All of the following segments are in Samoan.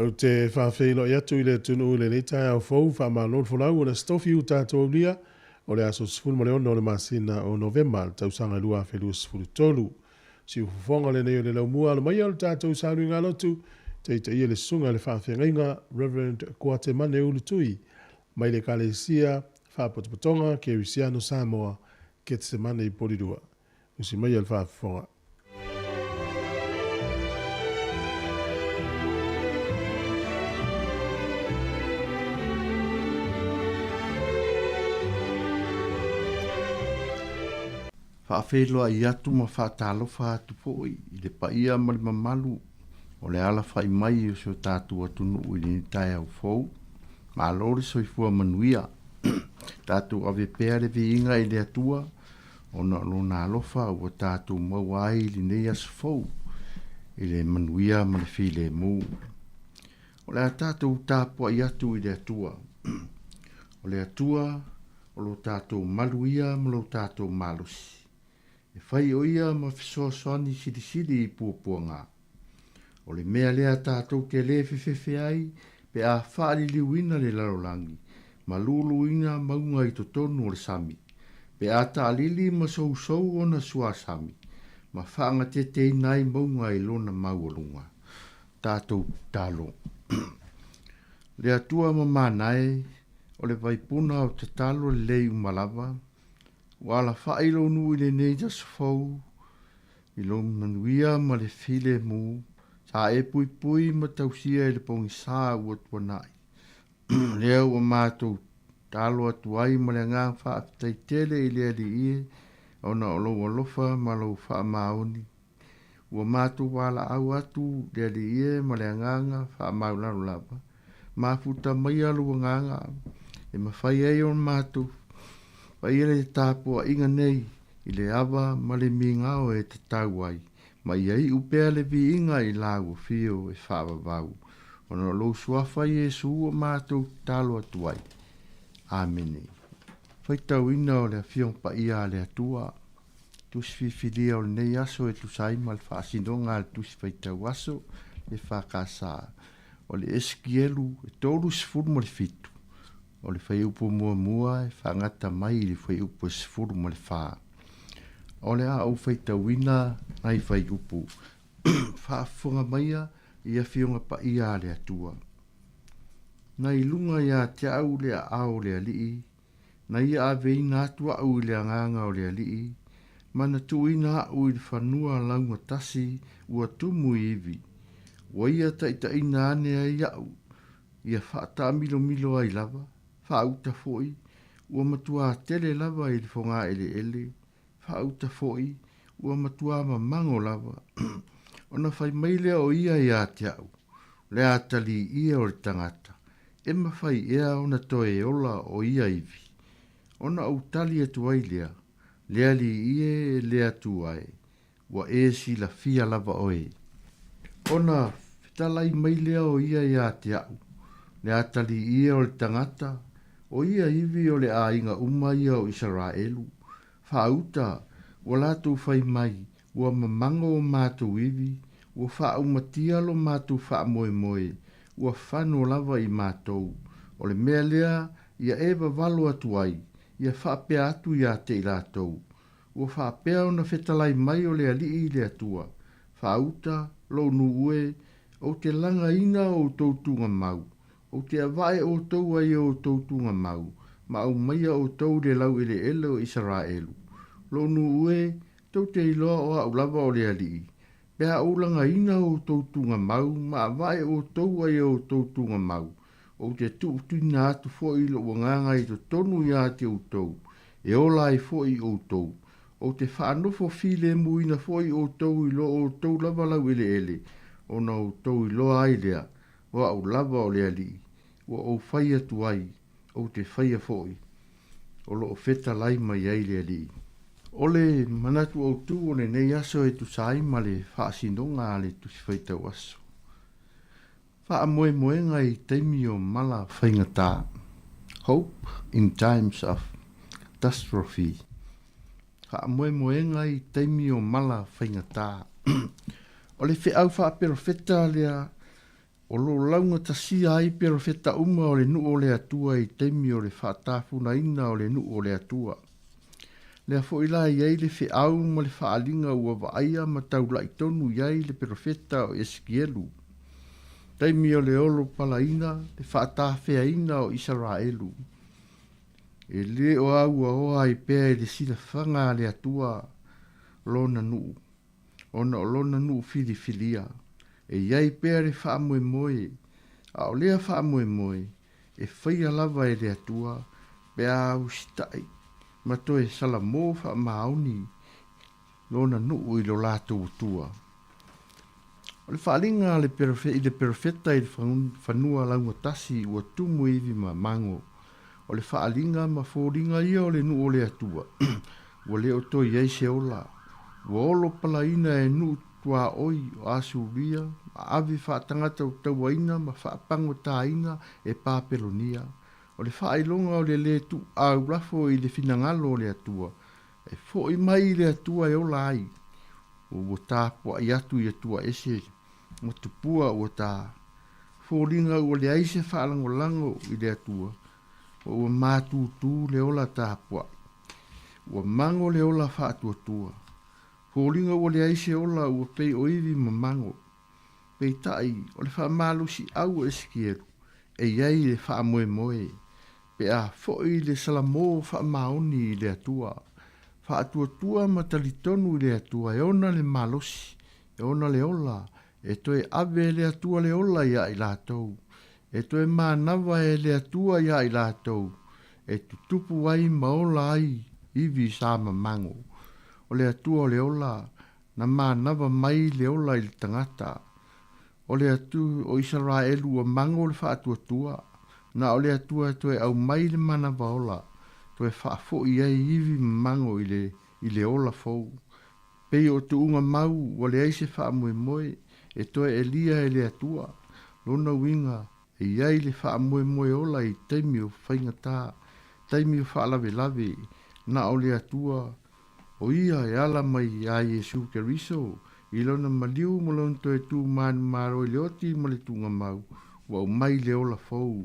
Ou te faafeiloai atu i le atunuu i lenei taeao fou, faamalo le folau o le Aso Tofi ua tatou aulia, o le aso 16 o le masina o Novema le tausaga 2023. Siufofoga lenei o le laumua alo maia o le tatou sauniga lotu, taitaia le susuga i le faafeagaiga Reverend Kuatemane Ulutui mai le Ekalesia Faapotopotoga Kerisiano Samoa, Ketsemane i Polilua. Usi maia le faafofoga. Faafeiloai atu ma faatalofa atu foi i le paia ma le mamalu o le alafai mai o si o tatou atunuu i lenei taeao fou. Malo le soifua manuia. Tatou ave pea le viiga i le Atua ona o Lona alofa ua tatou maua ai i lenei aso fou. i le manuia ma le filemu. O le a tatou tapuai atu i le Atua. O le Atua o lo tatou malu ia ma lo tatou malosi. E fai o ia ma fesoasoani silisili i puapuaga. O le mea lea tatou te lē fefefe ai pe a faaliliuina le lalolagi ma luluina mauga i totonu o le sami, pe a taalili ma sousou ona suasami ma faagateteina ai mauga i lona maualuga. Tatou tatalo. Le Atua mamana e, o le vaipuna o tatalo lelei uma lava, ua alafai lou nuu i lenei aso fou, i lou manuia ma le filemu, sa e puipui ma tausia i le pogisa ua tuanai. Lea ua matou talo atu ai ma le agaga faafetai tele i le Alii e, ona o lou alofa ma lou faamaoni. Ua matou valaau atu le Alii e ma le agaga faamaulalo lava, mafuta maia lou agaga e mafai ai ona matou faia le tapuaiga nei i le ava ma le migao e tatau ai, ma ia iu pea le viiga i lau afio e faavavau, ona o lou suafa Iesu ua matou tatalo atu ai. Amene. Faitauina o le Afioga Paia a le Atua. Tusi filifilia o lenei aso e tusa ai ma le faasinoga a le Tusi Faitau Aso le FKS. O le Esikielu e 37, o le fuaiupu muamua e faagata mai i le fuaiupu e 14. O le a ou faitauina nai fuaiupu. Faafofoga maia i Afioga Paia a le Atua. Na i luga ia te au le aao o le Alii, Na ia aveina atu a'u i le agaga o le Alii, ma na tuuina a'u i le fanua laugatasi ua tumu i ivi, ua ia taitaiina ane ai a'u, ia faataamilomilo ai lava, faauta foi, ua matuā tele lava i le fogaeleele, faauta foi, ua matuā mamago lava. Ona fai mai lea o ia ia te a'u, Le atalii ia o le tagata, e mafai ea ona toe ola o ia ivi? Ona ou tali atu ai lea, Le alii e, le Atua e, ua e silafia lava oe. Ona fetalai mai lea o ia ia te a'u, Le atalii ia o le tagata, o ia ivi o le aiga uma ia o Isaraelu, faauta, ua latou fai mai, Ua mamago o matou ivi, ua faaumatia lo matou faamoemoe, ua fano lava i matou. O le mea lea ia e vavalo atu ai, ia faapea atu ia te i latou. Ua faapea ona fetalai mai o le Alii le Atua, Faauta, lou nuu e, ou te lagaina outou tugamau, ou te avae outou ai e outou tugamau, ma aumaia outou i le laueleele o Isaraelu. Lou nuu e, Tou te iloa o a'u lava o le Alii, pe a ou lagaina outou tugamau ma avae outou ai e outou tugamau, ou te tuutuina atu foi lo'u agaga i totonu ia te outou, e ola ai foi outou. Ou te faanofo filemuina foi outou i lo outou lava laueleele, ona outou iloa ai lea, o a'u lava o le Alii, ua ou fai atu ai, ou te faia foi, o lo o fetalai mai ai le Alii. O le manatu autu o lenei aso e tusa ai ma le faasinoga a le Tusi Faitau Aso. Faamoemoega i taimi o mala faigata, Hope in times of catastrophe. Faamoemoega i taimi o mala faigata. O le feau faaperofeta lea O lo o laugatasia ai perofeta uma o le nuu o le Atua i taimi o le faatafunaina o le nuu o le Atua. Lea foi la i ai le feau ma le faaaliga ua vaaia ma taula'i tonu i ai le perofeta o Esikielu, taimi o le olo palaina le faatafeaina o Isaraelu. E le o auaoa ai pea i le silafaga a le Atua lona nuu. ona o lona nuu filifilia, e i ai pea le faamoemoe, a o lea faamoemoe, e faia lava e le Atua pe a usitai ma toe salamo faamaoni lona nuu i lo latou Atua. O le faaaliga a le i le perofeta i le fanua laugatasi ua tumu ivi ma mago, o le faaaliga ma foliga ia o le nuu o le Atua, ua le o toe i ai se ola, ua olo palaina e nuu tuaoi o Asuria ma ave faatagata tauaina ma faapagotāina e Papelonia. O le faailoga o le lē tuuaulafo i le finagalo o le Atua, e foʻi mai i le Atua e ola ai, ua tapuaʻi atu i Atua ese ma tupua ua ta foliga ua leai se faalagolago i le Atua, ma ua matutū le ola tapuaʻi. Ua mago le ola faatuatua. Foliga ua leai se ola ua pei o ivi ma mago. Peitai, o le faamalosiau o Esekielu, e i ai le faamoemoe, pe a foi le Salamo faamaoni i le Atua, faatuatua ma talitonu i le Atua e ona le malosi, e ona le ola, e toe ave e le Atua le ola iā i latou, e toe manava e le Atua iā i latou, e tutupu ai ma ola ai ivi sa mamago. O le Atua o le ola, na manava mai le ola i le tagata. O le Atua o Isaraelu ua mago le faatuatua, na o le Atua e toe aumai le manava ola, toe faafoʻi ai ivi mamago i le, i le ola fou. Pei o tuuga mau ua leai se faamoemoe e toe elia e le Atua. Lona uiga, e i ai le faamoemoe ola i taimi o faigatā, taimi o faalavelave, na o le Atua o ia e ala mai iā Iesu Keriso i lona maliu ma lona toe tu manumalo i le oti ma le tuugamau, ua aumai le ola fou.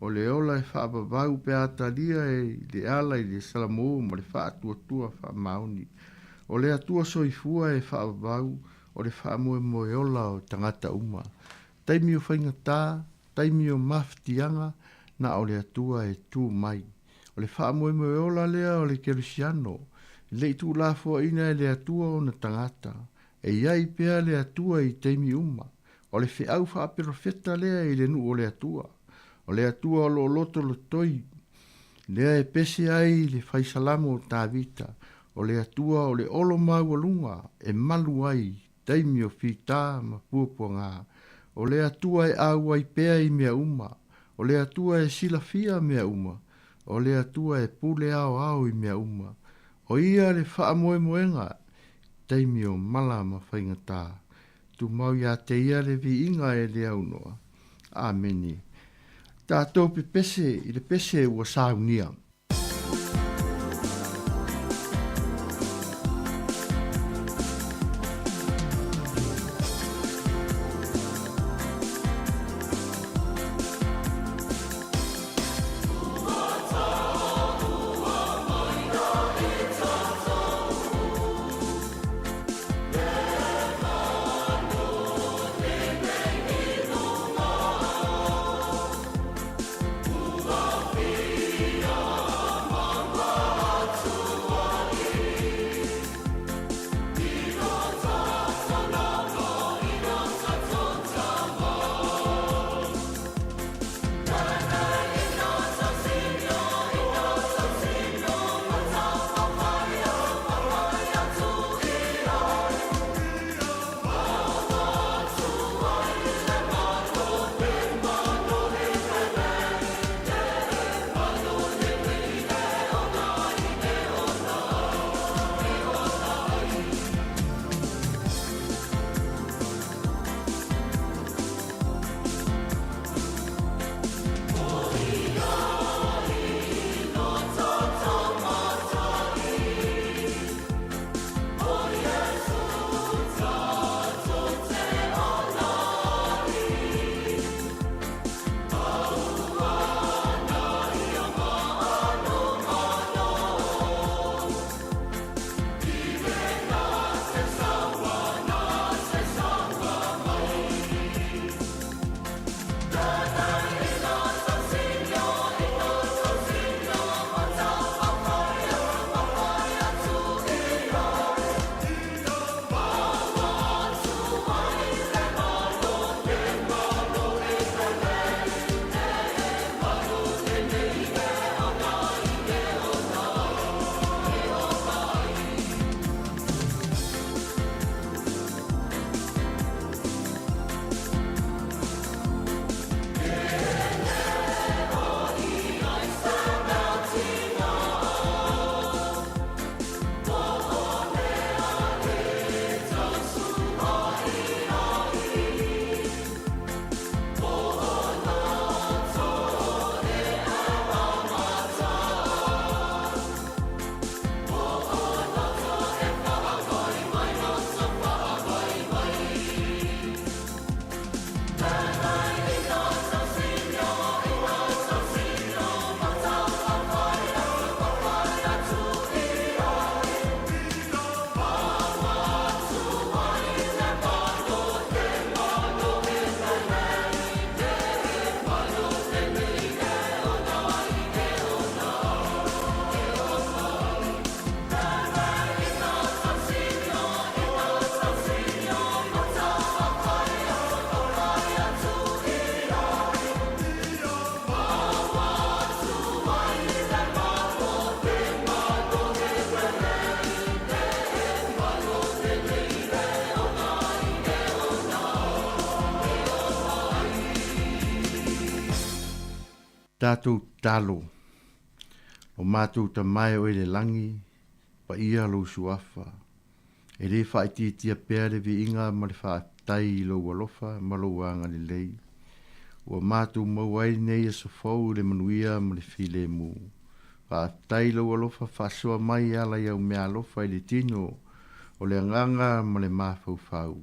O le ola e faavavau pe a talia e le ala i le Salamo ma le faatuatua faamaoni. O le Atua soifua e faavavau, o le faamoemoe ola o tagata uma. Taimi o faigatā, taimi o mafatiaga, na o le Atua e tu mai. O le faamoemoe ola lea o le kerisiano, e le i tuulafoaina e le Atua ona tagata. E i ai pea le Atua i taimi uma. O le feau faaperofeta lea i le nuu o le Atua. O le Atua o loo lotolotoi, lea e pese ai le faisalamo o Tavita. O le Atua o le olo maualuga e malu ai taimi o fitā ma puapuagā. O le Atua e auai pea i mea uma. O le Atua e silafia mea uma. O le Atua e pule aoao i mea uma. O ia le faamoemoega i taimi o mala ma faigatā. Tumau iā te ia le viiga e le aunoa. Amene. Tatou pepese i le pese ua saunia. Tatou tatalo, O matou Tama e o i le lagi, paia lou suafa. E lē faaitiitia pea le viiga ma le faafetai i lou alofa ma lou agalelei ua matou maua ai lenei aso fou i le manuia ma le filemu. Faafetai i lou alofa faasoa mai e ala i au meaalofa i le tino o le agaga ma le mafaufau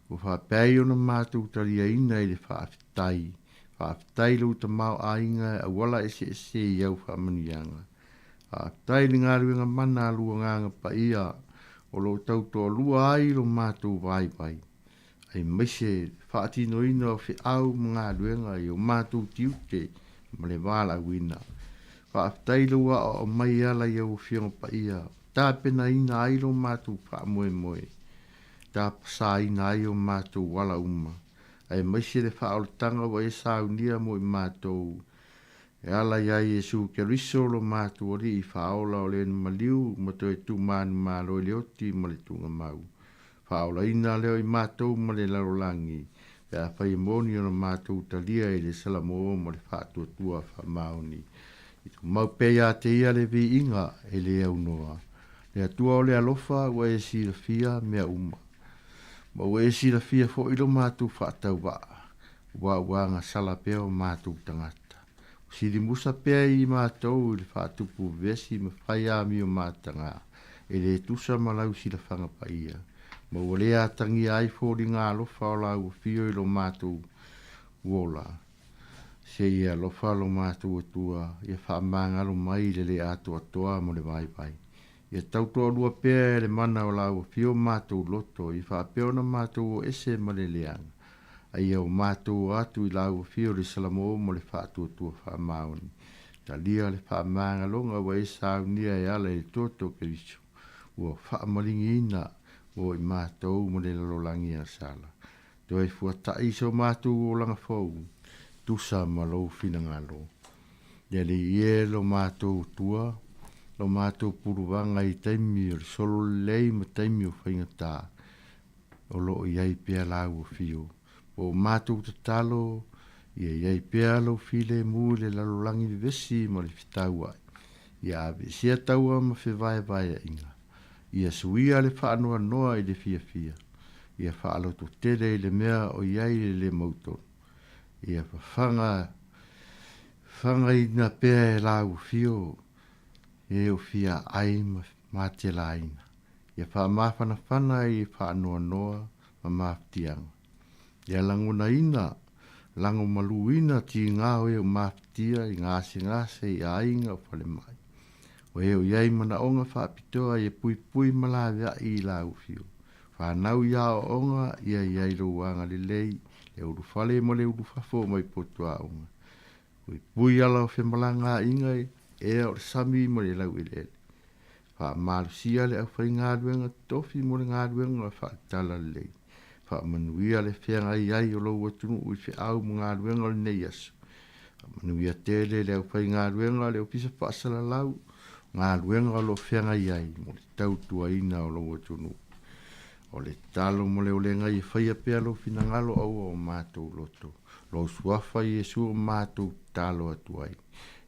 ua faapea ai ona matou taliaina i le faafetai. Faafetai i lou tamaoaiga e auala eseese i au faamanuiaga. Faafetai i le galuega mana a lou Agaga Paia o lo o tautoalua ai lo matou vaivai, aemaise le faatinoina o feau ma galuega i o matou tiute ma le valaauina. Faafetai i lou aoao mai e ala i au Afioga Paia ua tapenaina ai lo matou faamoemoe, tapasaina ai o matou ala uma, aemaise le faaolataga ua e saunia mo i matou e ala iā Iesu Keriso lo matou Alii Faaola o le na maliu ma toe tuumanumalo i le oti ma le tuugamau. Faaolaina lea o i matou ma le lalolagi pe afai e moni ona matou talia i le salamo ma le faatuatua faamaoni. I tumau pea ia te ia le viiga e le aunoa. Le Atua o le alofa ua e silafia mea uma, ma ua e silafia foi lo matou faatauvaa, aua ua agasala pea o matou tagata. Ua silimusa pea i matou i le faatupu vevesi ma fai amio mataga, e le tusa ma lau silafaga paia, ma ua le atagia ai foliga alofa o lau afio i lo matou ola. Se i e alofa lo matou Atua, ia faamagalo mai i le le atoatoa ma le vaivai. Ia tautoalua pea e le mana o lau afio matou loto, ia faapea ona matou o ese ma le leaga, a ia o matou o atu i lau afio i le salamo ma le faatuatua faamaoni. Talia le faamagaloga ua e saunia e ala i le toto o Keriso, ua faamaligiina mo i matou ma le lalolagi agasala. Toe fuata'i so matou olaga fou, tusa ma lou finagalo. Le Alii e lo matou Atua, lo matou puluvaga i taimi o le solo lelei ma taimi o faigata, o lo o i ai pea lau afio. Ua o matou tatalo, ia i ai pea lou filemu i le lalolagi vevesi ma le fetaua'i, ia aveesea taua ma fevaevaea'iga, ia suia le faanoanoa i le fiafia, ia faalototele i le mea o i ai le lē mautonu, ia fafaga fagaina pea e lau afio e o fiaai ma matelaina, ia faamafanafana i faanoanoa ma mafatiaga, ia lagonaina lagomaluina tiga o e o mafatia i gasegase i aiga o falemai, o e o i ai manaoga faapitoa ia puipui ma laveai i lau afio. Fanau i aoaoga ia i ai lou agalelei, le ulufale ma le ulufafo mai potu aoga. Puipui ala o femalagaaiga ea o le sami ma le laueleele. Faamalosia le aufaigaluega totofi mo le galuega faale-talalelei. Faamanuia le feagai ai o lou atunuu i feau ma galuega o lenei aso. Faamanuia tele le aufaigaluega a le Ofisa Faasalalau, galuega o lo o feagai ai mo le tautuaina o lou atunuu. O le tatalo mo le olega ia faia pea lou finagalo aua o matou loto. Lou suafa Iesu o matou tatalo atu ai.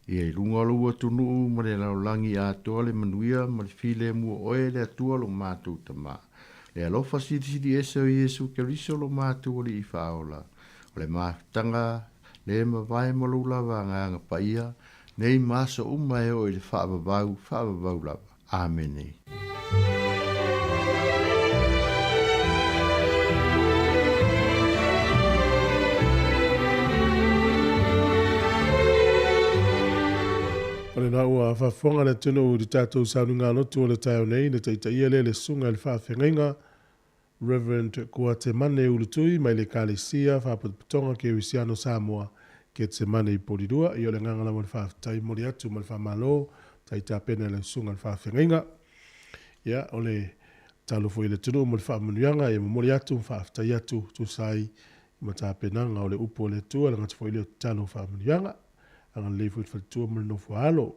Ia i luga o lou atunuu ma le lalolagi atoa le manuia ma le filemu o oe le Atua lo matou Tama. Le alofa silisili ese o Iesu Keriso lo matou Alii Faaola, o le mafutaga le mavae ma lou lava Agaga Paia, nei ma aso uma e oo i le faavavau, faavavau lava. Amene. O lena ua faafofoga le atunuu i le tatou sauniga lotu o le taeao nei, na taitaia lea e le Susuga i le Faafeagaiga Rev. Kuatemane Ulutui mai le Ekalesia Faapotopotoga Kerisiano Samoa, Ketsemane i Polilua. Ia o le agaga lava o le faafetai momoli atu ma le faamalo tai tapena i lau susuga i le faafeagaiga. Ia o le tatalo foi i le atunuu mo le faamanuiaga, ia momoli atu ma faafetai atu tusa ai ma tapenaga o le upu a le Atua, le gata foi lea o tatalo o faamanuiaga. Agalelei foi i le faletua ma le nofo a alo.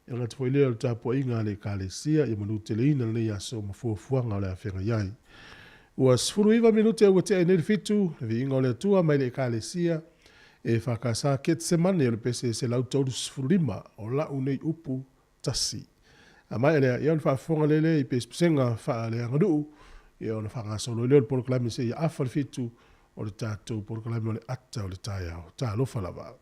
E le gata foi lea o le tapuaiga a le Ekalesia ia manuteleina lenei aso ma fuafuaga o le a feagai ai. Ua 19 minute ua tea ai nei le fitu, le viiga o le Atua mai le Ekalesia. EFKS Ketsemane o le pese 135 o la'u nei upu tasi. A maea lea, ia ona faafofoga lea lea i pesepesega faaleaganuu, ia ona faagasolo ai lea o le polokalame seia afa le 7 o le tatou polokalame o le ata o le taeao. Talofa lava.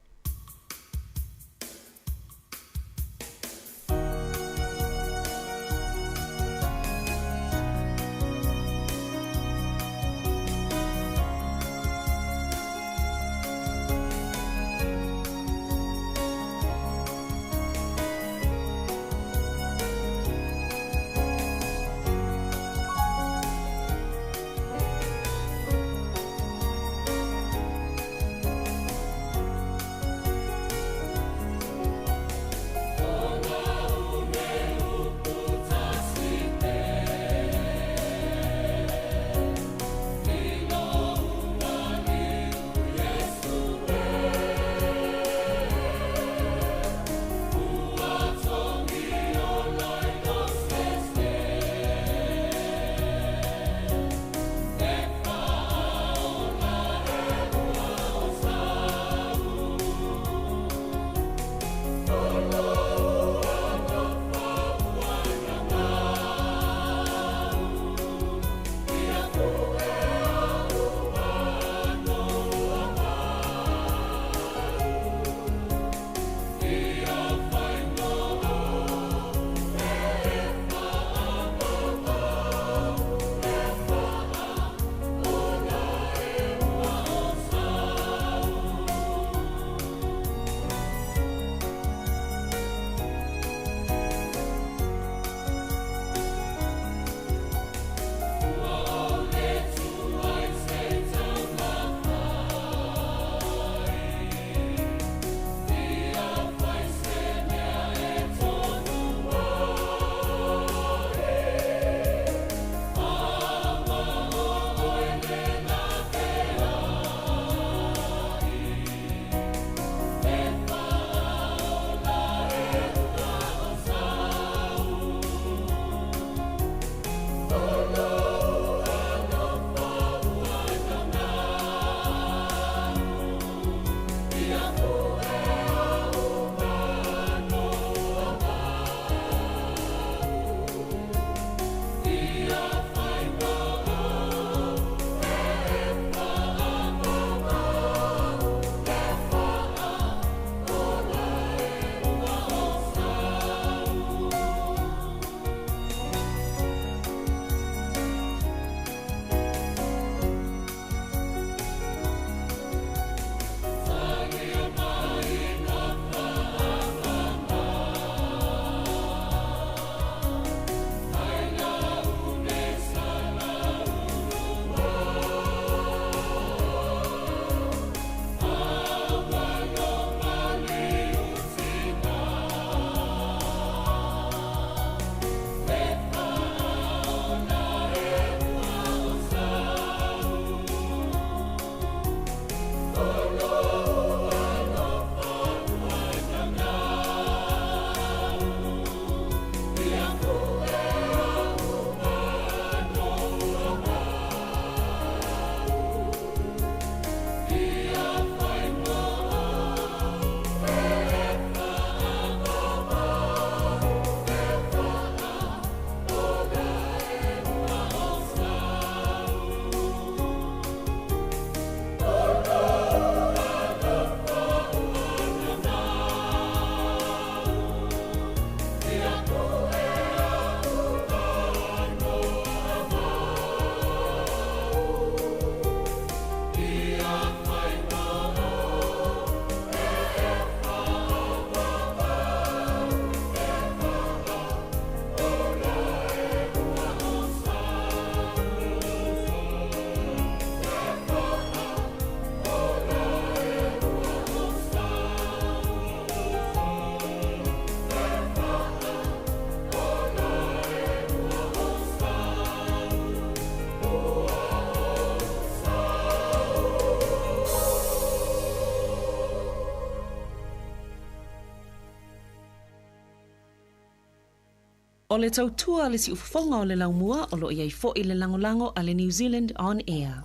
O le tautua a le siufofoga o le laumua o lo o i ai foi le lagolago a le New Zealand On Air.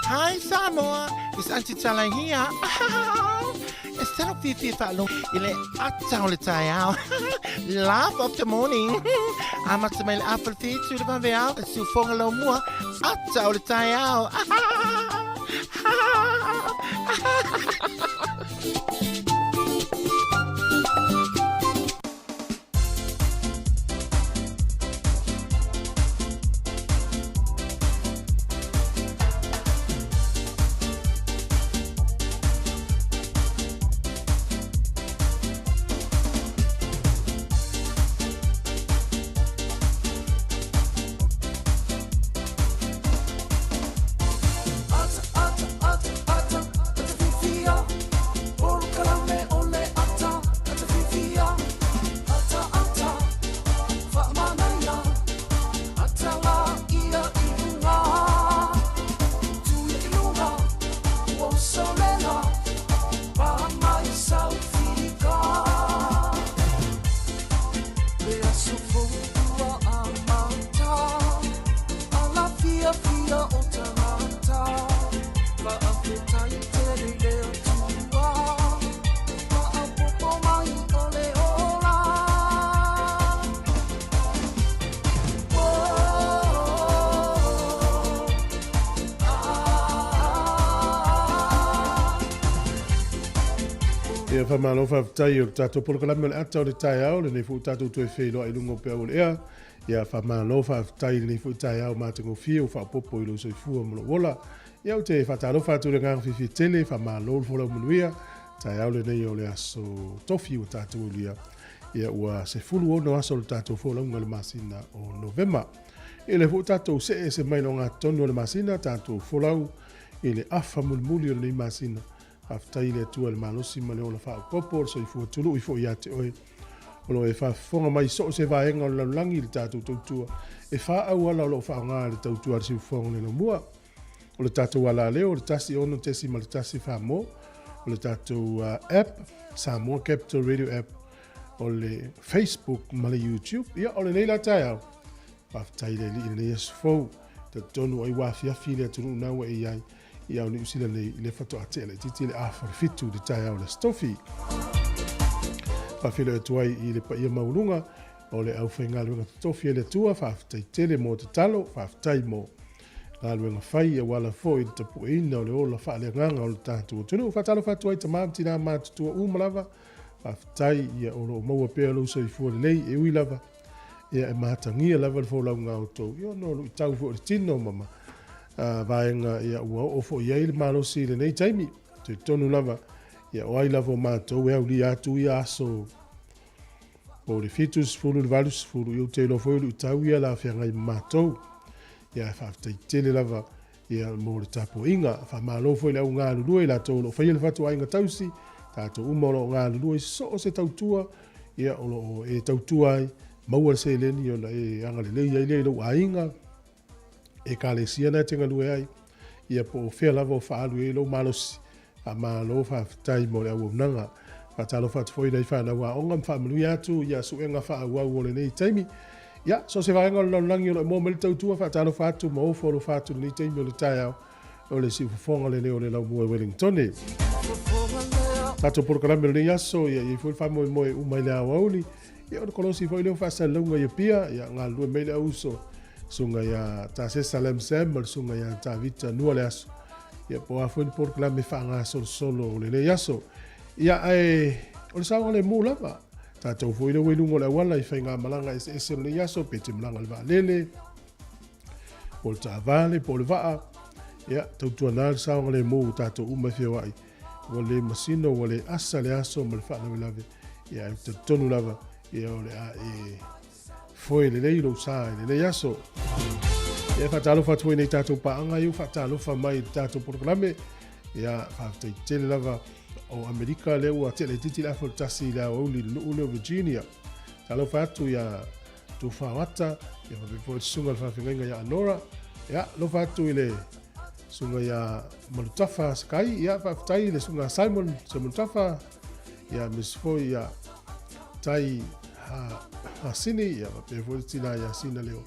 Hi Samoa, it's Auntie Tala here. E tino fiafia faalogo i le ata o le taeao. Laugh of the morning. Amata mai le afa le whitu i le vaveao, e siufoga lau mua, ata o le taeao. Ia whamalo whawhitai o le tātou polokalame o le ata o le taeao, lenei foi tātou toe wheiloa i lunga o pea o le ea. Ia whamalo whawhitai lenei foi taeao mā te ngofie o whapopo i lo soifua mo lou ola. Ia ou te whatalofa atu le nganga whiwhi tele, whamalo le folau manuia, taeao lenei o le aso tofi o tātou ulia. Ia ua 16 aso le tātou folauga le masina o Novema. Ia le foi tātou see ese mai lo ngā tonu o le masina, tātou folau i le afa mulimuli o lenei masina. Faafetai i le Atua i le malosi ma le ola faaopoopo o le soifua tului foi ia te oe. O lo o e faafofoga mai so o se vaega o le lalolagi i le tatou tautua. E fā auala o lo o faaaoga e le tautua a le Siufofoga o le Laumua. O le tatou alaleo o le 16.1 Samoa, o le tatou app, Samoa Capital Radio App, o le Facebook ma le YouTube. Ia, o lenei la taeao, faafetai i le Alii i lenei aso fou. Talitonu ai ua afiafi le atunuu na ua e i ai i ao Niu Sila nei i le faatoa tea laitiiti le afa o le 7 i le taeao o le Aso Tofi. Faafeiloai atu ai i le paia maualuga o le aufaigaluega totofi a le Atua, faafetai tele mo tatalo, faafetai mo galuega fai auala foi i le tapueina o le ola faaleagaga o le tatou atunuu. Faatalofa atu ai tama ma tina matutua uma lava, faafetai ia o lo o maua pea lou soifua lelei e ui lava ia e matagia lava le folauga a outou ia ona o luitau foi o le tino ma vaega ia ua oo foi i ai le malosi i lenei taimi. Talitonu lava ia o ai lava o matou e aulia atu ia aso po o le 70 i le 80, ia ou te iloa foi o luitau ia la feagai ma matou. Ia ae faafetai tele lava ia mo le tapuaiga. Faamalo foi i le au galulue i latou o lo o faia le fatuaiga tausi, tatou uma o lo o galulue i so o se tautua, ia o lo o e tautua ai, maua le seleni ona e agalelei ai lea i lou aiga, Ekalesia na e te galue ai, ia po o fea lava o faaalu i ai lou malosi. Faamalo faafetai mo le auaunaga. Faatalofa atu foi i nai fanau aoga ma faamanuia atu ia suega faaauau o lenei taimi. Ia, so o se vaega o le lalolagi o lo o moa mai le tautua, faatalofa atu ma ofo alofa atu i lenei taimi o le taeao o le siufofoga lenei o le Laumua i Wellingtone. Tatou polokalame o lenei aso, ia i ai foi le faamoemoe uma i le aoauli. Ia o le kolosi foi lea o faasalalauga i Apia, ia galulue mai le auuso, susuga ia Tasesa Lam Sam ma le susuga ia Tavita Nua le aso. Ia, po o a foi ni polokalame faagasolosolo o lenei aso. Ia, ae o le saogalemu lava. Tatou foi lea ua i luga o le auala i faigamalaga eseese o lenei aso, pe te malaga i le vaalele, po o le taavale, po o le vaa. Ia, tautuana le saogalemu o tatou uma e feoai. Ua le masino, ua le asa le aso ma le faalavelave. Ia, ae ou te talitonu lava, ia o le a e foe lelei lou sa i lenei aso. Ia, faatalofa atu foi nei tatou paaga ia ua faatalofa mai i le tatou polokalame. Ia, faafetai tele lava o Amerika lea ua tele itiiti le afa o le tasi i le aoauli i le nuu lea o Virginia. Talofa atu ia Tufaoata, ia faapea foi le susuga i le faafeagaiga ia Anora. Ia, alofa atu i le susuga ia Malutafa Sakai, ia faafetai i le susuga Simon Malutafa, ia aemaise foi ia Tai Hasini, ia faapea foi le tina ia Sina Leo,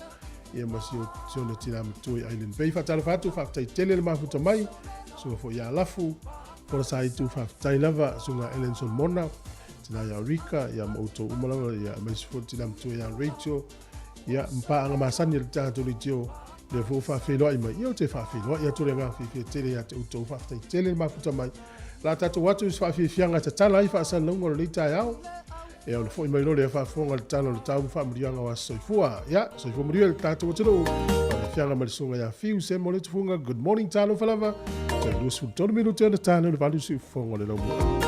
ia ma si ona tina matua i Island Bay. Faatalofa atu, faafetai tele le mafuta mai, susuga foi ia Lafu, Fola Saitu, faafetai lava, susuga Ellen Solomona, tina ia Rika, ia ma outou uma lava, ia aemaise foi le tina matua ia Rachel, ia ma paaga masani a le tatou leitio, lea foi ua faafeiloai mai, ia ou te faafeiloai atu le agaga fiafia tele ia te outou, faafetai tele le mafuta mai. La tatou atu i se faafiafiaga e tatala ai faasalalauga o lenei taeao. Ia ona foi mai loa lea faafofoga i le tala o le tau ma faamanuiaga o aso soifua. Ia, soifua manuia le tatou atunuu. Faafiafiaga mai le susuga ia Fiu Semo le Tufuga. Good morning, talofa lava. Toe 23 minute ona ta lea o le 8 siufofoga o le laumua.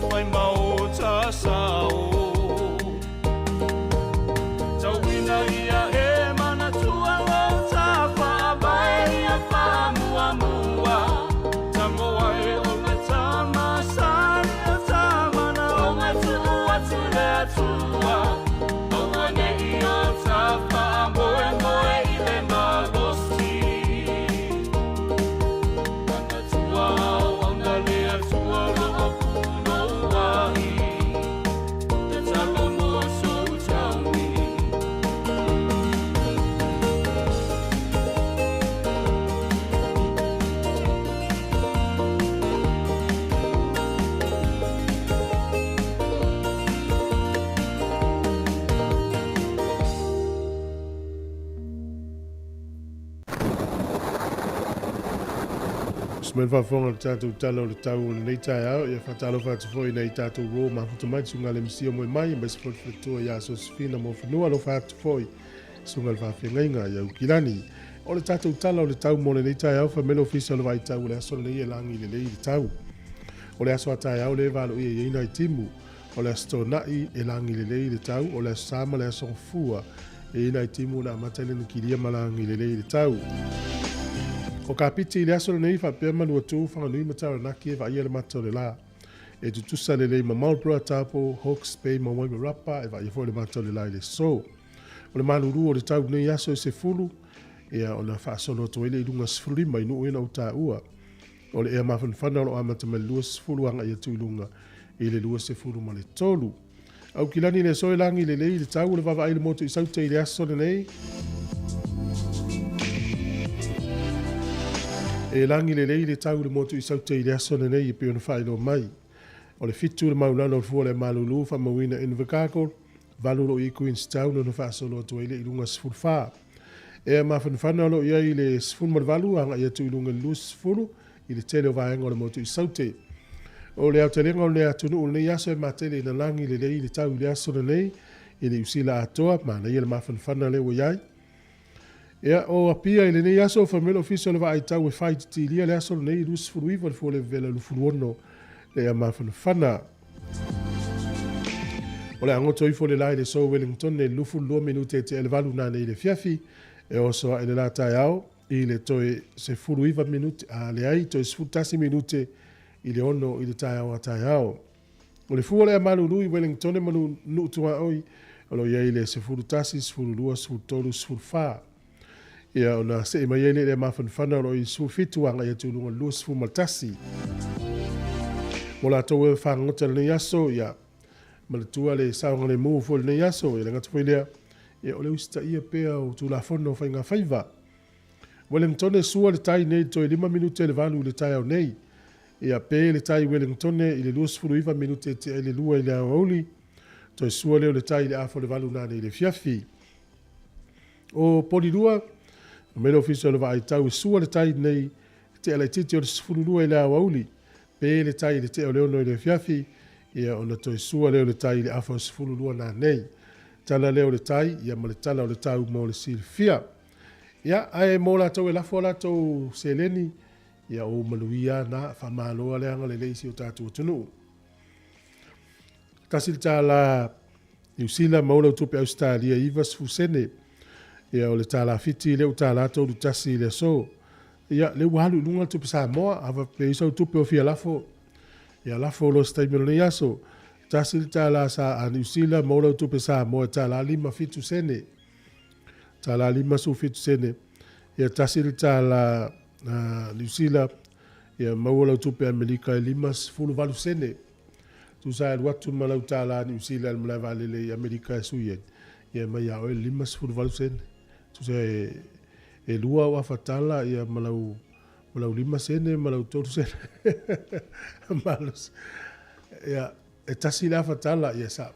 fai ma o ta sao. Tauina ia e manatua o ta whaavae ia whaamuamua. Tango ai o le tama sa ia tamana o ngā tuu atu le atua. Aua nei o ta whaamoemoe i le malosi. Manatua au ona le atua loo puno ai. Te talo mo sou taumi. Sumai le faafofoga i le tatou Tala o le Tau o lenei taeao, ia faatalofa atu foi i nai tatou uo mafuta mai, le susuga i le MC o Moemai, aemaise foi le faletua ia Sosefina Moafanua, alofa atu foi susuga i le faafeagaiga ia Ukilani. O le tatou Tala o le Tau mo lenei taeao, fai mai le Ofisa o le Vaitau o le aso lenei e lagi lelei le tau. O le aso a taeao lea e valoia i ai nai timu. O le aso Toonai e lagi lelei le tau, o le aso Sa ma le aso Gafua e i ai nai timu na amata i le nikilia ma lagi lelei le tau. O Kapiti i le aso lenei faapea Manuatu, Whanganui ma Taranaki e vaaia le mata o le la. E tutusa lelei ma Marlborough, Taupo, Hawke's Bay ma Wairarapa e vaaia foi le mata o le la i le aso. O le malulu o le tau i lenei aso e 10, ia ona faasolo atu ai lea i luga 15 i nuu ia na ou taua. O le ea mafanafana o lo o amata mai le 20 agai atu i luga i le 23. Aukilani le aso e lagi lelei le tau o le vaavaai i le motu i Saute i le aso lenei. E lagi lelei le tau i le motu i Saute i le aso lenei e pei ona faailoa mai. O le 7 le maulana o le fua o le malulu faamauina Invercargill, 8 o lo o i ai Queenstown ona faasolo atu ai lea i luga 14. Ea mafanafana o lo o i ai le 18 agai atu i luga i le 20 i le tele o vaega o le motu i Saute. O le aotelega o le atunuu o lenei aso e matele ina lagi lelei le tau i le aso lenei i le Niusila atoa, manaia le mafanafana lea ua i ai. Ia, o Apia i lenei aso, fai mai le Ofisa o le Vaai Tau e fai titilia le aso lenei i 29 le fua le vevela 26 le ea mafanafana. O le agoto ifo le la i le so Wellington e 22 minute e tea le valu nanei i le afiafi, e oso ae le la taeao i le toe 19 minute, a leai, toe 11 minute i le 6 i le taeao a taeao. O le fua o le ea malulu i Wellington ma nuu tuaoi, o lo o i ai le 11, 12, 13, 14. Ia, ona see mai ai lea i le mafanafana o lo o i 17 agai atu i luga i le 21. Mo latou e fagota i lenei aso, ia, manatua le saogalemu foi i lenei aso, ia le gata foi lea, ia, o le usitaia pea o Tulafono o Faiga Faiva. Wellington e sua le tai nei toe 5 minute le 8 i le taeao nei. Ia pe le tai Wellington i le 29 minute tea i le 2 i le aoauli. Toe sua lea o le tai i le afa o le 8 nanei i le afiafi. O Polilua, fai mai le Ofisa o le Vaai Tau e sua le tai nei tea laitiiti o le 12 i le aoauli. Pe le tai i le tea o le 6 i le afiafi, ia ona toe sua lea o le tai i le afa o le 12 nanei. Tala lea o le tai, ia ma le tala o le tau mo le silafia. Ia, ae mo latou e lafo a latou seleni, ia o manuia na, faamalo le agalelei i si o tatou atunuu. $1 Niu Sila maua lau tupe Ausetalia e 90 sene. Ia o le tālā Fiti lea ua tālā 31 i le aso. Ia lea ua alu i luga le tupe Samoa, a faapea i sau tupe o fia lafo. Ia lafo loa se taimi o lenei aso. $1 sa a Niu Sila maua lau tupe Samoa e tālā 57 sene. Tālā 57 sene. Ia $1 Niu Sila ia maua lau tupe Amerika e 58 sene. Tusa e alu atu ma lau tālā Niu Sila i le malae vaalele i Amerika e sui ai, ia e mai ia oe le 58 sene. Tusa e 2 au afa tala ia ma lau ma lau 5 sene ma lau 3 sene. Malosi. Ia, e tasi le afa tala, ia sa,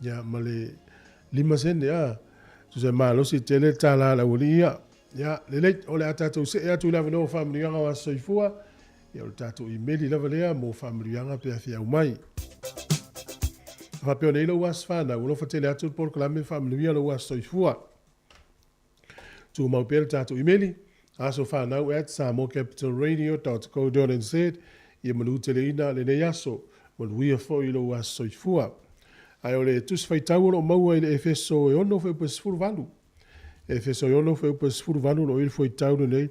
ia ma le 5 sene, a. Tusa e malosi tele le tālā a le aualii ia. Ia, lelei, o le a tatou see atu i le avanoa o faamanuiaga o aso soifua. Ia, o le tatou imeli lava lea mo faamanuiaga pe a fia aumai. A faapea nei lou aso whanau, alofa tele atu le polokalame faamanuia lou aso soifua. Tumau pea le tatou imeli, asofanau@samoacapitalradio.co.nz. Ia manu teleina lenei aso. Manuia foi i lou aso soifua. Ae o le Tusi Faitau o lo o maua i le Efeso e 6 fuaiupu e 18. Efeso e 6 fuaiupu e 18 o lo o i ai le fuaitau lenei.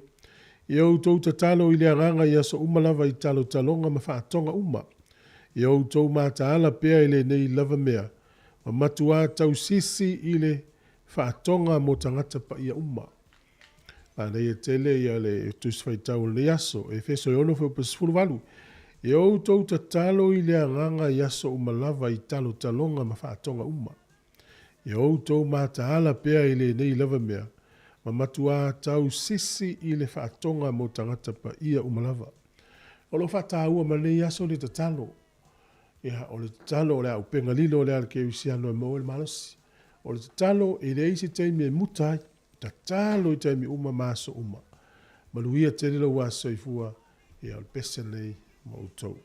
Ia outou tatalo i le agaga i aso uma lava i talotaloga ma faatoga uma. Ia outou mataala pea i lenei lava mea, ma matuā tausisi i le faatoga mo tagata paia uma. Manaia tele ia le Tusi Faitau o lenei aso, Efeso e 6 fuaiupu e 18. Ia outou tatalo i le agaga i aso uma lava i talotaloga ma faatoga uma. Ia outou mataala pea i lenei lava mea, ma matuā tausisi i le faatoga mo tagata paia uma lava. O lo o faataua ma lenei aso le tatalo. Ia, o le tatalo o le auupega lilo lea a le kerisiano e maua ai le malosi. O le tatalo e leai se taimi e muta ai. Tatalo i taimi uma ma aso uma. Manuia tele lou aso soifua, ia o le pese lenei ma outou.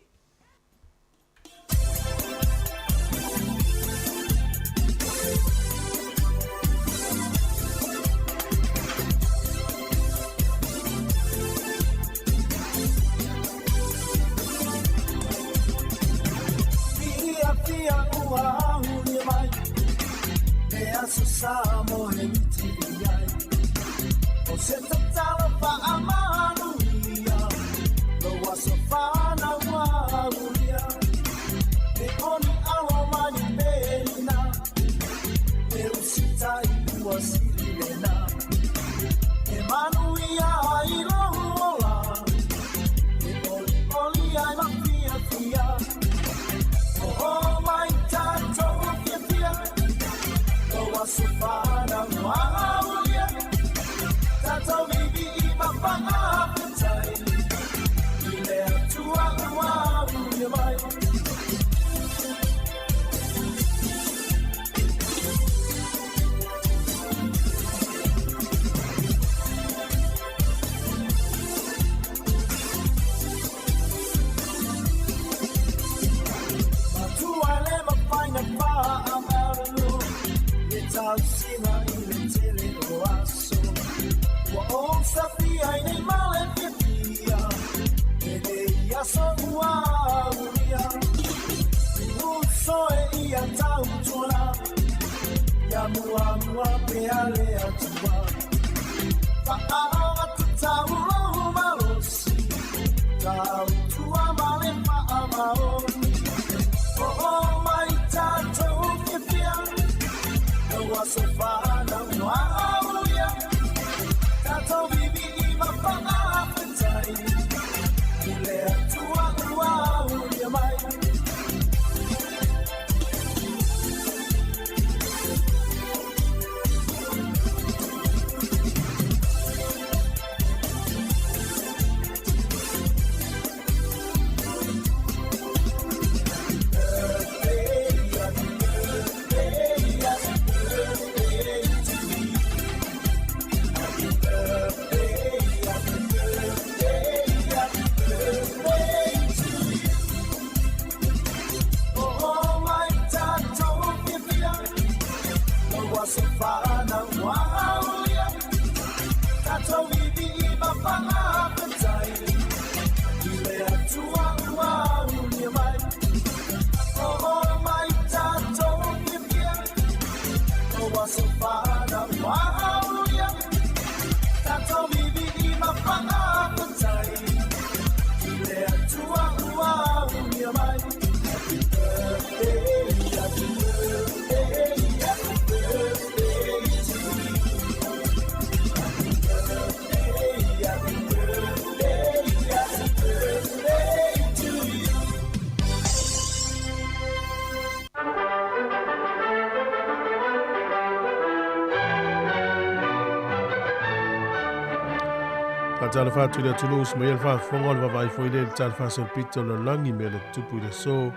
Faatalofa atu i le atunuu usu mai ai le faafofoga o le vaavaai foi lea i le tala faasolopito o le lalolagi mea na tutupu i le aso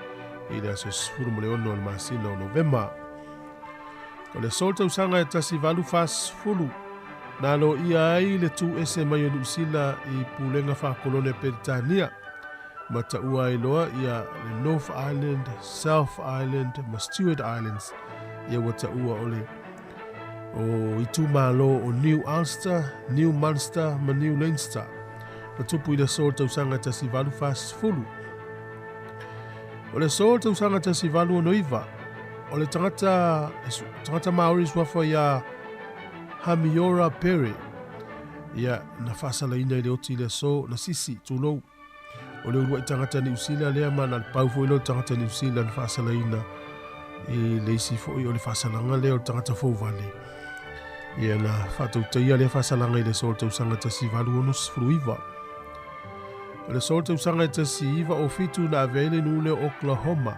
i le aso 16 o le masina o Novema. O le aso o le tausaga e 1840, na aloaia ai le tu ese mai o Niu Sila i pulega faakolone a Peretania, ma taua ai loa ia le North Island, South Island ma Stewart Islands, ia ua taua o le o itumalo o New Ulster, New Munster ma New Leinster. Na tupu i le aso o le tausaga e 1840. O le aso o le tausaga 1869, o le tagata, tagata Maori suafa ia Hamiora Pere, ia, na faasalaina i le oti i le aso, na sisi, tulou. O le uluai tagata Niu Sila lea ma na le pau foi lea o le tagata Niu Sila na faasalaina i le isi foi o le faasalaga lea o le tagata fouvale. Ia na faatautaia lea faasalaga i le aso o le tausaga 1869. O le aso o le tausaga e 1907 na ave ai le nuu lea o Oklahoma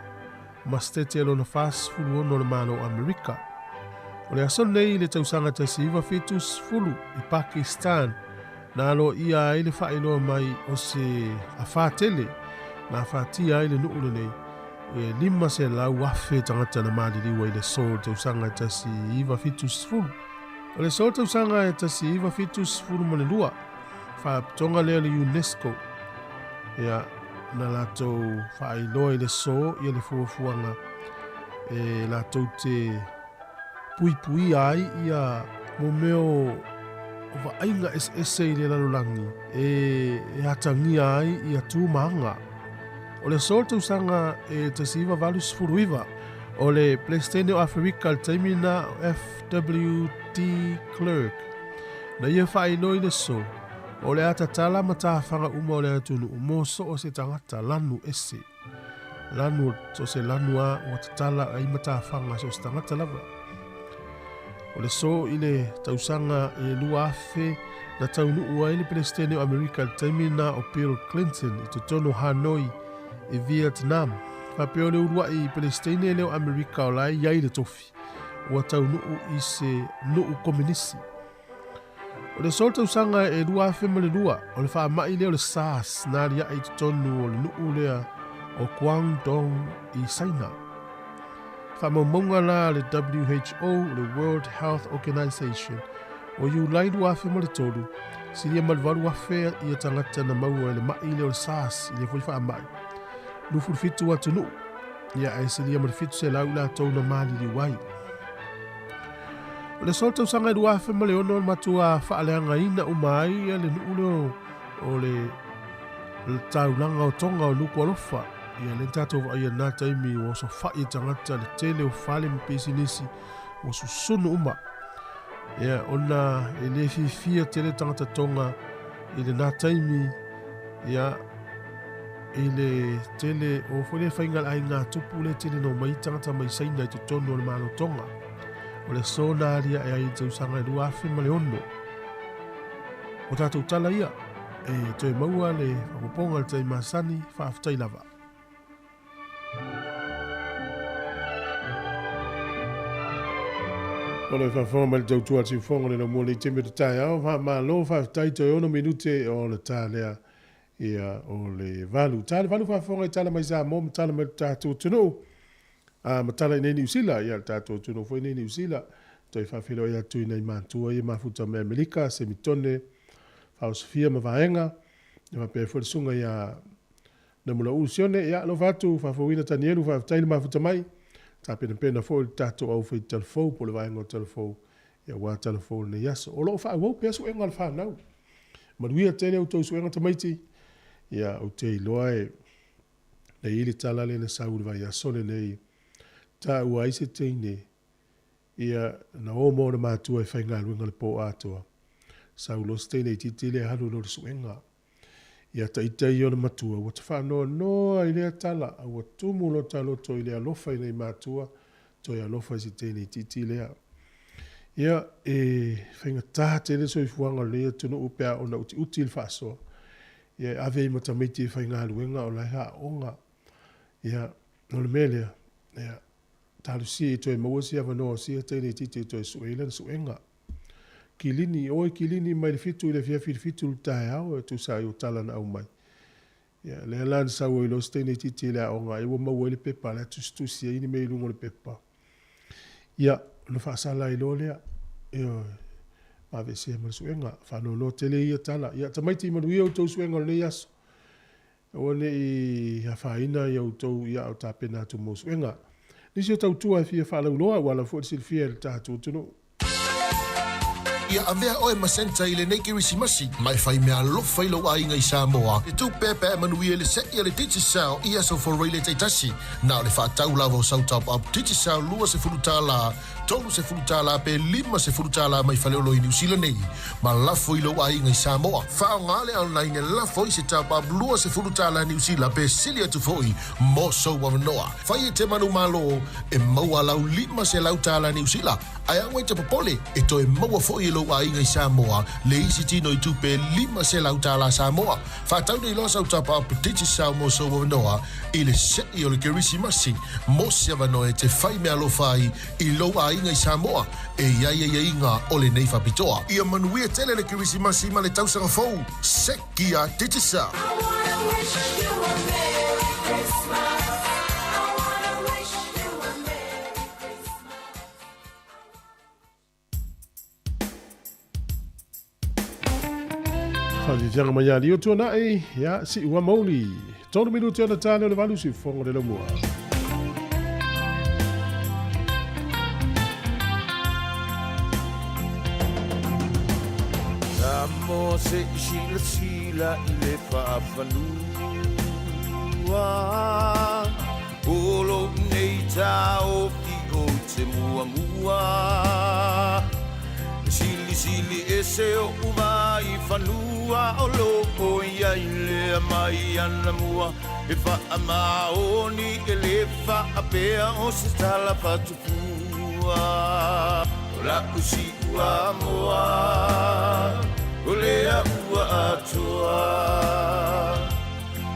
ma Setete lona 46 o le Malo o Amerika. O le aso lenei i le tausaga 1970 i Pakistan na aloaia ai le faailoa mai o se afā tele na afatia ai le nuu lenei e 500,000 tagata na maliliu ai i le aso o le tausaga 1970. O le aso o le tausaga 1972, faalapotopotoga lea o le UNESCO, ia, na latou faailoa i le aso ia le fuafuaga e latou te puipuia ai ia mo mea o vaaiga eseese i le lalolagi e atagia ai ia tu ma aga. O le aso o le tausaga e 1989, o le Peresetene o Aferika i le taimi na o FW de Klerk, na ia faailoa i le aso, o le a tatala matafaga uma o le atunuu mo so o se tagata lanu ese. Lanu, so se lanu a ua tatala ai matafaga so o se tagata lava. O le aso i le tausaga e 2000 na taunuu ai le Peresetene o Amerika i le taimi na o Bill Clinton i totonu o Hanoi i Vietnam. Faapea o le uluai Peresetene lea o Amerika o la e i ai le tofi ua taunuu i se nuu kominisi. O le aso o le tausaga e 2002, o le faamai lea o le SARS na aliae i totonu o le nuu lea o Guangdong i Saina. Faamaumauga la a le WHO, le World Health Organization, o Iulai 2003, silia ma le 8,000 ia tagata na maua i le mai lea o le SARS i lea foi faamai. 27 atunuu, ia ae silia ma le 700 i latou na maliliu ai. O le aso o le tausaga e 2006 na matua faaleagaina uma ai ia le nuu lea o le taulaga o Tonga o Nukualofa. Ia lea na tatou vaaia i lena taimi ua osofai e tagata le tele o fale ma pisinisi ua susunu uma. Ia ona e le fiafia tele tagata Tonga i lena taimi ia i le tele o foi lea faiga a le aiga tupu lea tele na omai tagata mai Saina i totonu o le Malo Tonga. O le aso na aliae ai i le tausaga e 2006. O tatou tala ia, e toe maua le faaopoopoga i le taimi masani, faafetai lava. O le faafofoga mai le tautua a le siufofoga o le laumua nei taimi o le taeao, faamalo faafetai toe 6 minute o le ta lea ia o le valu. Ta le valu faafofoga i tala mai Samoa ma tala mai le tatou atunuu. A ma tala i nei Niu Sila, ia le tatou atunuu foi nei Niu Sila. Toe faafeiloai atu i nai matua ia mafuta mai Amerika, Semitone, Faaosofia ma Vaega, ia faapea ai foi le susuga ia Namulau'u Sione, ia alofa atu, faafouina Tanielu, faafetai le mafuta mai, tapenapena foi le tatou aufai talafou po o le vaega o talafou, ia aua talafou o lenei aso. O lo o faaauau pea suega a le fanau. Manuia tele outou suega tamaiti, ia ou te iloa e na i ai le tala lea na sau i le vaiaso lenei, taua ai se teine, ia na o ma ona matua e faigaluega i le po atoa. Sau loa se teine itiiti lea alu loa i le suega. Ia ita ia o le matua, ua ta faanoanoa i lea tala, a ua tumu lota loto i le alofa i nei matua, toe alofa i se teine itiiti lea. Ia, e faigata tele le soifuaga o lenei atunuu pe a ona utiuti le faasoa. Ia, e ave ai ma tamaiti e faigaluega o la e aooga. Ia, o le mea lea, ia, talosia ia toe maua se avanoa o sia teine itiiti e toe sue ai lana suega. Kilini, o e kilini mai le 7 i le afiafi i le 7 i le taeao e tusa ai o tala na aumai. Ia, lea la na sau ai loa se teine itiiti i le aoga ai ua maua ai le pepa la e tusitusi ai ni mea i luga o le pepa. Ia, ona faasala ai loa lea. Ioe. Ma aveesea ma le suega. Faanoanoa tele ia tala. Ia, tamaiti manuia outou suega o lenei aso. Aua ne i afaina ia outou ia a o tapena atu mo suega. Nisi o tautua e fia faalauiloa ua ala foi le silafia e le tatou atunuu. Ia avea oe ma Santa i lenei Kerisimasi, ma e fai meaalofa i lou aiga i Samoa, e tupe pe a e manuia i le se'i a le Digicel i aso Foraile taitasi. Na o le faatau lava o sau top up Digicel $20, $30 pe $50 mai Faleolo i Niu Sila nei, ma lafo i lou aiga i Samoa. Faaaoga le online e lafo ai se top up $20 Niu Sila pe sili atu foi mo sou avanoa. Fai e te manumalo e maua lau $500 Niu Sila. Ae aua e te popole, e toe maua foi e lou aiga i Samoa le isi tino i tupe $500 Samoa. Faatau nei loa sau top up Digicel mo sou avanoa i le se'i o le Kerisimasi mo se avanoa e te fai meaalofa ai i lou aiga i Samoa e i ai aiaiga o lenei faapitoa. Ia manuia tele le Kerisimasi ma le tausaga fou! Sekia Digicel! Faafiafiaga mai ia Lio Tuanai, ia Siua Mauli. 3 minuti ona tane o le 8 siufofoga o le laumua. Samoa se i silasila i le faafanua. O lou nei taofi ou te muamua E silisili ese oʻu vai fanua O lo o i ai lea mai anamua E faamaoni e le faapea o se tala faatupua O la'u siuamoa o lea ua atoa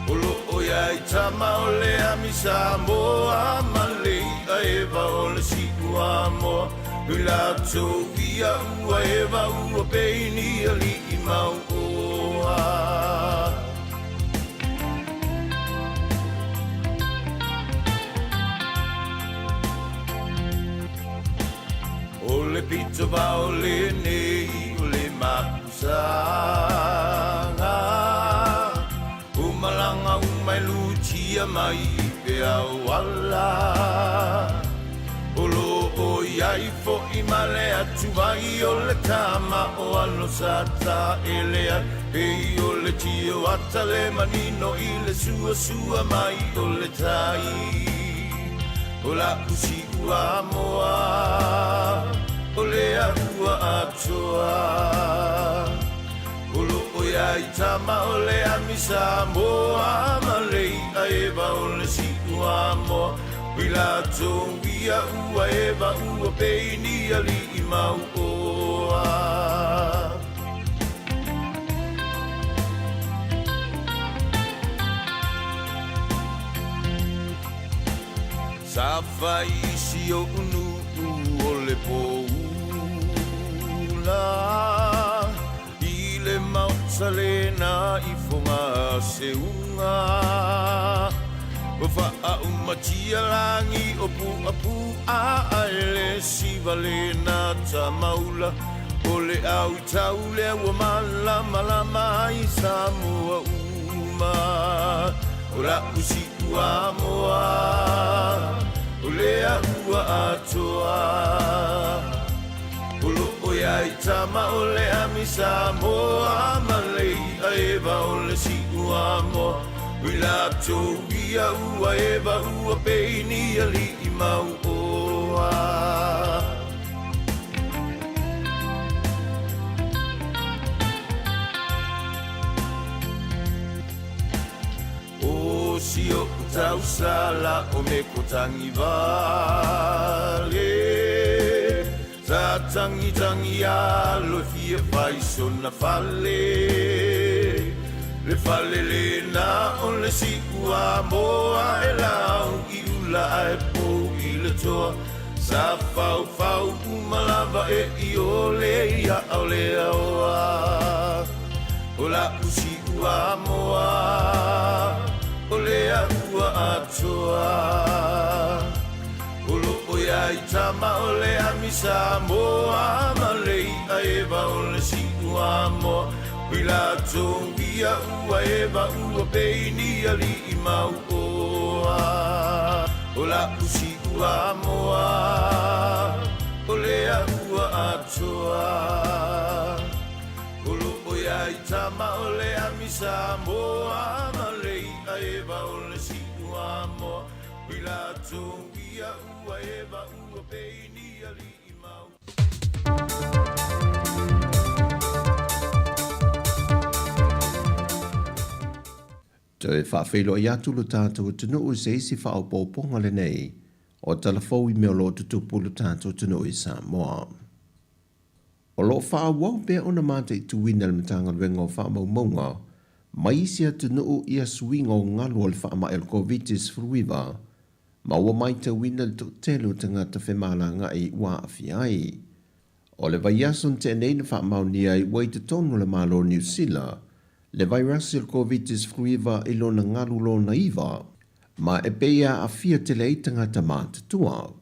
O lo o iai tama o le ami Samoa ma le i'a eva o le siuamoa Nui latou ia ua eva ua peini ali'i mau oa. O le pito vao lenei o le mapusaga O malaga uma e lutia mai i peau ala O lo o i ai fo'i ma le atuvai o le tama o alo sa taele ai Pei o le tio ata le manino i le suasua mai o le tai O la'u siuamoa o lea ua atoa O lo o iai tama o le ami Samoa ma le i'a eva o le siuamoa Hui latou ia ua eva ua peini ali'i mau oa. Sa fai si oʻu nuʻu o le poula I le maota lena i Fogaseuga Ua faaumatia lagi o Puapuʻa Ae le siva lena tamaula O le au i tau lea ua malamalama ai Samoa uma O la'u siuamoa O lea ua atoa O lo o iai tama o le ami Samoa ma le i'a eva o le siuamoa Hui latou ia ua eva ua peini ali'i mau oa. O si oʻu tausala o me ko Tagivale Sa tagitangi alo e fia fai sona fale Le fale lena o le siuamoa E lau i ula ae pou i le toa Sa faufau uma lava e iole ia ao le aoa O la'u siuamoa o lea ua atoa O lo o iai tama o le ami Samoa ma le i'a eva o le siuamoa Hui latou ia ua eva ua peini ali'i mau oa O la'u siuamoa o lea ua atoa. tama o le ami Samoa ma le i'a eva o le Siuamoa i latou ia ua eva ua pei ni ali'i mau. Toe faafeiloai atu lo tatou atunuu i se isi faaopoopoga lenei o tala fou i mea o lo o tutupu i lo tatou atunuu i Samoa. O lo o faaauau pea ona mataituina e le Matagaluega o Faamaumauga mai isi atunuu ia suiga o galu o le faamai o le Koviti-19 ma ua matauina le toatele o tagata femalagaai ua aafia ai. O le vaiaso na tea nei na faamaonia ai ua i totonu o le Malo o Niu Sila le vairasi o le Koviti-19 i lona galu lona iva, ma e pei e aafia tele ai tagata matutua.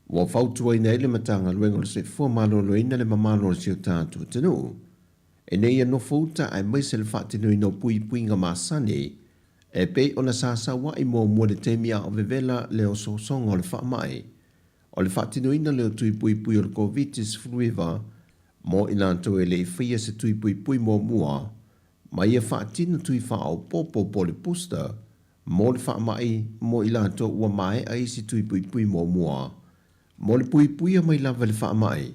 Ua fautuaina ai le Matagaluega o le Soifua Maloloina le mamalu o si o tatou atunuu ina ia nofouta aemaise le faatinoina o puipuiga masani e pei ona sasaua'i muamua i le taimi a o vevela le osoosoga o le faamai. O le faatinoina lea o tui puipui o le Koviti-19 mo i latou e le i faia se tui puipui muamua ma ia faatino tui faaopoopo po o le booster mo le faamai mo i latou ua maea isi tui puipui muamua mo le puipuia mai lava i le faamai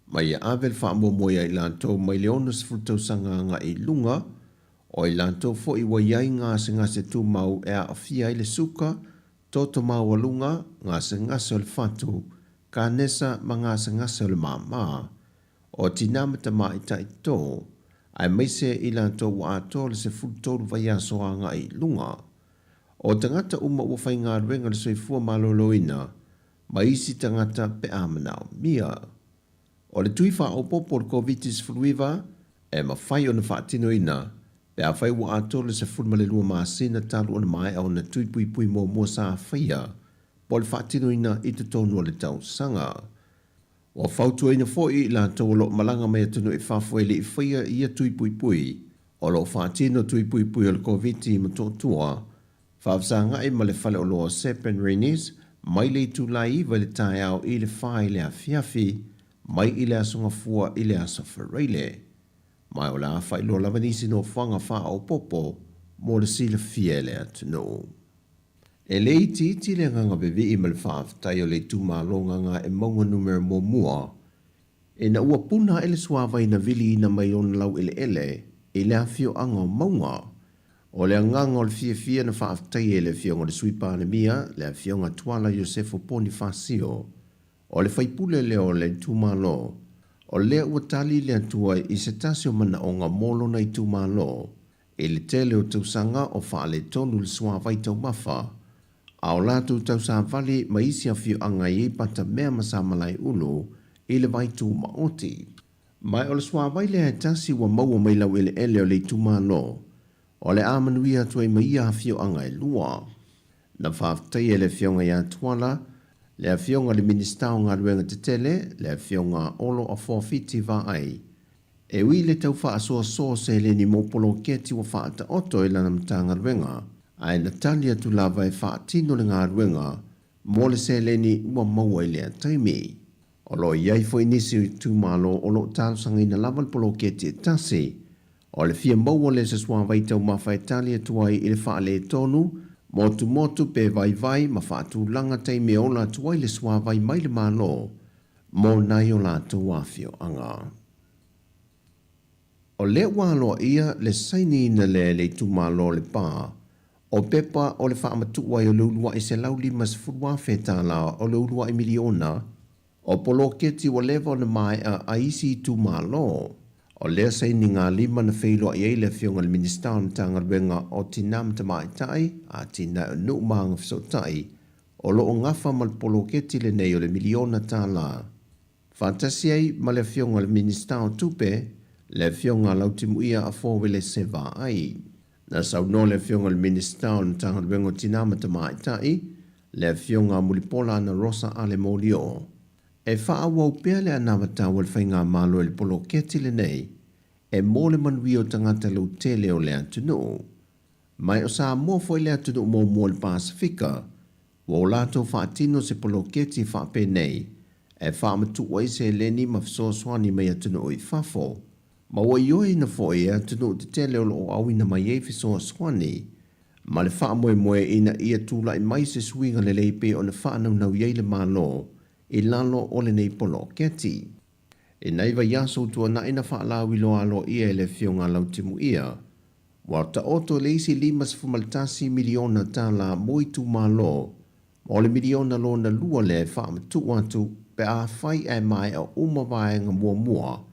ma ia ave le faamuamua ia i latou mai le 60 tausaga agai i luga, o i latou foi ua i ai gasegase tumau e aafia ai le suka, toto maualuga, gasegase o le fatu, kanesa ma gasegase o le māmā, o tinā ma tamaitai tō, aemaise i latou ua atoa le 13 vaiaso agai i luga. O tagata uma ua faigaluega i le soifua maloloina ma isi tagata pe a manaomia. O le tui faaopoopo o le Koviti-19 e mafai ona faatinoina pe afai ua atoa le 12 masina talu ona maea ona tui puipui muamua sa faia po o le faatinoina i totonu o le tausaga. Ua fautuaina foi i latou o lo o malaga mai atunuu i fafo e le i faia ia tui puipui o lo o faatino tui puipui o le Koviti i Motootua, faafesagai ma le faleoloa o Serpent Rennies mai le itula e 9 i le taeao i le 4 i le afiafi mai i le Aso Gafua i le Aso Faraile. Ma o le a faailoa lava nisi nofoaga faaopoopo mo le silafia e le atunuu. E le itiiti le agaga vevii ma le faafetai o le itumalo Gagaemauga Numera Muamua ina ua puna ae le suavai na viliina mai ona laueleele i le afioaga o Mauga. O le agaga o le fiafia na faafetaia e le Afioga i le Sui Palemia, le Afioga Tuala Iosefo Ponifasio, O le faipule lea o le itumalo, o lea ua tali le Atua i se tasi o manaoga mo lona itumalo, i le tele o tausaga o faaletonu le suavai taumafa, a o latou tausavali ma isi afioaga i ai Patamea ma Samalaeulu i le vai tumaoti. Ma o le suavai lea e tasi ua maua mai laueleele o le itumalo, o le a manuia atu ai ma ia afioaga e lua. Na faafetaia e le Afioga ia Tuala, le Afioga i le Minisita o Galuega Tetele, le Afioga Olo Afoafiti Vaai, e ui i le tau faasoasoa o seleni mo poloketi ua faataoto e lana Matagaluega, ae na tali atu lava e faatino le galuega mo le seleni ua maua i lea taimi. O lo o i ai foi nisi o itumalo o lo o talosagaina lava le poloketi e tasi. O le fia maua lea o se suavai taumafa e tali atu ai i le faaletonu, motumotu pe vaivai ma faatulaga taimi e ola atu ai le suavai mai le Malo mo nai o latou afioaga. O lea ua aloaia le sainiina lea e le itumalo o Lepa o pepa o le faamatuu ai o le uluai $150,000 o le uluai miliona o poloketi ua leva ona maea a isi itumalo. O lea sainigalima na feiloai ai le Afioga i le Minisita o le Matagaluega o Tina ma Tamaitai, Atinae o Nuu ma Agafesootai, o lo o gafa ma le poloketi lenei o le miliona tala. Faatasi ai ma le Afioga i le Minisita o Tupe, le Afioga Lautimuia Afo Uelese Vaai. Na saunoa le Afioga i le Minisita o le Matagaluega o Tina ma Tamaitai, le Afioga Mulipola Anarosa Ale Molioo, e faaauau pea le anavatau a le Faigamalo i le poloketi lenei e mo le manuia o tagata lautele o le atunuu. Ma o Samoa foi le atunuu muamua o le Pasefika ua o latou faatino se poloketi faapenei e faamatuu ai seleni ma fesoasoani mai atunuu i fafo. Ma ua ioeina foi e atunuu tetele o lo o auina mai ai fesoasoani ma le faamoemoe ina ia tulai mai se suiga lelei pei ona faanaunau i ai le Malo i lalo o lenei poloketi. I nai vaiaso ua tuanai na faalauiloa aloaia e le Afioga a Lautimuia, ua taoto le isi $51 miliona tala mo itumalo, ma o le miliona lona lua lea e faamatuu atu pe afai ae maea uma vaega muamua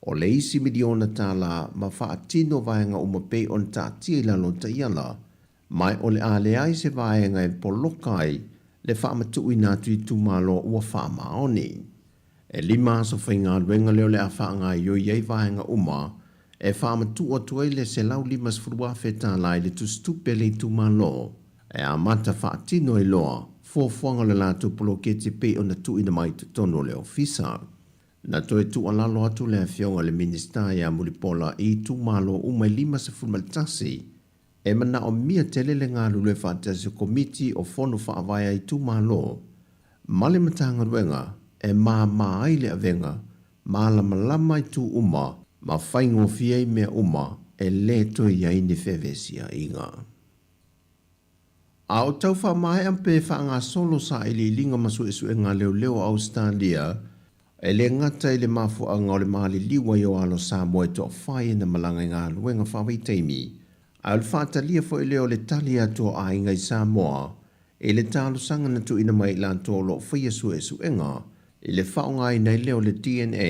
o le isi miliona tala ma faatino vaega uma pei ona taatia i lalo o taiala, ma o le a leai se vaega e poloka ai le faamatuuina atu i itumalo ua faamaoni. E lima aso faigaluega lea o le a faagaoioi ai vaega uma e faamatuu atu ai le $150,000 i le tusitupe a le itumalo e amata faatino ai loa fuafuaga o le latou poloketi pei ona tuuina mai i totonu o le ofisa. Na toe tuualalo atu le Afioga i le Minisita ia Mulipola i itumalo uma e 51 e manaomia tele le galulue faatasi o Komiti o Fono Faavae a Itumalo ma le Matagaluega e māmā ai le avega, malamalama itu uma ma faigofie ai mea uma e lē toe i ai ni feveesiaiga. A o tau faamaea pe faagasolo sailiiliga ma suesuega a leoleo o Ausetalia, e le gata i le mafuaaga o le maliliu ai o alo Samoa e toafā ia na malaga i galuega faavaitaimi, a o le faatalia foi lea o le tali atu o aiga i Samoa i le talosaga na tuuina mai i latou o lo o faia suesuega i le faaaogaina ai lea o le DNA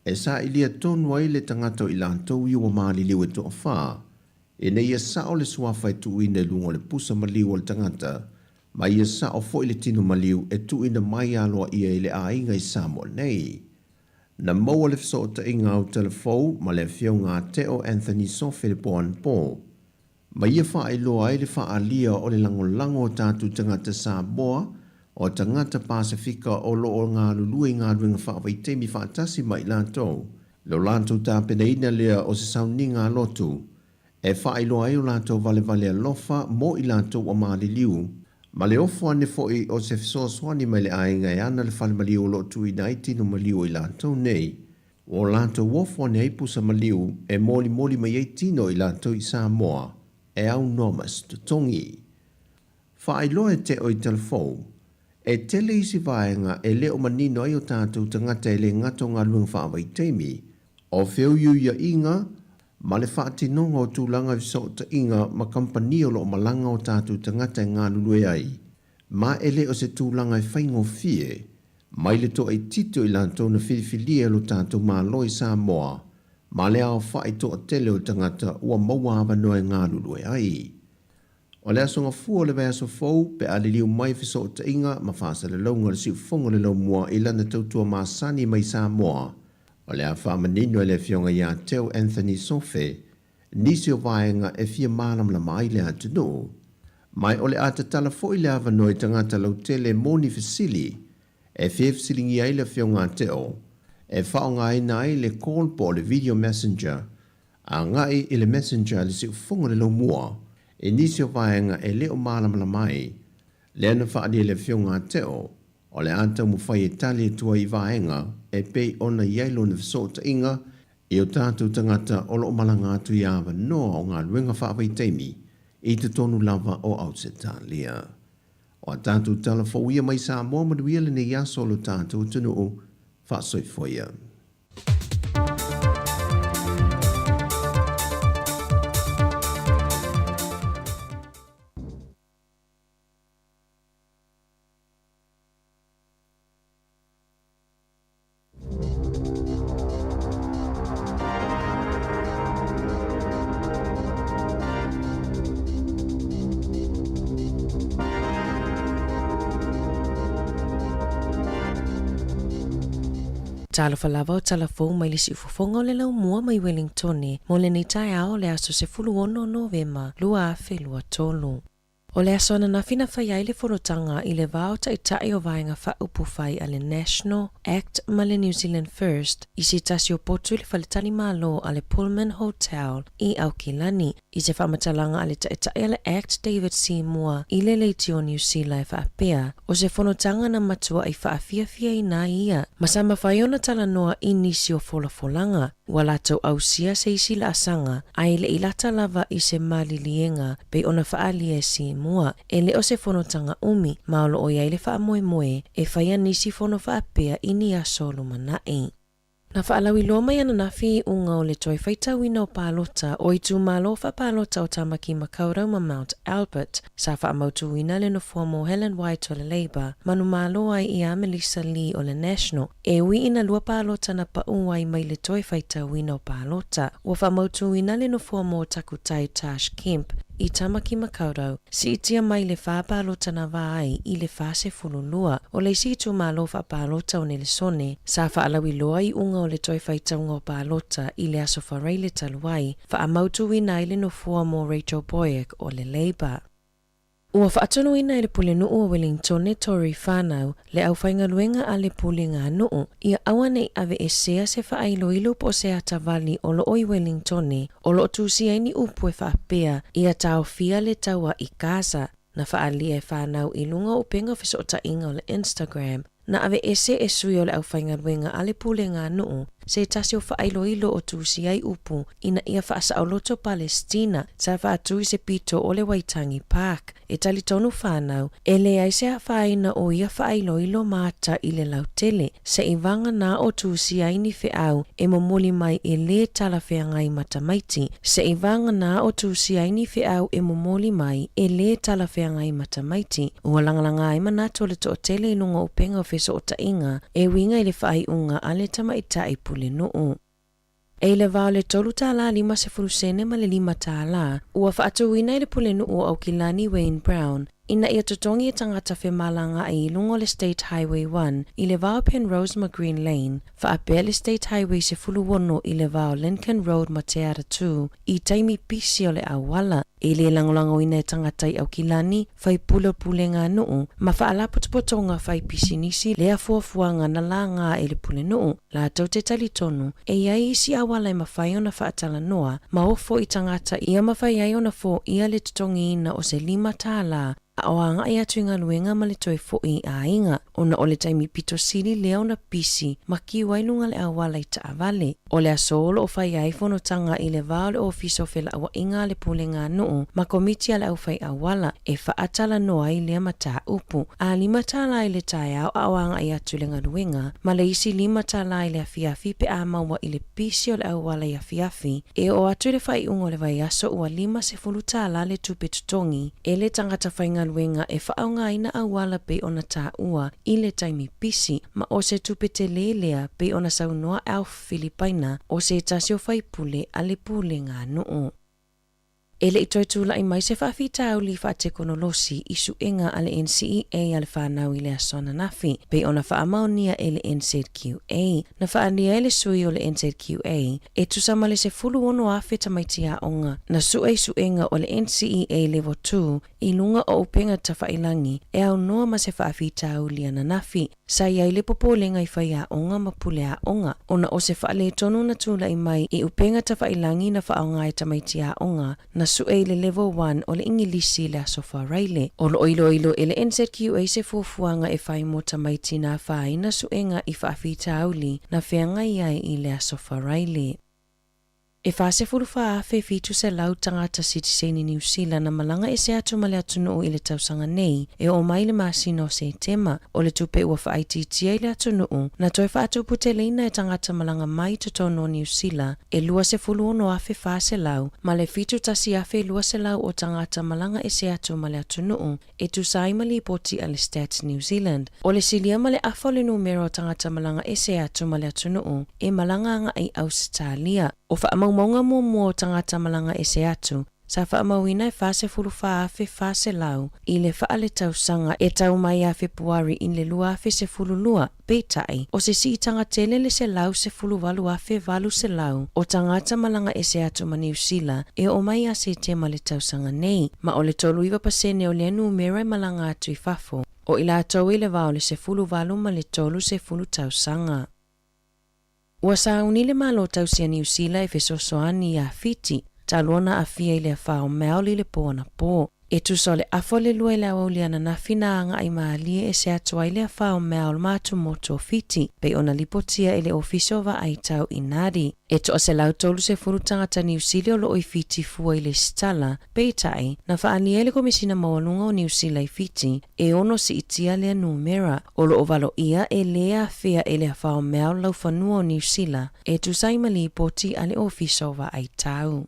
e sailia tonu ai le tagata o i latou ia ua maliliu e toafā ina ia sao le suafa e tuuina i luga o le pusa maliu o le tagata ma ia sao foi le tino maliu e tuuina mai aloaia i le aiga i Samoa nei. Na maua le fesootaiga au telefou ma le Afioga a Teo Anthony Sofe le po anapo, ma ia faailoa ai le faaalia o le lagolago o tatou tagata Samoa, o tagata Pasefika o lo o galulue i galuega faavaitaimi faatasi ma i latou, lo latou tapenaina lea o se sauniga a lotu e faailoa ai o latou valevale alofa mo i latou ua maliliu, ma le ofo ane foi o se fesoasoani mai le aiga e ana le fale maliu o lo o tuuina ai tino maliu o i latou nei. Ua o latou ofo ane ai pusa maliu e molimoli mai ai tino o i latou i Samoa e aunoa ma se totogi. Faailoa e Teo i Talafou, e tele isi vaega e le o manino ai o tatou tagata e le gata o galuega faavaitaimi, o feuiuiaiga ma le faatinoga o tulaga i fesootaiga ma kamupani o lo o malaga o tatou tagata e galulue ai, ma e le o se tulaga e faigofie mai le toaitiiti o i latou na filifilia e lo tatou Malo i Samoa ma le aofai toatele o tagata ua maua avanoa e galulue ai. O le aso gafua o le vaiaso fou, pe a liliu mai fesootaiga ma faasalalauga o le siufofoga o le laumua i lana tautua masani mai Samoa, o le a faamanino e le Afioga ia Teo Anthony Sofe nisi o vaega e fia malamalama ai le atunuu. Ma o le a tatala foi le avanoa i tagata lautele mo ni fesili e fia fesiligia ai le Afioga a Teo e faaaogaina ai le call po o le video messenger Agai i le Messenger a le Siufofoga o le Laumua i nisi o vaega e le o malamalama ai, lea na faaalia e le Afioga a Teo, o le a taumafai e tali atu ai i vaega e pei ona i ai lona fesootaiga i o tatou tagata o lo o malaga atu i avanoa o galuega faavaitaimi i totonu lava o Ausetalia. O a tatou tala fou ia mai Samoa manuia lenei aso o lo tatou atunuu. Faasoifua ia. Talofa lava o tala fou mai le siufofoga o le laumua mai Wellingtone mo lenei taeao o le aso 16 Novema 2023. O le aso ananafi na fai ai le fonotaga i le va o taitai o Vaega Faaupufai a le National, act ma le New Zealand First i se tasi o potu i le faletalimalo a le Pullman Hotel i Aukilani. I se faamatalaga a le Taitai a le Act David Seymour i le Leitio Niu Sila e faapea, o se fonotaga na matuaʻi faafiafiaina ai ia ma sa mafai ona talanoa i nisi o folafolaga ua latou ausia se isi laasaga ae le i lata lava i se maliliega pei ona faaalia e Seymour e le o se fonotaga umi ma o lo o i ai le faamoemoe e faia nisi fono faapea i ni aso o lumanai. Na faalauiloa mai ananafi i iuga o le toe faitauina o palota o itumalo faapalota o Tamaki Makaurau ma Mount Albert, sa faamautuina le nofoa mo Helen White o le Labour, manumalo ai ia Melissa Lee o le National, e ui ina lua palota na paʻu ai mai le toe faitauina o palota. Ua faamautuina le nofoa mo Takutai Tash Kemp i Tamaki Makaurau, Siitia mai le fa palota na va ai i le 42. O le isi itumalo faapalota o Nelesone, sa faalauiloa iuga o le toe faitauga o palota i le Aso Faraile talu ai, faamautuina ai le nofoa mo Rachel Boyack o le Labour. Ua faatonuina e le Pulenuu o Welingtone Tory Whanau le aufaigaluega a le Puleganuu ia aua ne i aveesea se faailoilo po o se atavali o lo o i Welingtone o lo o tusia ai ni upu e faapea ia taofia le taua i Gaza na faaalia e whanau i luga o upega o fesootaiga o le Instagram na aveese e sui o le aufaigaluega a le Puleganuu se tasi o faailoilo o tusia ai upu ina ia faasaoloto Palestina sa faatu i se pito o le Waitangi Park. E talitonu whanau, e leai se afaina o ia faailoilo ma ata i le lautele, seʻi vagana o tusia ai ni feau e momoli mai e lē talafeagai ma tamaiti, seʻi vagana o tusia ai ni feau e momoli mai e lē talafeagai ma tamaiti. Ua lagalaga ai manatu o le toatele i luga o upega o fesootaiga e uiga i le faaiuga a le tamaitai pulenuu. E i le va o le tolu tālā 50 sene ma le lima tālā, ua faatuina e le Pulenuu o Aukilani Wayne Brown ina ia totogi e tagata femalagaai i luga o le State Highway 1 i le va o Penrose ma Green Lane, faapea le State Highway 16 i le va o Lincoln Road ma Te Aratū i taimi pisi o le auala. E lē lagolagoina e tagata i Aukilani, faipule o puleganuu, ma faalapotopotoga fai pisinisi lea fuafuaga na lagā e le pulenuu, latou te talitonu e i ai isi auala e mafai ona faatalanoa ma ofo i tagata ia mafai ai ona foia le totogiina o se $5 a o agaʻi atu i galuega ma le toe foʻi i aiga, ona o le taimi pito sili lea ona pisi ma kiu ai luga le auala i taavale. O le aso o lo o fai ai fonotaga i le va o le Ofisa o Felauaiga a le Puleganuu ma Komiti a le Aufai Auala e faatalanoa ai lea mataupu. A $5 i le taeao a o agaʻi atu i le galuega, ma le isi $5 i le afiafi pe a maua i le pisi o le auala i afiafi, e oo atu i le faaiuga o le vaiaso ua $50 le tupe totogi e le tagata faigaluega e faaaogaina auala pei ona taua i le taimi pisi, ma o se tupe telē lea pei ona saunoa Alf Filipaina o se tasi o faipule a le Puleganuu. E le i toe tulaʻi mai se faafitauli faatekonolosi i suega a le NCEA a le whanau i le aso ananafi, pei ona faamaonia e le NZQA. Na faaalia e le sui o le NZQA, e tusa ma le 16,000 tamaiti aoga na sue i suega o le NCEA Level 2 i luga o upega tafailagi e aunoa ma se faafitauli ananafi. Sa i ai le popolega i faiaoga ma puleaoga, ona o se faaletonu na tulaʻi mai i upega tafailagi na faaaoga e tamaiti aoga na sue i le Level 1 o le Igilisi i le Aso Faraile. O lo o iloilo e le NZQA se fuafuaga e fai mo tamaiti na afaina suega i faafitauli na feagai ai i le Aso Faraile. E 44,700 tagata sitiseni Niu Sila na malaga ese atu ma le atunuu i le tausaga nei e oo mai i le masina o Setema. O le tupe ua faaitiitia i le atunuu na toe faatuputeleina e tagata malaga mai i totonu o Niu Sila e 26,400 ma le 71,200 o tagata malaga ese atu ma le atunuu e tusa ai ma lipoti a le Stats New Zealand. O le silia ma le afa o le numera o tagata malaga ese atu ma le atunuu e malaga agaʻi i Ausetalia. O faamaumauga muamua o tagata malaga ese atu, sa faamauina e 44,400 i le faaletausaga e tau mai ia Fepuari i le 2012. Peitai, o se siitaga tele le 118,800 o tagata malaga ese atu ma Niu Sila e oo mai ia Setema le tausaga nei, ma o le 39% o lea numera e malaga atu i fafo, o i latou i le va o le 18 ma le 30 tausaga. Ua sauni le Malo tausi a Niu Sila e fesoasoani iā Fiti. talu ona aafia i le afa o Maoli i le po anapō. E tusa o le afa o le 2 i le aoauli ananafi na agai malie ese atu ai le afa o Maol ma atumotu o Fiti, pei ona lipotia e le Ofisa o Vaai Tau i Nadi. E 130 tagata Niu Sila o loo i Fiti fua i lesitala, peitai, na faaalia e le Komesina Maualuga o Niu Sila i Fiti, e ono siitia lea numera. O loo valoia e lē afea e le afa o Maol laufanua o Niu Sila, e tusa ai ma lipoti a le Ofisa o Vaai Tau.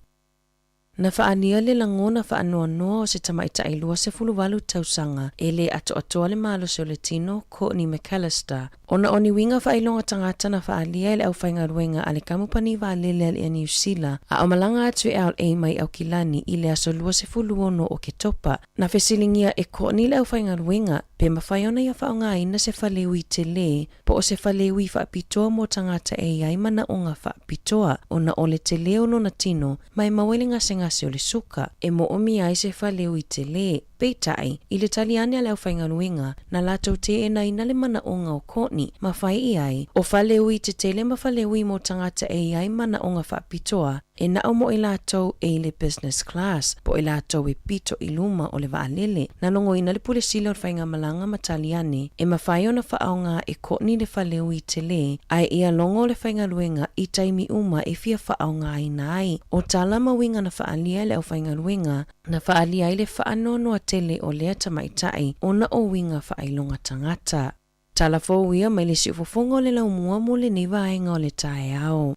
Na faaalia le lagona faanoanoa o se tamaitai 28 tausaga e lē atoatoa le malosi o le tino, Courtney McAllister, ona o ni uiga faailoga tagata na faaalia e le aufaigaluega a le kamupani vaalele a le Air Niu Sila a o malaga atu i LA mai Aukilani i le aso 26 o Oketopa. Na fesiligia e Courtney le aufaigaluega pe mafai ona ia faaaogaina se faleui telē po o se faleui faapitoa mo tagata e i ai manaoga faapitoa ona o le telē o lona tino ma e maua i le gasegase o le suka e moomia ai se faleui telē. Peitai, i le tali ane a le aufaigaluega, na latou teenaina le manaoga o Courtney ma fai i ai, o faleui tetele ma faleui mo tagata e i ai manaoga faapitoa, e nao mo i latou e i le business class, po o i latou e pito i luma o le vaalele. Na logoina le Pule Sili o le Faigamalaga ma tali ane, e mafai ona faaaoga e Courtney le faleui telē, ae ia logo le faigaluega i taimi uma e fia faaaogaina ai. O tala ma uiga na faaalia e le aufaigaluega, na faaalia ai le faanoanoa tele o lea tamaitai ona o uiga faailoga tagata. Tala fou ia mai le siufofoga o le laumua mo lenei vaega o le taeao.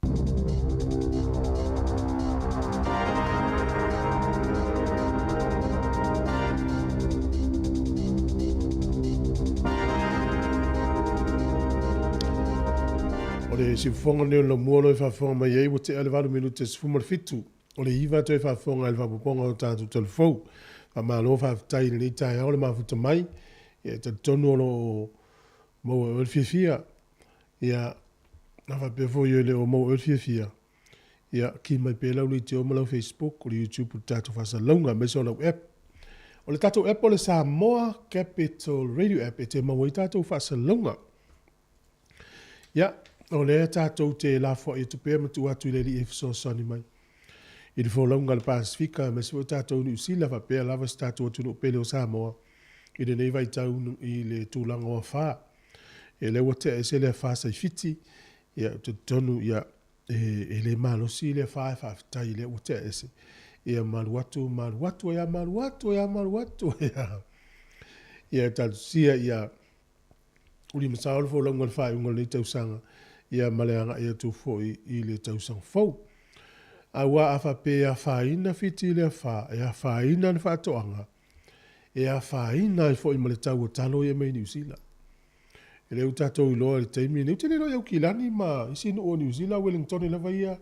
O le siufofoga lenei o le laumua o lo o e faafofoga mai ai ua tea le 8 minute 17. O le 9 toe faafofoga i le faaopoopoga o tatou talafou. Faamalo faafetai i lenei taeao le mafuta mai. Ia e talitonu o lo o maua e oe le fiafia. Ia, a faapea foi e le o maua e oe le fiafia, ia ki mai pea lau leitio ma lau Facebook, o le YouTube o le tatou faasalalauga, aemaise o lau app. O le tatou app o le Samoa Capital Radio App e te maua ai tatou faasalalauga. Ia, o lea tatou te lafoai atu pea ma tuu atu i le Alii e fesoasoani mai i le folauga a le Pasefika, aemaise foi o tatou Niu Sila, faapea lava si tatou atunuu pele o Samoa i lenei vaitau i le tulaga o afa. Ia lea ua tea ese le afa saifiti, ia ou te talitonu ia e le malosi le afa e faafetai lea ua tea ese. Ia malu atu, malu atu ai lava, malu atu ai lava, malu atu ai lava. Ia talosia ia uli ma sao le folauga i le faaiuga o lenei tausaga, ia ma le agai atu foi i le tausaga fou. Aua a faapea e afaina Fiti i le afa, e afaina le faatoaga, e afaina ai foi ma le tau o talo ia mai Niu Sila. E le o tatou iloa i le taimi lenei, ou te le iloa i Aukilani ma isi nuu o Niu Sila, Wellingtone lava ia.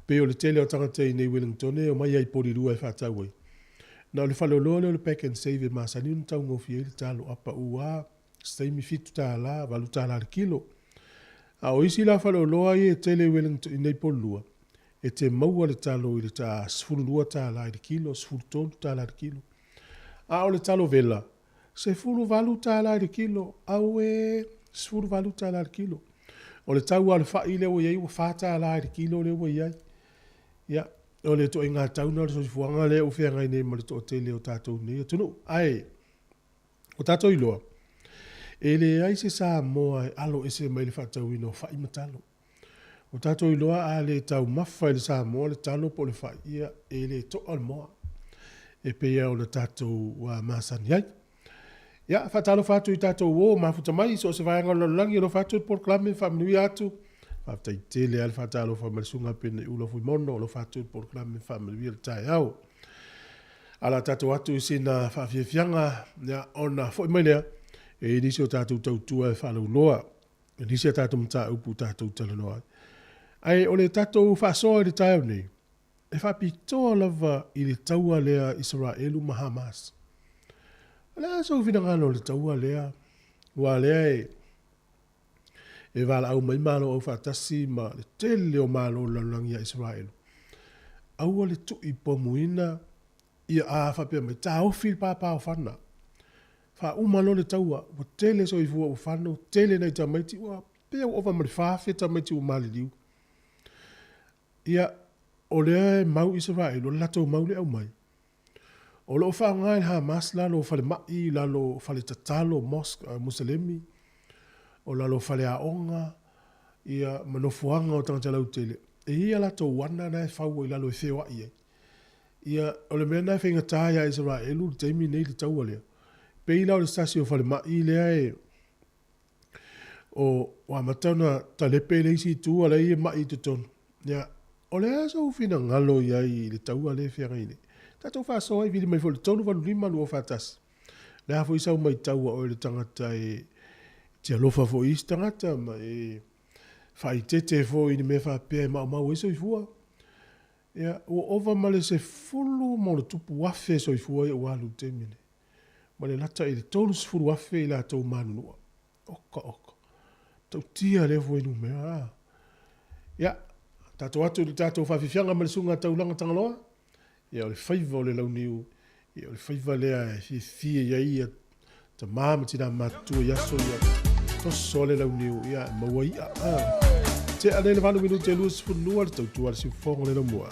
Pei o le tele o tagata i nei Wellingtone e omai ai i Polilua e faatau ai. Na o le faleoloa lea o le Pack and Save e masani ona taugofie ai le talo, a pau lava se taimi $7, $8 le kilo. A o isi la faleoloa ia e tele i Wellington i nei Polilua, e te maua le talo i le ta $12 i le kilo, $13 i le kilo. A o le talo vela, $18 i le kilo, auē, $18 i le kilo. O le tau lava o le fai lea ua i ai ua $4 i le kilo lea ua i ai. Ia, o le ituaiga tau lena o le soifuaga lea ua feagai nei ma le toatele o tatou i lenei atunuu. Ae, ua tatou iloa, e leai se Samoa e alo ese mai le faatauina o fai ma talo. Ua tatou iloa a le taumafa e le Samoa le talo po o le fai, ia, e le toa le moa e pei lava ona tatou masani ai. Ia, faatalofa atu i tatou uo mafuta mai i so o se vaega o le lalolagi, alofa atu le polokalame, faamanuia atu. Faafetai tele lava le faatalofa mai le Susuga Peneiula Fuimono, alofa atu le polokalame, faamanuia le taeao. Ae o le a tatou atu i sina faafiafiaga, ia, ona foi mai lea, e i ai nisi o tatou tautua e faalauiloa. I nisi a tatou mataupu tatou talanoa ai. Ae o le tatou faasoa i le taeao nei, e faapitoa lava i le taua lea Isaraelu ma Hamas. O le a sou finagalo i le taua lea? Aua o lea e valaau mai Malo Aufaatasi ma le tele o Malo o le lalolagi ia Isaraelu, aua le tuuipomuina Ia, a faapea mai, taofi le pāpāofana. Faauma loa le taua, ua tele soifua ua fano, tele nai tamaiti, ua pei ua ova ma le 4,000 tamaiti ua maliliu. Ia, O lea e mau Isaraelu, o le latou mau lea e aumai. O lo o faaaoga e le Hamas lalo o falemai, lalo o fale tatalo, mosque, a Muselemi, o lalo o faleaoga, ia, ma nofoaga o tagata lautele. E i ai a latou ana na e fau ai i lalo e feoai ai. Ia, o le mea lena e faigata ia Isaraelu i le taimi lenei i le taua lea. Pei la o le se tasi o falemai lea e, o, ua amata ona talepe le isi itu a la e i ai mai i totonu. Ia, o le a sou finagalo i ai i le taua lea e feagai nei? Tatou faasoa ai, vili mai foi i le 385 241. Le a foi sau matau a oe le tagata e te alofa foi i isi tagata ma e faaitete foi i ni mea faapea e maumau ai soifua. Ia, ua ova ma le 10+ soifua ia ua alu i le taimi nei. Ma le lata i le 30,000 i latou manunua. Oka oka. Tautia lea fuainumera a. Ia, tatou atu i le tatou faafiafiaga ma le susuga Taulaga Tagaloa. Ia, o le faiva o le launiu, ia, o le faiva lea e fiafia i ai ia tama ma tina matutua i aso ia. Toso le launiu, ia, e maua i'a. A. Tea lea le 8 minute e 22 le tautua a le siufofoga o le laumua.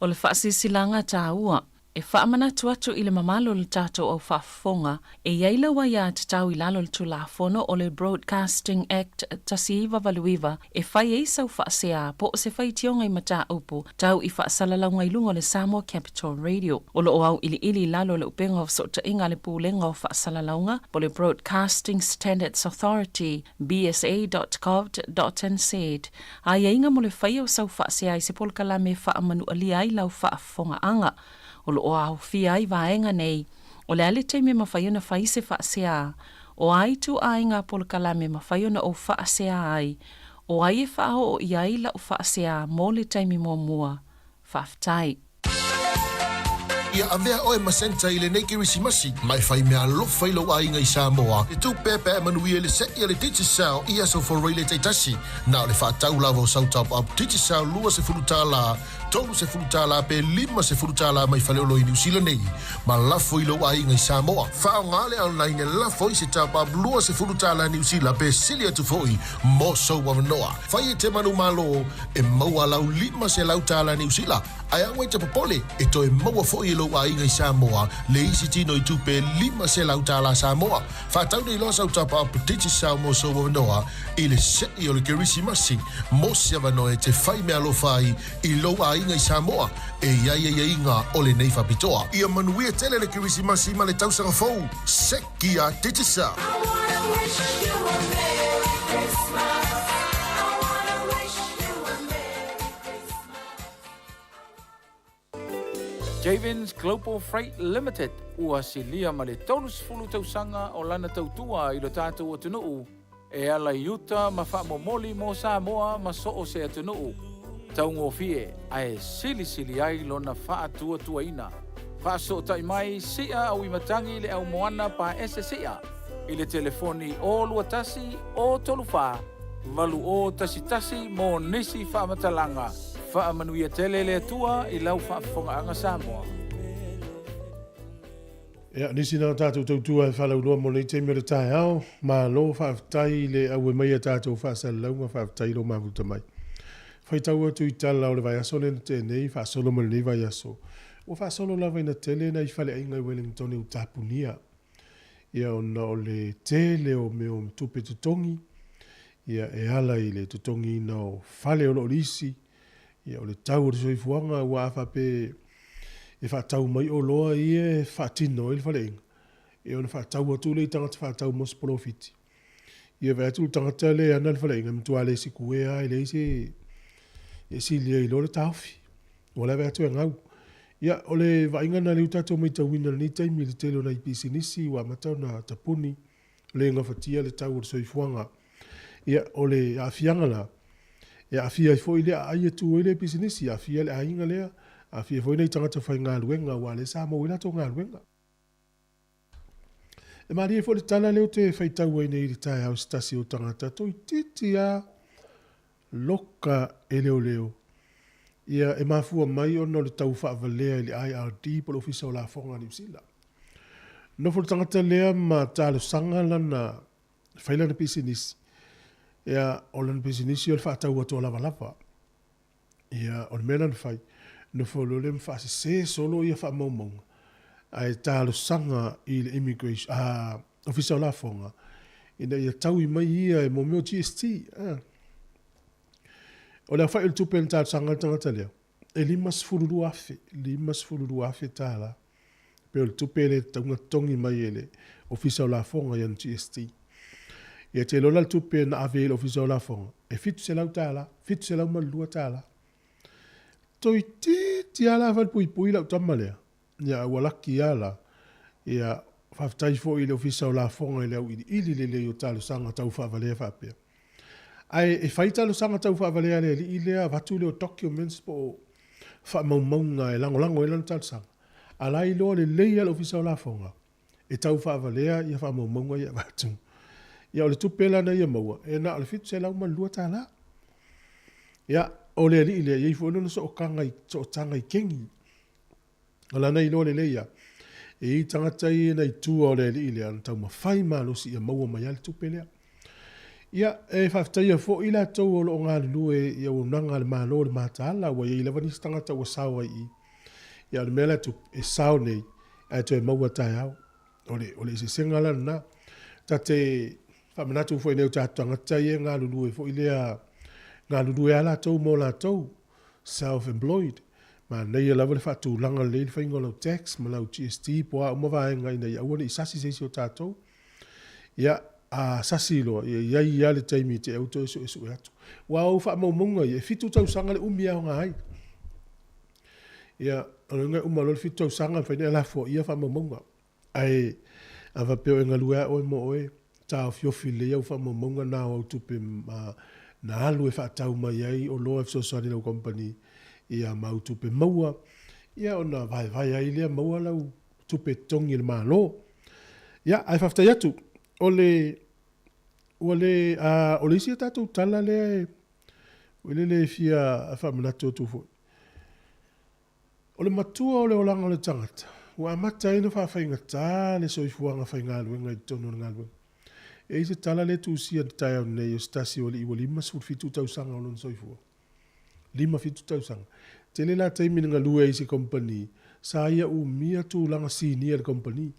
O le faasilasilaga taua, e faamanatu atu i le mamalu o le tatou au faafofoga, e i ai lau aiatatau i lalo o le Tulafono o le Broadcasting Act 1989 e fai ai sau faasea po o se faitioga i mataupu tau i faasalalauga i luga o le Samoa Capital Radio. O lo o auiliili i lalo o le upega o fesootaiga a le Pulega o Faasalalauga po o le Broadcasting Standards Authority, bsa.govt.nz, Aiaiga mo le faia o sau faasea i se polokalame e faamanualia ai lau faafofogaaga. O lo o aofia ai vaega nei, o le a le taimi e mafai ona fai se faasea, o a ituaiga polokalame e mafai ona ou faasea ai, o ai e faaoo i ai lau faasea mo le taimi muamua. Faafetai. Ia avea oe ma Santa i lenei Kerisimasi, ma e fai meaalofa i lou aiga i Samoa, e tupeapea manuia i le se'i a le Digicel i aso Foraile taitasi. Na o le faatau lava o sau top up Digicel $20, $30 pe $50 mai Faleolo i Niu Sila nei, ma lafo i lou aiga i Samoa. Faaaoga le online e lafo ai se top up $20 Niu Sila pe sili atu foi mo sou avanoa. Fai e te manumalo e maua lau $500 Niu Sila, ae aua e te popole, e toe maua foi e lou aiga i Samoa le isi tino i tupe $500 Samoa. Faatau nei loa sau top up Digicel mo sou avanoa i le se'i o le Kerisimasi mo se avanoa e te fai meaalofa ai i lou aiga i Samoa e i ai aiaiga o lenei faapitoa. Ia manuia tele le Kerisimasi ma le tausaga fou! Sekia Digicel! Javens Global Freight Limited ua silia ma le 30 tausaga o lana tautua i lo tatou atunuu e ala i uta ma faamomoli mo Samoa ma so o se atunuu taugofie ae silisili ai lona faatuatuaina. Faasootai mai sia auimatagi le au moana paese sia i le telefoni 021 034 8011 mo nisi faamatalaga. Faamanuia tele le Atua i lau faafofogaaga Samoa. Ia, nisi na o tatou tautua e faalauiloa mo lenei taimi o le taeao. Malo faafetai i le auwe mai a tatou faasalalauga, faafetai i lou mafuta mai. Faitau atu i tala o le vaiaso lea na tea nei, faasolo mai lenei vaiaso. Ua faasolo lava ina tele nai faleaiga i Wellington ua tapunia. Ia ona o le tele o mea o tupe totogi, ia e ala i le totogiina o fale o lo o lisi, ia o le tau o le soifuaga aua a faapea e faatau mai oloa ia e faatino ai le faleaiga, ia ona faatau atu lea i tagata faatau mo se polofiti. Ia vaai atu le tagata lea e ana le faleaiga, e matua le sikuea lava, e leai se e sili ai loa le taofi. Ua lave atu e gau. Ia, o le vaaiga lena lea ua tatou matauina i lenei taimi i le tele o nai pisinisi ua amata ona tapuni, le gafatia le tau o le soifuaga. Ia, o le aafiaga la, e aafia ai foi le aai e tu ai le pisinisi, aafia le aiga lea, aafia foi nai tagata faigaluega aua o lea sa maua ai latou galuega. E malie foi le tala lea ou te faitau ai nei i le taeao i se tasi o tagata toeitiiti lava loka e leoleo. Ia, e mafua mai ona o le tau faavalea i le IRD po o le Ofisa o Lafoga a Niu Sila. Nofo le tagata lea ma talosaga lana, fai lana pisinisi. Ia, o lana pisinisi o le faatau atu o lavalava. Ia, o le mea lea na fai, nofo loa lea ma faasese solo ia faamaumauga, ae talosaga i le Immigration, a, Ofisa o Lafoga, ina ia taui mai ia e mo mea o GST. A. O le aofai o le tupe na talosaga ai le tagata lea, e $52,000, $52,000 tala, pei o le tupe lea e tatau ona totogi mai e le Ofisa o Lafoga i ana GST. Ia te iloa la le tupe na ave i le Ofisa o Lafoga, e $700, $702. Toeitiiti lava la falepuipui lau tama lea, ia a ua laki lava la, ia faafetai foi i le Ofisa o Lafoga i le auiliili lelei o talosaga tau faavalea faapea. Ae e fai talosaga tau faavalea a le alii lea avatu lea o documents po o faamaumauga e lagolago ai lana talosaga, a la e iloa lelei lava e le Ofisa o Lafoga e tau faavalea ia faamaumauga ia e avatu. Ia o le tupe la na ia maua, e na o le $702. Ia, o le alii lea, e i ai foi lona sootaga i, sootaga i kegi. O lana iloa lelei lava, e i ai tagata ia na i tua o le alii lea na taumafai malosi ia maua mai ai le tupe lea. Ia, e faafetaia foi i latou o lo o galulue i auaunaga a le Malo i le mataala, ua i ai lava nisi tagata ua sao ai i i. Ia, o le mea la e tupu, e sao nei, ae toe maua taeao. O le, o le eseesega la lena. Ta te faamanatu foi i nai o tatou tagata ia e galulue foi lea, galulue lava latou mo latou, self employed. Manaia lava le faatulaga lelei le faiga o lau tax ma lau GST po o a uma vaega ina ia aua ne i sasi se isi o tatou. Ia, a sasi loa, ia i ai lava le taimi e te au toe suesue atu. Aua o au faamaumauga ia, e fitu tausaga le umi e aoga ai. Ia, o lona uiga e uma loa le fitu tausaga e mafai ona e lafoaia faamaumauga. Ae a faapea o e galue lava oe mo oe, taofiofi lelei au faamaumauga na o au tupe na alu e faatau mai ai oloa e fesoasoani i lau kamupani, ia ma au tupe maua, ia ona vaevae ai lea maua lau tupe e totogi e le Malo. Ia, ae faafetai atu, o le, ua le, a, o le isi a tatou tala lea e, foi lele e fia faamanatu atu foi, o le matua o le olaga o le tagata, ua amata ai ona faafaigata le soifuaga faigaluega i totonu o le galuega. E i ai se tala lea e tusia i le taeao nei o se tasi o alii ua 57 tausaga o lona soifua. 57 tausaga. Tele la taimi na galue ai i se kamupani, sa ia umia tulaga sinia i le kamupani.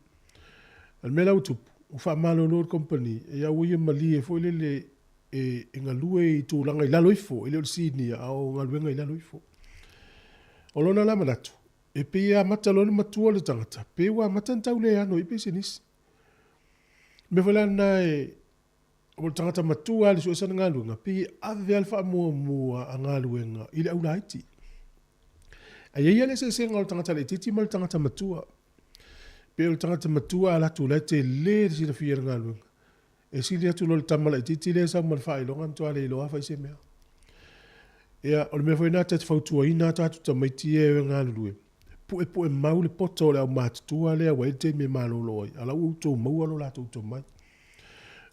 A o le mea la ua tupu, ua faamalolo le kamupani, ia ua ia malie foi lele e, e galue i tulaga i lalo ifo, e le o le sinia, a o galuega i lalo ifo. O lona la manatu, e pei e amata loa ona matua le tagata, pe ua amata ona tau le ano i pisinisi. O le mea foi la lena e, O le tagata matua lava i le sue sana galuega, pei e ave lava le faamuamua a galuega i le au laiti. Ae i ai lava le eseesega o le tagata laitiiti ma le tagata matua. Pei o le tagata matua a alu atu o la e tele le silafia i le galuega. E sili atu loa i le tama laitiiti lea e sau ma le faailoga e matua le iloa lava fai se mea. Ia, o le mea foi lena ta te fautuaina lava tatou tamaiti ia e o e galulue, Puepuemau le poto o le aumatutua lea ua i ai le taimi e malolo ai, a o la ua outou maua lo latou tomai.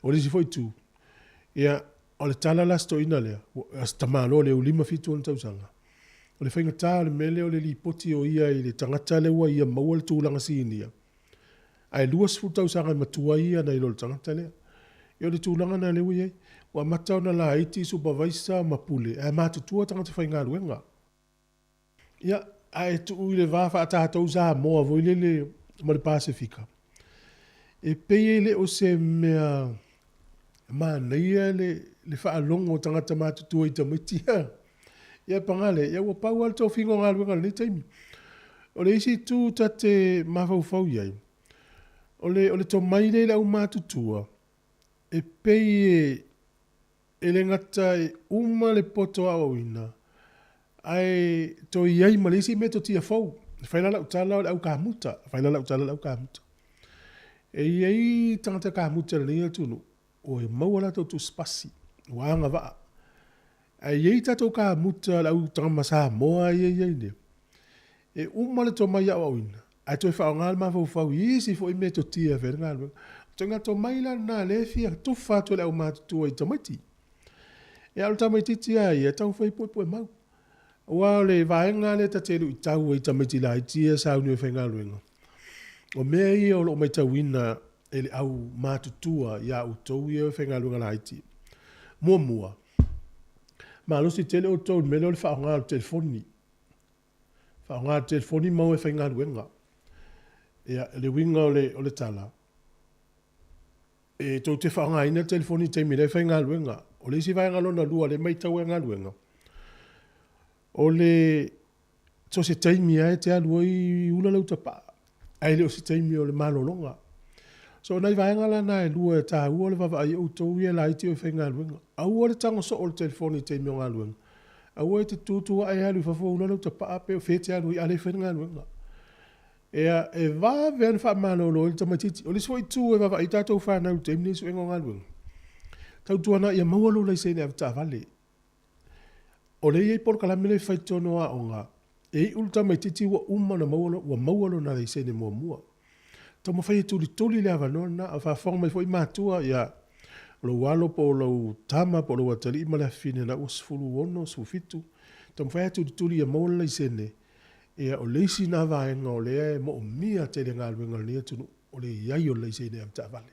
O le isi foi itu, ia, o le tala la a si toeaina lea, a si tamaloa lea ua 57 ona tausaga, o le faigata o le mea lea o le lipoti o ia i le tagata lea ua ia maua le tulaga sinia, ae 20 tausaga e matua ia nai lo le tagata lea. Ia o le tulaga lena lea ua i ai. Ua amata ona laiti supervisor ma pule, ae matutua tagata faigaluega. Ia, ae tuu i le va faa-tatou Samoa foi lele ma le Pasefika, e pei e le o se mea manaia le, le faalogo o tagata matutua i tamaiti ia. Ia paga lea, ia ua pau lava le tofiga o galuega i lenei taimi. O le isi itu ta te mafaufau i ai, o le, o le tomai lea i le aumatutua, e pei e, E le gata e uma le poto aoaoina, ae toe i ai ma le isi metotia fou. E fai la lau tala o le au kamuta, e fai la lau tala o le au kamuta. E i ai tagata kamuta i lenei atunuu, ua maua latou tusipasi, ua agavaa. Ae i ai tatou kamuta, le au tama Samoa ia e i ai nei, e uma le tomai aoaoina, ae toe faaaoga le mafaufau i isi foi metotia e fai ai le galuega. O ituaiga tomai la lena o lea e fia tufa atu e le aumatutua i tamaiti. Ia a o le tamaitiiti lava ia, e taumafai e puepuemau. Aua o le vaega lava lea ta te luitau ai i tamaiti laiti ia e sauni e faigaluega, o mea ia o lo o matauina e le aumatutua ia outou ia e faigaluega laiti. Muamua, malosi tele outou i le mea lea o le faaaoga o le telefoni. Faaaoga le telefoni ma o e faigaluega. Ia, le uiga o le, o le tala, e tou te faaaogaina le telefoni i le taimi la e faigaluega. O le isi vaega lona lua lea e matau ai galuega, o le so se taimi lava e te alu ai ula lau tapaa, ae le o se taimi o le malologa. So o nai vaega la na e lua e taua le vaavaai i outou ia laiti o e faigaluega. Aua le tago soo o le telefoni i taimi o galuega. Aua e te tutu ae alu i fafo ula lau tapaa pe o fea e te alu ai a o lea e fai le galuega. Ia, e vave lava ona faamalolo ai le tamaitiiti. O le isi foi itu e vaavaai ai tatou fanau i le taimi lenei i suega o galuega, tautuana ia maua lou laisene avetaavale. O lea e i ai polokalame lea e fai i totonu o aoga, e iu le tamaitiiti ua uma ona maua, ua maua lona laisene muamua. Taumafai e tulituli le avanoa lena, a o faafofoga mai foi matua, ia, o lou alo po o lau tama po o lou atalii ma le afafine la ua 16, 17, taumafai lava e tulituli ia maua le laisene. Ia, o le isi lena vaega o lea e moomia tele e galuega a lenei atunuu, o le i ai o le laisene avetaavale.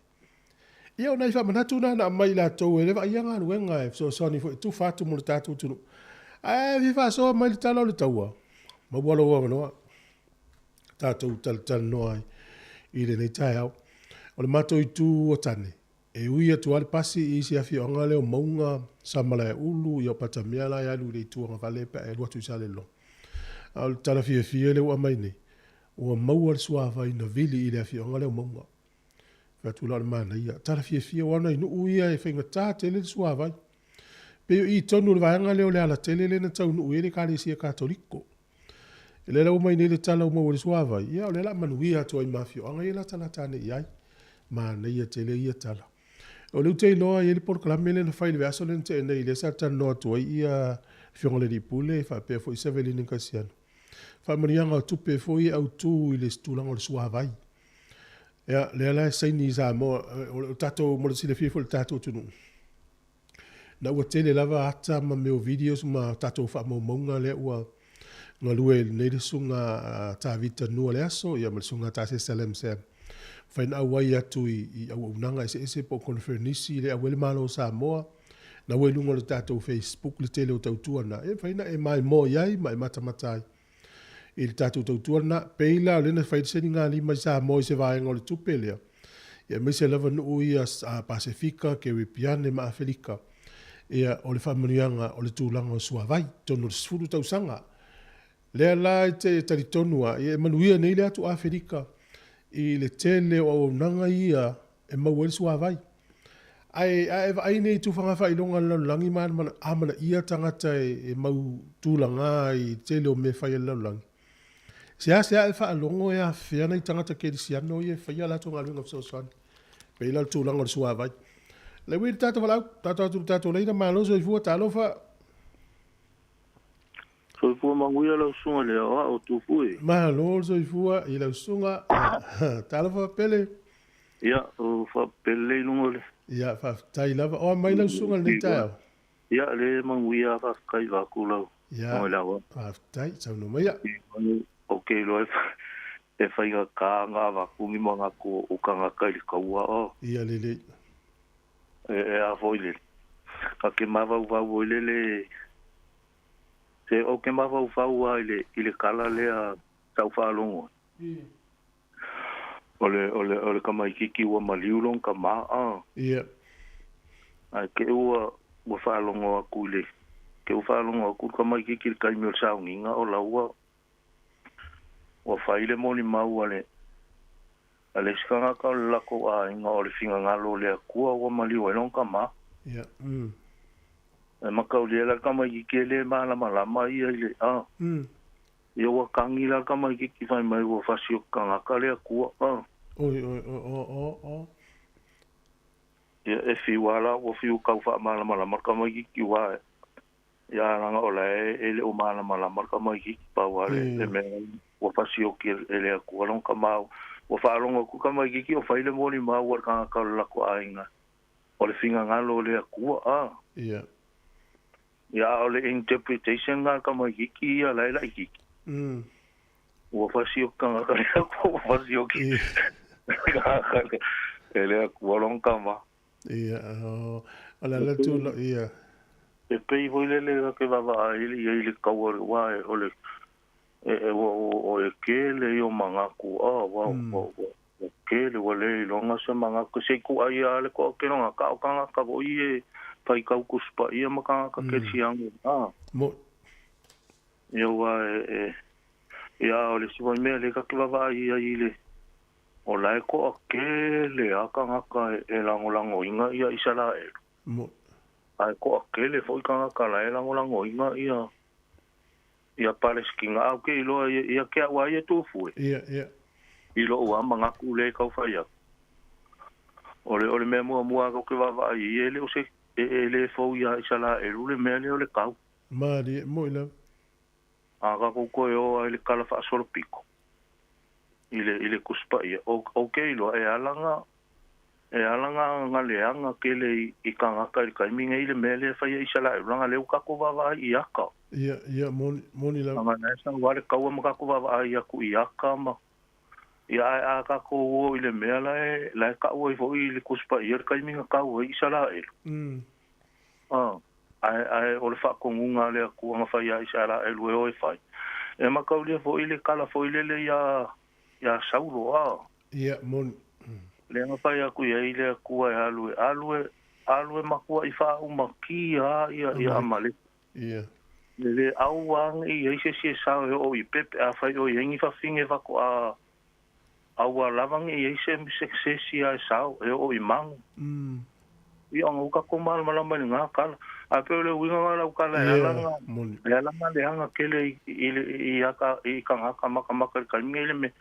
Ia, o nai faamanatu na na aumai i latou e le vaaia galuega e fesoasoani foi e tufa atu mo le tatou atunuu. Ae fia faasoa mai le tala o le taua, maua lou avanoa tatou talatalanoa ai i lenei taeao. O le matou itu o tane, e ui atu lava le pasi i isi afioaga lea o Mauga, Samalaeulu, ia o Patamea la e alu i le itu agavale pe a e alu atu i Salelologa. A o le tala fiafia lea ua aumai nei, ua maua le suavai na vili i le afioaga lea o Mauga. Fai atu la o le manaia. Tala fiafia aua o nai nuu ia e faigata tele le suavai. Pei o i tonu i le vaega lea o le alatele lea na taunuu i ai le Ekalesia Katoliko. O lea la ua aumai nei le tala ua maua i le suavai, ia o lea o le a manuia atu ai ma afioaga ia e latalata ane i ai. Manaia tele ia tala. O lea ou te iloa e i ai le polokalame lea na fai i le vaiaso lea na tea nei lea sa talanoa atu ai ia Afioga i le Alii Pule faapea foi Sevelin Kasiano. Faamanuiaga o tupe foi e autu i le tulaga o le suavai. Ia, lea la e saini i Samoa, o le tatou, mo le silafia foi e le tatou atunuu, na ua tele lava ata ma mea o videos ma tatou faamaumauga lea ua galue ai nei le susuga a Tavita Nua le aso, ia ma le susuga a Tasesa Lam Sam. Mafai ona auai atu i auaunaga eseese po o koneferenisi le auai le Malo o Samoa, na ua i luga o le tatou Facebook le tele o tautua na, e mafai ona e maimoa i ai ma e matamata ai i le tatou tautua lena. Pei la o lea na fai le senigalima i Samoa i se vaega o le tupe lea, ia aemaise lava nuu ia Pasefika, Kerepiane ma Afelika, ia o le faamanuiaga o le tulaga o suavai, totonu o le 10 tausaga. Lea la e te talitonu lava, ia e manuia nei le atu Afelika i le tele o auaunaga ia e maua ai le suavai. Ae a e vaai nei i tufaga faailoga a le lalolagi ma amanaia tagata e mau tulaga i le tele o mea e fai a le lalolagi, seasea e faalogo e afea nai tagata kerisiano ia e faia a latou galuega fesoasoani. Pei la o le tulaga o le suavai. Le ui le tatou valaau, tatou atu i le tatou laina, malo soifua, talofa. Soifua manuia lau susuga i le aoao o Tufue. Malo le soifua i lau susuga. Talofa Pele. Ia, o faapele lelei i luga o le. Ia, faafetai lava. O a mai lau susuga i lenei taeao? Ia, le manuia faafetai vaeatu lau susuga i le aoao. Ia, faafetai, saunoa maia. Ou te iloa e faigata ona avatu ni manatu o tagata i le taua o. Ia lelei. E a foi lele. Ta te mafaufau foi lele se ou te mafaufau lava i le i le tala lea sa ou faalogo ai. O le o le o le tamaitiiti ua maliu lona tama a. Ia. Ae te i ua ua faalogo atu i le te i ua faalogo atu le tamaitiiti i le taimi o le sauniga o la ua ua fai le molimau a le a le isi tagata o le latou aiga o le finagalo o le Atua ua maliu ai lona tama. Ia. E mataulia la le tamaitiiti e le malamalama ia i le a. Ia ua tagi la le tamaitiiti fai mai ua fasi o tagata le Atua a. Oi oi oi o o o. Ia e fiu lava la ua fiu tau faamalamalama le tamaitiiti aua Ia leaga o la e le o malamalama le tamaitiiti pau lava le mea ua fasioki e le Atua lona tama. Ua faalogo atu le tamaitiiti o fai le molimau a le tagata o le latou aiga o le finagalo o le Atua a. Ia. Ia a o le interpretation lena a le tamaitiiti ia la e laitiiti. Ua fasioki tagata le Atua ua fasioki tagata e le Atua lona tama. Ia, o le ala tulaga, ia. E pei foi lele ta te vaavaai i ai i le tau o le wā e o le e ua o e kele ia o manatu a ua ua ua kele ua le iloga se manatu se i kuʻai a le toʻateloga ka o tagata foi e faitau Tusi Paia ma tagata kerisiano a. Mo. Ia ua e ia o le isi foi mea lea ta te vaavaai ai i le O la e toʻatele a tagata e lagolagoina ia Isaraelu. Mo. A e toʻatele foi tagata la e lagolagoina ia ia Palesitina. A ou te iloa ia ia te au a ia Tufue. Ia, ia. I loʻu a manatu lea e tau fai atu. O le o le mea muamua a tou te vaavaai i ai e le o se e e le fou iā Isaraelu le mea lea o le kau. Malie, moi lava. A tatou toe o ai i le tala faasolopito i le i le Tusi Paia, ou te iloa e ala na e ala na na leaga tele i i tagata i le taimi nei i le mea lea e fai e Isaraelu, leaga lea ua tatou vaavaai i ata. Ia, ia, moni, moni lava. Leaga na e sau lava le taua ma tatou vaavaai atu i ata ma. Ia ae a takou o i le mea la e la e ta'u ai fo'i i le Tusi Paia le taimi na tau ai Isaraelu. Ae ae o le fa'atonuga a le Atua na fai iā Isaraelu e o e fai. E mataulia fo'i le tala foi lele iā iā Saulo a. Ia, moni. Lea na fai atu i ai le Atua e alu e alu e alu e matua'i fa'aumatia ia ia Amaleki. Ia. E lē aua ne'i i ai se isi e sao e o'o i pepe afai o i ai ni fafine fato'a aua lava ne'i i ai se se isi a e sao e o'o i magu. Ia ona ua tatou malamalama i lenā tala. Ae pei o le uiga na o lau tala e ala na e ala na leaga tele i i le i ata i tagata matamata i le taimi nei le mea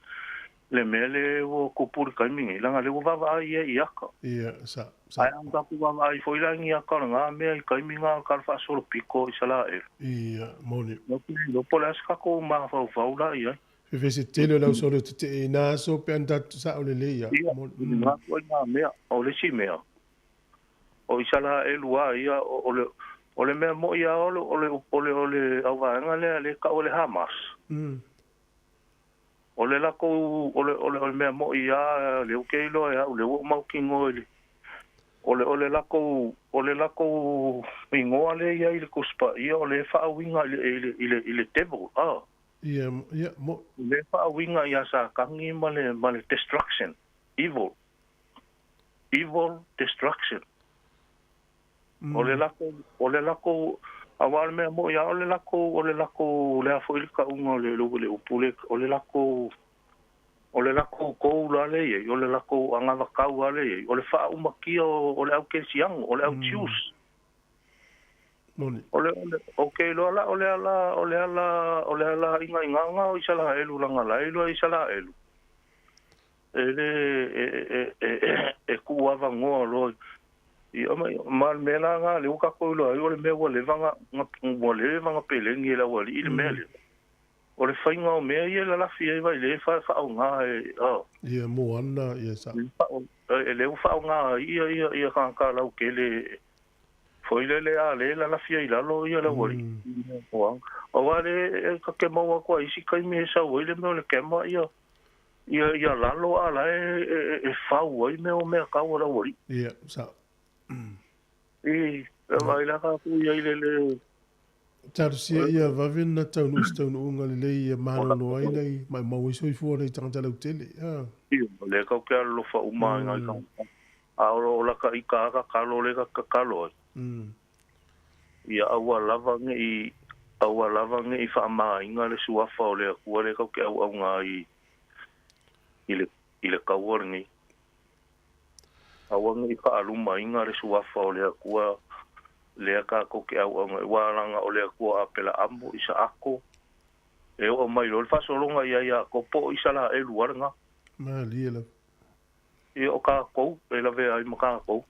le mea le ua tupu i le taimi nei leaga lea ua vaavaai ia i ata. Ia, sa, sa. Ae ana tatou vaavaai foi la i ni ata o lenā mea i taimi na o le tala faasolopito o Isaraelu. Ia, moni. Ou te le iloa po o le a se tatou mafaufau la i ai. Fefese tele o le au solo tete'e i na aso pe ana tatou sa'o lelei ia. Ia, Moni. i lenā ituaiga mea. O le isi mea, o Isaraelu lava ia, o le, o le mea mo'i lava o le, o le, o le, o le auvaega lea lea e ta'u o le Hamas. O le latou, o le, o le, o le mea mo'i lava lea ou te iloa e a'u lea ua ou mautinoa i le, o le, o le latou, o le latou igoa lea e i ai i le Tusi Paia, o lea e faauiga i le, i le, i le, i le devil, a. Ia, ia, mo'i. Lea e faauiga ia Satani ma le, ma le destruction, evil, evil destruction. O le latou, o le latou, auā o le mea mo'i lava o le latou, o le latou, le a foi le ta'uga o le, le upu lea, o le latou, o le latou goal lava lea e i ai, o le latou anavatau lava lea e i ai, o le fa'aumatia o, o le au Kerisiano, o le au Jews. Moni. O le, o le, ou te iloa la o le ala, o le ala, o le ala igaigaga o Isaraelu leaga la e iloa e Isaraelu, e lē e, e, e, e tuuavanoa loa Ia ma ma le mea la lena lea ua tatou iloa ai o le mea ua leva na na ua leva na peleni e le aualii le mea lea. O le faiga o mea ia e lalafi ai vailē e fa faaoga e a. Ia mo ana ia sa. E lea ua faaoga ai ia ia ia tagata lautele foi lele a lea e lalafi ai i lalo ia le aualii i mea o Aua lea e ta te maua atu ai isi taimi e sau ai le mea o le camera ia ia ia lalo a la e e e fau ai mea o mea kau a le aualii. Ia, sa. I, e vaai la tatou i ai le le. Talosia ia vave na taunuu se taunuuga lelei ia malolo ai nai maumau ai soifua o nai tagata lautele. A. Ia, lea kau ke alolofa uma ai nai tagata. A o lo laka ika a kakalo le ka kakalo ai. Ia aua lava ne'i aua lava ne'i fa'amāina le suafa o le Atua lea tatou te auauna ai i le i le taua lenei. Aua ne'i fa'alumaina le suafa o le Atua lea tatou te auauna ai, aua leaga o le Atua o Apelaamo, Isaako, e oo mai loa le faasologa ia Iakopo o Isaraelu lava lenā. Malie lava. Ia o tatou, e lavea ai ma tatou.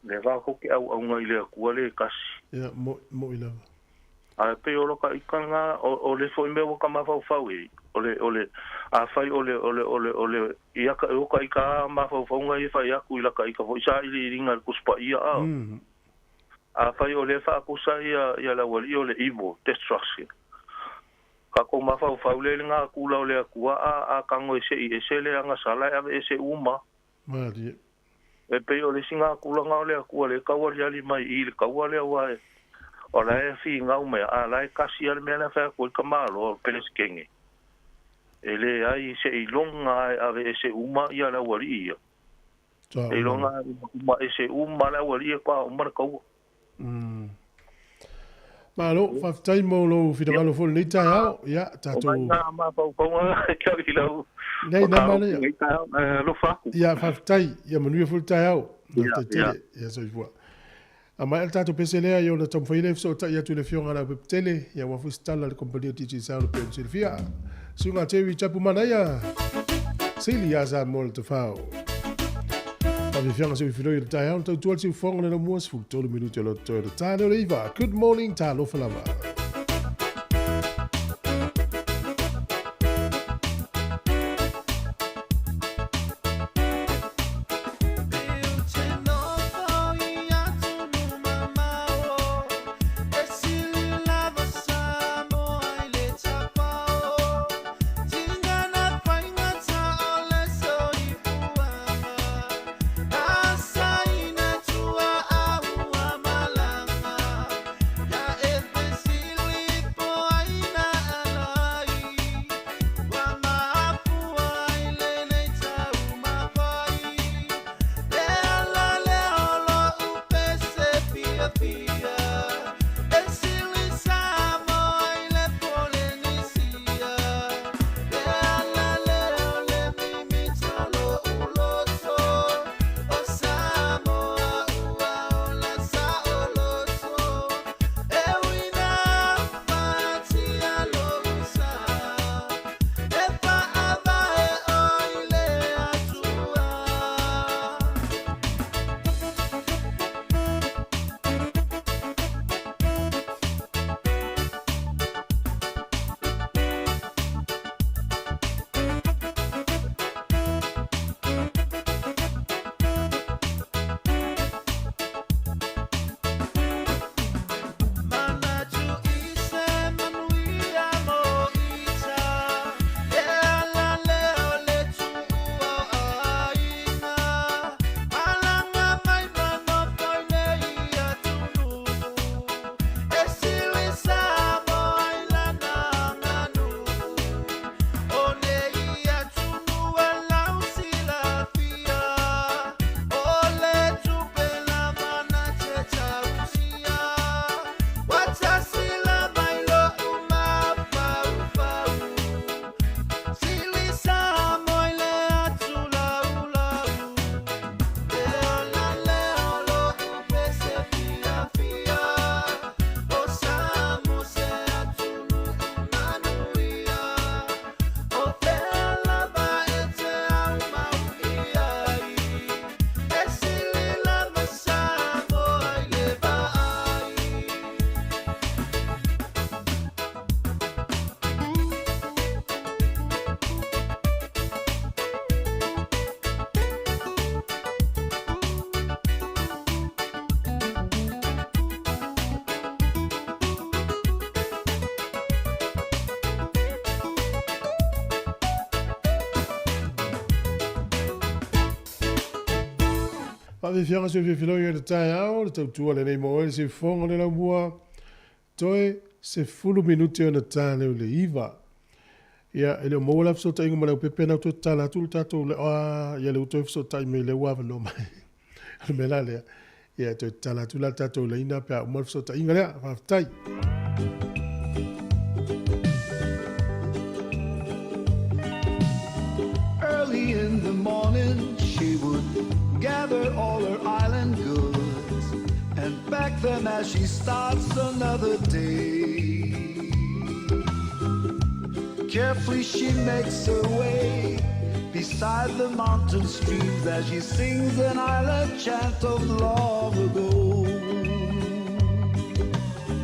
Lea tatou te auauna i le Atua le tasi. Ia, mo'i, mo'i lava. Ae pei o loka ika lenā, o, o le foi mea ua ka mafaufau i ai, o le, o le, afai o le, o le, o le, o le, ia ka, o ka ika a mafaufauga ia e fai atu i laka ika foi sailiiliga i le Tusi Paia, a. Afai o lea faakusa ia, ia le aualii o le evil, destruction. Tatou mafaufau lea i le gakula o le Atua a, a tago e se'i ese le agasala e ave ese uma. Malie. E pei o le isi gakulaga o le Atua lea e taualiali mai i i le taua lea aua e, o la e finau mai a la e kasi lava le mea lea e fai atu ai le tamaloa o le Peresetene. E leai seiloga e ave ese uma ia le aualii ia. Seiloga e uma ese uma le aualii e toa uma le taua. Malo, faafetai mo lou finagalo foi i lenei taeao. Ia, tatou. O mai nā mafaufauga e tau i lau Nei, nā mataupu manaia. i lenei taeao, ae alofa atu. Ia, faafetai. Ia manuia foi le taeao. Ia, Faafetai ia. tele. Ia, soifua. A maea le tatou pese lea, ia ona taumafai lea e fesootai atu i le Afioga a Leaupepe-tele, ia aua foi se tala a le Kompania DJ Sound e pei ona silafia. Suiga Terry Chapu Manaia, Sili ia Samoa le Tafao. Faafiafiaga seu filoi o le taeao, le tautua le siufofoga le laumua, 13 minute o lo totoe o le ta lea o le iva. Good morning, talofa lava. Faafiafiaga soifiafiloga i le taeao, le tautua lenei mo oe le siufofoga o le laumua, toe 10 minute ona ta lea o le 9. Ia, e le o maua la fesootaiga ma Leaupepe na toe tatala atu le tatou le, ah, ia lea ua toe fesootai mai lea ua avanoa mai. O le mea la lea, ia toe tatala atu la le tatou laina pe a uma le fesootaiga lea. Faafetai. Early in the morning she would gather all her island goods and pack them as she starts another day. Carefully she makes her way beside the mountain streams as she sings an island chant of long ago.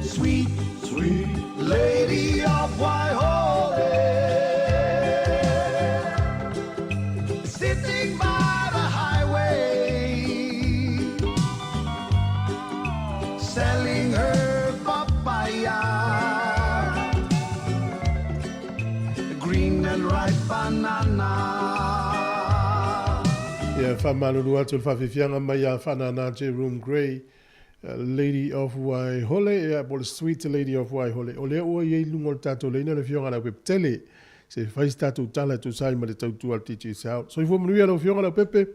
Sweet, sweet lady of Waihole, sitting by the highway, selling her papaya, green and ripe banana. Ia, faamalulu atu le faafiafiaga mai ia Faanana Jerome Gray, Lady of Waihole, ia, po o le Sweet Lady of Waihole. O lea ua i ai i luga o le tatou laina le Afioga a Leaupepetele, se i fai se tatou tala e tusa ai ma le tautua a le Digicel. Soifua manuia lau Afioga Leaupepe.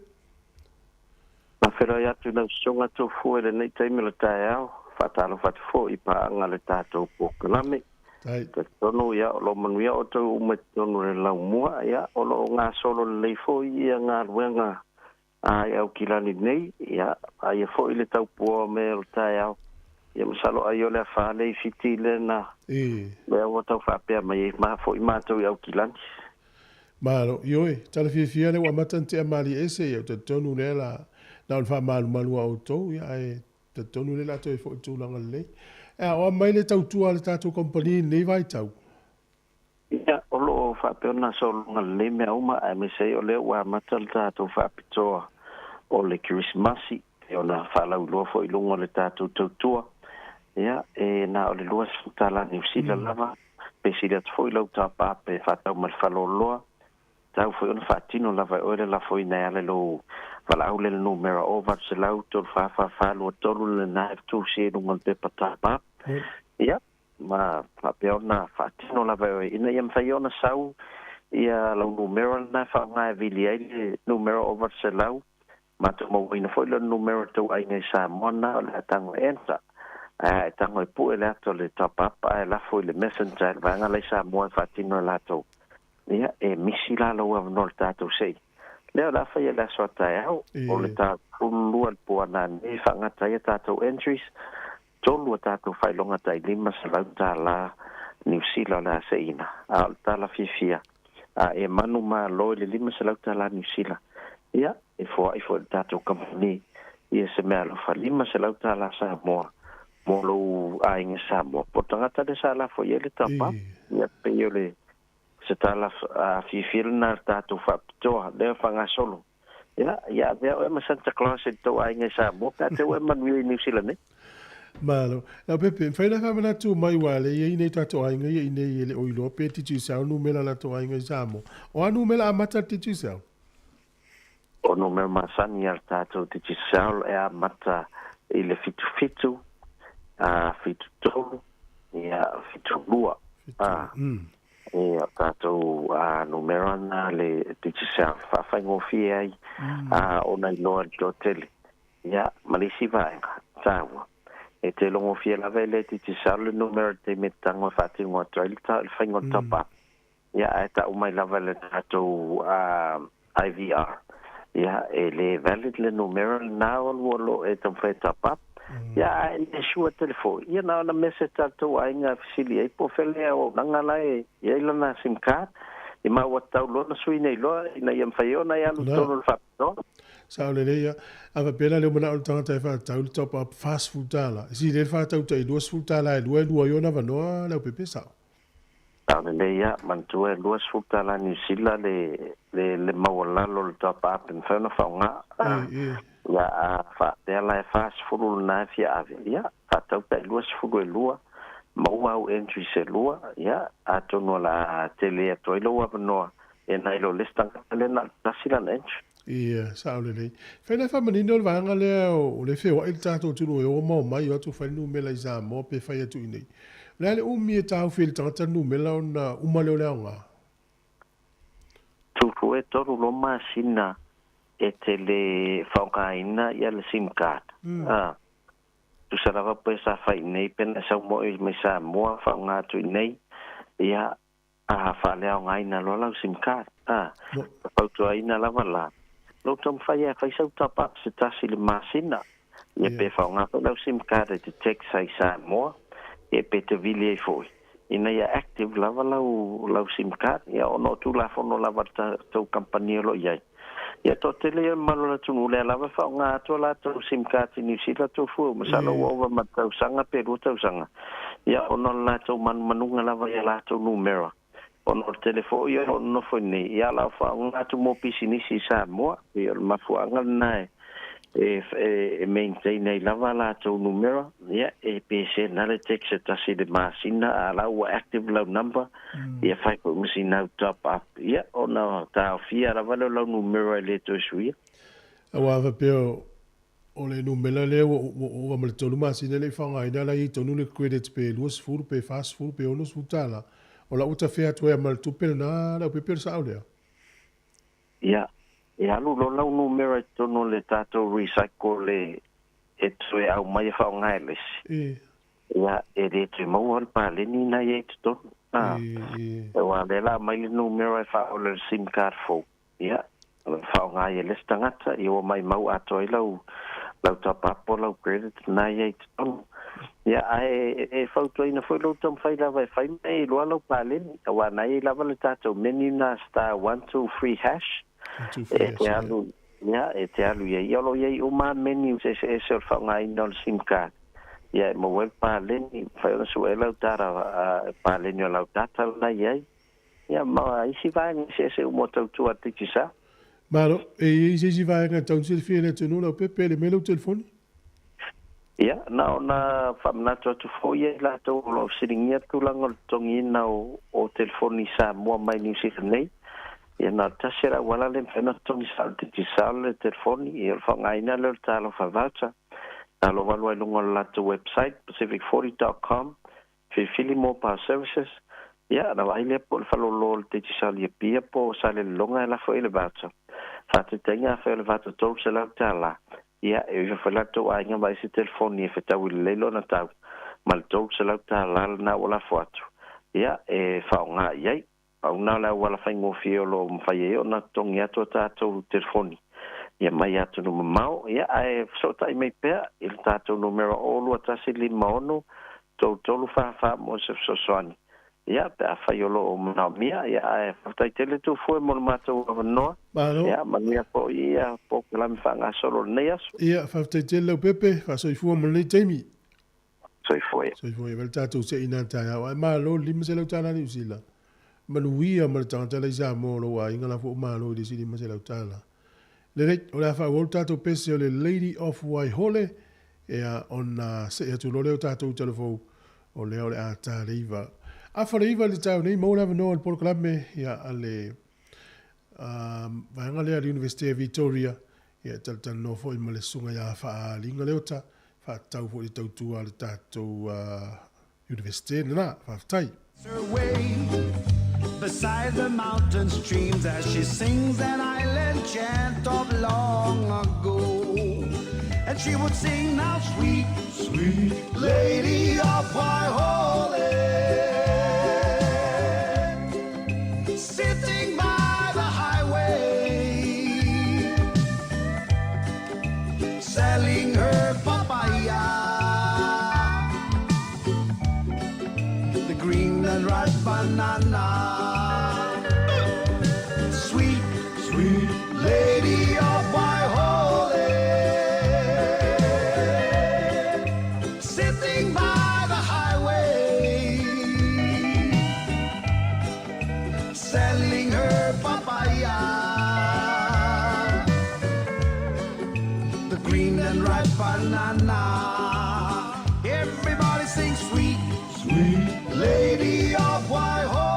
Faafeiloai atu i lau Susuga Tofua i lenei taimi o le taeao, faatalofa atu foi i paaga le tatou polokalame. Tai. Talitonu ia o lo o manuia outou uma i totonu o le laumua, ia o lo o gasolo lelei foi ia galuega a i Aukilani nei, ia aia foi le taupua o mea o le taeao. Ia masalo ai o le afa le i Fiti lea na lea ua tau faapea mai ai ma foi matou i Aukilani. Malo, ioe, tala fiafia lea ua amata ona tea malie ese, ia ou talitonu lea la, na o le faamalumalu a outou, ia ae talitonu lea la toe foi i tulaga lelei. Ea, o a mai le tautua a le tatou kamupani i lenei vaitau? Ia, o lo o faapea ona sologa lelei mea uma, aemaise ai o lea ua amata le tatou faapitoa o le Kerisimasi, pei ona faalauiloa foi i luga o le tatou tautua. Ia, e na o le $20 Niu Sila lava, pe sili atu foi lau tapa pe faatau ma le faleoloa, tau foi ona faatino lava e oe le lafoina e ala i lou valaau lea i le numera 0800 344 23 lena e tusi ai i luga o le pepa tapa. Ia, ma faapea ona faatino lava e oe ina ia mafai ona sau ia lau numera lena e faaaoga e vili ai le numera o 800 matou mauaina foi lona numera tou aiga i Samoa na o le a tago e enter ae a e tago e pue le ata o le top up ae lafo i le messenger i le vaega la i Samoa e faatino e latou ia e misi la lou avanoa i le tatou sei lea o le a faia i le aso a taeao o le ta 12 i le po a nanei e faagata ai a tatou entries 3 a tatou faailoga tai $500 Niu Sila o le a seiina, a o le tala fiafia, a e manu malo i le $500 Niu Sila, ia, e foai foi i le tatou kamupani ia se meaalofa $500 Samoa mo lou aiga Samoa po o le tagata lea sa lafo i ai le tapa, ia, pei o le se tala fiafia lena a le tatou faapitoa lea faagasolo. Ia, ia avea oe ma Santa Claus i le tou aiga i Samoa pe a te ua e manuia i Niu Sila nei. Malo. Leaupepe, mafai ona faamanatu mai aua lea e i ai nei tatou aiga ia i inei e le o iloa pe Digicel numera a latou aiga i Samoa. O a numera amata a le Digicel? O numera masani a le tatou Digicel e amata i le 77, 73, ia, 72. E o tatou numera na le Digicel faafaigofie ai ona iloa i le toatele. Ia, ma le isi vaega taua, e te logofie lava e le Digicel le numera i le taimi e tago e faatino atu ai le faiga o le top up. Ia, ae tau mai lava e le tatou IVR, ia, e le valid le numera lena o alu o lo o e taumafai e top up. Ia, ae le sure tele foi, ia na ona message a le tou aiga e fesili ai po o fea le auaunaga la e i ai lana sim card, i ma ua tatau loa ona sui nei loa ina ia mafai ai ona e alu i totonu o le faapitoa. Sao lelei ia. A faapea la lea ua manao le tagata e faatau le top up $40, e sili ai le faatau tai $20 e lua e lua ai ona avanoa Leaupepe, sao? Sao lelei ia, manatua e $20 Niu Sila le le maualalo o le top up e mafai ona faaaoga. Ia a faapea la e 40 lena e fia ave, ia faatau tai 20 e lua, maua au entries e lua, ia atonu o le a tele atu ai lou avanoa Ia nai lo le isi tagata lea na o le tasi lana entry. Ia, sao lelei. Fai la e faamanino le vaega lea o le feoai le tatou atunuu e o ma omai, o atu fai le numera i Samoa pe fai atu i inei. O le a le umi e taofi ai le tagata le numera ona uma lea o le aoga? Tupu e tolu loa masina e te le faaaogaina ia le sim card. A, tusa lava pe sa fai i inei pe na e sau moi mai Samoa faaaoga atu i inei, ia a faaleaogaina loa lau sim card. A, fautuaina lava la, lou taumafai e fai sau top up se tasi i le masina, ia pe faaaoga foi lau sim card e te text ai i Samoa, ia pe te vili ai foi, ina ia active lava lau lau sim card, ia ona o Tulafono lava a le tou kamupani o lo o i ai. Ia toatele ia o le mamalu o le atunuu lea lava e faaaoga atu a latou sim card i Niu Sila tofu, masalo ua ova ma le tausaga pe lua tausaga, ia ona o le latou manumanuga lava i a latou numera. Ona o le tele foi ia o lo o nonofo i nei, ia la o faaaoga atu mo pisinisi i Samoa, pei o le mafuaaga lena e e maintain ai lava a latou numera, ia e pe send lava le text se tasi i le masina, a la ua active lau number, ia fai foi ma sina au top up, ia ona taofia lava lea o lau numera e le toe suia. Aua faapea o le numera lea ua ova ma le tolu masina e le i faaaogaina, la e i ai tonu le credit pe 20 pe 40 pe 60 tala, o la ua tafea atu ai lava ma le tupe lena Leaupepe o le sao lea. Ia, e alu loa lau numera i totonu o le tatou recycle e toe aumai e faaaoga e le isi. Ia, e le toe maua le paleni na i ai i totonu. A, aua o lea la aumai le numera e faaola i le sim card fou. Ia, faaaoga ai e le isi tagata, ia ua maimau atoa ai lau, lau top up po o lau credit na i ai i totonu. Ia, ae e fautuaina foi lou taumafai lava e fai mai e iloa lau paleni, aua na i ai lava le tatou menu na *123#, e te alu, ia, e te alu i ai. Ia, o lo o i ai uma lava menus eseese o le faaaogaina o le sim card. Ia, e maua ai le paleni, mafai ona sue lau data, paleni o lau data lena e i ai. Ia, ma isi vaega eseese uma o tautua a le Digicel. Malo, e i ai se isi vaega e tau silafia e le atunuu Leaupepe, le mea lou telefoni? Ia, na ona faamanatu atu foi ia i latou o lo o fesiligia le tulaga o le totogiina o telefoni i Samoa mai Niu Sila nei. Ia, na o le tasi lava auala lea e mafai ona totogi sao e le Digicel le telefoni, ia o le faaaogaina lea o le Talofa Voucher. Na alovalu ai i luga o le latou website, pacific40.com, Filifili Mobile Services, ia, na vaai lea po o le faleoloa o le Digicel i Apia po o Salelologa e lafo i ai le voucher. Faataitaiga, afai o le voucher $300, ia, e ifo foi la le tou aiga vaai se telefoni e fetaui lelei lona tau ma le $300 lena ua lafo atu, ia, e faaaoga i ai. Pau na o le auala faigofie o lo o mafai ai ona totogi atu a tatou telefoni ia mai atunuu mamao, ia ae fesootai mai pea i le tatou numera 02156 3344 mo se fesoasoani ia pe afai o lo o manaomia. Ia ae faafetai tele Tufue mo le matou avanoa. Malo. Ia manuia foi ia polokalame faagasolo o lenei aso. Ia, faafetai tele Leaupepe, faasoifua mo lenei taimi. Soifua ia. Soifua ia. Vai le tatou seina i le taeao. Ae malo le $500 Niu Sila. Manuia ma le tagata la i Samoa o lou aiga la foi malo i le isi $500. Lelei, o le a faaauau le tatou pese o le Lady of Waihole, ea ona see atu loa lea o tatou i Talafou, o lea o le a ta le iva. Afa le iva i le taeao nei, maua le avanoa o le polokalame ia a le vaega lea a le Universite o Victoria, ia e talatalanoa foi ma le susuga ia Faaaliga Leota, faatatau foi i le tautua a le tatou Universite lena. Faafetai. Her way beside the mountain streams as she sings an island chant of long ago. And she would sing now, sweet, sweet lady of Waihole, sitting by the highway, selling her papaya, the green and ripe banana. Sweet, sweet lady of Waihole, sitting by the highway, selling her papaya, the green and ripe banana. Everybody sings sweet, sweet lady of Waihole.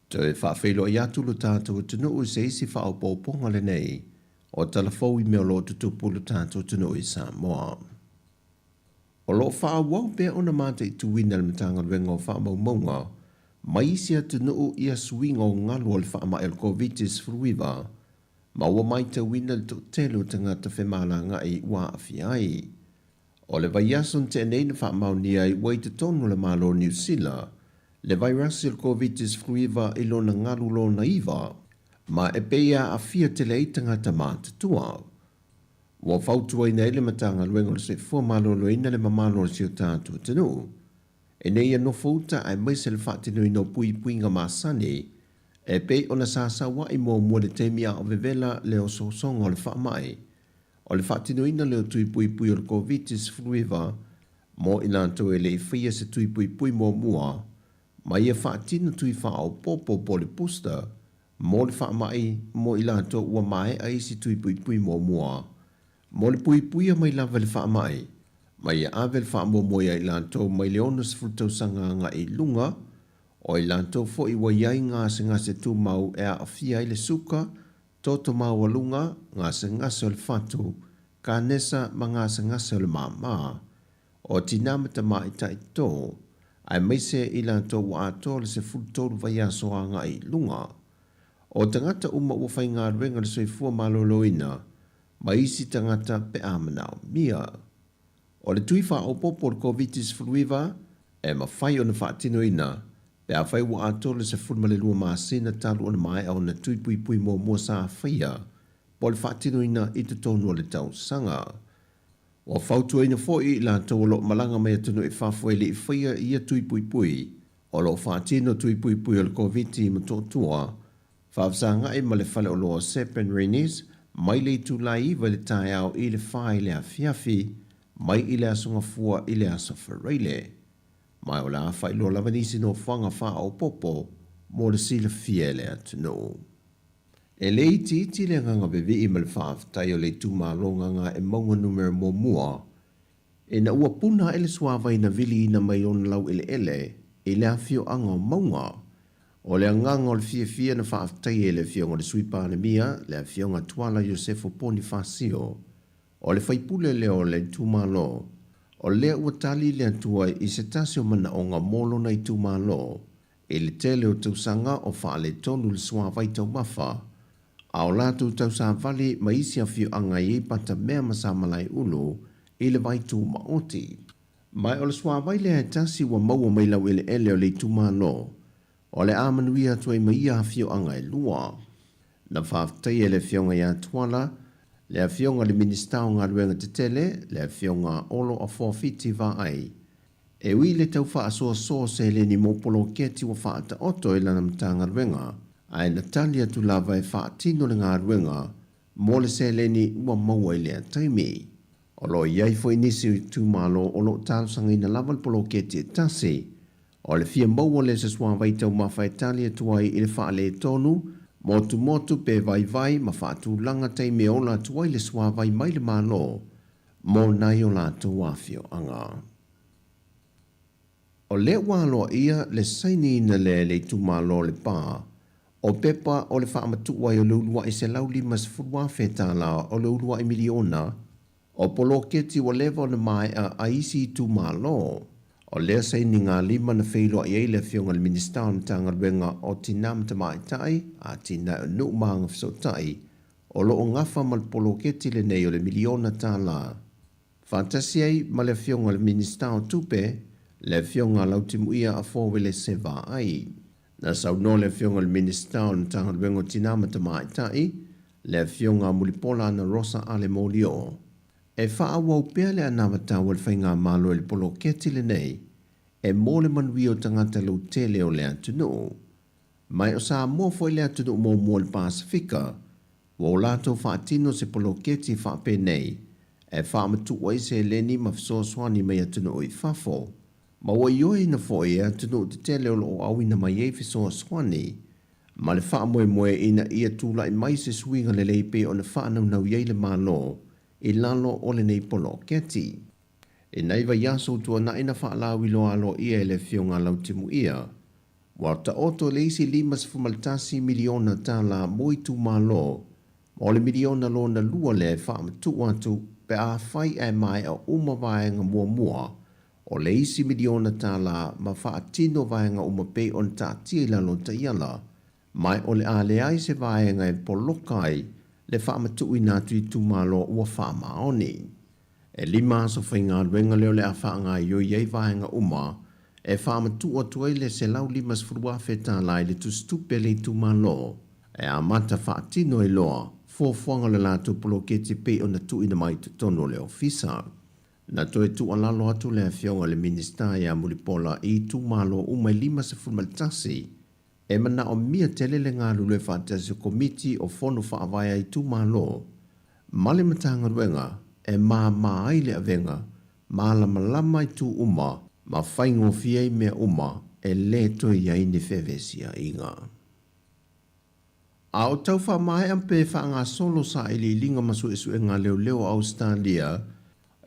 Toe faafeiloai atu lo tatou atunuu i se isi faaopoopoga lenei o tala fou i mea o lo o tutupu i lo tatou atunuu i Samoa. O lo o faaauau pea ona mataituina e le Matagaluega o Faamaumauga mai isi atunuu ia suiga o galu o le faamai o le Koviti-19 ma ua matauina le toatele o tagata femalagaai ua aafia ai. O le vaiaso na tea nei na faamaonia ai ua i totonu o le Malo o Niu Sila le vairasi o le Koviti-19 i lona galu lona iva, ma e pei e aafia tele ai tagata matutua. Ua fautuaina ai le Matagaluega o le Soifua Maloloina le mamalu o si o tatou atunuu ina ia nofouta aemaise le faatinoina o puipuiga masani e pei ona sasaua'i muamua i le taimi a o vevela le osoosoga o le faamai. O le faatinoina lea o tui puipui o le Koviti-19 mo i latou e le i faia se tui puipui muamua ma ia faatino tui faaopoopo po o le booster mo le faamai mo i latou ua maea isi tui puipui muamua mo le puipuia mai lava i le faamai ma ia ave le faamuamua ia i latou mai le 60 tausaga agai i luga, o i latou foi ua i ai gasegase tumau e aafia ai le suka, toto maualuga, gasegase o le fatu, kanesa ma gasegase o le māmā, o tinā ma tamaitai tō, aemaise i latou ua atoa le 13 vaiaso agai i luga. O tagata uma ua faigaluega i le soifua maloloina ma isi tagata pe a manaomia. O le tui faaopoopo o le Koviti-19 e mafai ona faatinoina pe afai ua atoa le 12 masina talu ona maea ona tui puipui muamua sa faia po o le faatinoina i totonu o le tausaga. Ua fautuaina foi i latou o lo o malaga mai atunuu i fafo e le i faia ia tui puipui o lo o faatino tui puipui o le Koviti i Motootua, faafesagai ma le faleoloa o Serpent Rennies mai le itula e 9 i le taeao i le 4 i le afiafi, mai i le Aso Gafua i le Aso Faraile. Ma o le a faailoa lava nisi nofoaga faaopoopo mo le silafia e le atunuu. E le itiiti le agaga vevii ma le faafetai o le itumalo Gagaemauga Numera Muamua ina ua puna ae le suavai na viliina mai ona laueleele i le afioaga o Mauga. O le agaga o le fiafia na faafetaia e le Afioga i le Sui Palemia, le Afioga Tuala Iosefo Ponifasio, o le faipule lea o le itumalo, o lea ua tali le Atua i se tasi o manaoga mo lona itumalo i le tele o tausaga o faaletonu le suavai taumafa, a o latou tausavali ma isi afioaga e i ai Patamea ma Samalaeulu i le vai tumaoti. Ma o le suavai lea e tasi ua maua mai laueleele o le itumalo, o le a manuia atu ai ma ia afioaga e lua. Na faafetaia e le Afioga ia Tuala, le Afioga i le Minisita o Galuega Tetele, le Afioga Olo Afoafiti Vaai, E ui i le tau faasoasoa o seleni mo poloketi ua faataoto e lana Matagaluega, ae na tali atu lava e faatino le galuega mo le seleni ua maua i lea taimi. O lo o i ai foi nisi o itumalo o lo o talosagaina lava le poloketi e tasi. O le fia maua lea o se suavai taumafa e tali atu ai i le faaletonu, motumotu pe vaivai ma faatulaga taimi e ola atu ai le suavai mai le Malo mo nai o latou afioaga. O lea ua aloaia le sainiina lea e le itumalo o Lepa o pepa o le faamatuu ai o le uluai $150,000 o le uluai miliona o poloketi ua leva ona maea a isi itumalo. O lea sainigalima na feiloai ai le Afioga i le Minisita o le Matagaluega o Tina ma Tamaitai, Atinae o Nuu ma Agafesootai, o lo o gafa ma le poloketi lenei o le miliona tala, faatasi ai ma le Afioga i le Minisita o Tupe, le Afioga Lautimuia Afo Uelese Vaai. Na saunoa le Afioga i le Minisita o le Matagaluega o Tina ma Tamaitai, le Afioga Mulipola Anarosa Ale Molioo, e faaauau pea le anavatau a le Faigamalo i le poloketi lenei e mo le manuia o tagata lautele o le atunuu. Mai o Samoa foi le atunuu muamua o le Pasefika ua o latou faatino se poloketi faapenei e faamatuu ai seleni ma fesoasoani mai atunuu i fafo, ma ua ioeina foi e atunuu tetele o lo o auina mai ai fesoasoani ma le faamoemoe ina ia tulai mai se suiga lelei pei ona faanaunau i ai le Malo i lalo o lenei poloketi. I nai vaiaso ua tuanai na faalauiloa aloaia e le Afioga a Lautimuia. Ua taoto le isi $51 miliona tala mo itumalo, ma o le miliona lona lua lea e faamatuu atu pe afai ae maea uma vaega muamua o le isi miliona tala ma faatino vaega uma pei ona taatia i lalo o taiala, ma o le a leai se vaega e poloka ai le faamatuuina atu i itumalo ua faamaoni. E 5 aso faigaluega lea o le a faagaoioi ai vaega uma e faamatuu atu ai le $150,000 i le tusitupe a le itumalo e amata faatino ai loa fuafuaga o le latou poloketi pei ona tuuina mai i totonu o le ofisa. Na toe tuualalo atu le Afioga i le Minisita ia Mulipola i itumalo uma e 51 e manaomia tele le galulue faatasi o Komiti o Fono Faavae a Itumalo ma le Matagaluega e māmā ai le avega, malamalama itu uma ma faigofie ai mea uma e lē toe i ai ni feevesiaiga. A o tau faamaea pe faagasolo sailiiliga ma suesuega a leoleo o Ausetalia,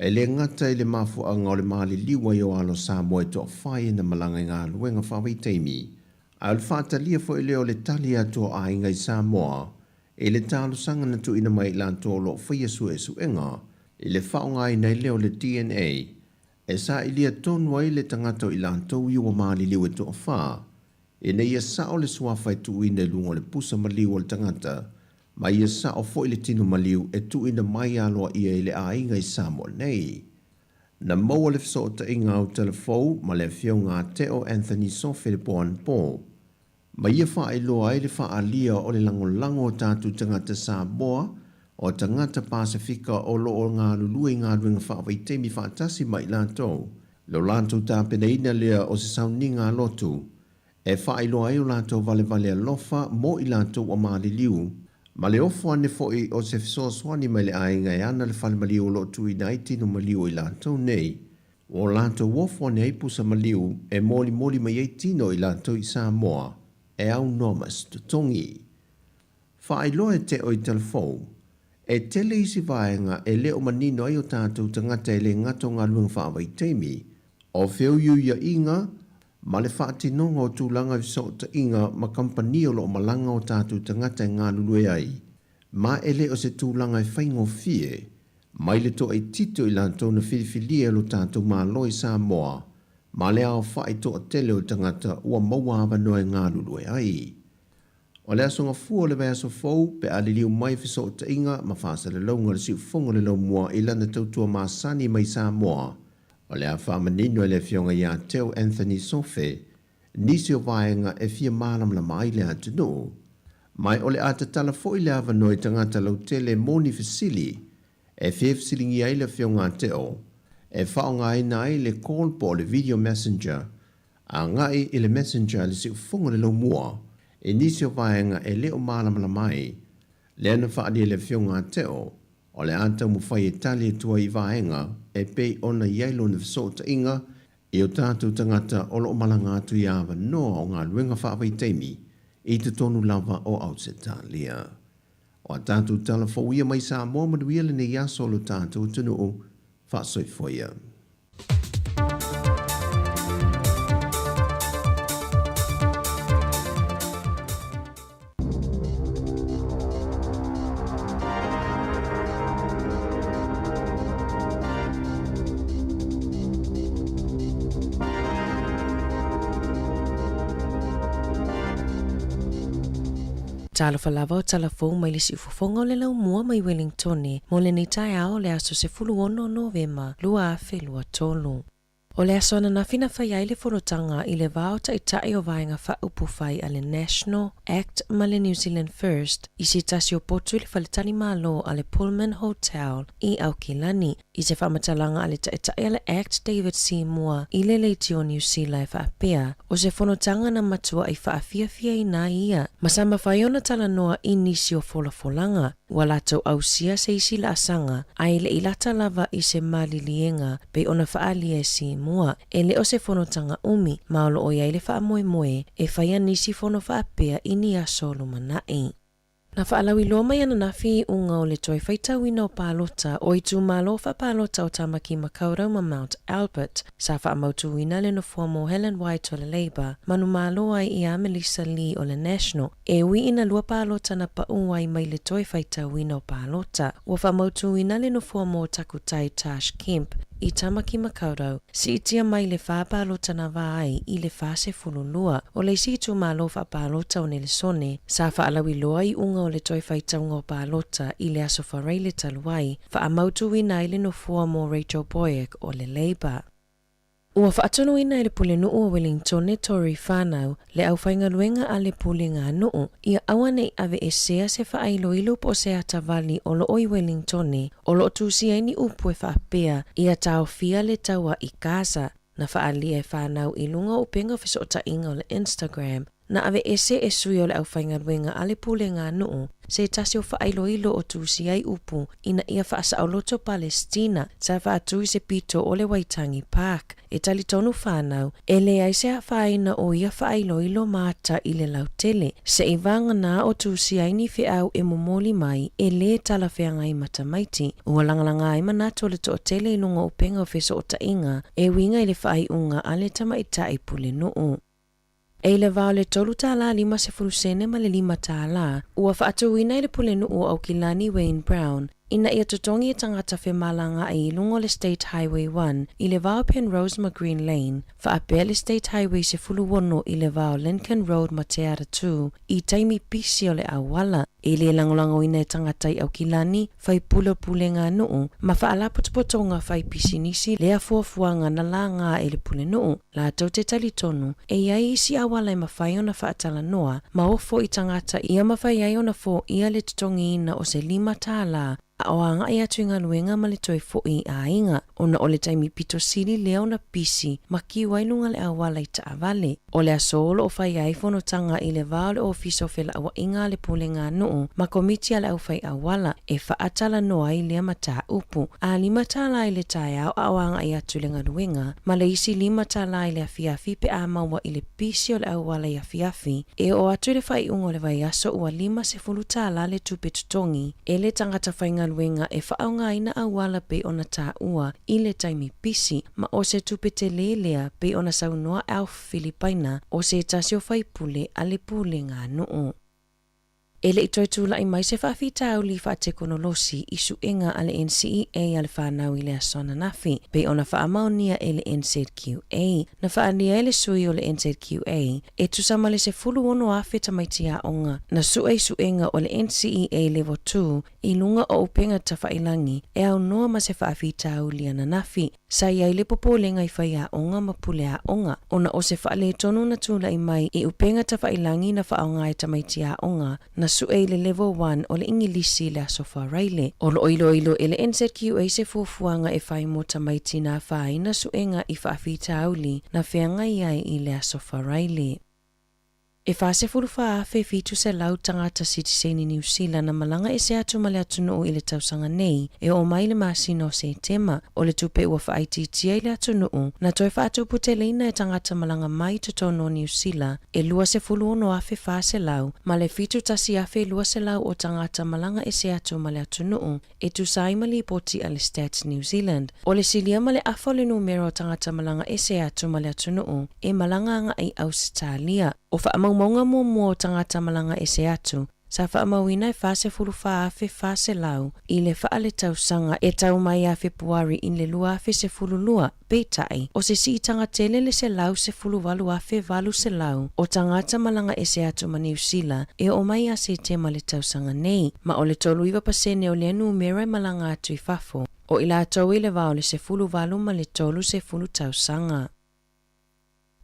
e lē gata i le mafuaaga o le maliliu ai o alo Samoa e toafai e na malaga i galuega faavaitaimi, ae o le faatalia foi lea o le tali atu o aiga i Samoa i le talosaga na tuuina mai i latou o lo o faia suesuega i le faaaogaina ai lea o le DNA e sailia tonu ai le tagata o i latou ia ua maliliu e toafa, ina ia sao le suafa e tuuina i luga o le pusa maliu o le tagata, ma ia sao foi le tino maliu e tuuina mai aloaia i le aiga i Samoa nei. Na maua le fesootaiga au talafou ma le Afioga a Teo Anthony Sofe le po anapo, ma ia faailoa ai le faaalia o le lagolago o tatou tagata Samoa o tagata Pasefika o lo o galulue i galuega faavaitaimi faatasi ma i latou, lo latou tapenaina lea o se sauniga a lotu e faailoa ai o latou valevale alofa mo i latou ua maliliu, ma le ofo ane foi o se fesoasoani mai le aiga e ana le fale maliu o lo o tuuina ai tino maliu o i latou nei. Ua latou ofo ane ai pusa maliu e molimoli mai ai tino o i latou i Samoa e aunoa ma se totogi. Faailoa e Teo i Talafou, e tele isi vaega e le o manino ai o tatou tagata e lē gata o galuega faavaitaimi, o feuiuiaiga ma le faatinoga o tulaga i fesootaiga ma kamupani o lo o malaga o tatou tagata e galulue ai, ma e le o se tulaga e faigofie mai le toaitiiti o i latou na filifilia e lo tatou Malo i Samoa ma le aofai toatele o tagata ua maua avanoa e galulue ai. O le aso Gafua o le vaiaso fou, pe a liliu mai fesootaiga ma faasalalauga o le siufofoga o le laumua i lana tautua masani mai Samoa, o le a faamanino e le Afioga ia Teo Anthony Sofe nisi o vaega e fia malamalama ai le atunuu. Ma o le a tatala foi le avanoa i tagata lautele mo ni fesili e fia fesiligia ai le Afioga a Teo e faaaogaina ai le call po o le video messenger agai i le messenger a le siufofoga o le laumua i nisi o vaega e le o malamalama ai. Lea na faaalia e le Afioga a Teo, o le a taumafai e tali atu ai i vaega e pei ona i ai lona fesootaiga i o tatou tagata o lo o malaga atu i avanoa o galuega faavaitaimi i totonu lava o Ausetalia. O a tatou tala fou ia mai Samoa manuia lenei aso o lo tatou atunuu. Faasoifua ia. Talofa lava o tala fou mai le siufofoga o le laumua mai Wellingtone mo lenei taeao o le aso 16 Novema 2023. O le aso ananafi na fai ai le fonotaga i le va o taitai o Vaega Faaupufai a le National, Act ma le New Zealand First i se tasi o potu i le faletalimalo a le Pullman Hotel i Aukilani i se faamatalaga a le taitai a le Act David Seymour i le Leitio Niu Sila e faapea, o se fonotaga na matuai faafiafiaina ai ia ma sa mafai ona talanoa i nisi o folafolaga ua latou ausia se isi laasaga ae le i lata lava i se maliliega pei ona faaalia e Seymour e le o se fonotaga umi ma o lo o i ai le faamoemoe e faia nisi fono faapea i ni aso lumanai. Na faalauiloa mai ananafi iuga o le toe faitauina o palota o itumalo faapalota o Tamaki Makaurau ma Mount Albert, sa faamautuina le nofoa mo Helen White o le Labour, manumalo ai ia Melissa Lee o le National, e ui ina lua palota na pau ai mai le toe faitauina o palota. Ua faamautuina le nofoa mo Takutai Tarsh Kemp i Tamaki Makaurau, siitia mai le fa palota na va ai i le 42. O le isi itumalo faapalota o Nelesone, sa faalauiloa iuga o le toe faitauga o palota i le Aso Faraile talu ai, faamautuina ai le nofoa mo Rachel Boyack o le Labour. Ua faatonuina e le Pulenuu o Welingtone Tory Whanau le aufaigaluega a le Puleganuu ia aua ne i aveesea se faailoilo po o se atavali o loo i Welingtone o loo tusia ai ni upu e faapea ia taofia le taua i Gaza. Na faaalia e whanau i luga o upega o fesootaiga o le Instagram, na aveese e sui o le aufaigaluega a le Puleganuu se tasi o faailoilo o tusi ai upu ina ia faasaoloto Palestina sa faatu i se pito o le Waitangi Park. E talitonu whanau, e leai se afaina o ia faailoilo ma ata i le lautele. Se'i vagana o tusi ai ni feau e momoli mai e lē talafeagai ma tamaiti. Ua lagalaga ai manatu o le toatele i luga o upega o fesootaiga e uiga i le faaiuga a le tamaita'i pulenuu. E i le va o le $3.50 ma le $5, ua faatuina e le Pulenuu o Aukilani Wayne Brown ina ia totogi e tagata femalagaai i luga o le State Highway 1 i le va o Penrose ma Green Lane, faapea le State Highway 16 i le va o Lincoln Road ma Te Ara 2 i taimi pisi o le auala. E lē lagolagoina e tagata i Aukilani, faipule o puleganuu ma faalapotopotoga faipisinisi lea fuafuaga na lagā e le pulenuu. Latou te talitonu e i ai isi auala e mafai ona faatalanoa ma ofo i tagata ia mafai ai ona foia le totogiina o se $5 a o aga'i atu i galuega ma le toe fo'i i aiga, ona o le taimi pito sili lea ona pisi ma kiu ai luga le auala i taavale. O le aso o loo fai ai fonotaga i le va o le Ofisa o Felauaiga a le Puleganuu ma Komiti a le Aufai Auala e faatalanoa ai lea mataupu. A $5 i le taeao a o aga'i atu i le galuega, ma le isi $5 i le afiafi pe a maua i le pisi o le auala i afiafi. E oo atu i le faaiuga o le vaiaso ua $50 le tupe totogi e le tagata faigaluega e faaaogaina auala pei ona taua i le taimi pisi, ma o se tupe telē lea pei ona saunoa Alf Filipaina o se tasi o faipule a le puleganuu. E le'i toe tula'i mai se faafitauli faatekonolosi i suega a le NCEA a le whanau i le aso ananafi, pei ona faamaonia e le NZQA. Na faaalia e le sui o le NZQA e tusa ma le 16,000 tamaiti aoga na sue i suega o le NCEA Level 2 i luga o upega tafailagi e aunoa ma se faafitauli ananafi. Sa i ai le popolega i faiaoga ma puleaoga ona o se faaletonu na tula'i mai i upega tafailagi na faaaoga e tamaiti aoga na sue i le Level 1 o le Igilisi i le Aso Faraile. O loo iloilo e le NZQA se fuafuaga e fai mo tamaiti na afaina suega i faafitauli na feagai ai i le Aso Faraile. E 44,700 tagata sitiseni Niu Sila na malaga ese atu ma le atunuu i le tausaga nei e oo mai le masina o Setema. O le tupe ua faaitiitia i le atunuu na toe faatuputeleina e tagata malaga mai totonu o Niu Sila e 26,400 ma le 71,200 o tagata malaga ese atu ma le atunuu e tusa ai ma lipoti a le Stats New Zealand. O le silia ma le afa o le numera o tagata malaga ese atu ma le atunuu e malaga aga'i Ausetalia. O faamaumauga muamua o tagata malaga ese atu sa faamauina e 44,400 i le faaletausaga e tau mai ia Fepuari i le 2012. Peitai, o se siitaga tele le 118,800 o tagata malaga ese atu ma Niu Sila e oo mai ia Setema le tausaga nei, ma o le 39% o lea numera e malaga atu i fafo, o i latou i le va o le 18 ma le 30 tausaga.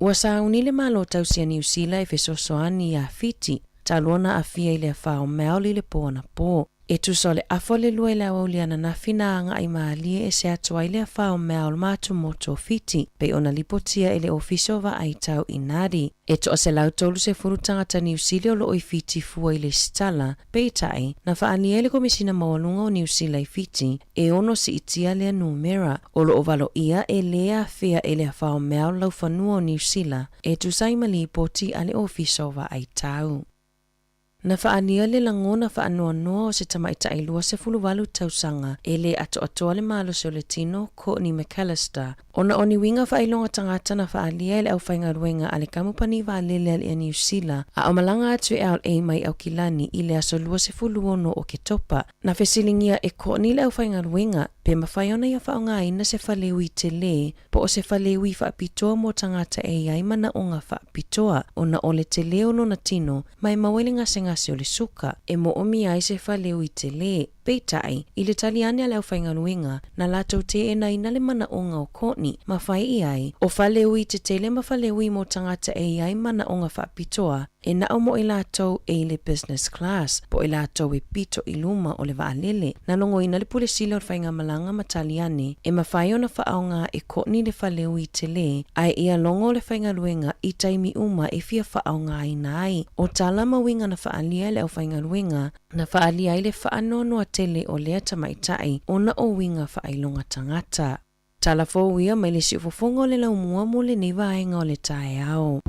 Ua sauni le Malo tausi a Niu Sila e fesoasoani iā Fiti, talu ona aafia i le afa o Maoli i le po anapō. E tusa o le afa o le 2 i le aoauli ananafi na aga'i malie ese atu ai le afa o Maoli ma atumotu o Fiti, pei ona lipotia e le Ofisa o Vaai Tau i Nadi. E 130 tagata Niu Sila o loo i Fiti fua i le resitala. Peitai, na faaalia e le Komisina Maualuga o Niu Sila i Fiti e ono siitia lea numera. O loo valoia e lē aafia e le afa o Maoli laufanua o Niu Sila e tusa ai ma lipoti a le Ofisa o Vaai Tau. Na faaalia le lagona faanoanoa o se tamaitai 28 tausaga e le atoatoa le malosi o le tino, Courtney McAllister, ona o ni uiga faailoga tagata na faaalia e le aufaigaluega a le kamupani vaalele a le Air Niu Sila a o malaga atu i LA mai Aukilani i le aso 26 o Oketopa. Na fesiligia e Courtney le aufaigaluega pe mafai ona ia faaaogaina se faleui telē po o se faleui faapitoa mo tagata e i ai manaoga faapitoa ona o le telē o lona tino ma e maua i le gasegase o le suka e moomia ai se faleui telē. Peitai, i le tali ane a le aufaigaluega, na latou teenaina le manaoga o Courtney ma fai i ai, o faleui tetele ma faleui mo tagata e i ai manaoga faapitoa, e na o mo i latou e i le business class, po o i latou e pito i luma o le vaalele. Na logoina le Pule Sili o le Faigamalaga ma tali ane, e mafai ona faaaoga e Courtney le faleui telē, ae ia logo le faigaluega i taimi uma e fia faaaogaina ai. O tala ma uiga na faaalia e le aufaigaluega, na faaalia ai le faanoanoa tele o lea tamaitai ona o uiga faailoga tagata. Tala fou ia mai le siufofoga o le laumua mo lenei vaega o le taeao.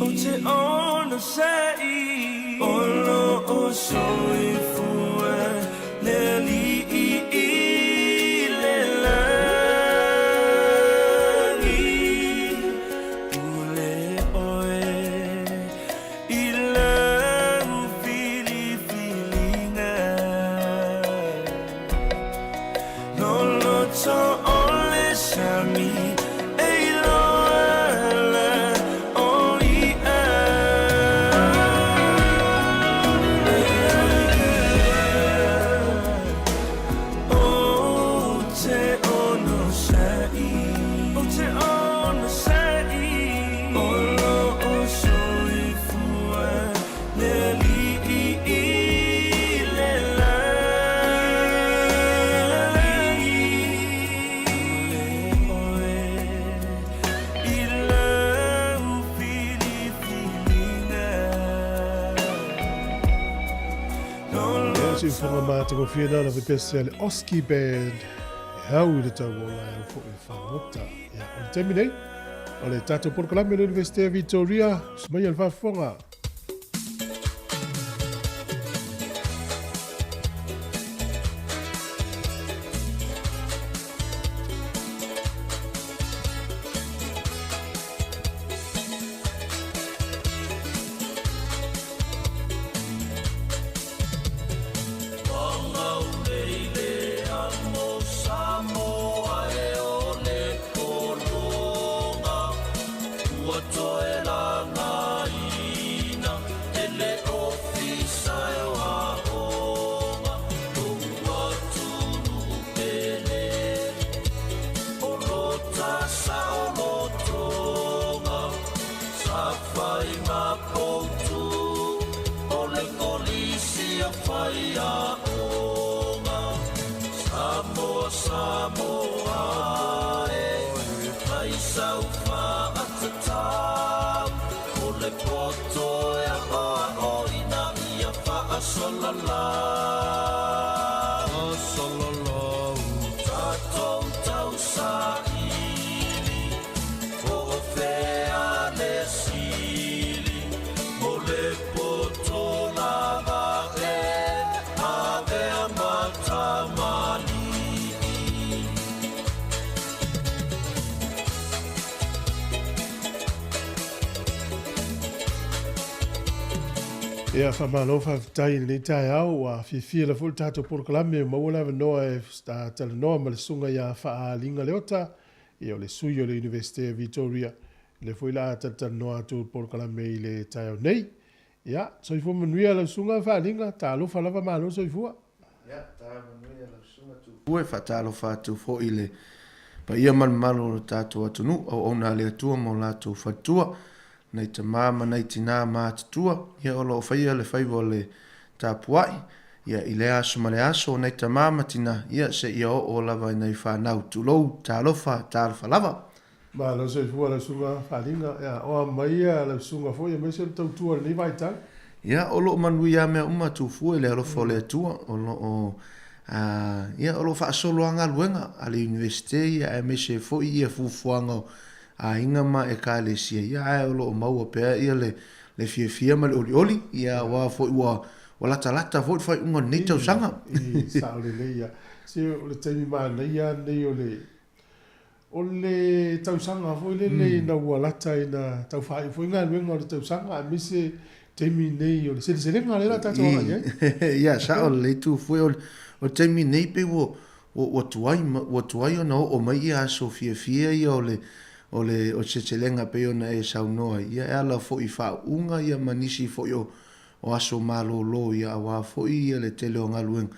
Ou te onosai O loo soifua le Alii i le lagi. Pule oe i lau filifiliga. Loloto o le sami e iloa ala o i'a. Ou te onosai, ou te onosai, o loo soifua le Alii i le lagi. Pule oe i lau filifiliga. Ia, siufofoga matagofie na la pepese a le Oski Band e au i le tau o la e au foi fagota. Ia, o le taimi nei, o le tatou polokalame o le Universite Victoria, sumaia le faafofoga. Ia, faamalo faafetai i lenei taeao, ua fiafia lava foi le tatou polokalame ua maua le avanoa e talanoa ma le susuga ia Faaaliga Leota, ia o le sui o le Iunivesite o Vitoria, lea foi la a talatalanoa atu le polokalame i le taeao nei. Ia, soifua manuia lau susuga Faaaliga, talofa lava malo le soifua. Ia, taeao manuia lau susuga Tupua, e faatalofa atu foi i le paia ma le mamalu o le tatou atunuu, auauna a le Atua ma o latou faletua, nai tama ma nai tina matutua, ia o lo o faia le faiva o le tapuai, ia i lea aso ma lea aso, o nai tama ma tina, ia seia oo lava i nai fanau. Tulou, talofa, talofa lava. Malo soifua lau susuga Faaaliga, ia oa mai lau susuga foi aemaise o le tautua i lenei vaitau. Ia o lo o manuia lava mea uma Tufua i le alofa o le Atua, o lo o ia o lo o faasolo lava galuega a le Iunivesite ia aemaise foi ia fuafuaga o aiga ma Ekalesia, ia ae o lo o maua pea ia le le fiafia ma le olioli, ia aua foi ua ua latalata foi le faaiuga o lenei tausaga. I, sao lelei ia. Se o le taimi manaia lenei o le o le tausaga foi lele ina ua lata ina tau faaiu foi galuega o le tausaga aemaise taimi nei o le seleselega lea o le a tatou agai i ai. Ia, sao lelei Tufue, o le taimi nei pei ua Ua tuai, ua tuai ona oo mai ia aso fiafia ia o le, o le, o le seleselega pei ona e saunoa ai, ia e ala foi i faauuga ia ma nisi foi o, o aso malolo ia aua foi ia le tele o galuega.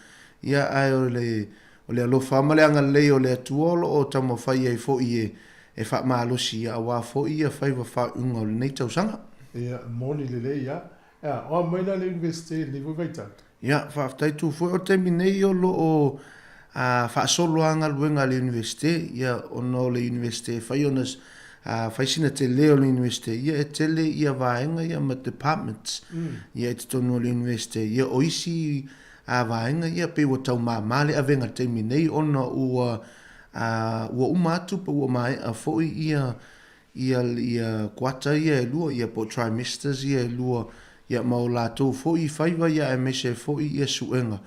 Ia ae o le, o le alofa ma le agalelei o le Atua o lo o taumafai ai foi e, e faamalosi ia aua foi ia faiva faaiuga o lenei tausaga. Ia, moni lelei a. Ea, o a mai la le Iunivesite i lenei foi vaitau? Ia, faafetai Tufue. O le taimi nei o lo o faasolo lava galuega a le Iunivesite, ia, ona o le Iunivesite e fai ona fai sina tele o le Iunivesite, ia e tele ia vaega ia ma departments ia i totonu o le Iunivesite. Ia, o isi vaega ia pei ua tau māmā le avega i le taimi nei ona ua ua uma atu pe ua maea foi ia ia ia kuata ia e lua, ia po o trimesters ia e lua, ia ma o latou foi faiva ia aemaise ai foi ia suega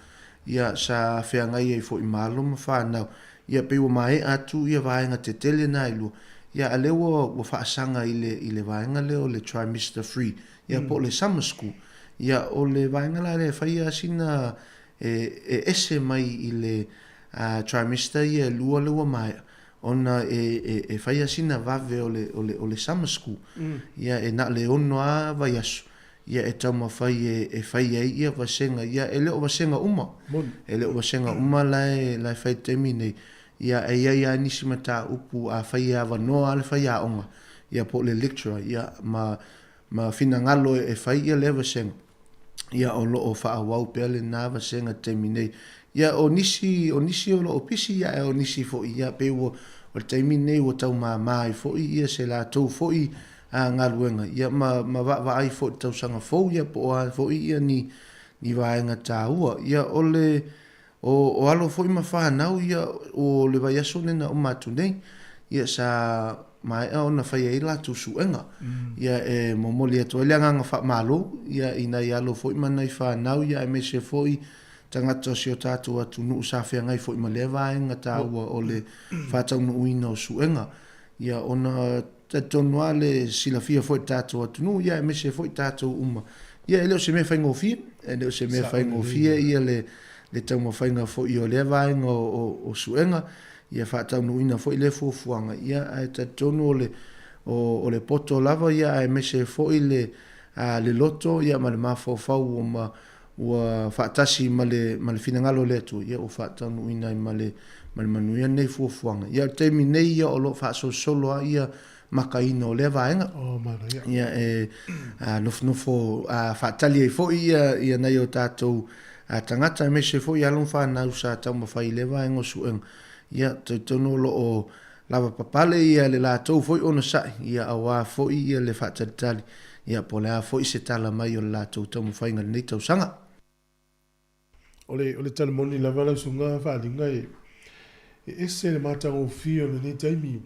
ia sa feagai ai foi ma alo ma fanau. Ia pei ua maea atu ia vaega tetele na e lua, ia a lea ua ua faasaga i le i le vaega lea o le trimester free, ia po o le summer school. Ia o le vaega la lea e fai lava sina e e ese mai i le trimester ia e lua lea ua maea, ona e e e fai lava sina vave o le o le o le summer school. Ia e na o le ono lava vaiaso ia e taumafai e e fai ai ia vasega ia e le o vasega uma. E le o vasega uma la e la e fai i le taimi nei. Ia e i ai lava nisi mataupu afai e avanoa lava le faiaoga ia po o le lecturer ia ma ma finagalo e fai ia lea vasega, ia o lo o faaauau pea lena vasega i le taimi nei. Ia o nisi, o nisi o lo o pisi ia ae o nisi foi ia pei ua o le taimi lenei ua tau mama ai foi ia se latou foi galuega ia ma ma vaavaai foi i le tausaga fou ia po o a foi ia ni ni vaega taua. Ia o le O, o alo foi ma fanau ia o le vaiaso lea na uma atu nei, ia sa maea ona fai ai latou suega. Ia e momoli atu ai le agaga faamalo ia i nai alo foi ma nai fanau ia aemaise foi tagata o si o tatou atunuu sa feagai foi ma lea vaega taua o le faataunuuina o suega. Ia ona talitonu lava le silafia foi e le tatou atunuu ia aemaise foi tatou uma, ia e le o se mea faigofie, e le o se mea faigofie ia le le taumafaiga foi o lea vaega o suega, ia faataunuuina foi lea fuafuaga, ia ae talitonu o le o le poto lava ia aemaise foi le le loto ia ma le mafaufau ua ma ua faatasi ma le ma le finagalo o le Atua, ia ua faataunuuina ai ma le ma le manuia lenei fuafuaga. Ia o le taimi nei ia o lo o faasolosolo lava ia makaina o lea vaega. Oh, manaia. Ia e nofonofo faatali ai foi ia ia nai o tatou tagata aemaise foi alo ma fanau sa taumafai i lea vaega o suega. Ia talitonu o lo o lavapapale ia le latou foi onosai ia aua foi ia le faatalitali ia po o le a foi se tala mai o le latou taumafaiga i lenei tausaga. O le, o le tala moni lava lau susuga Faaliga e, e ese le matagofie o lenei taimi.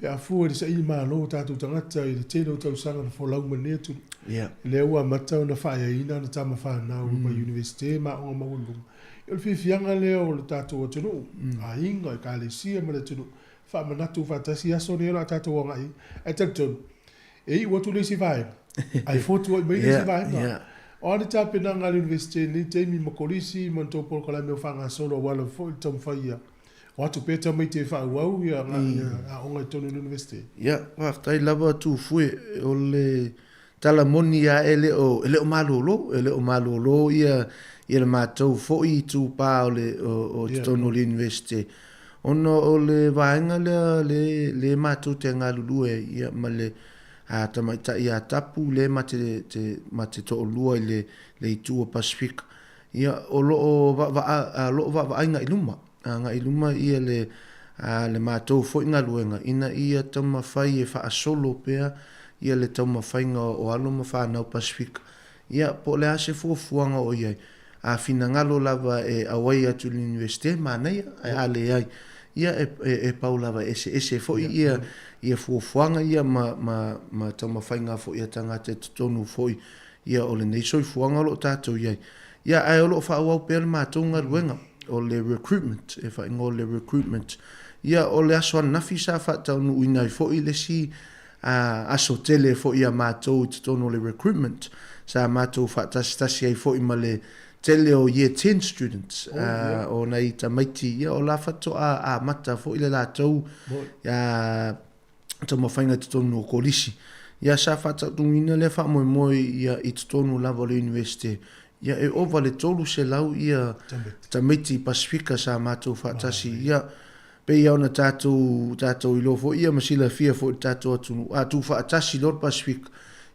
Pe a fua i le saili malo o tatou tagata i le tele o tausaga na folau mai lenei atunuu. Yeah. Lea ua amata ona faaeaina ana tama fanau mm. mai Universite ma aoga maualuluga. O le fiafiaga lea o le tatou atunuu, aiga, ekalesia ma le atunuu, faamanatu faatasi aso nei o le a tatou agai ai. Ae talitonu, e iu atu le isi vaega, ae fotuai mai le isi vaega. O a ni tapenaga a le Iunivesite i lenei taimi ma kolisi ma ni tou polokalame o faagasolo aua lava foi le taumafai ia o atu pea tamaiti e faaauau ia aoga i totonu o le Iunivesite? Ia, faafetai lava Tufue, o le tala moni lava e le o, e le o malolo, e le o malolo ia, ia le matou foi itupa o le, o, o totonu o le Iunivesite. Ona o le vaega lea le, le matou te galulue ai, ia, ma le a, tamaitai ia Tapu le ma te, te, ma te toalua i le, le itu o Pasifika. Ia, o lo o vaavaa, o lo o vaavaai agai i luma, agai i luma ia le, a, le matou foi galuega ina ia taumafai e faasolo pea ia le taumafaiga o alo ma fanau Pasifika. Ia, po o le a se fuafuaga o i ai, a finagalo lava e auai atu i le Iunivesite, manaia, ae a leai, ia e, e, e pau lava e eseese foi ia, ia fuafuaga ia ma, ma, ma taumafaiga foi a tagata i totonu foi ia o lenei soifuaga o lo o tatou i ai. Ia, ae o lo o faaauau pea le matou galuega, o le recruitment, e faaigoa o le recruitment. Ia, o le aso ananafi sa faataunuuina ai foi le isi a aso tele foi a matou i totonu o le recruitment, sa matou faatasitasi ai foi ma le tele o Year 10 students, oh, yeah. o nai tamaiti, ia o la faatoa amata foi le latou taumafaiga i totonu o kolisi. Ia sa faataunuuina lea faamoemoe ia i totonu lava o le Universite. Ia e ova le 300 ia tamaiti Pasifika sa matou faatasi. Ia Pei ona tatou, tatou iloa foi ia ma silafia foi i le tatou atunuu, a tuufaatasi loa le Pasefika,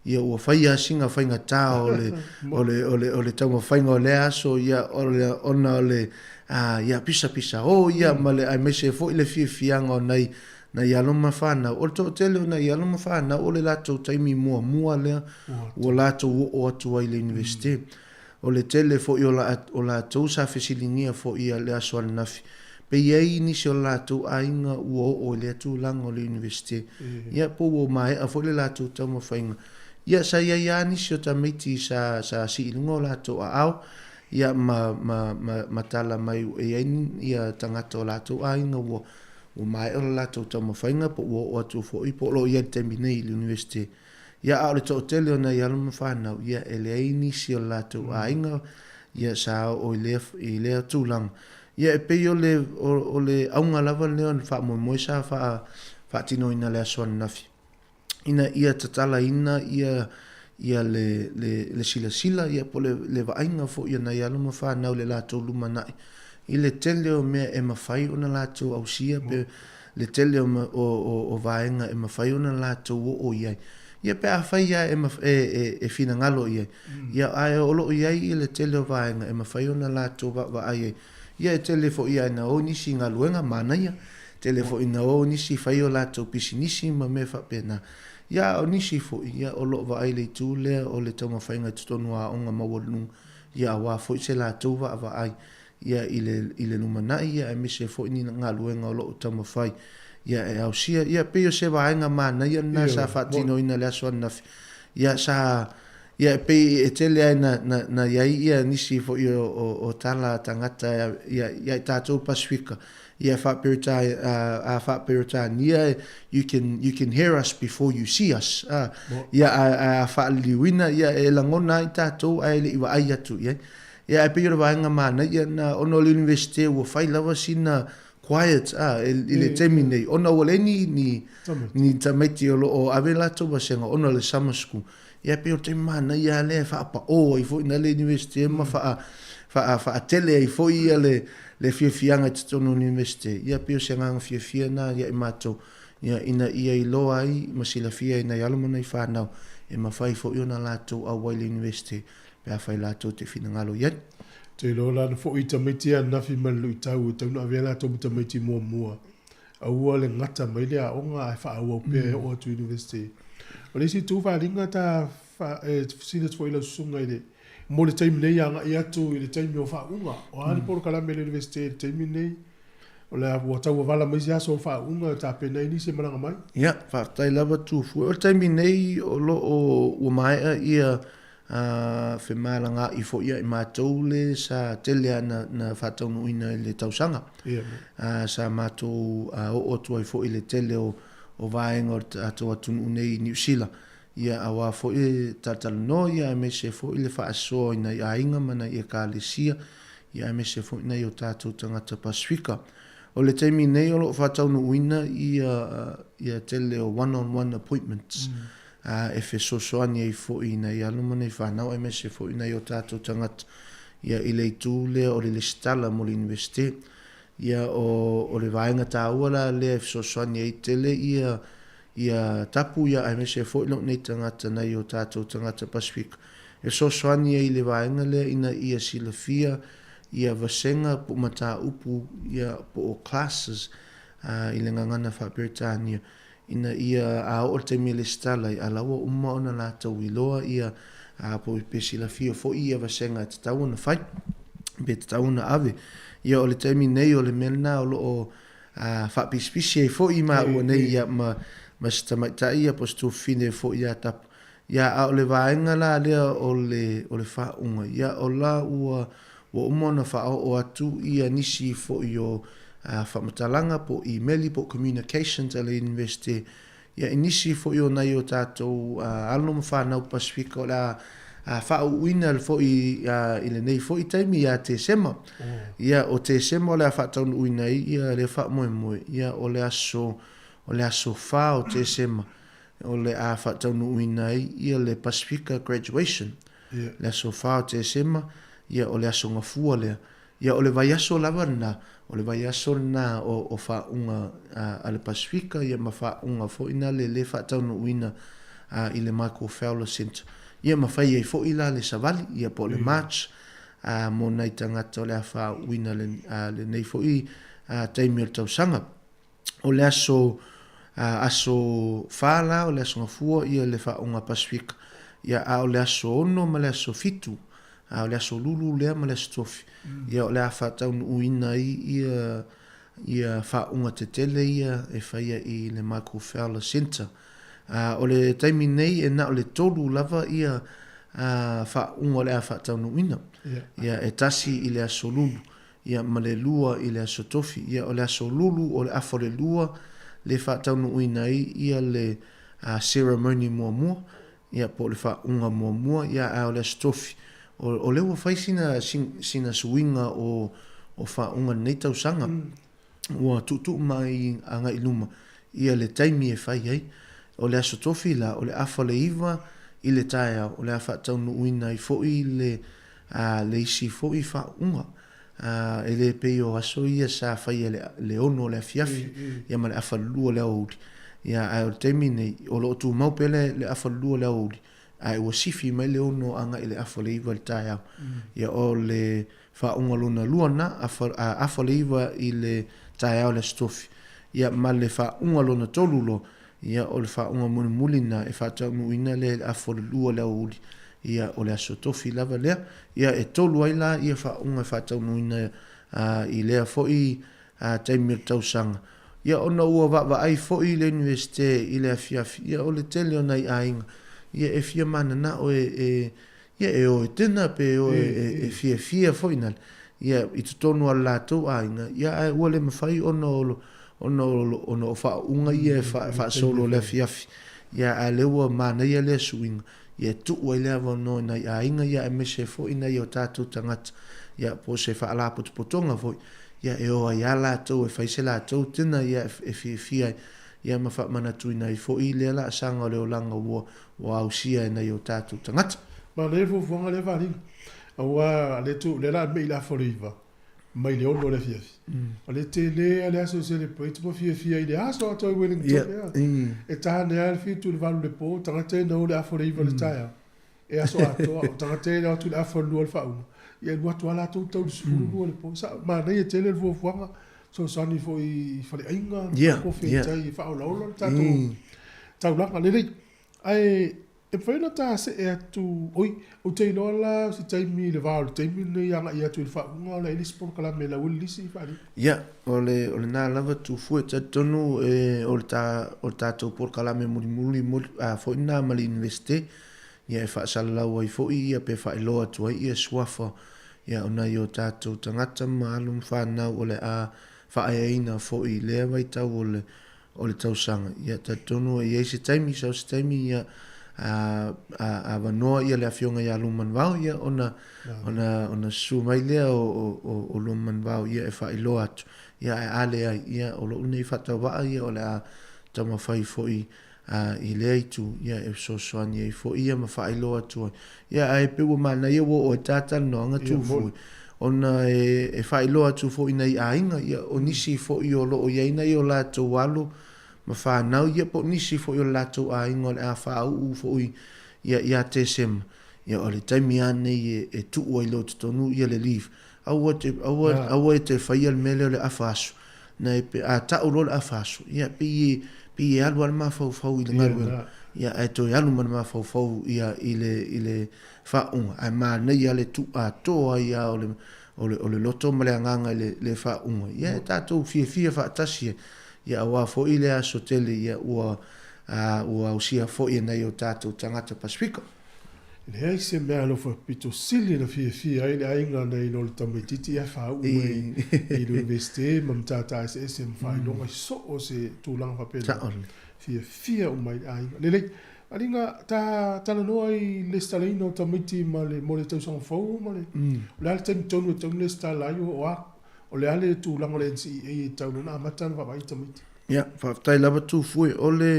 ia ua fai lava sina faigata o le, o le, o le, o le taumafaiga o lea aso, ia, o le, ona o le, a, ia, pisapisa o, ia, ma le, aemaise foi le fiafiaga o nai, nai alo ma fanau. O le toatele o nai alo ma fanau o le latou taimi muamua lea ua latou oo atu ai i le Iunivesite. O le tele foi o, o latou sa fesiligia foi ia le aso ananafi. Pe i ai nisi o latou aiga ua oo i lea tulaga o le Iunivesite, ia po ua maea foi le latou taumafaiga. Ia sa i ai lava nisi o tamaiti sa sa sii i luga o latou aao, ia ma ma ma ma tala mai e i ai ia tagata o latou aiga ua ua maea le latou taumafaiga po ua oo atu foi po o lo o i ai i le taimi nei i le Iunivesite. Ia a o le toatele o nai alo ma fanau, ia e leai nisi o le latou aiga ia sa oo i lea i lea tulaga. Ia e pei o le o le auga lava lea o le faamoemoe sa faatinoina i le aso ananafi ina ia tatalaina ia ia le le le silasila ia po o le le vaaiga foi a nai alo ma fanau i le latou lumanai i le tele o mea e mafai ona latou ausia pe le tele o o o vaega e mafai ona latou oo i ai. Ia pe afai lava e e e finagalo i ai, ia ae o lo o i ai le tele o vaega e mafai ona latou vaavaai ai. Ia e tele foi lava ina o nisi i galuega manaia, tele foi ina o nisi fai o latou pisinisi ma mea faapena. Ia a o nisi foi, ia o lo o vaai i le itu lea o le taumafaiga i totonu o aoga maualuluga, ia aua foi se latou vaavaai ia i le i le lumanai ia aemaise foi ni galuega o lo o taumafai ia e ausia. Ia pei o se vaega manaia lena sa faatinoina i le aso ananafi. Ia sa ia e pei e tele ai na na na i ai ia nisi foi o o o tala a tagata ia ia i tatou Pasifika ia faa-Peretania a faa-Peretania you can you can hear us before you see us a ia a a faaliliuina ia e lagona ai tatou ae le i vaai atu i ai. Ia, ae pei o le vaega manaia lena, ona o le Iunivesite ua fai lava sina quiet a, i le taimi nei, ona ua leai ni, ni, ni tamaiti o lo o ave latou vasega ona o le summer school. Ia, e pei o le taimi manaia lava lea e faapaō ai foi i ina le Iunivesite ma faa, faa, faatele ai foi ia le, le fiafiaga i totonu o le Iunivesite. Ia, pei o se agaga fiafia lena ia i matou, ia, ina ia iloa ai ma silafia ai nai alo ma nai fanau e mafai foi ona latou auai i le Iunivesite pe afai latou te finagalo i ai. Te iloa la na foi tamaiti ia ananafi ma le luitau e tau na avea latou ma tamaiti muamua. Aua le gata mai le aoga ae faaauau pea e oo atu i University. O le isi itu faaaliga ta fa, e fesili atu foi i lau susuga i le mo le taimi nei agai atu i le taimi o faauuga. O a ni polokalame a le University i le taimi nei? O le a ua tauavala mai se aso o faauuga e tapena ai nisi e malaga mai? Ia, faafetai lava Tufue. O le taimi nei o lo o ua maea ia Ā, femalagaai foi ia i matou le sa tele lava na, na faataunuuina i le tausaga. Ā, sa matou oo atu ai foi i le tele o, o vaega o le tatou atunuu nei i Niu Sila, ia auā foi e talatalanoa ia aemaise foi le faasoa i nai aiga ma nai ekalesia, ia aemaise foi nai o tatou tagata Pasifika. O le taimi nei o lo o faataunuuina ia, ia tele o one on one appointments. ā, e fesoasoani ai foi i nai alo ma nai fanau aemaise foi nai o tātou tagata ia i le itu lea o le lesitala mo le Iunivesite. Ia o, o le vaega tāua la lea e fesoasoani ai tele ia, ia tapu ia aemaise foi lou nei tagata nai o tātou tagata Pasifika e fesoasoani ai i le vaega lea ina ia silafia ia vasega po o mataupu ia po o classes ā, i le gagana faa-Peretania ina ia a oo le taimi e lesitala ai, a la ua uma ona latou iloa ia, a po pe silafia foi ia vasega e tatau ona fai, pe tatau ona ave. Ia o le taimi nei o le mea lena o lo o faapisipisi ai foi maua nei ia ma ma si tamaitai ia po o si tuafafine foi ia Tapu. Ia a o le vaega la lea o le o le faauuga, ia o la ua ua uma ona faaoo atu ia nisi foi o faamatalaga po o imeli po o communications a le Iunivesite ia i nisi foi o nai o tatou alo ma fanau Pasifika o le a faauuina foi i lenei foi taimi ia Tesema. Ia o Tesema o le a faataunuuina ai ia lea faamoemoe, ia o le aso o le aso 4 o Tesema o le a faataunuuina ai ia le Pasifika Graduation. Le aso 4 o Tesema, ia o le aso gafua lea. Ia o le vaiaso lava lena, o le vaiaso lena o, o faauuga a, a le Pasifika, ia ma faauuga foi na le le faataunuuina a, i le Michael Fowler Centre. Ia ma fai ai foi la le savali, ia po o le march, a, mo nai tagata o le a faauuina le, a, lenei foi a, taimi o le tausaga. O le aso aso 4 la, o le aso Gafua ia le faauuga Pasifika, ia a o le aso 6 ma le aso 7, a o le aso Lulu lea ma le aso Tofi, ia o le a faataunuuina ai ia ia faauga tetele ia e faia i le Michael Fowler Centre. O le taimi nei e na o le tolu lava ia faauga o le a faataunuuina. Ia, e tasi i le Aso Lulu, ia ma le lua i le Aso Tofi. Ia, o le Aso Lulu o le afa o le lua le faataunuuina ai ia le ceremony muamua, ia po o le faauga muamua, ia ae o le Aso Tofi, o lea ua fai sina, sina suiga o, o faauga i lenei tausaga. Ua tuutuu mai agai i luma ia le taimi e fai ai. O le Aso Tofi la, o le afa le iva i le taeao, o le a faataunuuina ai foi le, a, le isi foi faauuga. A, e le pei o aso ia sa faia le, le ono o le afiafi, ia ma le afa le lua o le aoauli. Ia, ae o le taimi nei, o lo o tumau pea le, le afa le lua o le aoauli, ae ua sifi mai le ono agai i le afa le iva i le taeao. Ia, o le faauuga lona lua lena, afa, a, afa le iva i le taeao i le Aso Tofi. Ia, ma le faauuga lona tolu loa, Ia, o le faauuga mulimuli lena e faataunuuina lea i le afa o le lua o le aoauli, ia, o le aso tofi lava lea. Ia, e tolu ai la ia faauuga e faataunuuina i lea foi taimi o le tausaga. Ia, ona ua vaavaai foi le Iunivesite i le afiafi, ia, o le tele o nai aiga, ia, e fia mananao e, Ia, e o e tena pe e o e fiafia foi nale, ia, i totonu o le latou aiga, ia, ae ua le mafai ona o, ona o, ona o faauuga ia e faasolo i le afiafi, ia, ae lea ua manaia lea suiga, ia, e tuu ai le avanoa i nai aiga, ia, aemaise foi nai o tatou tagata, ia, po o se faalapotopotoga foi, ia, e o ai lava latou e fai se latou tena, ia, e fiafia ai, ia, ma faamanatuina ai foi lea laasaga o le olaga ua, ua ausia e nai o tatou tagata. Manaia le fuafuaga lea Faliga, aua le tu lea la mei le afa o le iva mai le ono o le afiafi. O le tele a le aso e celebrate ma fiafia i le aso atoa i Wellington ea. E tane a le fitu le valu le po, tagata e nau le afa o le iva le taeao. E aso atoa, o tagata e atu le afa o le lua le faauga. Ia alu atu a latou tau le 12 le po. Sa manaia tele le fuafuaga, fesoasoani foi i faleaiga, kofe i tai e faaolaola le tatou taulaga. Lelei. Ae e mafai ona ta see atu, oi, ou te iloa la o se taimi i le va o le taimi lenei agai atu i le faauuga o le a i ai le isi polokalame e lau ai le lisi Faaaliga. Ia, o le, o lena lava Tufue, talitonu e, o le ta, o le tatou polokalame mulimuli muli, a, foi lena ma le Iunivesite, ia e faasalalau ai foi ia pe faailoa atu ai ia suafa ia o nai o tatou tagata ma alo ma fanau o le a faaeaina foi i lea vaitau o le, o le tausaga. Ia, talitonu e i ai se taimi, sau se taimi, ia, a, a, avanoa ia le afioga ia Luamanuvao, ia, ona, ona, ona susu mai lea o, o, o, o Luamanuvao, ia, e faailoa atu. Ia, ae a leai, ia, o lou nei faatauvaa, ia, o le a taumafai foi, a, i lea itu, ia, e fesoasoani ai foi, ia, ma faailoa atu ai. Ia, ae pei ua manaia ua oo ai ta talanoaga Tufue, ona e, e faailoa atu foi i nai aiga, ia, o nisi foi o lo o i ai nai o latou alo ma fanau, ia, po o nisi foi o le latou aiga o le a faauu foi ia, ia Tesema, ia, o le taimi lava lenei e, e tuu ai loa i totonu ia le leave. Aua te, aua, aua e te faia le mea lea o le afa aso. Na e pe, a tau loa le afa aso, ia, pei e, pei e alu lava le mafaufau i le galuega, ia, ae toe alu ma le mafaufau ia, i le, i le faauuga. Ae manaia le tuu atoa ai lava o le, o le, o le loto ma le agaga i le, le faauuga. Ia, e tatou fiafia faatasi ai, ia, aua foi le aso tele, ia, ua, a, ua ausia foi e nai o tatou tagata Pasefika. E leai se mea alofa pito sili na fiafia ai le aiga nai lo le tamaitiiti ae faauu mai i le Iunivesite ma matata eseese ma faailoga i so o se tulaga faapena. Fiafia uma ai le aiga. Lelei, Aliga, ta talanoa i le lesitalaina o tamaiti ma le, mo le tausaga fou ma le, o le a le taimi tonu e tatau ona lesitala ai o a, o le a le tulaga o le NCEA e tatau ona amata ona vaavaai i tamaiti? Ia, faafetai lava Tufue. O le,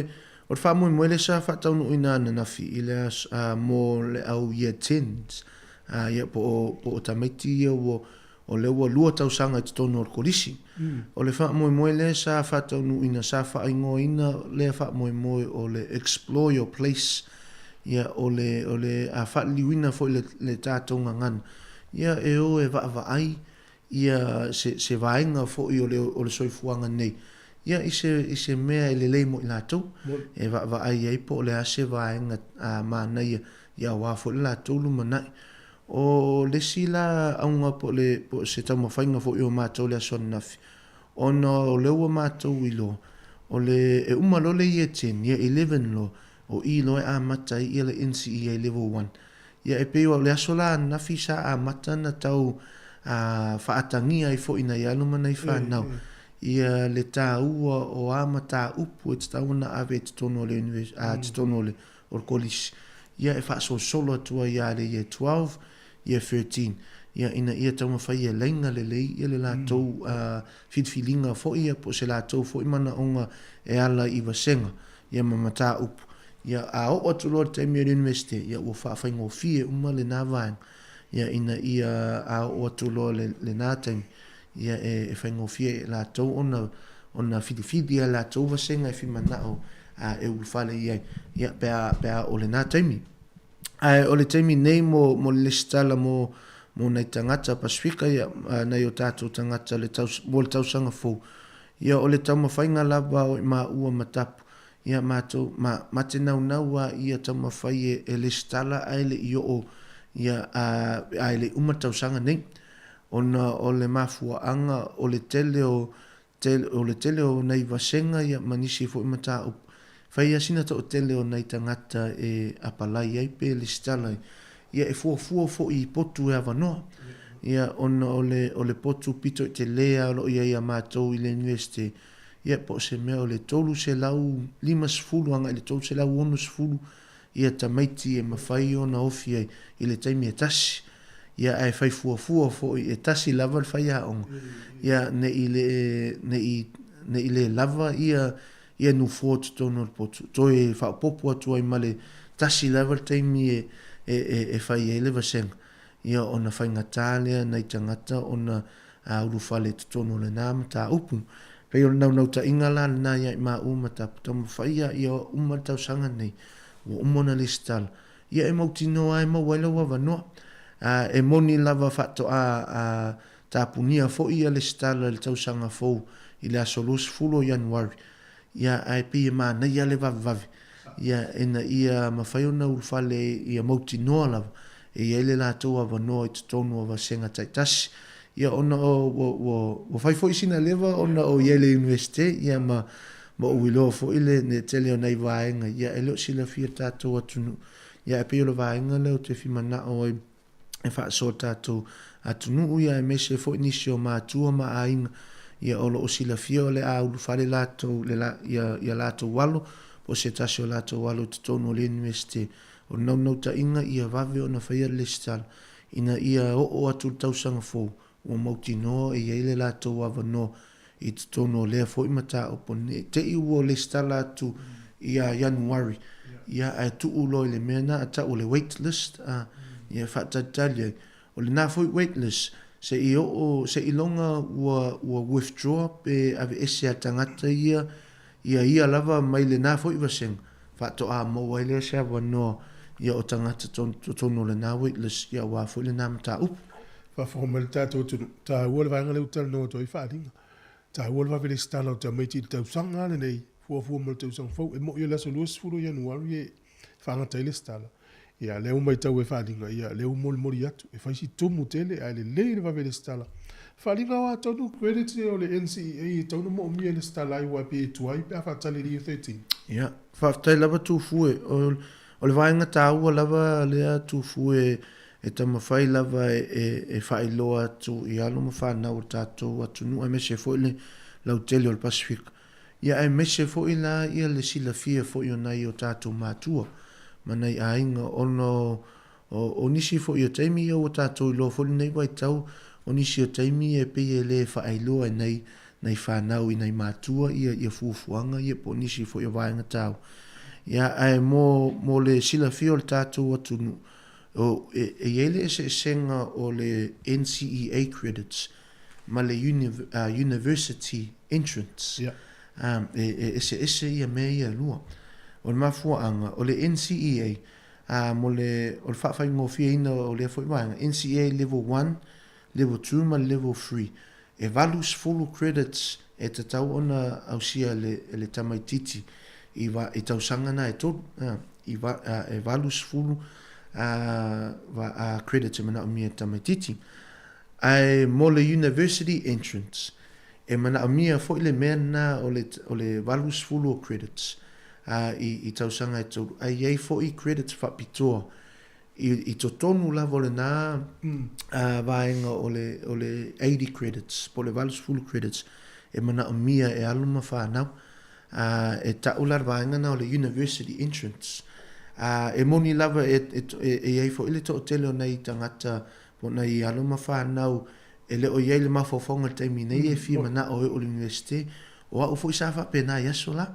o le faamoemoe lea sa faataunuuina ananafi i le aso, a, mo le au Year Tens, a, ia, po o, po o tamaiti ia ua, o lea ua lua tausaga i totonu o le kolisi. O le faamoemoe lea sa faataunuuina, sa faaigoaina lea faamoemoe o le Explore Your Place, ia, o le, o le a faaliliuina foi le, le tatou gagana, ia, e o e vaavaai ia se, se vaega foi o le, o le soifuaga nei, ia i se, i se mea e lelei mo i latou, e vaavaai ai po o le a se vaega a manaia, ia aua foi le latou lumanai. O le isi la auga po o le, po o se taumafaiga foi o matou i le aso ananafi, Ona o lea ua matou iloa, o le, e uma loa le Year 10, Year 11 loa, o i loa e amata ai ia le NCEA Level 1. Ia e pei o le aso la ananafi sa amata ona tau faatagia ai foi nai alo ma nai fanau ia le taua o a mataupu e tatau ona ave i totonu o le totonu o le kolisi ia e faasolosolo atu ai ia le Year 12, Year 13 ia ina ia taumafai e laina lelei ia le latou filifiliga foi ia po o se latou foi manaoga e ala i vasega ia ma mataupu. Ia, a oo atu loa i le taimi o le Iunivesite, ia ua faafaigofie uma lena vaega, ia ina ia a oo atu loa i lena taimi, ia e faigofie ai i latou ona ona filifili a latou vasega e fimanao e ulufale i ai, ia pe a pe a oo i lena taimi. Ae o le taimi nei mo mo le lesitala mo mo nai tagata Pasifika, ia nai o tatou tagata le taus mo le tausaga fou, ia o le taumafaiga lava o i maua ma Tapu, Ia matou, ma, ma te naunau a ia taumafai e, e lesitala ae le i oo ia, a, a e le i uma le tausaga nei. Ona o le mafuaaga o le tele o, tele, o le tele o nai vasega ia ma nisi foi mataupu, fai a sina toatele o nai tagata e apalai ai pe lesitala ai, ia e fuafua foi i potu e avanoa. Ia ona o le, o le potu pito i tele a o lo o i ai ia matou i le Iunivesite, ia po o se mea o le 350 agai i le 360 ia tamaiti e mafai ona ofi ai i le taimi e tasi. Ia ae fai fuafua foi e tasi lava le faiaoga, ia ne i le, ne i, ne i le lava ia, ia nofoa i totonu o le potu. Toe faaopoopo atu ai ma le tasi lava le taimi e, e, e, e fai ai le vasega. Ia ona faigata lea nai tagata ona a ulufale i totonu o lena mataupu. Pei o le naunautaiga la lena ia i maua ma tapu taumafai ia ia uma le tausaga nei, ua uma ona lesitala, ia e mautinoa lava e maua ai lau avanoa. A, e moni lava faatoa a tapunia foi ia lesitala i le tausaga fou i le aso 20 o Ianuari, Ia, ae pei e manaia le vavevave, ia, ina ia mafai ona ulufale ia mautinoa lava e i ai le latou avanoa i totonu o vasega taitasi. Ia, ona o, ua, ua, ua fai foi sina leva ona o i ai le Iunivesite, ia, ma, ma ou iloa foi le, le tele o nai vaega, ia, e le o silafia e le tatou atunuu. Ia, ae pei o le vaega lea ou te fia manao ai e faasoa tatou atunuu ia aemaise foi nisi o matua ma aiga ia o lo o silafia o le a ulufale latou le la ia ia latou alo po o se tasi o latou alo i totonu o le Iunivesite. O le naunautaiga ia vave ona faia le lesitala ina ia oo atu le tausaga fou ua mautinoa e i ai le latou avanoa i totonu o lea foi mataupu ne i te i ua lesitala atu ia Ianuari, ia ae tuu loa i le mea na a tau o le wait list, a, ia e faatalitali ai. O lena foi wait list, se i oo, se i loga ua, ua withdraw pe aveese a tagata ia, ia ia lava mai lena foi vasega, faatoa maua ai lea se avanoa ia o tagata totonu o lena wait list, ia aua foi lena mataupu. Faafofoga mai le tatou atunuu, taua le vaega lea ua talanoa atu ai faaaliga. Taua le vave lesitala o tamaiti i le tausaga lava lenei, fuafua mo le tausaga fou. E moi o le aso 20 o Ianuari e faagata ai lesitala. Ia, lea ua maitau e faaaliga, ia, lea ua molimoli atu. E fai si tumu tele, ae lelei le vave lesitala. Faaaliga o a tonu credits o le NCEA e tatau ona moomia e lesitala ai aua e pei e tuai pe a faatali i le Year 13. Ia, faafetai lava Tufue. O le vaega taua lava lea Tufue E taumafai lava e faailoa atu i alo ma fanau o le tatou atunuu aemaise foi le lautele o le Pasefika, ia aemaise foi la ia le silafia foi o nai o tatou matua ma nai aiga ona o nisi foi o taimi ia ua tatou iloa foi lenei vaitau o nisi o taimi e pei e le faailoa e nai nai fanau i nai matua ia ia fuafuaga ia po o nisi foi o vaega taua. Ia ae mo mo le silafia o le tatou atunuu O, e, e i ai le eseesega o le NCEA credits ma le uni, University Entrance. Yeah. E, e eseese ia mea ia e lua. O le mafuaaga, o le NCEA, mo le, o le faafaigofieina o lea foi vaega, NCEA Level 1, Level 2 ma le Level 3, e 80 credits e tatau ona ausia e le, e le tamaititi i, va, i tausaga na e tolu, i va, e 80 va, credits e manaomia e le tamaititi. Ae mo le University Entrance, E manaomia foi le mea lena o le o le 80 o credits a i i tausaga e tolu, ae i ai foi credits faapitoa i i totonu lava o lena a vaega o le o le 80 credits po o le 80 credits e manaomia e alo ma fanau. A e ta'u la le vaega lena o le University Entrance. A e moni lava e e e i ai foi le toatele o nai tagata po o nai alo ma fanau e le o i ai le mafaufauga i le taimi nei e fia mana'o e oo i le Universite. O a'u foi sa faapena i aso la.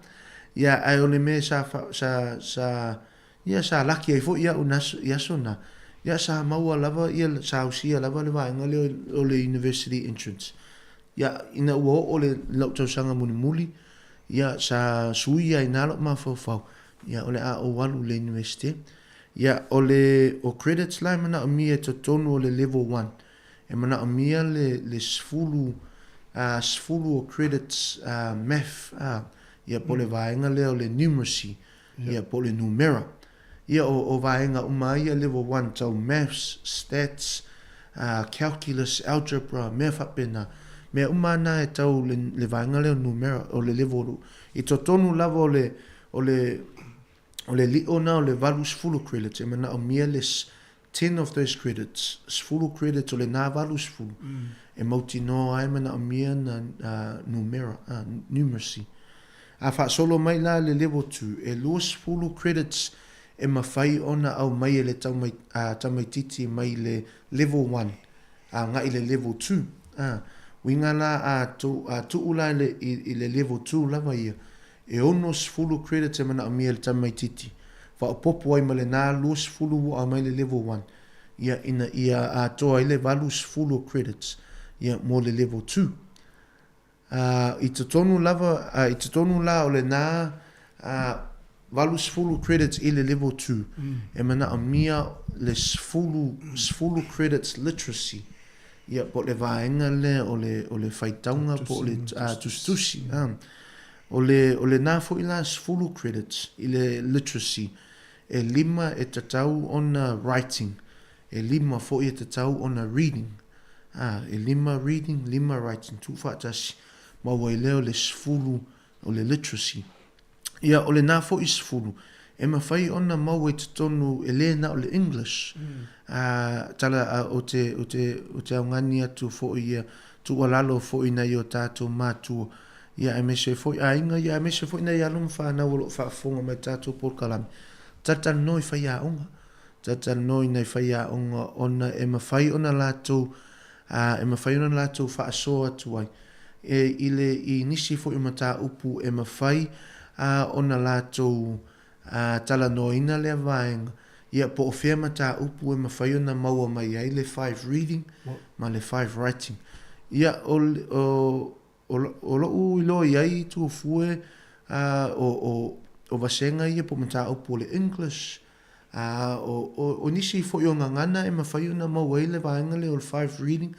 Ia ae o le mea sa sa sa ia sa laki ai foi a'u i aso na, ia sa maua lava ia sa ausia lava le vaega lea o le University Entrance. Ia, ina ua oo le lou tausaga mulimuli, ia, sa suia ai na lou mafaufau, ia, o le a ou alu i le Iunivesite. Ia, o le, o credits la e manaomia i totonu o le level one, e manaomia le, le 10, a, 10 o credits a, math, a, ia, po o le vaega lea o le numeracy, ia, po o le numera. Ia, o, o vaega uma lava ia level one, tau maths, stats, calculus, algebra, mea faapena. Mea uma lava na e tau le, le vaega lea o numera, o le level, i totonu lava o le, o le, o le lio na o le 80 credits, e manaomia le 10 of those credits, 10 credits o lena 80, e mautinoa ai e manaomia na numera, numeracy. A faasolo mai la le level 2, e 20 credits e mafai ona aumai e le tamaitiiti mai le level 1 agai i le level 2. Uiga la a tuu la i le level 2 lava ia, E 60 credits e manaomia e le tamaitiiti, faaopoopo ai ma lena 20 ua aumai le level one, ia, ina ia atoa ai le 80 o credits, ia, mo le level two. Ā, i totonu lava, ā, i totonu la o lena, ā, 80 credits i le level two, e manaomia le 10, 10 credits literacy, ia, po o le vaega lea o le, o le faitauga po o le, ā, tusitusi, ā. O le, o lenā foi la 10 credits i le literacy, e lima e tatau ona writing, e lima foi e tatau ona reading. Ā, e lima reading, lima writing, tuufaatasi, maua ai lea o le 10 o le literacy. Ia, o lenā foi 10, e mafai ona maua i totonu e le na o le English, ā, tala, ā, o te, o te, o te augani atu foi ia, tuualalo foi nai o tātou mātua, Ia aemaise foi aiga, ia aemaise foi nai alo ma whanau o loo faafofoga mai tatou polokalame. Talatalanoa i faiaoga, talatalanoa i nai faiaoga ona e mafai ona latou, ā, e mafai ona latou faasoa atu ai e, i le, i nisi foi o mataupu e mafai, ā, ona latou, ā, talanoaina lea vaega, ia, po o fea mataupu e mafai ona maua mai ai le five reading ma le five writing. Ia, o, o, O, o loʻu iloa i ai Tuafue, a, o, o, o vasega ia po o mataupu o le English, a, o, o, o nisi foi o gagana e mafai ona maua ai le vaega lea o le five reading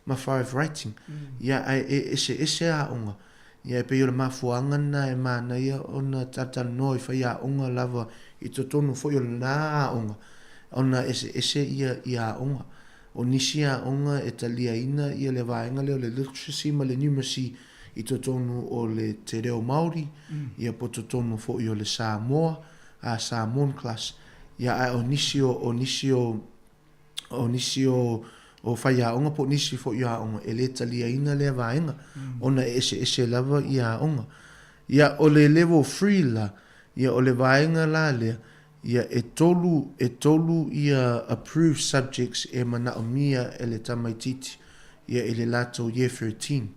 ma five writing. Ia, ae e eseese aoga. Ia, e pei o le mafuaaga lena e manaia ona talatalanoa i faiaoga lava i totonu foi o lena aoga, ona eseese ia, ia aoga. O nisi aoga e taliaina ia le vaega lea o le literacy ma le numeracy i totonu o le te reo Māori, ia po totonu foi o le Samoa, a Samoan class. Ia ae o nisi o, o nisi o, o nisi o, o faiaoga po o nisi foi o aoga e le taliaina lea vaega, ona e eseese lava ia aoga. Ia o le level three la, ia o le vaega la lea, Ia, e tolu, e tolu ia approved subjects e manaomia e le tamaitiiti, ia i le latou Year 13.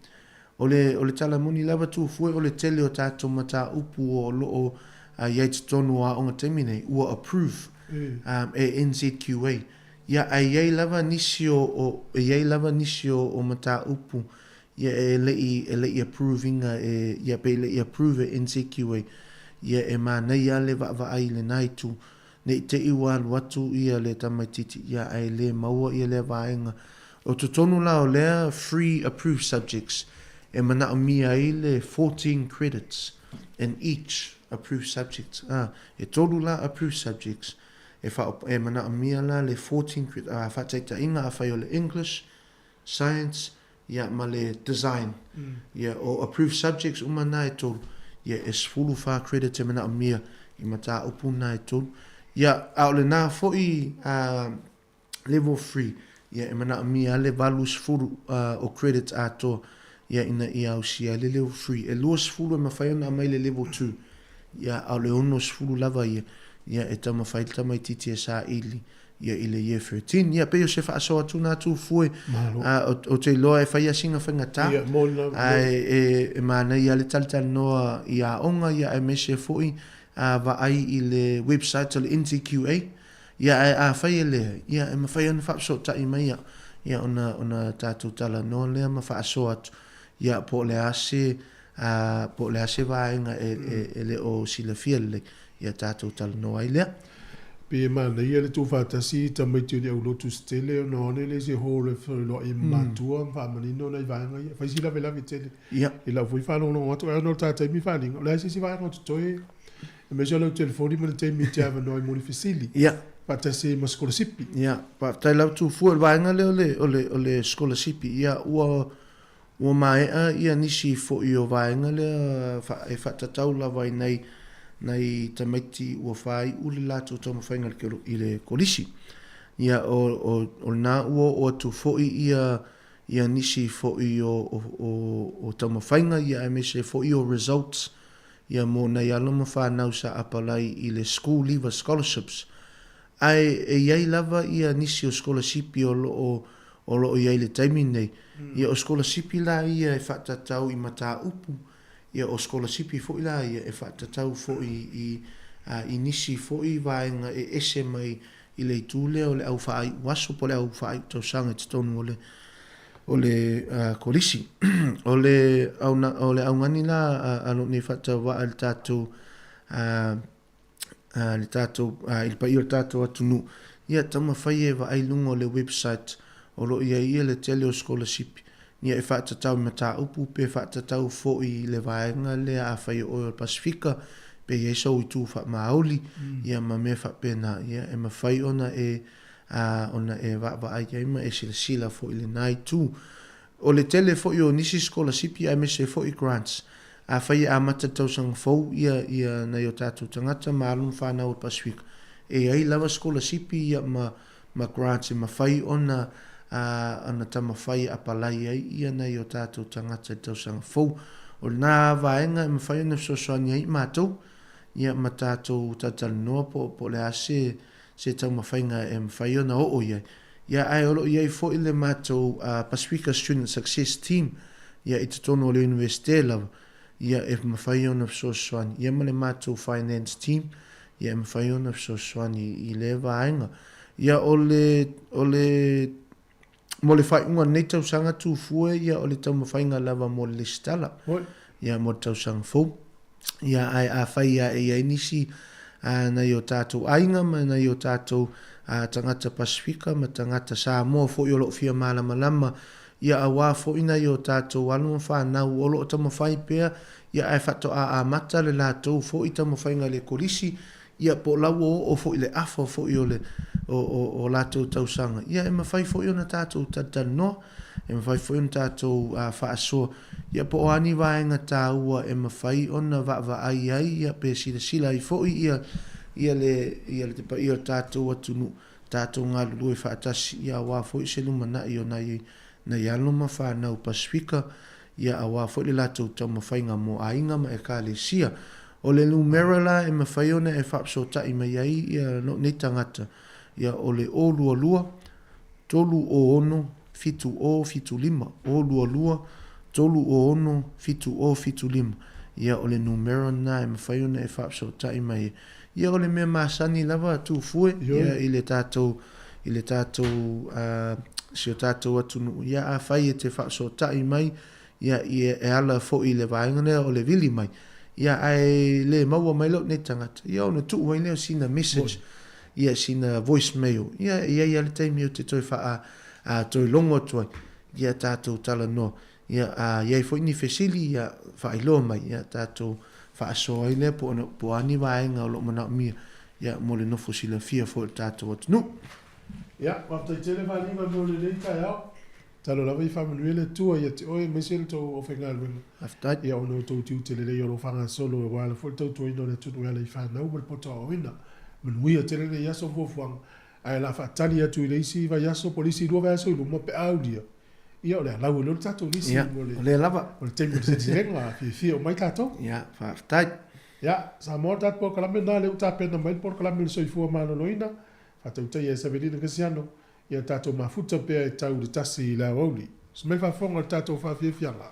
O le, o le tala moni lava Tufue o le tele o tatou mataupu o loo i ai totonu o aoga taimi nei, ua approve e NZQA. Ia, ae i ai lava nisi o, o, e i ai lava nisi o, o mataupu Ia e leʻi e leʻi approve ina e ia pe leʻi approve e NZQA ia e manaia a le vaavaai i lena itu nei teʻi ua alu atu ia le tamaititi ia ae le maua ia lea vaega o totonu la o lea three approved subjects e manaomia ai le 14 credits in each approved subject a e tolu la approved subjects e wha e manaomia la le 14 credit a faataitaiga afai o le English Science. ia, ma le design. Ia, o approved subjects uma na e tolu, ia, e 14 credits e manaomia i mataupu na e tolu. Ia, a o lena foi a level 3, ia, e manaomia lava le 80 o credits atoa, ia, ina ia ausia ai le level 3. E 20 e mafai ona aumai le level 2, ia, a o le 60 lava ia, ia, e taumafai le tamaitiiti e saili ia i le Year 13. Ia, pei o se faasoa atu na Tufue, ou te iloa e fai lava sina faigata, ae e manaia lava le talatalanoa i aoga, ia, aemaise foi vaai i le website o le NZQA, ia, ae afai e leai, ia, e mafai ona faafesootai mai au, ia, ona, ona tatou talanoa lea ma faasoa atu, ia, po o le a se, po o le a se vaega e, e, e le o silafia lelei, ia tatou talanoa ai lea. Pei e manaia le tuufaatasi i tamaiti o le aulotu se tele ona o ane le isi hall e feiloai ma matua ma faamanino nai vaega ia. Fai si lavelave tele i lau foi faalogologo atu ai ona o le ta taimi faaaliga, o le a se isi vaega o totoe aemaise o lau telefoni ma le taimi e te avanoa ai mo le fesili faatasi ai ma sikolasipi. Ia, faafetai lava Tufua i le vaega lea o le, o le, o le sikolasipi. Ia, ua, Ua maea ia nisi foi o vaega lea e faatatau lava i nai nai tamaiti ua faaiu le latou taumafaiga i le kolisi. Ia o o lena ua oo atu foi ia ia nisi foi o o o taumafaiga ia aemaise foi o results ia mo nai alo ma fanau sa apalai i le School Leaver Scholarships. Ae e i ai lava ia nisi o sikolasipi o lo o o lo o i ai i le taimi lenei. Ia o sikolasipi la ia e faatatau i mataupu, ia o sikolasipi foi la ia e faatatau foi i i nisi foi vaega e ese mai i le itu lea o le au faaiu aso po o le au faaiu tausaga i totonu o le o le kolisi. O le o le augani la a lou nei faatauvaa i le tatou le tatou, i le paia o le tatou atunuu, ia taumafai e vaai i luga o le website o lo o i ai ia le tele o sikolasipi, ia e faatatau i mataupu pe faatatau foi i le vaega lea afai o oe o le Pasefika pe i ai sou itu faamaoli, ia ma mea faapena, ia e mafai ona e ona e vaavaai ai ma e silasila foi i lena itu. O le tele foi o nisi sikolasipi aemaise foi grants, afai e amata le tausaga fou ia ia nai o tatou tagata ma alo ma fanau o le Pasefika, e i ai lava sikolasipi ia ma ma grants e mafai ona ona taumafai e apalai ai ia nai o tatou tagata i le tausaga fou. O lena vaega e mafai ona fesoasoani ai matou ia ma tatou talatalanoa po po o le a se se taumafaiga e mafai ona oo i ai. Ia, ae o lo o i ai foi le matou Pasifika Student Success Team ia i totonu o le Iunivesite lava, ia e mafai ona fesoasoani, ia ma le matou Finance Team, ia e mafai ona fesoasoani i lea vaega. Ia o le, o le, mo le faaiuga o lenei tausaga Tufue, ia o le taumafaiga lava mo le lesitala, ia mo le tausaga fou. Ia, ae afai lava e i ai nisi nai o tatou aiga ma nai o tatou tagata Pasifika ma tagata Samoa foi o lo o fia malamalama, ia aua foi nai o tatou alo ma fanau o lo o taumafai pea, ia ae faatoa amata le latou foi taumafaiga i le kolisi, Ia, po o la ua oo foi i le afa foi o le, o, o, o latou tausaga, ia e mafai foi ona tatou talatalanoa, e mafai foi ona tatou faasoa, ia po o a ni vaega taua e mafai ona vaavaai ai, ia pe silasila ai foi ia, ia le, ia le paia o le tatou atunuu, tatou galulue faatasi, ia aua foi se lumanai o nai, nai alo ma fanau Pasifika, ia aua foi le latou taumafaiga mo aiga ma ekalesia. O le numera la e mafai ona e faafesootai mai ai ia lou nei tagata, ia o le 022 306 7075, 022 306 7075, ia o le numera lena e mafai ona e faafesootai mai ai. Ia o le mea masani lava Tufue, ia i le tatou, i le tatou, si o tatou atunuu, ia afai e te faafesootai mai, ia, ia e ala foi i le vaega lea o le vili mai, ia ae le maua mai lou nei tagata, ia ona tuu ai lea o sina message, ia sina voice mail, ia e i ai lava le taimi ou te toe faa, a, toe logo atu ai, ia tatou talanoa, ia a i ai foi ni fesili, ia faailoa mai, ia tatou faasoa ai lea po o, po o a ni vaega o lo o manaomia, ia mo le nofo silafia foi o le tatou atunuu. Ia, faafetai tele Faliga mo lenei taeao. Talo lava ia faamanuia le Atua ia te oe aemaise le tou aufaigaluega. Faafetai. Ia ona o tou tiute lelei o lo o faagasolo aua foi le tautuaina o le atunuu e ala i fanau ma le poto aoaoina. Manuia tele lenei aso ma fuafuaga, ae o le a faatali atu i le isi vaiaso po o le isi 2 vaiaso i luma pe a aulia, ia o le a lau ai loa le tatou lisi Ia, mo le, o lea lava. mo le taimi o le seleselega, fiafia uma ai tatou. Ia, faafetai. Ia, Samoa le tatou polokalame lena, lea ua tapena mai le polokalame o le soifua maloloina, faatautaia e Savelina Kasiano, ia tatou mafuta pea e tau i le 1 i le aoauli. Usu mai faafofoga i le tatou faafiafiaga.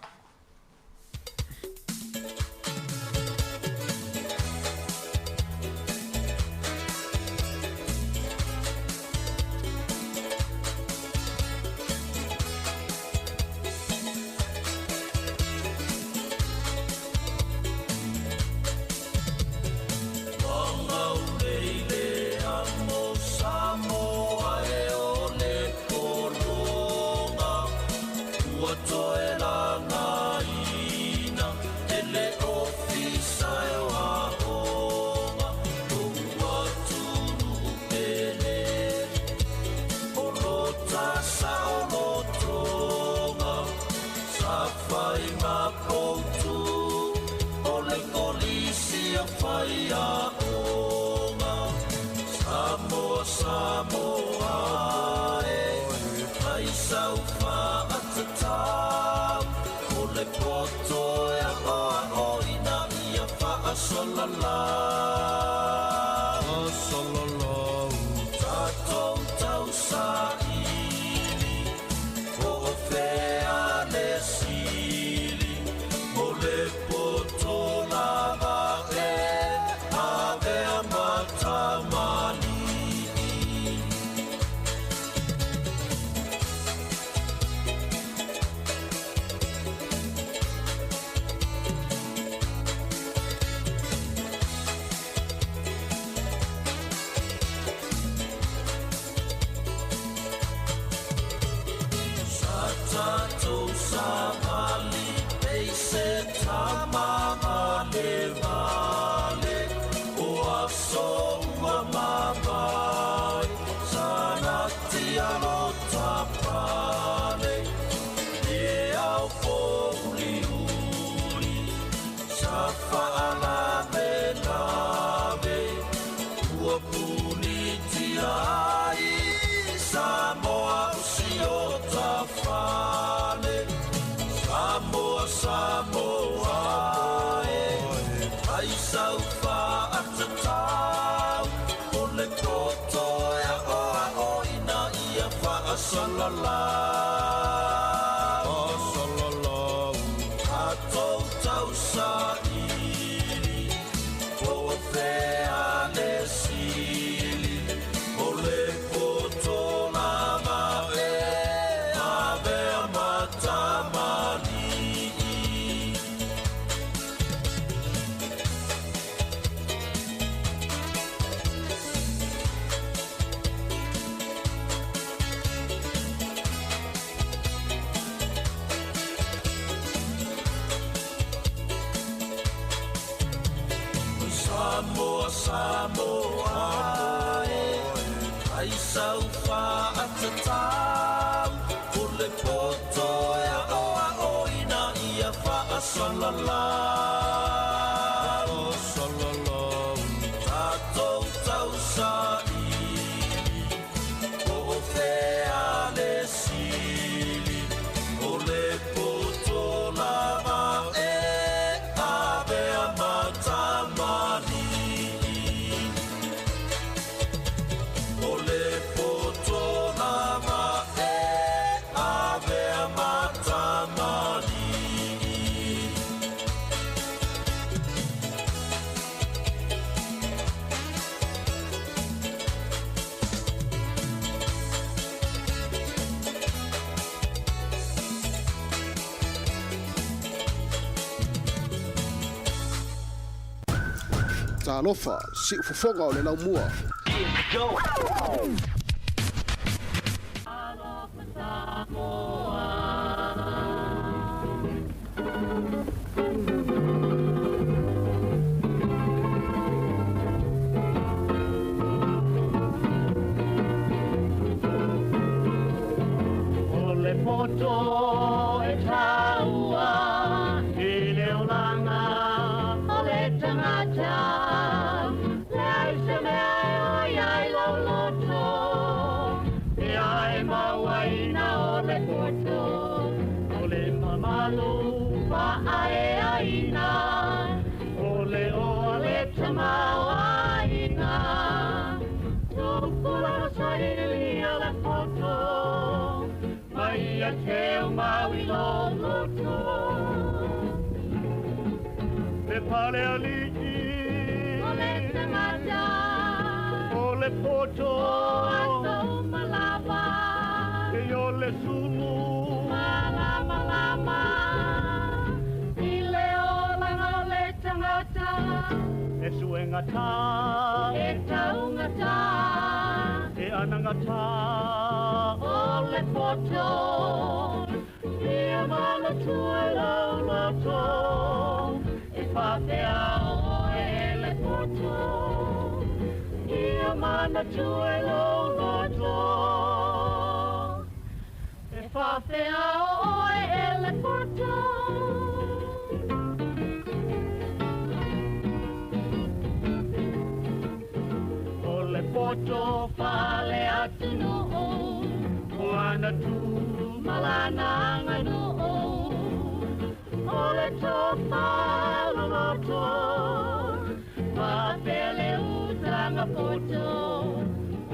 Talofa, siufofoga o le laumua. O le poto poto e tāua i le olanga o le tagata. Leai se mea e oi ai lou loto, pe a e mauaina o le poto. O le mamalu fa'aeaina, o le oa le tamaoaiga. Tupulaga sailia le poto, mai ia te umau i lou loto. Le pale alii o le tagata, o le poto o aso uma lava, e o le sulu malamalama i le olaga o le tagata. E suegata e taugata e anagata o le poto, ia manatua i lou loto, e faapea oe e le poto. Ia manatua i lou loto, e faapea oe e le poto. O le poto fale atunuu, o ana tu ma lana aganuu. O le tofa loloto, faapea le utaga poto.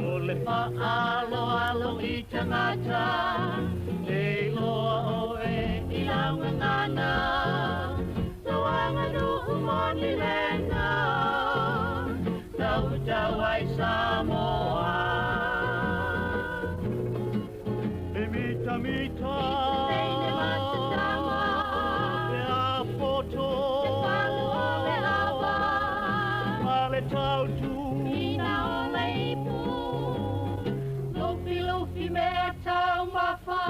O le faaaloalo i tagata, e iloa oe i lau gagana. Lau aganuu moni lena, tautau ai Samoa. E mita mita i se teine ma se tama, pe a poto se palu o le ava, ma le tautu ina o le ipu. Lufilufi mea taumafa,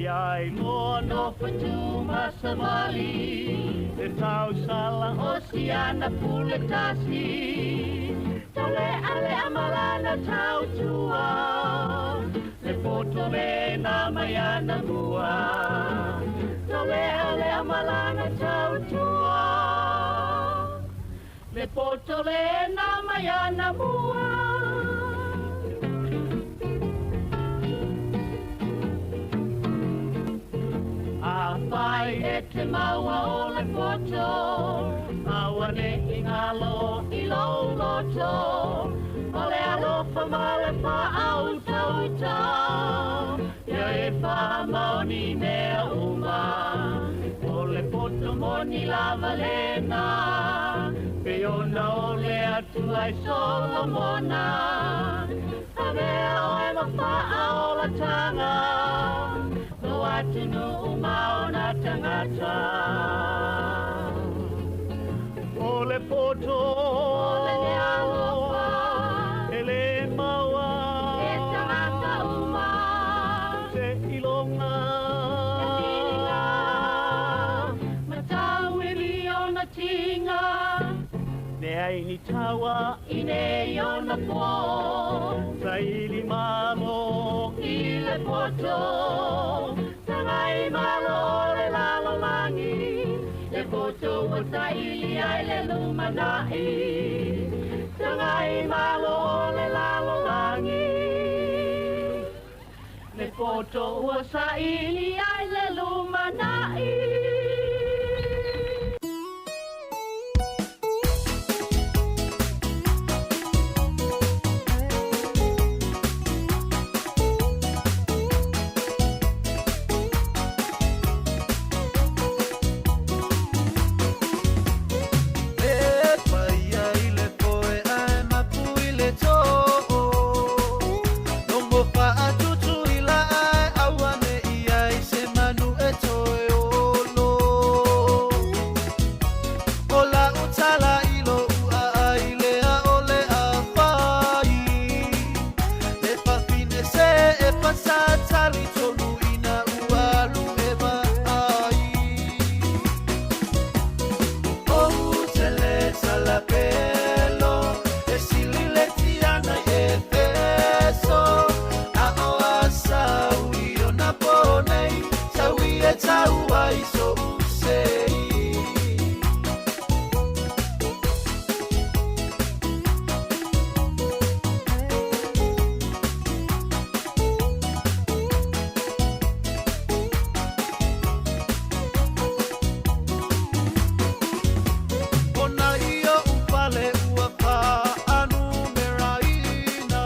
ia iloa nofo tu ma savali. E tausala o siana pule tasi, taulealea ma lana tautua. Le poto lena mai ana mua, taulealea ma lana tautua. Le poto lena mai ana mua. Afai e te maua o le poto, aua ne i galo i lou loto. O le alofa ma le faautauta, ia e faamaoni mea uma. O le poto moni lava lena, pei ona o le Atua i Solomona. Avea oe ma faaolataga, lo atunuu ma ona tagata. O le poto o le alofa, e le maua e tagata uma. Se iloga e filiga, matauili ona tiga. Leai ni taua i nei ona po, saili malo i le poto. Tagai malo le lalolagi, le poto ua saili ai le lumanai. Tagai malo le lalolagi, le poto ua saili ai le lumanai. E paia i le poe ae mapu i le too. Logo faatutu i la ae aua ne i ai se manu e toe olo. tau ai so'u sei. Ona i oʻu fale ua faanumeraina,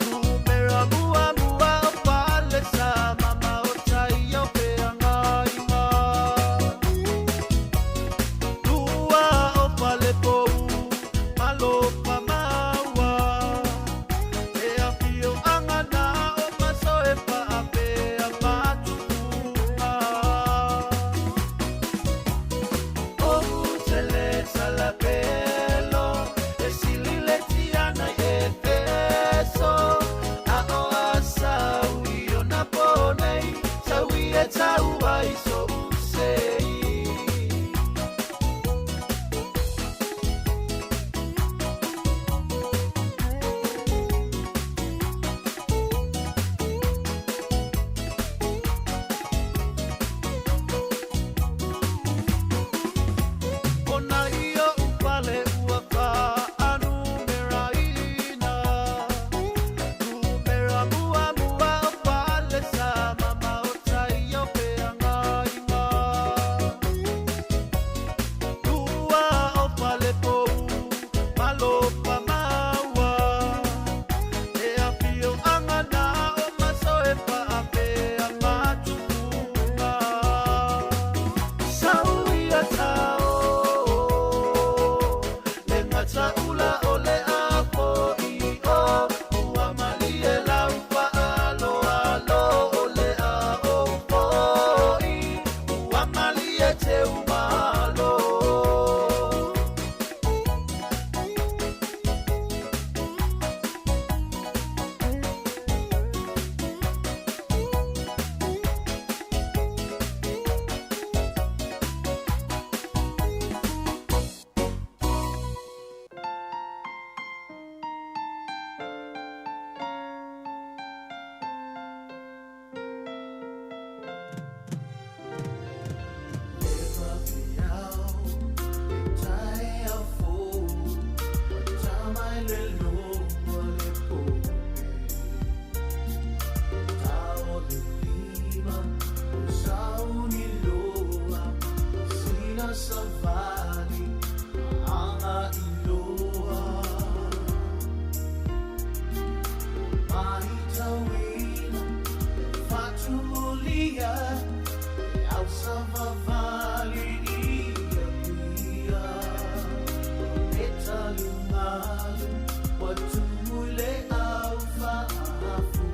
numera muamua o fale sa mamao tai o feagaiga. Lua o fale pou malofa maua, e afioaga na o maso e faapea matupuga. Ou te le talapelo, e sili le tiana i Efeso, a o a sau i ona po nei, sau i e tau ai so'u sei. Ona i oʻu fale ua faanumeraina, numera muamua o fale sa mamao tai o feagaiga. Lua o fale pou malofa maua, e afioaga na o maso e faapea matupuga. Sau ia tao, le gataula o le afo'i o, ua malie lau fa'aloalo o le a'ou fo'i, ua malie teumalo. Savali, anga iloa. Mahitawina, fatumulia, e au savavali ia pia. E talumalu, watumule au faafu.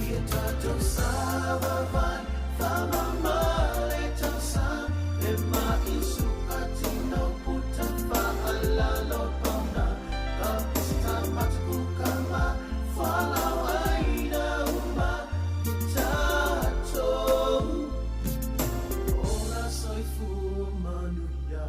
Ia tatou savavali, famamale tausaga, e maisukatino puta faalalo pauna. Ka pista matukukama, falauaina uma i tatou. Ola soifua manuia.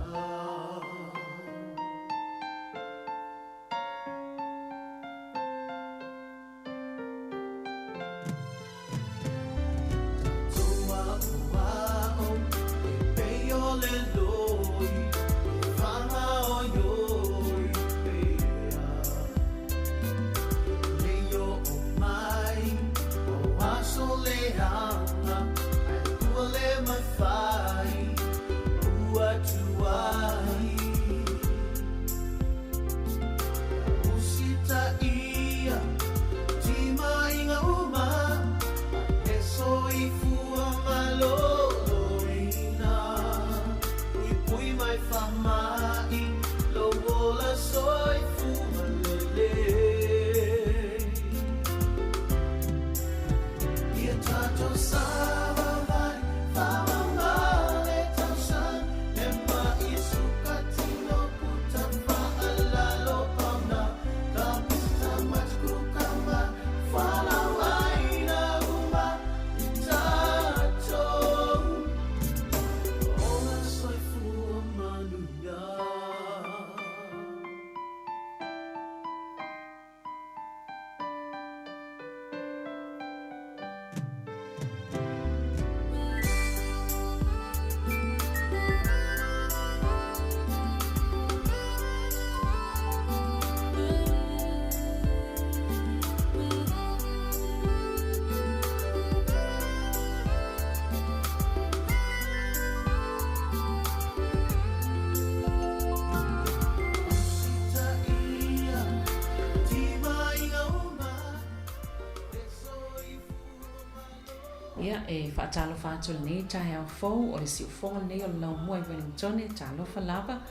e faatalofa atu i lenei taeao fou, o le siufofoga lenei o le Laumua i Wellingtone, talofa lava.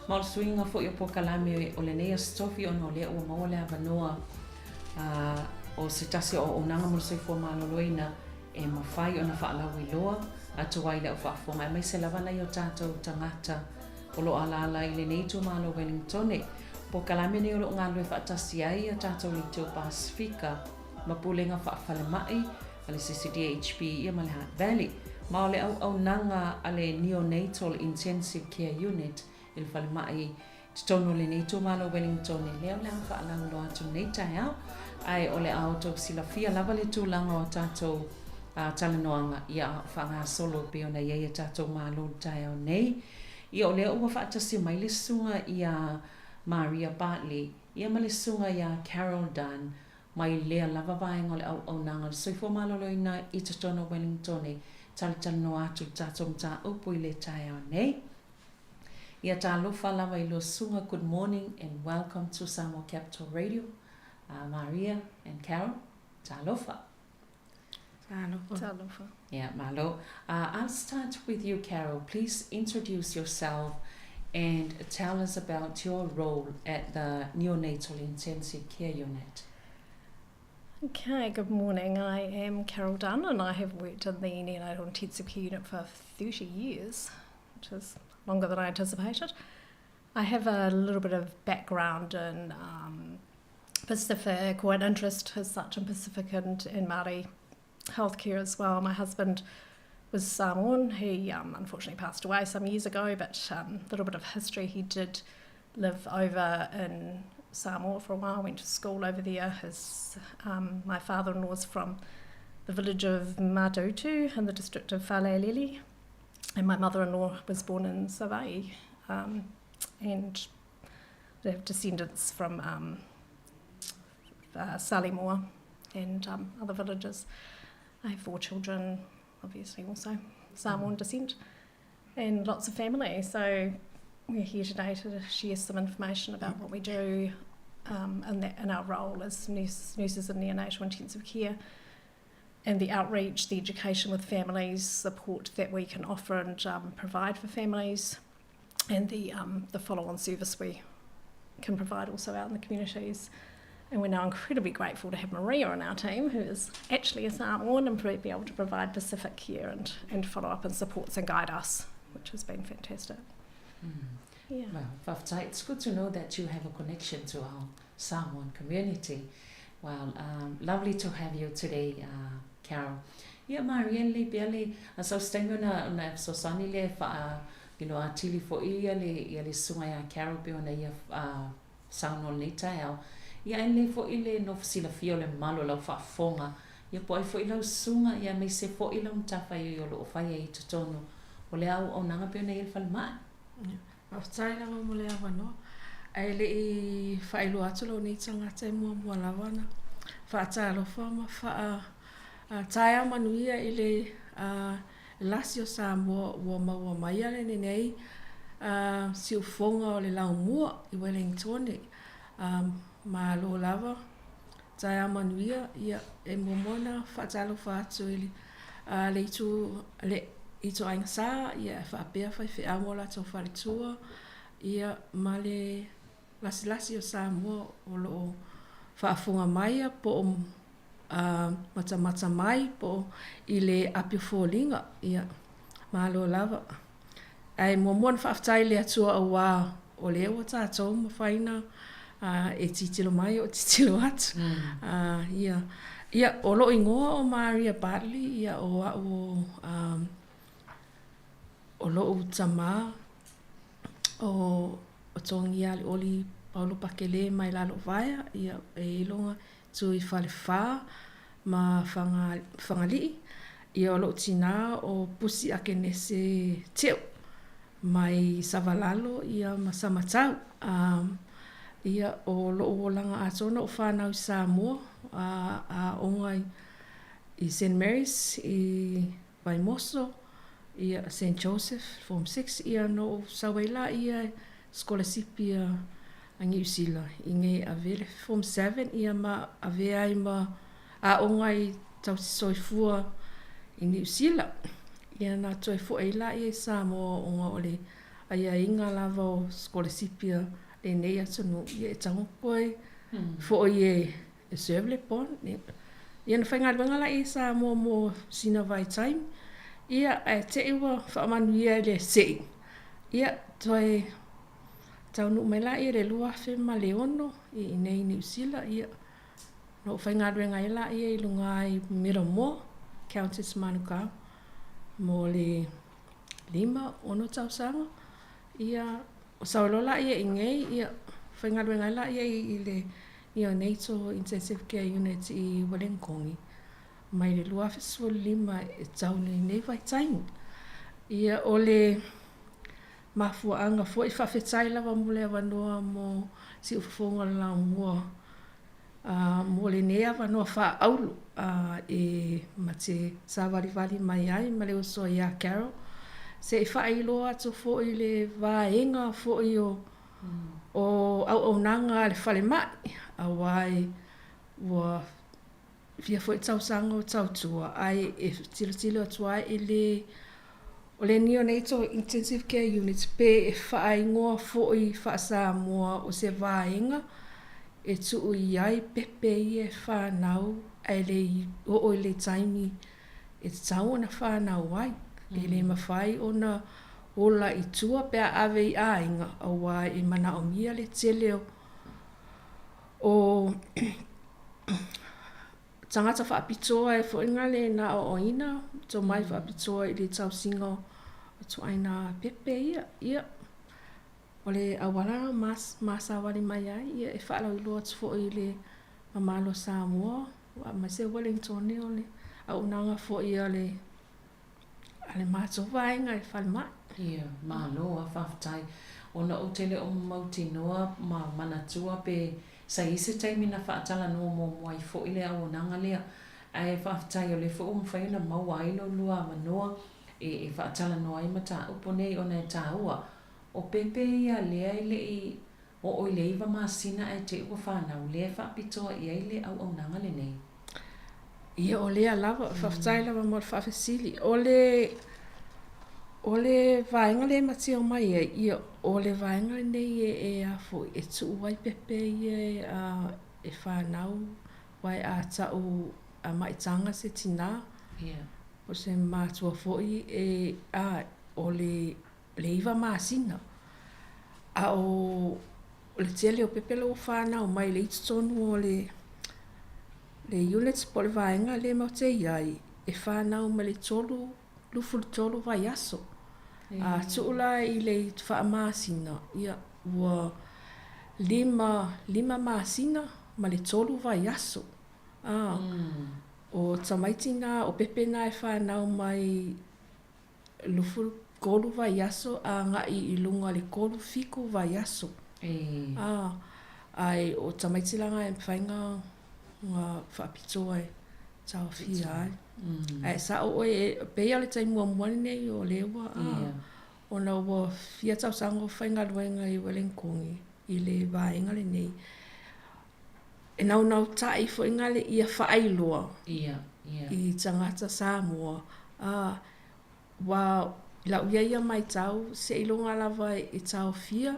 Ma o le suiga foi o polokalame o lenei Aso Tofi ona o lea ua maua le avanoa o se tasi o auaunaga mo le soifua maloloina e mafai ona faalauiloa atu ai i le au faafofoga aemaise lava nai o tatou tagata o lo o alaala i lenei itumalo Wellingtone. Polokalame nei o lo o galulue faatasi ai a tatou Leitio Pasefika ma Pulega Faafalemai a le CCDHB ia ma le Hutt Valley, ma o le auaunaga a le Neonatal Intensive Care Unit i le falemai i totonu o lenei itumalo o Wellington, lea o le a faalauiloa atu lenei taeao. Ae o le a outou silafia lava le tulaga o a tatou talanoaga ia a o faagasolo e pei ona i ai a tatou malo i le taeao nei. Ia o lea ua faatasi mai le susuga ia Maria Bartley ia ma le susuga ia Carol Dunn Mai lea lava vaega o le auaunaga o le soifua maloloina i totonu o Wellingtone, talatalanoa atu le tatou mataupu i le taeao nei. Ia talofa lava i lua susuga, good morning and welcome to Samoa Capital Radio, Maria and Carol, talofa. Talofa. Talofa. Yeah, malo. I'll start with you, Carol. Please introduce yourself and tell us about your role at the Neonatal Intensive Care Unit. Okay, good morning. I am Carol Dunn and I have worked in the Neonatal Intensive Care Unit for 30 years, which is longer than I anticipated. I have a little bit of background in um, Pacific or an interest as such in Pacific and, and Māori healthcare as well. My husband was Samoan. He um, unfortunately passed away some years ago, but a um, little bit of history. He did live over in Samoa for a while, went to school over there. His, um, my father-in-law is from the village of Matotu in the district of Falealili, and my mother-in-law was born in Savaii. Um, and they have descendants from um, uh, Salimoa and um, other villages. I have four children, obviously also Samoan mm. descent, and lots of family. So we're here today to share some information about what we do um, and that in our role as nurse, nurses in neonatal intensive care and the outreach, the education with families, support that we can offer and um, provide for families, and the, um, the follow-on service we can provide also out in the communities. And we're now incredibly grateful to have Maria on our team, who is actually a Samoan and be able to provide Pacific care and, and follow up and supports and guide us, which has been fantastic. Mm. Yeah. Well, Faftai, it's good to know that you have a connection to our Samoan community. Well, um, lovely to have you today, uh, Carol. Ia, Maria, lelei pea le sau se taimi ona, ona e fesoasoani lea e faa, you know, atili foi ia le, ia le susuga ia Carol pei ona ia uh, saunoa lenei taeao. Ia, ae lelei foi le nofo silafia o le mamalu o lau faafofoga, ia po o ai foi lau susuga, ia aemaise foi lau matafaioi o lo o faia i totonu o le auaunaga pei ona i ai le falemai. Ia, faafetai lava mo le avanoa. Ae le i faailoa atu lou nei tagata e muamua lava ona faatalofa ma faa taeao manuia i le lasi o Samoa ua maua mai a lenei siufofoga o le laumua i Wellingtone. Malo lava, taeao manuia, ia e muamua ona faatalofa atu i le itu le ituaiga sa ia e faapea faifeau ma o latou faletua ia ma le lasilasi o Samoa o lo o faafofoga mai po o matamata mai po o i le api o foliga, ia, malo lava. Ae muamua ona faafetai i le Atua auā o lea ua tatou mafai ona e tilotilo mai o tilotilo atu. Ia, ia, o lou igoa o Maria Bartley, ia, o au o, o lou tamā o Togialioli Paulo Pakele mai Lalovaea, ia, e iloga Tu i Falefa ma Fagalii, ia o lou tinā o Pusi Akenese Teo mai Savalalo ia ma Samatau. Ia o lou olaga atoa na ou whanau i Samoa a aoga i Saint Mary's i Vaimoso, ia Saint Joseph Form 6, ia na ou sau ai laia sikolasipi a Niu Sila i nei ave le Form 7 ia ma avea ai ma aoga i tausi soifua i Niu Sila. Ia na toe fo'i ai lāia i Samoa ona o le aiaiga lava o sikolasipi a lenei atunuu, ia e tatau ona toe fo'i e serve le bond. Ia na faigaluega lāia i Samoa mo sina vaitaimi, ia ae te i ua faamanuia e le se'i, ia toe taunuu mai lāia i le 2006 i inei i Niu Sila, ia na ou faigaluega ai lāia i luga i Middlemore, Countess Manukau, mo le 5, 6 tausaga. Ia, sau ai loa lāia iinei, ia, faigaluega ai lāia i le Neonatal Intensive Care Unit i Ueligitone mai le 2015 e tau i lenei vaitaimi. Ia, o le mafuaaga foi, faafetai lava mo le avanoa mo Siufofoga o le Laumua mo lenei avanoa faaauro e ma te savalivali mai ai ma le uso ia Carol se i faailoa atu foi le vaega foi o auaunaga a le falemai auā ua fia foi tausaga o tautua ae e tilotilo atu ai e le o le Neonatal Intensive Care Unit pe e faaigoa foi faa-Samoa o se vaega e tuu i ai pepe ia e fanau ae le i oo i le taimi e tatau ona fanau ai. E le mafai ona ola i tua pe a ave i aiga auā e manaomia le tele o tagata faapitoa e foi na le na aoaoina tomai faapitoa i le tausiga o ituaiga pepe ia. Ia, o le auala ma savali mai ai, ia e faalauiloa atu foi i le mamalu o Samoa aemaise Ueligitone o le auaunaga foi a le a le matou vaega i le falemai. Ia, malo a faafetai. Ona ou te le o mautinoa ma manatua pe sa i ai se taimi na faatalanoa muamua ai foi le auaunaga lea. Ae faafetai o lea foi ua mafai ona maua ai lo lua avanoa e faatalanoa ai mataupu nei ona e taua. O pepe ia lea e le i oo i le 9 masina ae te i ua fanau, lea e faapitoa i ai le auaunaga lenei. Ia, o lea lava, faafetai lava mo le faafesili. O le, o le vaega lea e matea mai ai, ia, o le vaega lenei e, e a foi, e tuu ai pepe ia e, a, e fanau, aua a tau a maitaga se tinā, po o se matua foi e, a, o le, le 9 masina. A o le tele o pepe la ua fanau mai lea i totonu o le le unit po o le vaega lea matou te i ai, e fanau mai le 3, 23 vaiaso. A tuu la i le faamasina, ia, ua 5, 5 masina ma le 3 vaiaso. A, o tamaiti na, o pepe na e fanau mai 23 vaiaso agai i luga le 37 vaiaso. A, ae o tamaiti la na e mafai ona faapitoa e taofia ai. Ae sao oe, e pei lava o le taimi muamua lenei o lea ua, a, ona ua fia tausaga o faigaluega i Ueligitone i le vaega lenei. E naunautai foi na le ia faailoa i tagata Samoa, a, aua i lau ia ia matau, seiloga lava e taofia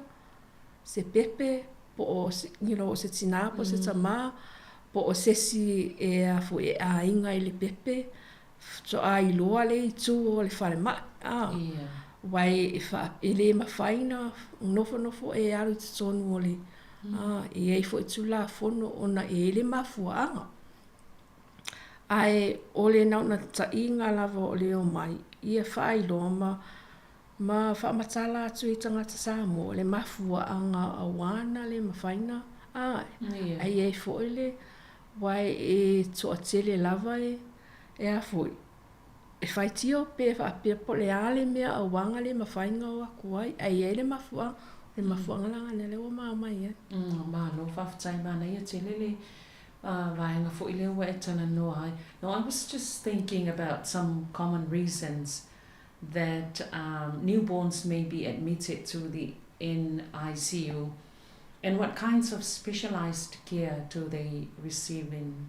se pepe po o se, you know, o se tinā po o se tamā, po o se isi e a foi e aiga i le pepe, faatoa iloa le itu o le falemai. A, aua e, e le mafai ona nofonofo e alu i totonu o le, a, e i ai foi Tulafono ona e i ai le mafuaaga. Ae o le naunautaiga lava o le omai, ia faailoa ma ma faamatala atu i tagata Samoa le mafuaaga auā na le mafai ona a, ae i ai foi le, aua e toatele lava e, e a foi, e faitio pe faapea po o le a le mea auā na le mafai ona o atu ai, ae i ai le mafuaaga, o le mafuaaga la lena lea ua ma omai ai. Malo faafetai, manaia tele le vaega foi lea ua e talanoa ai. No, I was just thinking about some common reasons that newborns may be admitted to the NICU and what kinds of specialized care do they receive in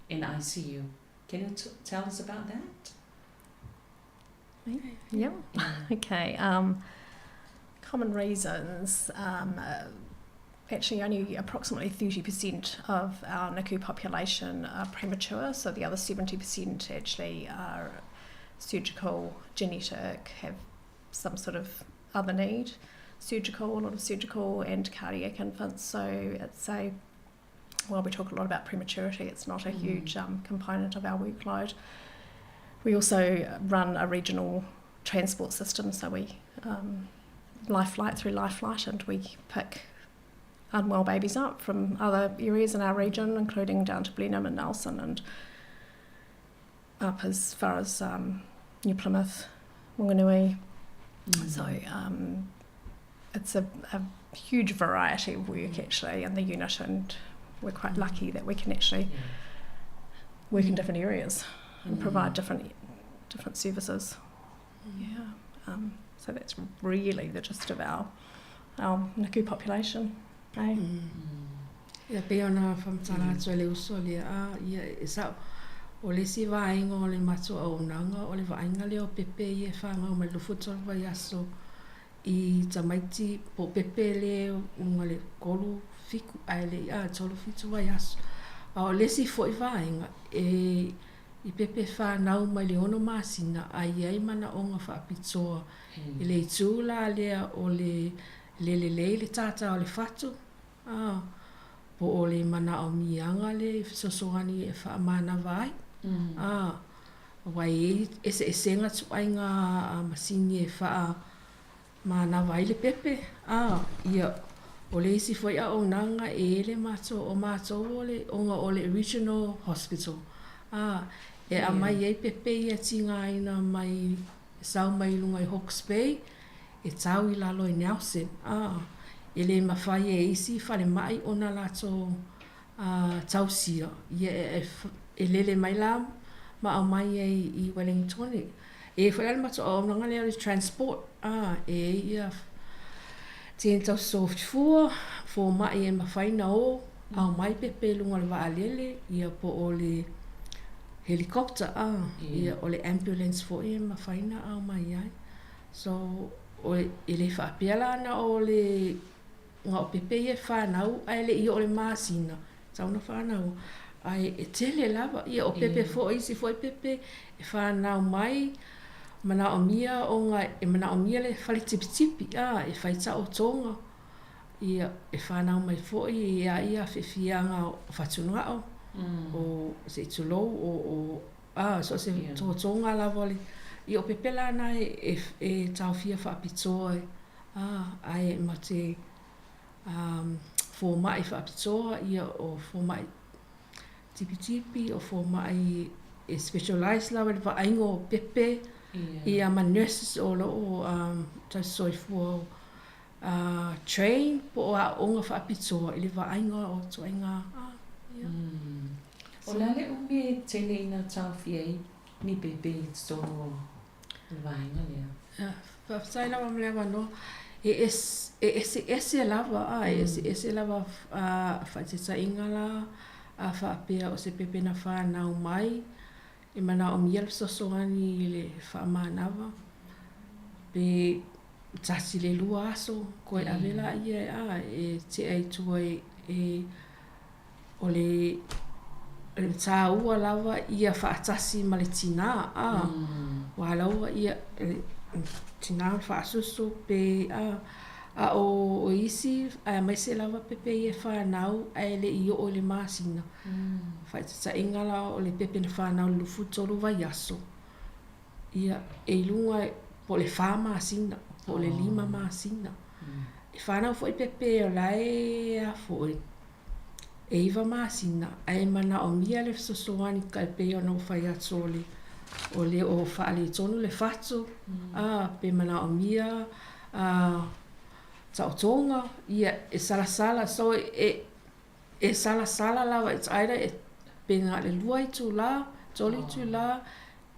NICU? Can you tell us about that? Me? Yeah. Okay. Um, common reasons. Um, uh, actually, only approximately 30% of our NICU population are premature, so the other 70% actually are surgical, genetic, have some sort of other need. Surgical, a lot of surgical and cardiac infants. So it's a while we talk a lot about prematurity, it's not a mm. huge um, component of our workload. We also run a regional transport system, so we um, life flight through life flight, and we pick unwell babies up from other areas in our region, including down to Blenheim and Nelson and up as far as um, New Plymouth, Wanganui. Mm. So um, it's a, a huge variety of work actually in the unit, and we're quite mm. lucky that we can actually yeah. work in different areas and mm. provide different different services. Mm. Yeah. Um, so that's really the gist of our our NICU population. Eh? Mm. Ia pei ona faamatala atu ai le uso lea, a ia e sa'o, o le isi vaega o le matou auaunaga o le vaaiga lea o pepe ia e fanau mai le 23 vaiaso i tamaiti po o pepe lea i luga i le 3, 7 ae le i a 3, 7 vaiaso. A o le isi foi vaega e i pepe fanau mai le 6 masina a i ai manaoga faapitoa i le itu la lea o le le lelei le tātā o le fatu, a, po o le manaomiaga le fesoasoani e faamanava ai, a, aua e i ai eseesega ituaiga masini e faamanava ai le pepe, a, ia, o le isi foi auaunaga e i ai le matou, o matou o le, ona o le Regional Hospital, a, e aumai ai pepe ia tigaina mai, e sau mai luga i Hawke's Bay, e tau i lalo i Nelson, a, e le mafai e isi falemai ona latou tausia ia e lele mai la ma aumai ai i Wellingtone. E i ai foi la le matou auaunaga lea o le transport, a, e i ai ia tini tausisoifua, fomai e mafai ona o, aumai pepe i luga o le vaalele, ia po o le helicopter, a, ia o le ambulance foi e mafai ona aumai ai. So, e le faapea la na o le na o pepe ia e fanau ae le i oo i le masina, tatau ona fanau ae e tele lava. Ia o pepe foi, isi foi pepe e fanau mai manaomia ona e manaomia le fale tipitipi a e fai taotoga. Ia e fanau mai foi e a ia fiafiaga o fatugao o se i tulou o o A, so o se totoga lava o le, ia o pepe la na e, e taofia faapitoa e, a, ae ma te um, fomai faapitoa, ia o fomai tipitipi, o fomai e specialize lava i le vaaiga o pepe, ia ma nurses o lo o um, tausisoifua o uh, train po o aoaoga faapitoa i le vaaiga o ituaiga, a, ia. O le a le umi e tele ina taofia ai ni pepe i totonu o le vaega lea? Faafetai lava mo le avanoa. E eseese lava, a, e eseese lava a faaeteetaiga la, a faapea o se pepe na fanau mai, e manaomia le fesoasoani i le faamanava, pe tasi i le lua aso koe ave laia a e tea i tua e O le taua lava ia faatasi ma le tinā, ā, ua alaua ia le tinā o le faasusu pe, ā, a o isi aemaise lava pepe ia e fanau ae le i oo i le masina. Faataitaiga la o le pepe na fanau i le 23 vaiaso, ia, e i luga po o le fa masina po o le lima masina. E fanau foi pepe o la e a foi, E iwa masina, ae manaomia le fesoasoani e pei ona ou fai atu o le o le o faaletonu le fatu, a, pe manaomia a taotoga, ia e salasala, so e e salasala lava it's either e pe na o le lua itula, tolu itula,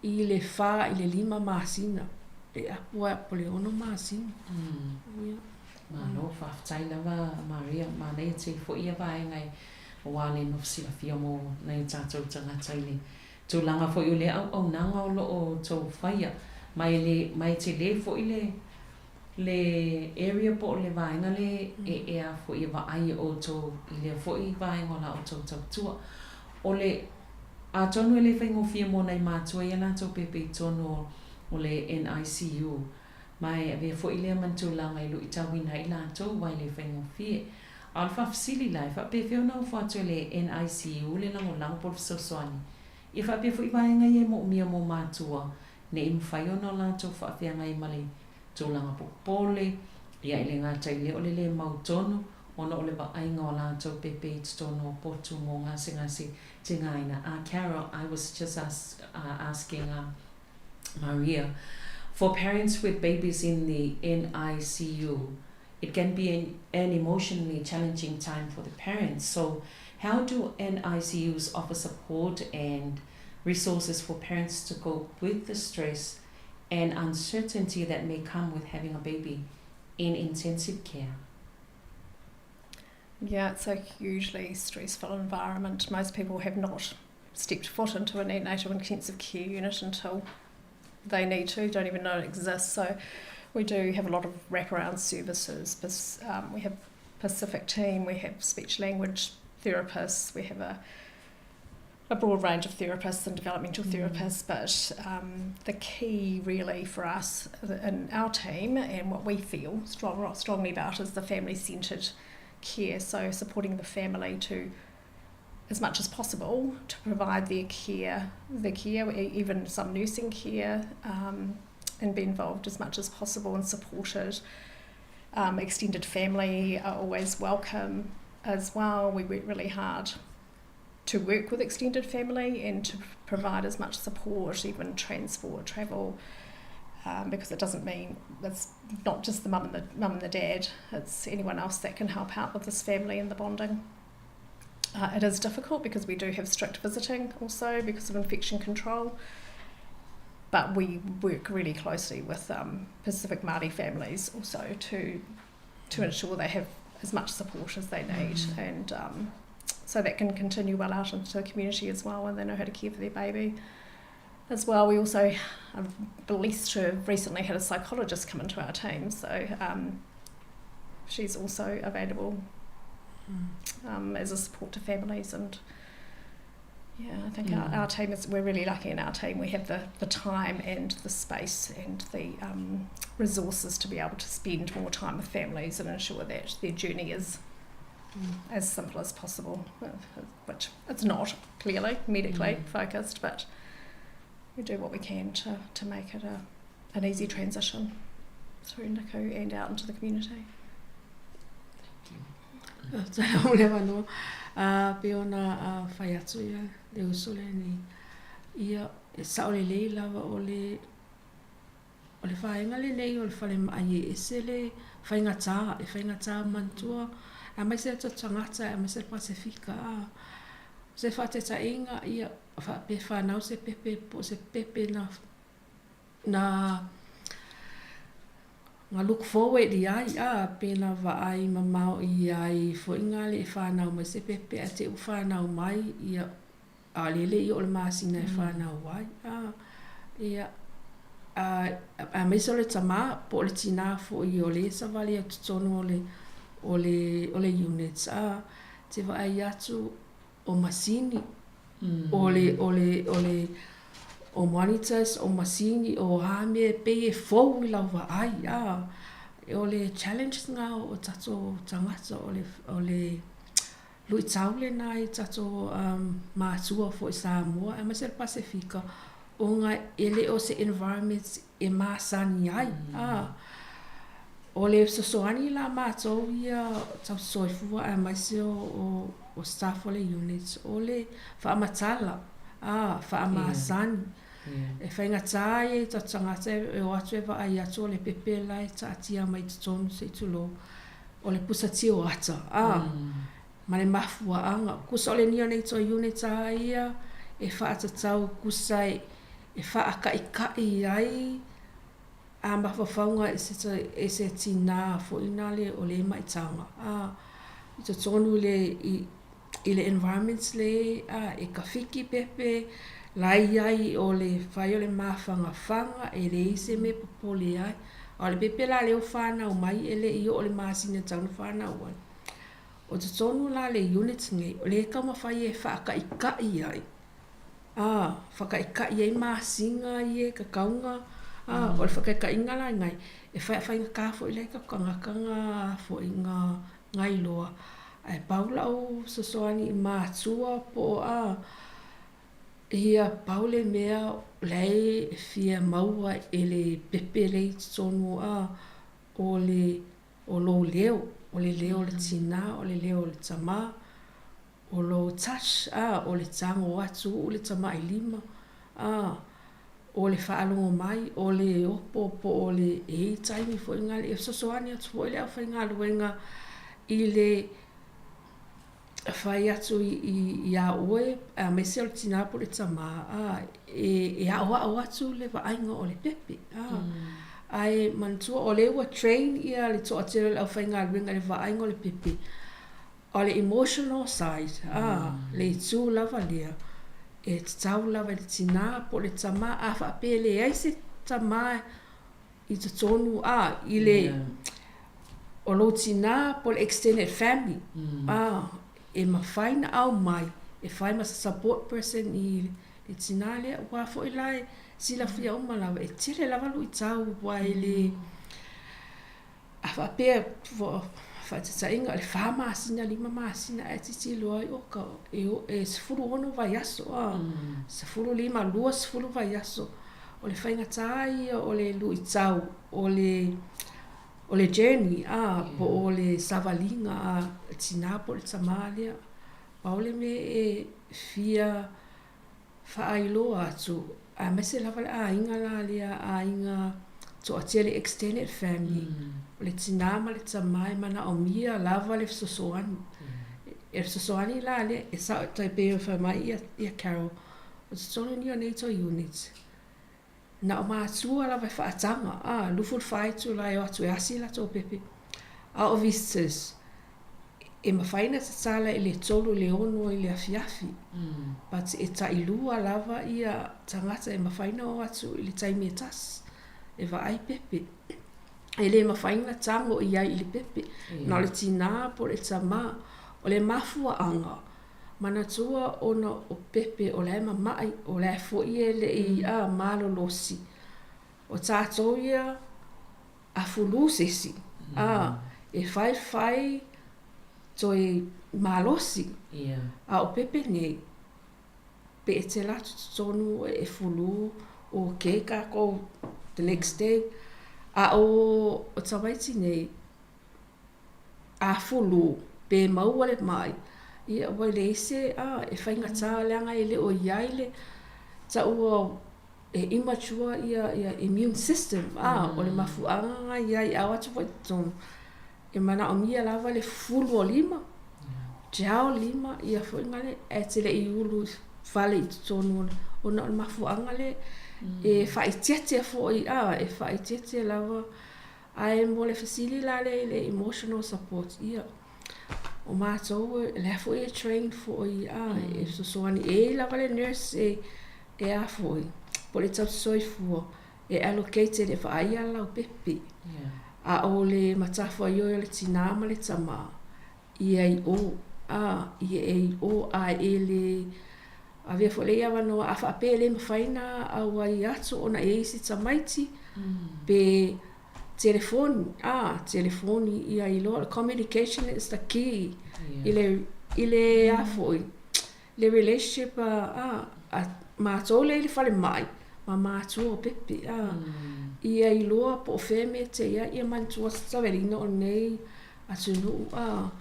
i le fa i le lima masina, e apu ai po o le ono masina. Ia. Malo, faafetai lava Maria, manaia tele foi ia vaega e aua le nofo silafia mo nai o tatou tagata i le tulaga foi o le auaunaga o lo o outou faia. Ma e lē, ma e telē fo'i le, le area po o le vaega lē e, e a foi e vaai e outou i lea fo'i vaega o la outou tautua. O le, atonu e le faigofie mo nai matua ia latou pēpē i totonu o, o le NICU, ma e avea fo'i lea ma ni tulaga e lu'itauina ai latou aua e le faigofie. A o le faafesili la, e faapefea ona ofo atu e le NICU le lagolago po o le fesoasoani Ia faapea foi vaega ia e moomia mo matua ne i mafai ona o latou faafeagai ma le tulaga popole, ia e le gata i lea o le le mautonu ona o le vaaiga o latou pēpē i totonu o potu mo gasegase tigaina. Ah Carol, I was just ask, uh, asking uh, Maria, for parents with babies in the NICU, it can be an, an emotionally challenging time for the parents. So, how do NICUs offer support and resources for parents to cope with the stress and uncertainty that may come with having a baby in intensive care? Yeah, it's a hugely stressful environment. Most people have not stepped foot into a neonatal intensive care unit until they need to, don't even know it exists. So we do have a lot of wraparound services. Um, we have Pacific team, we have speech language therapists, we have a a broad range of therapists and developmental mm. therapists, but um, the key really for us in our team and what we feel strong, strongly about is the family centred care. So supporting the family to as much as possible to provide their care, the care, even some nursing care, um, and be involved as much as possible and supported. Um, extended family are always welcome as well. We work really hard to work with extended family and to provide as much support, even transport, travel, um, because it doesn't mean it's not just the mum and the mum and the dad. It's anyone else that can help out with this family and the bonding. Uh, it is difficult because we do have strict visiting also because of infection control. But we work really closely with um, Pacific Māori families also to to ensure they have as much support as they need mm. and um, so that can continue well out into the community as well when they know how to care for their baby. As well, we also are blessed to have recently had a psychologist come into our team, so um, she's also available mm. um, as a support to families and yeah, I think mm. our, our team is, we're really lucky in our team. We have the, the time and the space and the um, resources to be able to spend more time with families and ensure that their journey is mm. as simple as possible, which it's not clearly medically mm. focused, but we do what we can to, to make it a, an easy transition through NICU and out into the community. Faafetai mo le avanoa. A pei ona fai atu ia le uso lenei, ia e sao lelei lava o le o le vaega lenei o le falemai e ese le faigata, e faigata manatua aemaise o tatou tagata aemaise le Pasefika a. O se faataitaiga ia faapea e fanau se pepe po o se pepe na na na look forward i ai a pe na vaai mamao i ai foi nga le e fanau mai se pepe ae te i ua fanau mai ia a le le i oo le masina e fanau ai a ia a aemaise o le tama po o le tina foi o le savali atu totonu o le o le o le units a te vaai atu o masini o le, o le, o le, o monitors, o masini, o a mea e pei e fou i lau vaai, a. O le challenge lena o tatou tagata, o le, o le luitau lena i tatou um, matua foi Samoa, aemaise le Pasefika, ona e le o se environment e masani ai, a. O le fesoasoani la matou ia tausisoifua aemaise o, o, o staff o le unit, o le faamatala, a, faamasani. Yeah. E faigata ia i tatou tagata e o atu e vaai atu o le pepe la e taatia mai totonu se i tulou, o le pusa tio ata, a, mm. ma le mafuaaga. Kusa o le neonatal unit a ia e faatatau kusa e, e faakaika'i ai A mafaufauga e se, e se tinā foi nā le o le maitaga, a, i totonu i le, i, i le environment le, a, e kafiki pepe, La e i ai o le fai o le mafangafaga, e leai se mea e popole ai. A o le pepe la lea ua fanau mai e le i oo i le masina e tatau ona fanau ai. O totonu la le unit nei, o lea e taumafai e faataitai ai, a, faataitai ai masina ia e tatau ona, a, o le faataitaiga la lenei, e faafaigata foi la i tatou tagata na foi na na iloa. Ae pau lau fesoasoani i matua po o a, ia pau le mea la e fia maua e le pepe lea i totonu a, o le o lou leo, o le leo o le tinā, o le leo o le tamā, o lou touch, a, o le tago atu, uu le tamailima, a, o le faalogo mai, o le opo po o le, e i ai taimi foi na e fesoasoani atu foi le aufaigaluega i le fai atu iā ʻoe, aemaise o le tinā po o le tamā, a, e aʻoaʻo atu le vaaiga o le pepe, a. Ae manatua, o lea ua train ia le toatele o le aufaigaluega i le vaaiga o le pepe, o le emotional side, a, le itu lava lea, e tatau lava i le tinā po o le tamā, a faapea e leai se tamā i totonu, a, i le, o lou tinā po o le extended family, a, e mafai ona aumai e fai ma se support person i le tinā lea, aua foi la e silafia uma lava, e tele lava luitau aua e le, a faapea, faataitaiga o le fa masina, lima masina ae tilotilo ai, oka, e 16 vaiaso, a, 15, 20 vaiaso. O le faigata ia o le luitau, o le o le journey a, po o le savaliga a le tinā po o le tamā lea. Pau le mea e fia faailoa atu, aemaise lava le aiga la lea aiga toatele, extended family, o le tinā ma le tamā e manaomia lava le fesoasoani. E fesoasoani la lea, e sao, tai pei ona fai mai ia Carol, O totonu nei o nei toi units, na o matua lava e faataga, a, 24 itula e o atu e asi latou pepe. A o visitors, e mafai ona tatala i le 3 i le 6 i le afiafi, but e tailua lava ia tagata e mafai ona o atu i le taimi e tasi e vaai pepe. E le mafai ona tago i ai i le pepe, na o le tinā po o le tamā. O le mafuaaga, Manatua ona o pepe o la e mamaʻi, o la e foi e le i a malolosi. O tatou ia a fulu se isi, a e faifai toe malosi. A o pepe nei, pe e tela atu totonu e fulu, okay kakou the next day. A o tamaiti nei, a fulu, pe maua le mai, ia ua leai se, a, e faigata leaga e le o i ai le taua e immature ia, ia immune system, a, o le mafuaaga na i ai, a o atu foi i totonu, e manaomia lava le fulu o lima, gel lima, ia foi na le, ae te le i ulu fale i totonu ona o le mafuaaga lea, e faaeteete foi, a, e faaeteete lava. Ae mo le fesili la lea i le emotional support, ia, o matou, o la foi e train foi a, e fesoasoani, e i ai lava le nurse e, e a foi, po o le tausi soifua, e allocated e vaaia le laupepe. A o le matafaioi o le tinā ma le tamā, ia i o, a, ia e i o, a e le avea foi lea avanoa, a faapea e le mafai ona auai atu ona e i ai isi tamaiti, pe telefoni, a, telefoni ia iloa, o le communication is the key i le, i le a foi, le relationship a, a matou lea i le falemai, ma matua o pepe, a, ia iloa po o fea mea e te i ai, ia manatua se savalina o lenei atunuu a,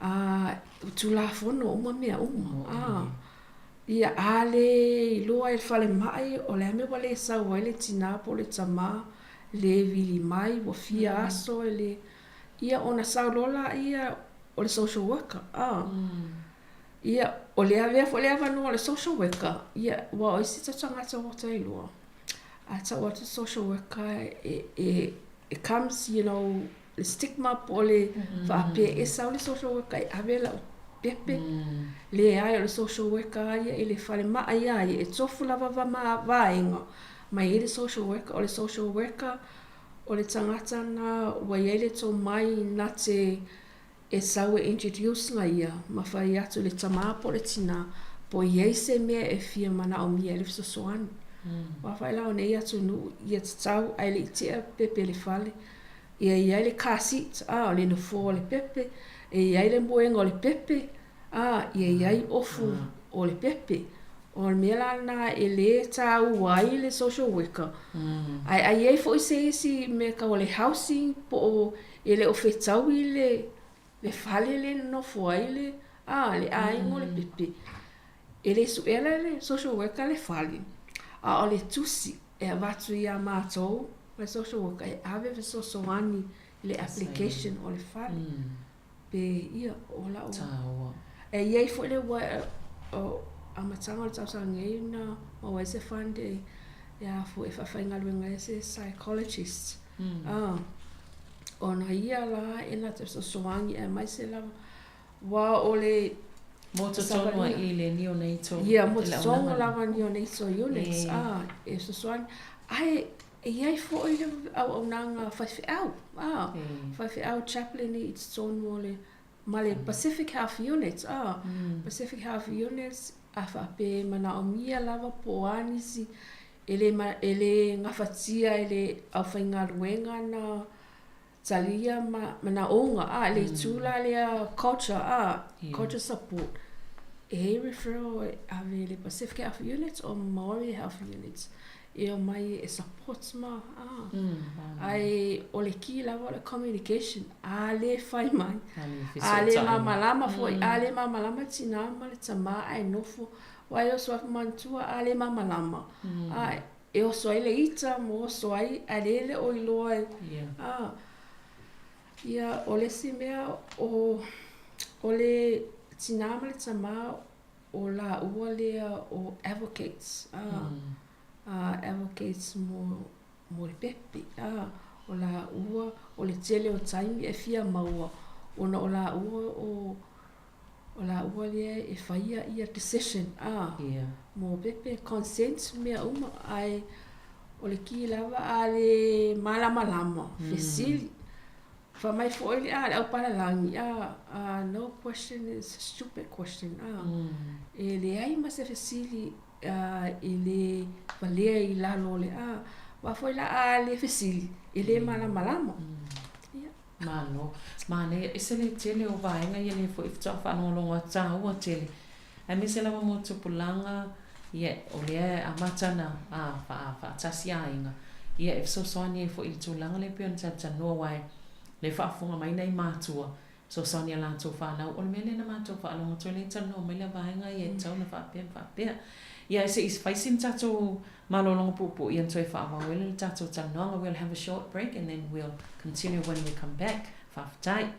a Tulafono uma mea uma a, ia a le iloa e le falemai o le a mea ua le sau ai le tinā po o le tamā, le vili mai ua fia aso e le, ia ona sau loa laia o le social worker a, ia o le avea foi le avanoa o le social worker, ia aua o isi tagata ua ta iloa, a tau atu le social worker e, e, it comes you know, le stigma po o le faapea e sau le social worker e ave lau. pepe. Leai o le social worker lava ia i le falemai lava ia, e tofu lava vaega ma e i ai le social worker. O le social worker o le tagata lena ua i ai le tomai na te e sau e introduce na ia ma fai atu i le tamā po o le tinā po o i ai se mea e fia manaomia ai le fesoasoani. Aua foi la o nei atunuu ia tatau ae le i tea pepe i le fale, ia i ai le car seat, a, o le nofoa o le pepe, e i ai le moega o le pepe, a, ia i ai ofu o le pepe. O le mea la lena e lē taua ai le social worker. Ae a i ai foi se isi mea tau o le housing po o e le o fetaui le le fale le nonofo ai le a le aiga o le pepe, e le suea la e le social worker le fale, a o le tusi e avatu iā matou ma le social worker e ave fesoasoani i le application o le fale. Pe ia, o lau. Taua. E i ai foi le ua o amataga o le tausaga nei na maua ai se fund e e a foi e faafaigaluega ai se psychologist. A, ona ia la e na te fesoasoani aemaise lava aua o le Mo totonu ai i le neonatal. Ia, mo totonu lava neonatal units, a, e fesoasoani. Ae E i ai foi le auaunaga faifeau, a, faifeau chaplain i totonu o le, ma le Pacific Health Unit, a, Pacific Health Unit, a faapea e manaomia lava po o a nisi e le, e le gafatia e le aufaigaluega na talia ma manaoga, a, le itu la lea culture, a, culture support, e i ai referral e ave i le Pacific Health Unit o Maori Health Unit e omai e support ma, a. Ae o le key lava o le communication, a le fai mai, a le malamalama foi, a le malamalama tinā ma le tamā ae nofo, aua e oso atu manatua a le malamalama, a, e oso ai le ita ma oso ai ae lea e le o iloa e a ia o le isi mea o o le tinā ma le tamā o lāua lea o advocates a a advocates mo mo le pepe a o lāua o le tele o taimi e fia maua ona o lāua o O lāua lea e faia ia decision a mo pepe consent mea uma ae o le ki lava a le malamalama fesili. Fai mai foi le a le aupalalagi a no question is stupid question a e leai ma se fesili e le valea i lalo o le a aua foi la a le fesili e le malamalama. Ia. Malo. Manaia, ese le tele o vaega ia lea foi faatoa faalogologo atu, taua tele. Aemaise lava mo tupulaga, ia, o lea e amata ona a, faa, faatasi aiga, ia e fesoasoani ai foi i le tulaga lea e pei ona talatalanoa aua e le faafofoga mai nai matua, fesoasoani i a latou fanau. O le mea lea na matou faalogo atu ai lea e talanoa mai le vaega ia e tatau ona faapea ma faapea. Ia ae se i fai sina tatou malologa puupuu ia ona toe faaauau ai lea o le tatou talanoaga. We'll have a short break and then we'll continue when we come back. Faafetai.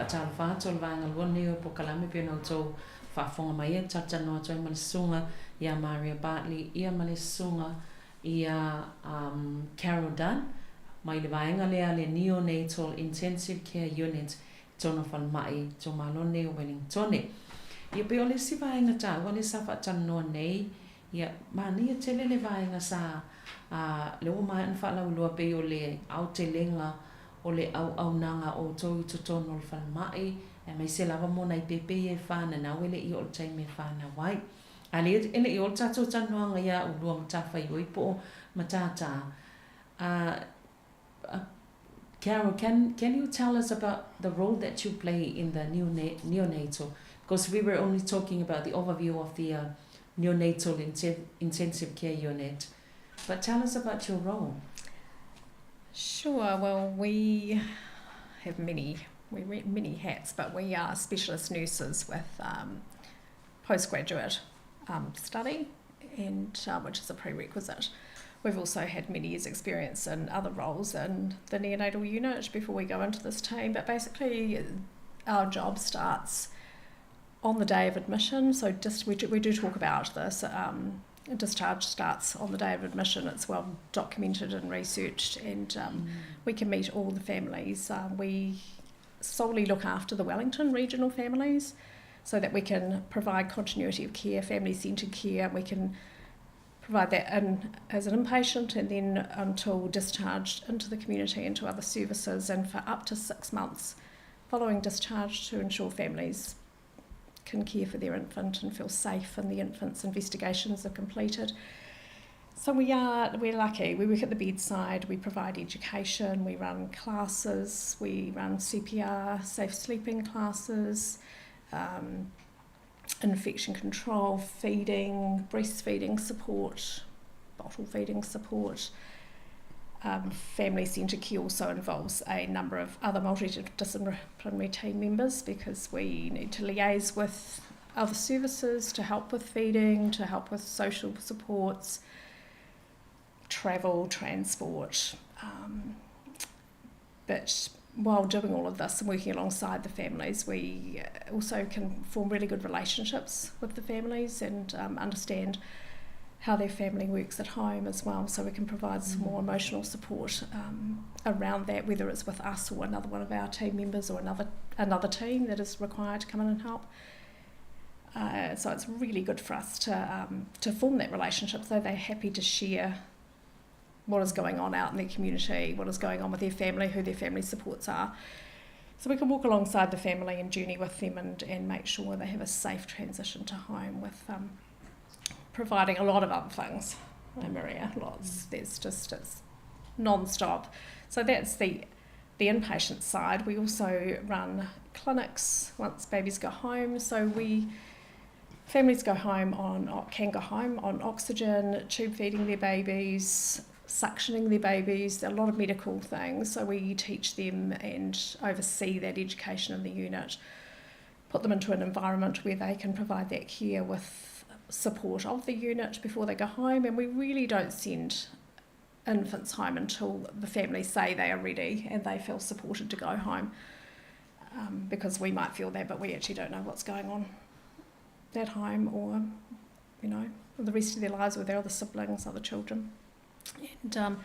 faatalofa atu o le vaega lua lenei o le polokalame pei ona outou faafofoga mai ai e talatalanoa atu ai ma le susuga ia Maria Bartley ia ma le susuga ia um, Carol Dunn mai le vaega lea le Neonatal Intensive Care Unit i totonu o falemai itumalo lenei o Wellingtone. Ia pei o le isi vaega taua lea sa faatalanoa nei Ia, manaia tele le vaega sa, a, lea ua maea ona faalauiloa pei o le aotelega o le auaunaga a outou i totonu o le falemai, aemaise lava mo nai pepe ia e fananau e le i oo i le taimi e fanau ai. A lea e le i oo le tatou talanoaga iā ulua matafaioi po o matātā, a, Carol, can, can you tell us about the role that you play in the neonatal? Because we were only talking about the overview of the uh, neonatal intensive care unit. But tell us about your role. Sure. Well, we have many we wear many hats, but we are specialist nurses with um, postgraduate um, study, and uh, which is a prerequisite. We've also had many years' experience in other roles in the neonatal unit before we go into this team. But basically, our job starts on the day of admission. So just we do, we do talk about this. Um, discharge starts on the day of admission. It's well documented and researched, and um, mm. we can meet all the families. Um, we solely look after the Wellington regional families so that we can provide continuity of care, family centred care. We can provide that in as an inpatient and then until discharged into the community and to other services and for up to six months following discharge to ensure families can care for their infant and feel safe and the infant's investigations are completed. So we are we're lucky. We work at the bedside, we provide education, we run classes, we run CPR, safe sleeping classes, um, infection control, feeding, breastfeeding support, bottle feeding support. Um, family centre care also involves a number of other multidisciplinary team members because we need to liaise with other services to help with feeding, to help with social supports, travel, transport. Um, but while doing all of this and working alongside the families, we also can form really good relationships with the families and um, understand how their family works at home as well. So we can provide some more mm. emotional support um, around that, whether it's with us or another one of our team members or another another team that is required to come in and help. Uh, so it's really good for us to um, to form that relationship. So they're happy to share what is going on out in their community, what is going on with their family, who their family supports are. So we can walk alongside the family and journey with them and, and make sure they have a safe transition to home with um, providing a lot of other things. Oh, Maria, lots. There's just, it's non-stop. So that's the, the inpatient side. We also run clinics once babies go home. So we families go home on can go home on oxygen, tube feeding their babies, suctioning their babies, a lot of medical things. So we teach them and oversee that education in the unit, put them into an environment where they can provide that care with support of the unit before they go home. And we really don't send infants home until the family say they are ready and they feel supported to go home. Um, because we might feel that, but we actually don't know what's going on at home or, you know, the rest of their lives with their other siblings, other children. And um,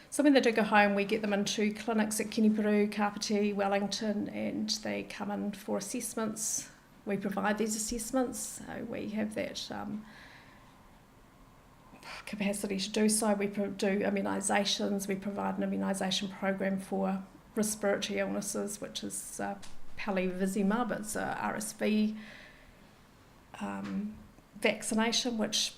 so when they do go home, we get them into clinics at Kenepuru, Kapiti, Wellington, and they come in for assessments. We provide these assessments, so we have that um, capacity to do so. We do immunisations, we provide an immunisation program for respiratory illnesses, which is uh, palivizumab, it's a RSV um, vaccination, which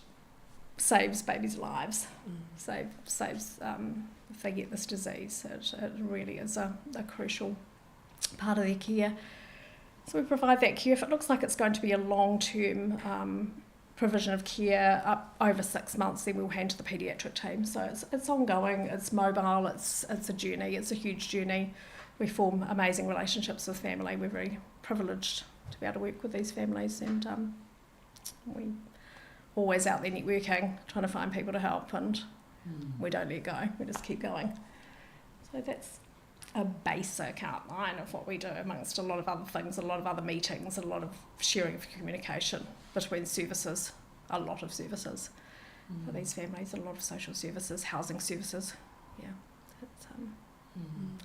saves babies' lives, mm. save, saves um, if they get this disease. It, it really is a, a crucial part of their care. So we provide that care. If it looks like it's going to be a long-term um, provision of care up over six months, then we'll hand to the paediatric team. So it's, it's ongoing, it's mobile, it's, it's a journey, it's a huge journey. We form amazing relationships with family. We're very privileged to be able to work with these families and um, we always out there networking, trying to find people to help and mm. we don't let go, we just keep going. So that's a basic outline of what we do amongst a lot of other things, a lot of other meetings, a lot of sharing of communication between services, a lot of services for these families, a lot of social services, housing services. Yeah, it's,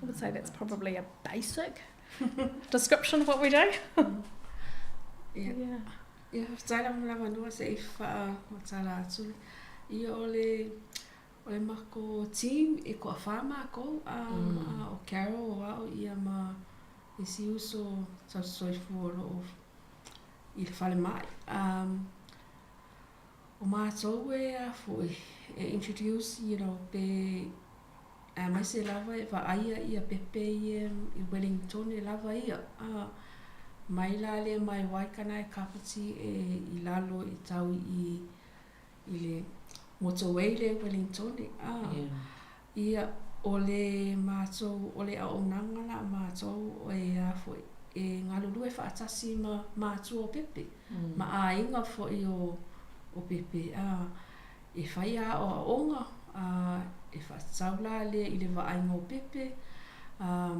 I would say that's probably a basic description of what we do. Ia. Yeah. Ia, faafetai lava mo le avanoa se i faamatala atu. Ia, o le, o le makou team e toafā makou, a, o Carol, o au, ia ma isi uso tausisoifua o lo o i le falemai. O matou e a foi, e introduce, you know, pe aemaise lava e vaaia ia pepe ia i Wellingtone lava ia. A, mai la lea mai Waikanae Kapiti e i lalo e tau i i le motorway lea i Wellingtone. A, ia, o le matou, o le auaunaga la a matou e a foi, e galulue faatasi ma matua o pepe, ma aiga foi o o pepe. A, e fai aoaoga, a e faatatau la lea i le vaaiga o pepe, a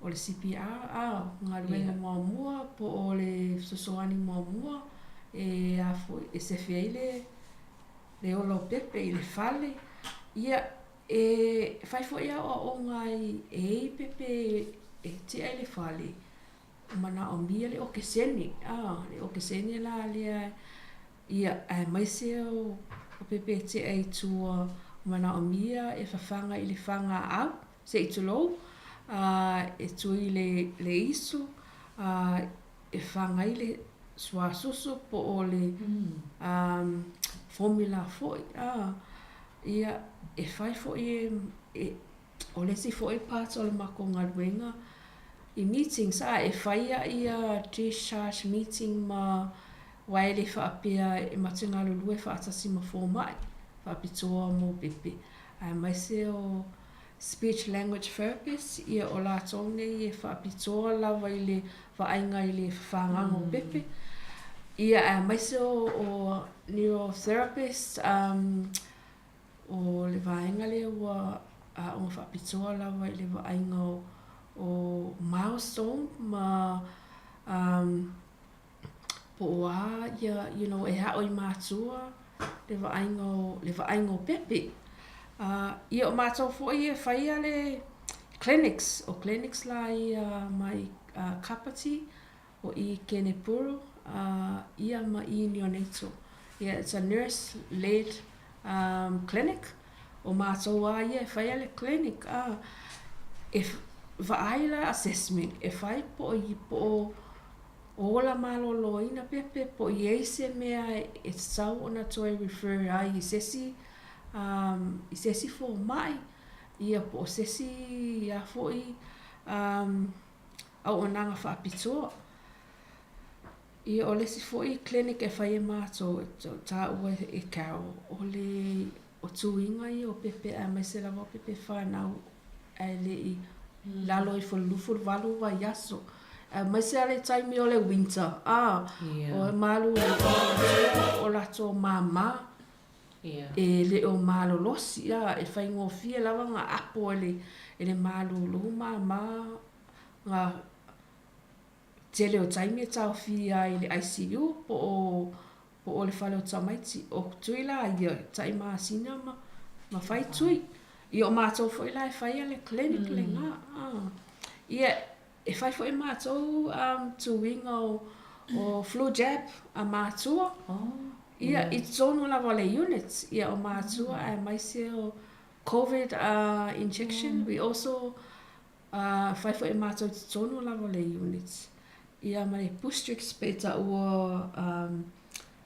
o le CPR, a galuega muamua po o le fesoasoani muamua e a foi e sefe ai le le ola o pepe i le fale. Ia, e fai foi aoaoga ai e i ai pepe e tea i le fale, manaomia le okesene, a le okesene la lea Ia, aemaise o pepe e tea i tua, manaomia e fafaga i le fagaau, se i tulou, a e tui i le, le isu, a e faga ai le suasusu po o le formula foi, a, ia, e fai foi e, e, o le isi foi part o le makou galuega i meetings, a, e fai a ia discharge meeting ma Aua e le faapea e mate galulue faatasi ma fomai faapitoa mo pepe, aemaise o speech language therapist, ia o latou nei e faapitoa lava i le vaaiga i le fafagaga o pepe, ia aemaise o neurotherapist, o le vaega lea ua aoga faapitoa lava i le vaaiga o milestone ma Po o a ia, you know, e aʻo i mātua le vaaiga o, le vaaiga o pepe. A, ia o mātou foi e fai a le clinics, o clinics la ia mai uh, Kapiti, o i Kenepuru, uh, ia ma i neonatal. Yeah, it's a nurse-led um, clinic. O mātou a ia e fai a le clinic, a, e vaai la assessment, e fai po o, po o Ola malōlōina pepe po o i ai se mea e tatau ona toe refer ai i se isi um i se isi fomai, ia po o se isi a foi um auaunaga faapitoa. Ia o le isi foi clinic e fai e matou e taua e Carol, o le o tuiga ia o pepe aemaise lava o pepe fanau ae le i lalo ifo i le 28 vaiaso. Aemaise lava le taimi o le winter, a, o malū o latou māmā e le o malolosi, a, e faigofie lava ona apo e le, e le malūlū māmā ngā tele o taimi e taofia ai i le ICU po o Po o le fale o tamaiti, o tui la ia, tai masina ma, ma fai tui. Ia o matou foi la e faia le clinic lena. Ah. Ia, e fai foi matou um, tuiga o, o flu jab a matua. Oh. Ia, i totonu lava o le unit, ia o matua aemaise o COVID uh, injection. We also Ā, whai foi e mātou i totonu lava o le unit. Ia ma le Boostrix pe taua, ā,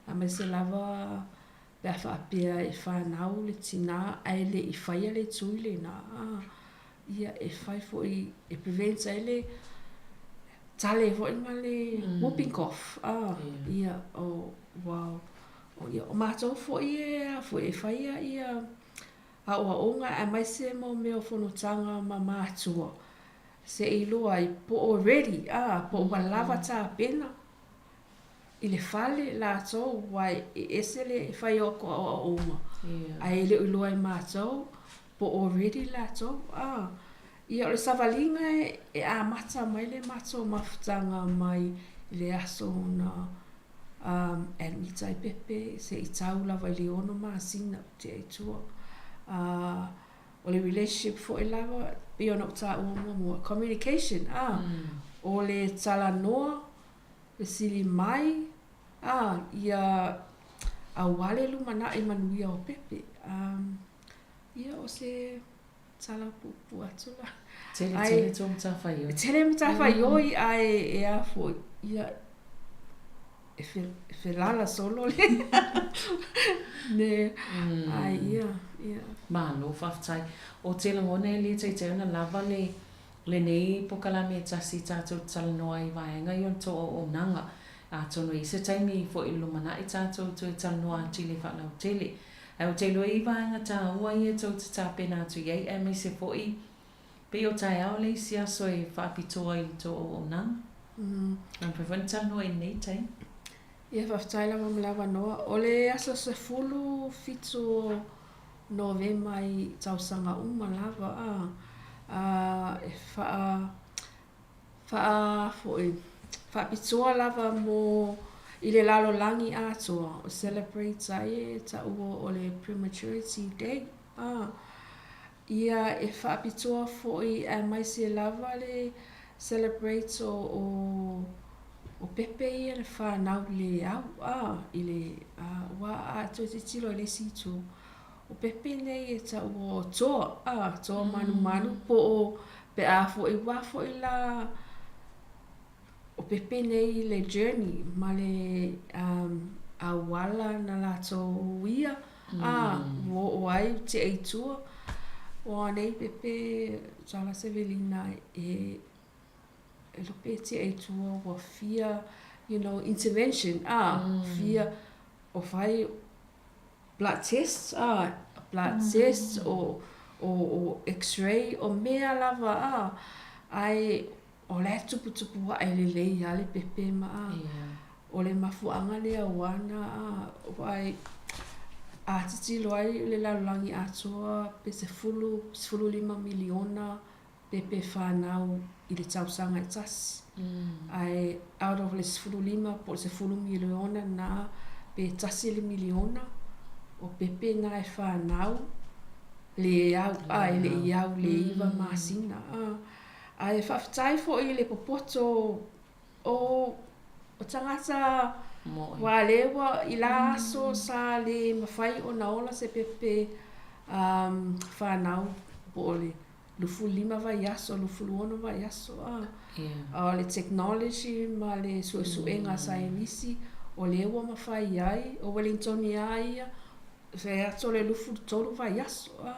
aemaise lava pe a faapea e whanau le tinā ae le i whaia le tui lena, ā, ia e whai foi e prevent ai le tale foi ma le whooping cough, ā, ia, o, wow. O, ia, o mātou foi e, a foi e whaia ia Aoaoga aemaise mo mea o fonotaga ma mātua se i loa ai po o ready a po ua lava tapena i le fale latou aua e ese le fai o atu aoaoga ae le o iloa e matou po o ready latou a. Ia, o le savaliga e amata mai le matou mafutaga mai i le aso na admit ai Pepe se i tau lava i le 6 masina ua tea i tua. O le relationship foi lava e pei ona ou taua muamua, communication, o le talanoa, fesili mai, ia aua le lumanai manuia o Pepe. Ia, o se tala puupuu atu la. Tele tele tou matafaioi. Tele matafaioi ae e a foi, ia, e felala solo le ne, ae ia, ia. Malo faafetai. Ou te lagona e le taitai ona lava le lenei pokalame e tasi tatou te talanoa ai i vaega ia o le tou auaunaga. Atonu e i ai se taimi foi i le lumanai tatou toe talanoa atili faalautele. Ae ou te iloa e i ai vaega taua ia tou te tapena atu i ai aemaise foi pei o taeao le isi aso e faapitoa i le tou auaunaga. A mafai foi ona talanoa i lenei taimi. Ia, faafetai lava mo le avanoa. O le aso 17 o Novema i tausaga uma lava a, e faa faa foi, faapitoa lava mo i le lalolagi atoa, o celebrate ai e taua o le Prematurity Day. A, ia e faapitoa foi aemaise lava le celebrate o o o pepe ia na fanau le au a i le a ua a toe tilotilo i le isi itu o pepe nei e taua o toa a toa manumanu po o pe a foi ua foi la o pepe nei i le journey ma le auala na latou uia a ua oo ai ua tea i tua. Ua nei pepe tala se welina e e iloa pe tea i tua ua fia you know intervention a fia o fai blood test a blood test o o o x-ray o mea lava a ae o la e tuputupu aʻe lelei lava le pepe ma a o le mafuaaga lea ua ana a a tilotilo ai le lalolagi atoa pe 10, 15 miliona pepe fanau i le tausaga e tasi. Ae out of le 15 po o le 10 miliona lena pe 1 le miliona o pepe na e fanau le au a e le i au le 9 masina a. Ae faafetai foi i le popoto o o tagata aua lea ua i la aso sa le mafai ona ola se pepe fanau po o le 25 vaiaso, 26 vaiaso a. A o le technology ma le suesuega a saienisi o lea ua mafai ai, o Wellingtone lava ia, fai atu o le 23 vaiaso a.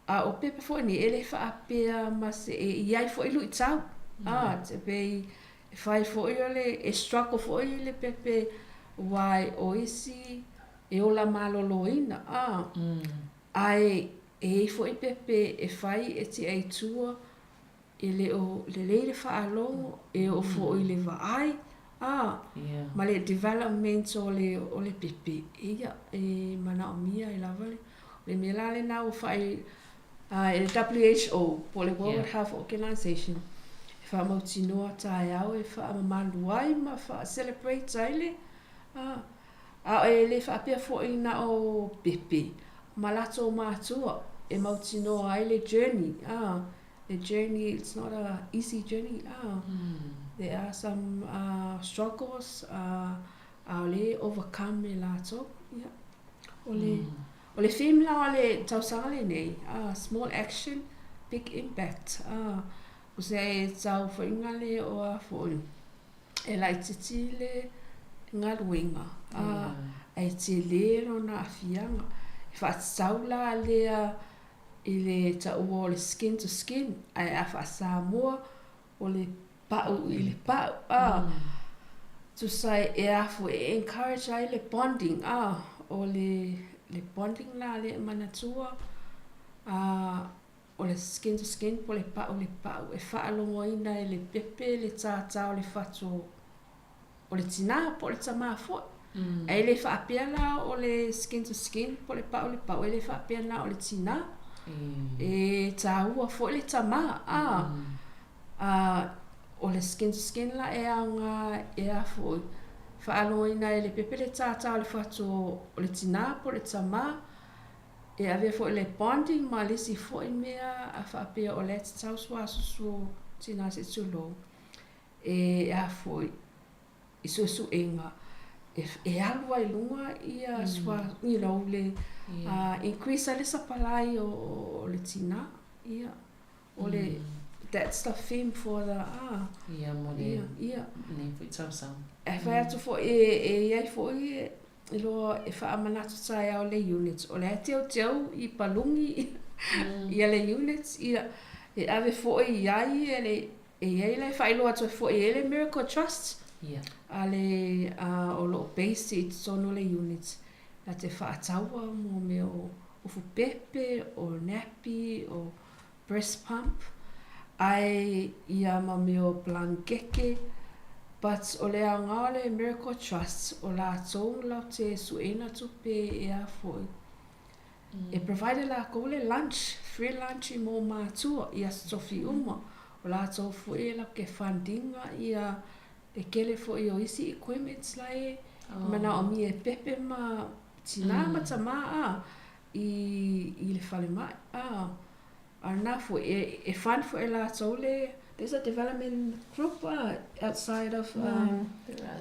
A o pepe foi nei, e le faapea ma se, e i ai foi luitau, a, e pei e fai foi o le, e struggle foi le pepe aua o isi e ola maloloina, a, ae e i ai foi pepe e fai e tea i tua, e le o lelei le faalogo, e oo foi i le vaai, a, ma le development o le, o le pepe, ia, e manaomia ai lava le, o le mea la lena ua fai e le WHO po o le World Health Organization e faamautinoa taeao e faamamalu ai ma faa-celebrate ai le, a, a e le faapea foi na o pepe ma latou matua e mautinoa ai le journey, a, the journey it's not a easy journey ah there are some struggles aole e overcome e latou ia o le o le theme la o le tausaga lenei ah small action big impact ah o se tauofaiga lea o a foi e laitiiti le galuega ah ae tele lona aafiaga e faatatau la lea i le taua o le skin to skin, ae a faa-Samoa, o le pa'u i le pa'u, a. Tusa e a foi, e encourage ai le bonding, a, o le, le bonding la lea e manatua, a, o le skin to skin po o le pa'u i le pa'u, e faalogoina e le pepe le tātā o le fatu o o le tinā po o le tamā foi. Ae le faapea la o le skin to skin po o le pa'u i le pa'u, e le faapea na o le tinā. E tāua foi le tamā, a, a, o le skin to skin la e aoga e a foi, faalogoina ai e le pepe le tātā o le fatu o le tinā po o le tamā, e avea foi le bonding ma le isi foi mea a faapea o la e tatau suasusu o tinā se i tulou, e a foi, i suesuega e alu ai i luga ia sua, you know, le increase ai le supply o le tinā, ia. O le, that's the theme for the, ah. Ia, mo le, ia, lenei foi tausaga. E fai atu foi, e i ai foi e loa e faamanatu taeao le unit, o la e teuteu i palungi ia le unit, ia, e ave foi i ai e le, e i ai la e faailoa atu ai foi e le Miracle Trust, a le, o lo o base i totonu o le unit, na te faataua mo mea o ufu pepe, o nappy, o breast pump, ae ia ma mea o blankeke, but o le aoga o le Miracle Trust, o latou latou te sueina tupe e a foi, e provide e lakou le lunch, free lunch i mo matua i aso tofi uma, o latou foi e latou ke fund ina ia le tele foi o isi equipments la e manaomia e pepe ma tinā ma tamā a i i le falemai a a lena foi e e fund foi e latou le there's a development group a outside of um,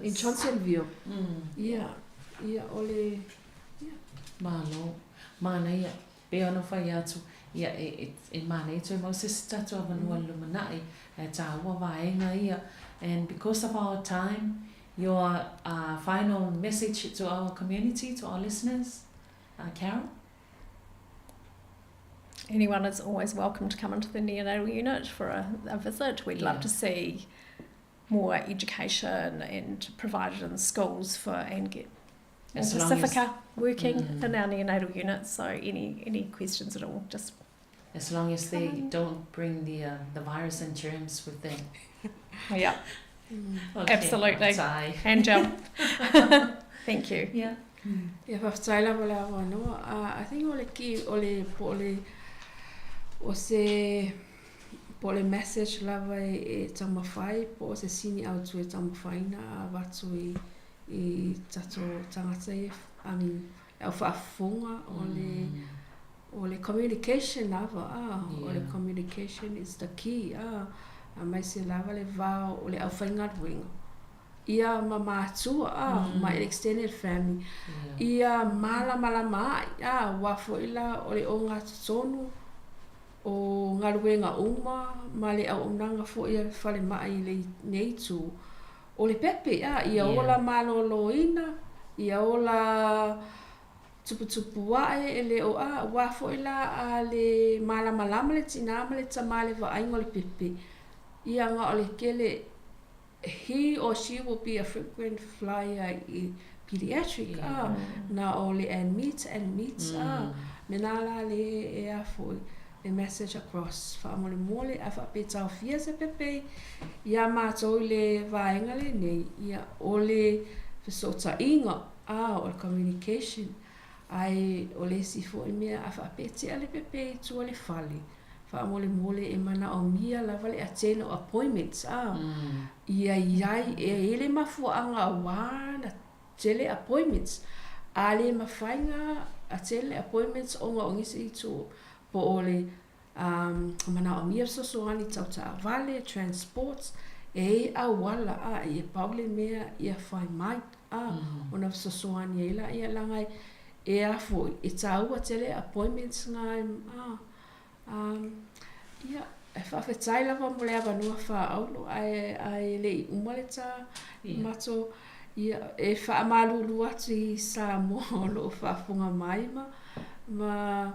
in Johnsonville yeah ia o le yeah. Malo manaia pei ona fai atu ia e e e manaia toe mau se isi tatou avanoa i le lumanai ae taua vaega ia and because of our time your uh, final message to our community to our listeners Uh, Carol? Anyone is always welcome to come into the neonatal unit for a, a visit. We'd yeah. love to see more education and provided in schools for and get more as Pacifica as, working mm. in our neonatal unit. So any any questions at all, just as long as they don't bring the uh, the virus and germs with them. yeah. Okay, Absolutely. And Jill. Thank you. Yeah. Ia faafetai lava le avanoa. Uh, I think o le ki o le po o le o se po o le message lava e, e taumafai po o se sini autu e taumafaina a avatu i i tatou tagata ia, I mean, le au faafofoga o le mm. o le communication lava a yeah. o le communication is the key a aemaise lava le va o le aufaigaluega ia ma matua a mm. ma extended family yeah. ia malamalama ai a ua foi la o le ogatotonu o galuega uma ma le auaunaga foi a le falemai i lenei itu o le pepe a ia ola malōlōina ia ola tuputupu ae e le o a ua foi la a le malamalama le tinā ma le tamā i le vaaiga o le pepe ia na o le kele he or she will be a frequent flyer i pediatric yeah. a na o le admit admit mm. a me nā la le e a foi le message across faamolemole a faapea taofia se pepe iā matou i le vaega lenei ia o le fesootaiga a o le communication ae o le isi foi mea a faapea tea le pepe i tua le fale faamolemole e manaomia lava le attend o appointments a ia iai e i ai le mafuaaga auā na tele appointments a le mafai na attend le appointments ona o nisi itu po o le um, manaomia fesoasoani tau taavale, transports, e i ai auala a ia pau le mea ia fai mai a mm. ona fesoasoani ai laia leaga e a foi e taua tele appointments nga a Um, ia, e faafetai lava mo le avanoa faaauro, ae, ae le i uma le tā yeah. mato, ia, e faamalulu atu i Samoa o loo faafofoga mai ma, ma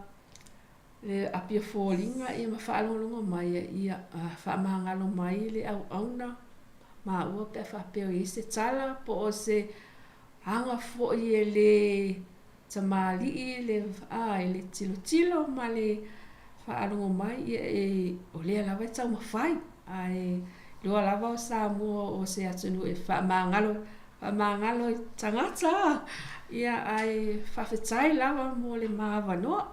le Apia Foliga ia ma faalogologo mai, ia, faamagalo mai le auauna maua pe a faapea o i ai se tala po o se aga foi e le Tamalii le a i le tilotilo ma le faalogo mai ia e o lea lava e taumafai ae iloa lava o Samoa o se atunuu e faamagalo faamagalo i tagata ia ae faafetai lava mo le ma avanoa.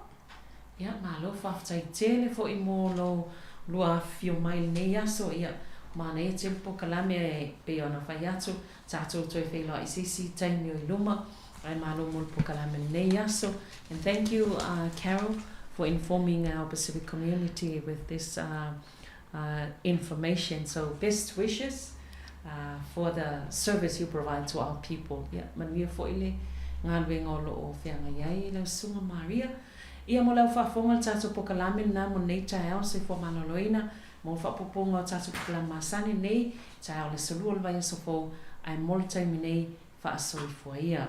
Ia, malo faafetai tele foi mo lou lua afifio mai i lenei aso. Ia, manaia tele polokalame e pei ona fai atu, tatou toe feiloai i se isi taimi o i luma, ae malo mo le polokalame i lenei aso. And thank you Carol for informing our Pacific community with this information. So best wishes for the service you provide to our people. Ia, manuia foi le galuega o lo o feagai ai lau Susuga Maria. Ia mo lau faafofoga le tatou pokalame lena mo lenei taeao soifua maloloina mo le faaopoopoga o tatou pokalame masani lenei taeao le aso lua o le vaiaso fou ae mo le taimi nei faasoifua ia.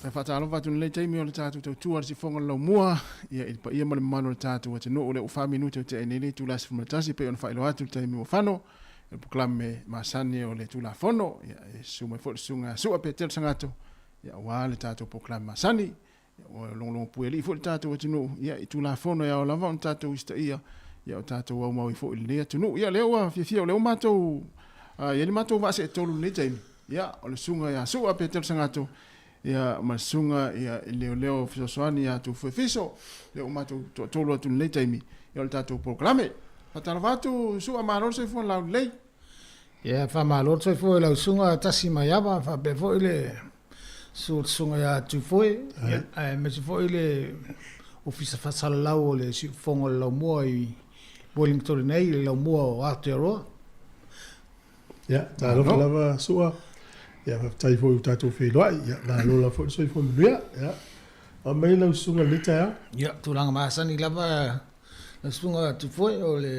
E faatalofa atu i lenei taimi o le tatou tautua i le sifoga o le laumua, ia i le paia ma le mamalu o le tatou atunuu, lea ua fa minute o tea nei le itula 11 e pei ona faailoa atu i le taimi ua fano, o le polokalame masani o le Tulafono, ia e susu mai foi le susuga ia Su'a Petelo Sagato, ia aua le tatou polokalame masani. Ia ua logologo puealii foi le tatou atunuu, ia i Tulafono e ao lava ona tatou usitaia, ia o tatou aumau ai foi i lenei atunuu. Ia lea ua fiafia o lea ua matou i ai le matou vaa seetolu i lenei taimi, ia o le susuga ia Su'a Petelo Sagato, ia ma le susuga ia i leoleo fesoasoani ia Tufue Fiso, lea ua matou toatolu atu i lenei taimi, ia o le tatou polokalame. Faatalofa atu Su'a, malo le soifua laulelei. Ia faamalo le soifua i lau susuga Tasi Maiava faapea foi le susuga ia Tufue, aemaise foi le Ofisa Faasalalau o le Siufofoga o le Laumua i Wellington nei i le laumua o Aotearoa. Ia, talofa lava Su'a. Ia, faafetai foi i ua tatou feiloai. Ia, malo lava foi le soifua manuia. Ia, aumai lau susuga i lenei taeao. Ia, tulaga masani lava lau susuga Tufoe, o le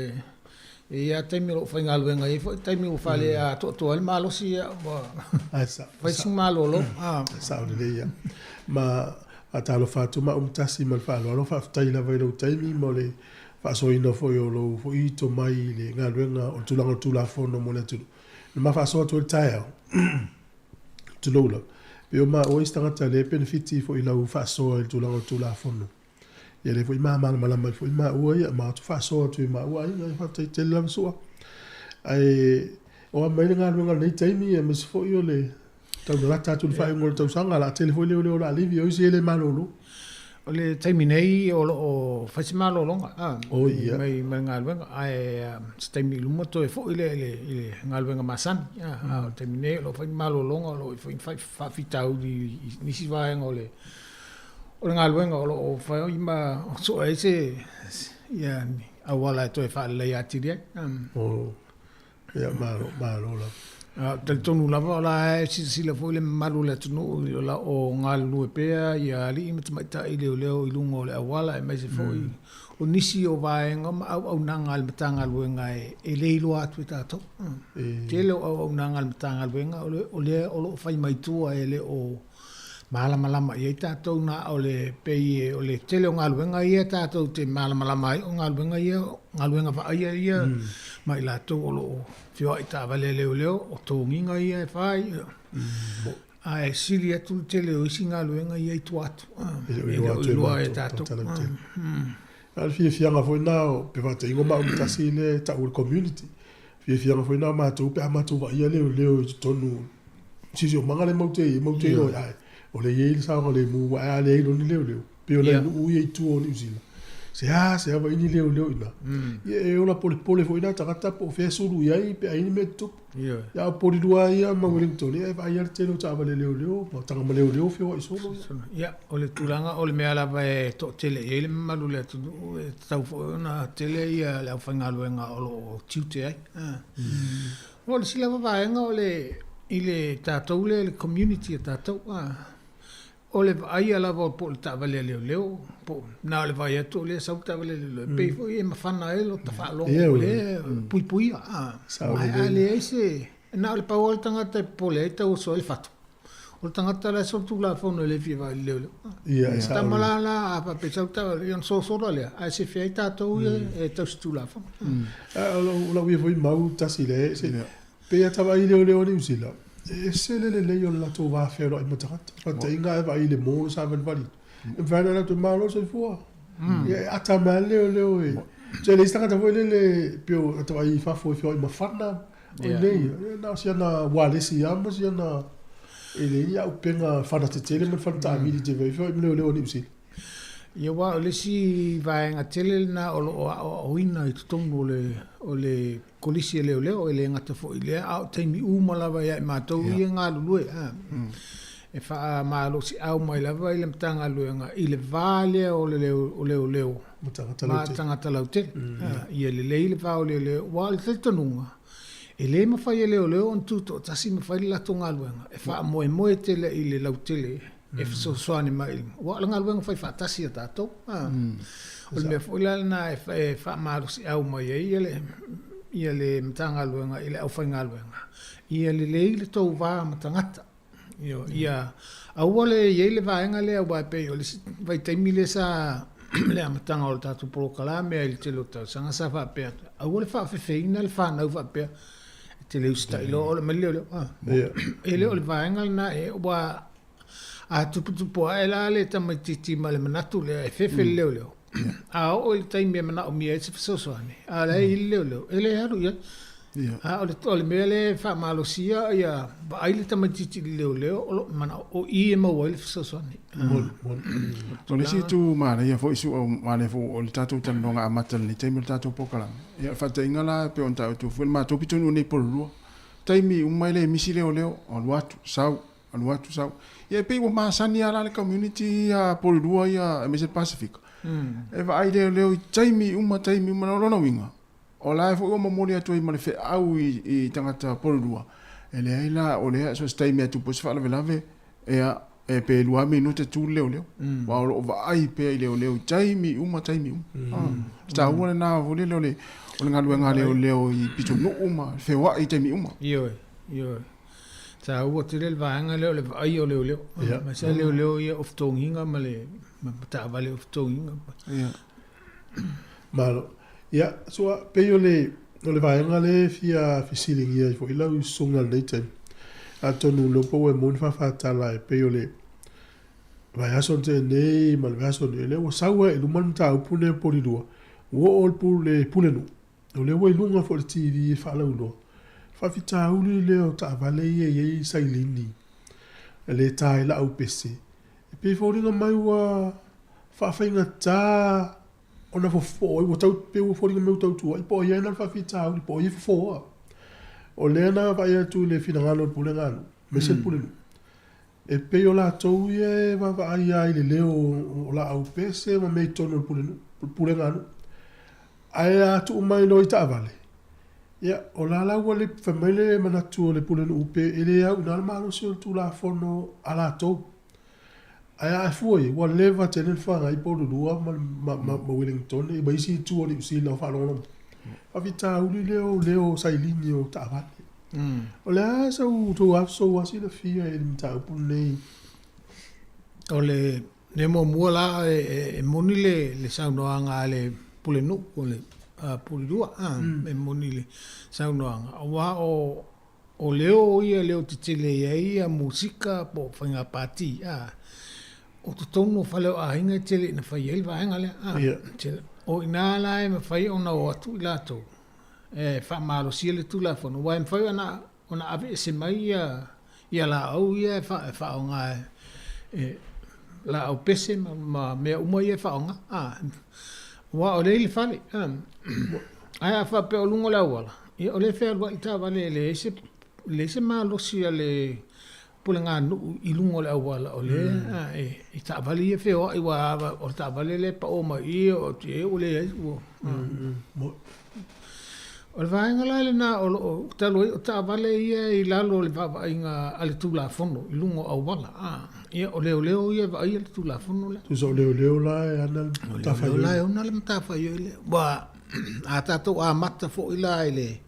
e i ai lava taimi o lou faigaluega, e i ai foi taimi ua faaleatoatoa ai le malosi, ia ua fai si malolo. Sao lelei ia. Ma faatalofa atu maau ma tasi ma le faaaloalo, faafetai lava i lou taimi mo le faasoaina foi o lou foi tomai i le galuega o le tulaga o le Tulafono mo le atunuu. Na ma faasoa atu ai le taeao, tulou lava, pei o maua isi tagata lea e penefiti foi i lau faasoa i le tulaga o le Tulafono. Ia lea foi ma malamalama ai foi maua ia, ma atu faasoa atu i maua aiga, ia faafetai tele lava Su'a. Ae o a mai le galuega i lenei taimi, aemaise foi o le tau lalata atu i le faaiuga o le tausaga, o le a tele foi leoleo o le a livi, o isi e le malolo. O le taimi nei o lo o fai se malologa mai le galuega, ae se taimi i luma toe foi lea i le galuega masani. A o le taimi nei o lo o fai malologa, o lo o i ai foi faafitauli i nisi vaega o le galuega o lo o fai ma sue ai se auala e toe faaleleia atili ai. Ia, malo, malo lava. Ou te talitonu lava o la e silasila foi le mamalu o le atunuu i lo o galulue pea ia alii ma tamaitai leoleo i luga o le auala aemaise foi o nisi o vaega ma auaunaga a le Matagaluega e le iloa atu e tatou. Tele o auaunaga a le Matagaluega o lea o lo o fai mai tua e le o malamalama i ai tatou na o le pei o le tele o galuega ia tatou te malamalama ai o galuega ia galuega vaaia ia ma i latou o lo o feoai i taavale a leoleo o togiga ia e fai ae sili atu le tele o isi galuega ia i tua atu e le o iloa e tatou. A o le fiafiaga foi lena pe faataingo maau ma tasi lea e tau o le community. Fiafiaga foi lena o matou pe a matou vaaia leoleo i totonu siosiomaga lea matou te i ai, matou te iloa ai, ae o lea e i ai le saogalemu, ae a leai loa ni leoleo, pei o nai nuu ia i tua o Niu Sila, se a se a vaai ni leoleo i ina. Ia e ola polepole foi na tagata po o fea e sulu i ai pe a i ai ni mea tutupu. Ia a o Porirua ia ma Wellington, ia e vaai lava le tele o taavale leoleo ma taga ma leoleo feoai solo. Ia, o le tulaga o le mea lava e toatele i ai le mamalu o le atunuu, e tatau foi ona tele ia le aufaigaluega o lo o tiute ai. O le isi lava vaega o le i le tatou lea i le community a tatou, o le vaaia lava po o le taavale a leoleo po o na o le vaai atu o lea e sau le taavale a leoleo, e pei foi e mafana ai lota faalogo o lea e puipuia. Ae a leai se, na o le pau lava le tagata e popole ai tau oso ai le fatu, o le tagata la e solitulafono e le fia vaai i le leoleo. O tama la la a faapea e sau le taavale, ia ona sosola lea, ae sefe ai tatou ia e tausitulafono. O lau ia foi mau tasi lea, pei a ta vaai i leoleo a Niu Sila, e ese le lelei o le latou va feoloai ma tagata. Faataitaiga a e vaai i le mall savalivali, e mafai ona latou malo le soifua. Ia e ata mai lava le leoleo e. E leai se tagata foi lele pei o ta vaai i fafo e feoai mafana, o i inei, ia na o siana ualesi lava ma siana, e leai ni aupega fana tetele ma le fana taamili e te vaai feoai ma leoleo a Niu Sila. Ia aua o le isi vaega tele lena o lo o aoaoina i totonu o le o le Kolisi a Leoleo, e le gata foi i lea, a o taimi uma lava ia i matou ia e galulue, e faamalosiau mai lava i le Matagaluega i le va lea o le leoleo ma tagata lautele. Ia lelei le va o leoleo, aua o le talitonuga, e le mafai e leoleo ona tutoatasi ma fai le latou galuega, e faamoemoe tele i le lautele e fesoasoani mai, aua o le galuega fai faatasi a tatou. O le mea foi la lena e faamalosiau mai ai ia le Matagaluega i le aufaigaluega, ia lelei le tou va ma tagata. Ia aua le i ai le vaega lea, aua e pei o le isi vaitaimi lea sa le amataga o le tatou polokalame i le tele o tausaga sa faapea atu, aua le faafefeina le fanau faapea e te le usitai loa ole mai le leoleo. E le o le vaega lena, ua A tuputupu ae la le tamaitiiti ma le manatu lea e fefe le leoleo, a oo i le taimi e manaomia ai se fesoasoani, a o la e i ai le leoleo, e le alu i ai. A o le mea lea e faamalosia ia vaai le tamaitiiti i le leoleo, o lo o manao o i e maua ai le fesoasoani. O le isi itu manaia foi Su'a, manaia foi o le tatou talanoaga amata i lenei taimi o le tatou polokalame. Ia, o le faataitaiga la e pei ona taua atu foi le matou pitonuu nei i Porirua, taimi uma e le misi leoleo, alu atu, sau, alu atu sau. Ia e pei ua masani lava la le community ia Porirua ia aemaise le Pasefika. E vaai leoleo i taimi uma, taimi uma. O lona uiga, O la foi ua momoli atu ai ma le feau i, i tagata pololua, e leai la, o lea, so o se taimi e tupu ai se faalavelave, ia, e pe lua minute tu le leoleo. Aua o lo o vaai pea i leoleo i taimi uma, taimi uma. Ah, le taua lena foi lele o le, o le galuega a leoleo i pitonuu ma feoai i taimi uma. Ioe, ioe. Taua tele le vaega lea o le vaaia o leoleo. Ia. Aemaise lava leoleo ia o fetogiga ma le ma taavale o fetogiga. Ia. Malo. Ia, sua, pei o le, o le vaega lea e fia fesiligia ai foi lau susuga i lenei taimi. Atonu lea po ua e maua ni faafatala e pei o le vaiaso na tea nei ma le vaiaso nei, lea ua sau lava i luma le mataupu lenei o Polilua, ua oo le Pulenuu. O lea ua i luga foi o le TV e faalauiloa, faafitauli lea o taavale ia e i ai sailini e le ta ai laau pese. E pei e foliga mai ua faafaigata ona fofo ai, ua tau, pei ua foliga mai ua tau tuuai po o ai na le faafitauli, po o ai e fofoa. O lea na vaai atu i le finagalo o le pulega a nuu, aemaise le pulenuu, e pei o latou ia e vaavaai lava i le leo o laau pese ma mea i totonu o le pulenuu, pulega a nuu. Ae a tuu mai loa i taavale, ia, o la la ua le, fai mai le manatu o le pulenuu pe e le au i ina le malosi o le Tulafono a latou. Ae a fua i ai, ua leva tele le feagai Polulua ma, ma, ma, ma Wellington ma isi itu o Niu Sila o faalogologo mai. Faafitauli lea o leo sailini o taavale. O le a sau tou sou lava silafia i le mataupu lenei? O le mea muamua la e moni le saunoaga a le Pulenuu o le Pulelua, e moni le saunoaga, aua o leo ia leo tetele i ai ia musika po o faiga pati, o totonu o fale o aiga e tele ina fai ai le vaega lea. O i ina la e mafai ona o atu i latou e faamalosia le Tulafono, aua e mafai ona aveese mai ia laau ia e faaaoga e laau pese ma mea uma ia e faaaoga, aua o lea e i le fale. Ae a faapea o luga o le auala, ia o lea e fealuai le taavale e leai se malosi a le puleganuu i luga o le auala, o lea e taavale ia feoai, aua o le taavale lea e pao mai i i, oo atu i ai ua leai. O le vaega la lena o lo o talu ai o taavale ia i lalo o le vaavaaiga a le Tulafono i luga o auala. Ia, o leoleo ia e vaaia le Tulafono lea. Tusa o leoleo la e ana le matafaioi. O leoleo la e ona le matafaioi lea. Ua a tatou amata foi la i le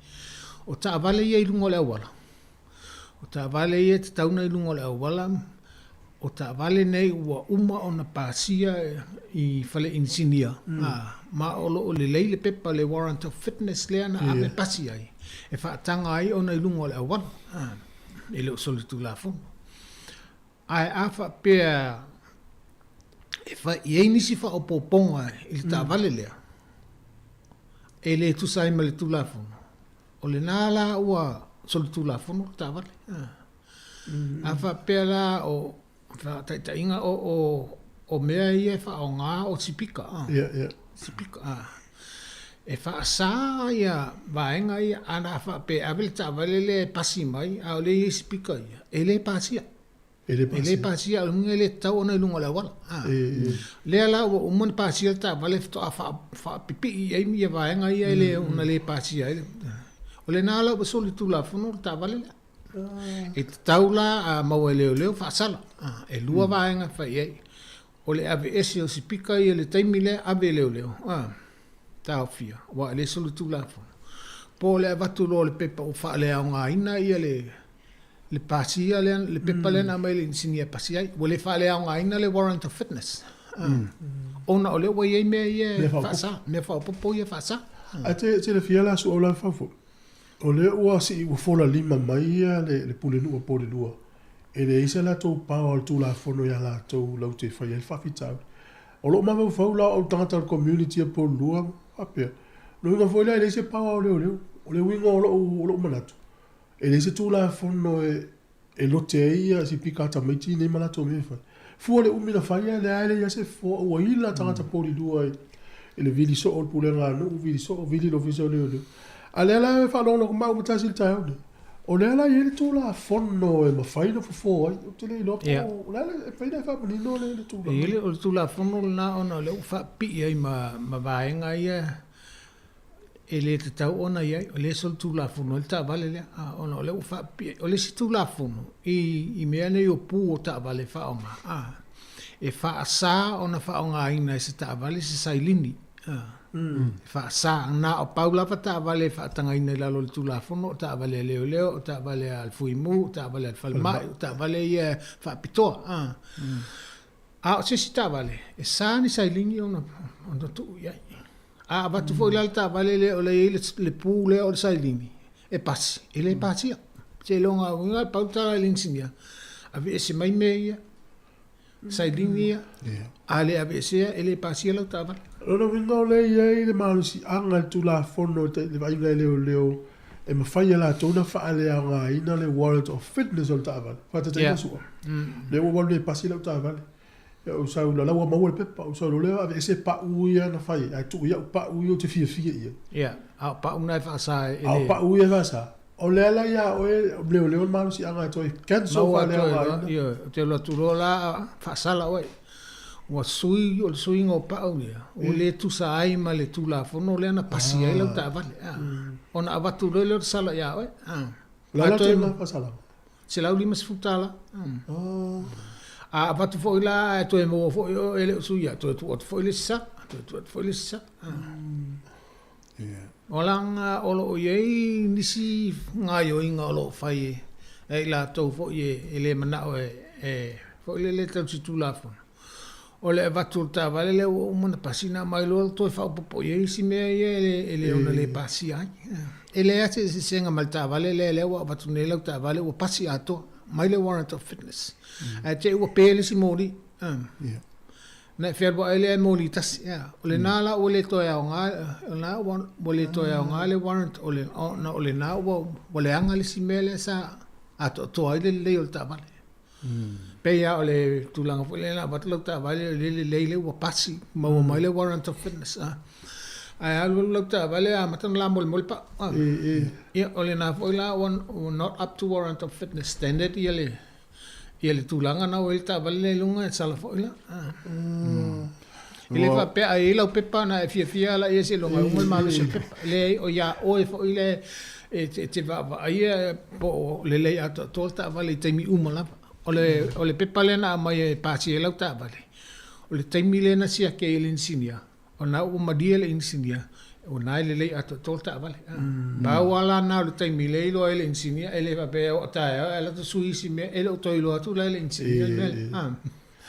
o taavale ia i luga o le auala, O taavale ia e tatau ona i luga o le auala, o taavale nei ua uma ona pasia i fale inisinia, ma o lo o lelei le pepa, le warrant of fitness lea na ave pasi ai, e faataga ai ona i luga o le auala, e le o solitulafono. Ae a faapea e fai i ai nisi faaopoopoga i le taavale lea, e le tusa ai ma le Tulafono, o lena la ua solitulafono le taavale. A faapea la o faataitaiga o mea ia e faaaoga o sipika, sipika, e faasa ia vaega ia, ana faapea e ave le taavale lea e pasi mai, a o lea e i ai sipika ia, e le pasia. E le pasia. E le pasia, o le uiga e le tatau ona i luga o le auala. Lea la ua uma ona pasia le taavale faatoa faapipii i ai ia vaega ia e le ona le pasia ai. O lena la ua solitulafono le taavale lea. E tatau la a maua e leoleo faasala. E lua vaega e fai i ai. O le aveese o sipika ia i le taimi lea ave e leoleo, taofia, aua e le solitulafono. Po o le avatu loa o le pepa ua faaleaogaina ia le le pasia lea, le pepa lea na aumai e le inisinia e pasi ai, ua le faaleaogaina le warrant of fitness, ona o lea ua i ai mea ia e faasa, mea faaopoopo ia e faasa. Ae te silafia la Suauu Lalefau foi, o lea ua sii ua fola lima mai ia le Pulenuu o Polelua, e leai se latou power o le Tulafono ia latou latou te faia ai le faafitauli. O lou mafaufau la o au tagata o le community a Polelua faapea, o le uiga foi lea e leai se power o leoleo. O le uiga o lou manatu, E leai se Tulafono e lote ai ia sipika a tamaiti nei ma latou mea e fai. Fua le umi na fai ae lea e leai lava se fofoa ua ila tagata polilua i le vili soo o le pulega a nuu, vili soo, vili le ofisa o leoleo. A lea la e faalogologo maua ma tasi i le taeao nei, o lea la e i ai le Tulafono e mafai ona fofo ai. Ou te le iloa po o le a le, e mafai ona e faamanino le tulaga. E i ai le, o le Tulafono lena ona o lea ua faapipii ai ma vaega ia. e le tatau ona i ai, o lea e solitulafono ai le taavale lea, a, ona o lea ua faapipii ai. O le isi Tulafono i, i mea nei o pu o taavale e faaaoga, a, e faasa ona faaaogaina e se taavale se sailini, a, e faasa. Na o pau lava taavale e faatagaina i lalo o le Tulafono o taavale a leoleo, o taavale a le Fuimu, o taavale a le falemai, o taavale ia faapitoa, a. A o se isi taavale, e sa ni sailini ona, ona tuu i ai. A avatu foi la le taavale lea o la e i ai le pu lea o le sailini e pasi, e le pasia. Seiloga uiga pau le tala i le inisinia, aveese mai mea ia, sailini ia, a le aveesea e le pasia lau taavale. O lona uiga o lea e i ai le malosiaga i le Tulafono i le vaaiga e leoleo e mafai e latou ona faaleaogaina le warrant of fitness o le taavale. Faataitaiga sua, lea ua ou alu nei e pasi lau taavale, Ia ou sau la ua maua le pepa, ou sau loa lea aveese pau ia na fai ai, ae tuu i au pau ia ou te fiafia i ai. Ia, a o pau na e faasa e le. A o pau ia e faasa. O le ala ia oe, leoleo le malosiaga e toe cancel faaleaogaina. Ioe, ou te alu atu loa la faasala oe. Ua sui, o le suiga o pau ia, ua le tusa ai ma le Tulafono lea na pasi ai lau taavale. Ona avatu loa lea o le sala ia oe. O le a la tonu faasalaga? $150. A avatu foi la ae toe maua foi oe e le o suia, toe tuu atu foi le isi sala, toe tuu atu foi le isi sala. O leaga o lo o i ai nisi gaoioiga o lo o fai e i latou foi e le manao e foi lele tausi Tulafono. O le avatu o le taavale lea ua uma ona pasi ona aumai loa toe faaopoopo i ai isi mea ia e le ono le pasia ai. E leai lava se eseesega ma le taavale lea lea ua avatu nei lau taavale ua pasi atoa mai le warrant of fitness. Ae te i ua pe le isi moli. Ona e fealuai lea e moli tasi. O lena la ua le toe aoga, o lena ua le toe aoga le warrant ona o lena ua leaga le isi mea lea sa atoatoa ai le lelei o le taavale. Pei lava o le tulaga foi lea na avatu lau taavale o lea e lelei lea ua pasi, maua mai le warrant of fitness. Ae alu alu lau taavale amata ona lamolemole pau. Ia o lena foi la ua not up to warrant of fitness standard ia le ia le tulaga na ua i ai le taavale lea i luga e sala foi la. E le faapea a i ai lau pepa ona e fiafia lava la seiloga e uma le malosi o le pepa. E leai, o ia oe foi lea e te vaavaaia po o lelei atoatoa le taavale i taimi uma lava. O le, o le pepa lea na aumai e pasia ai lau taavale, o le taimi lea na siaki ai e le inisinia, o lena ua malie le inisinia, o lena e lelei atoatoa le taavale. Pau lava la lena o le taimi lea e iloa ai le inisinia, e le faapea e oo taeao ae alu atu sui isi mea, e le o toe iloa atu la e le inisinia le mea lea.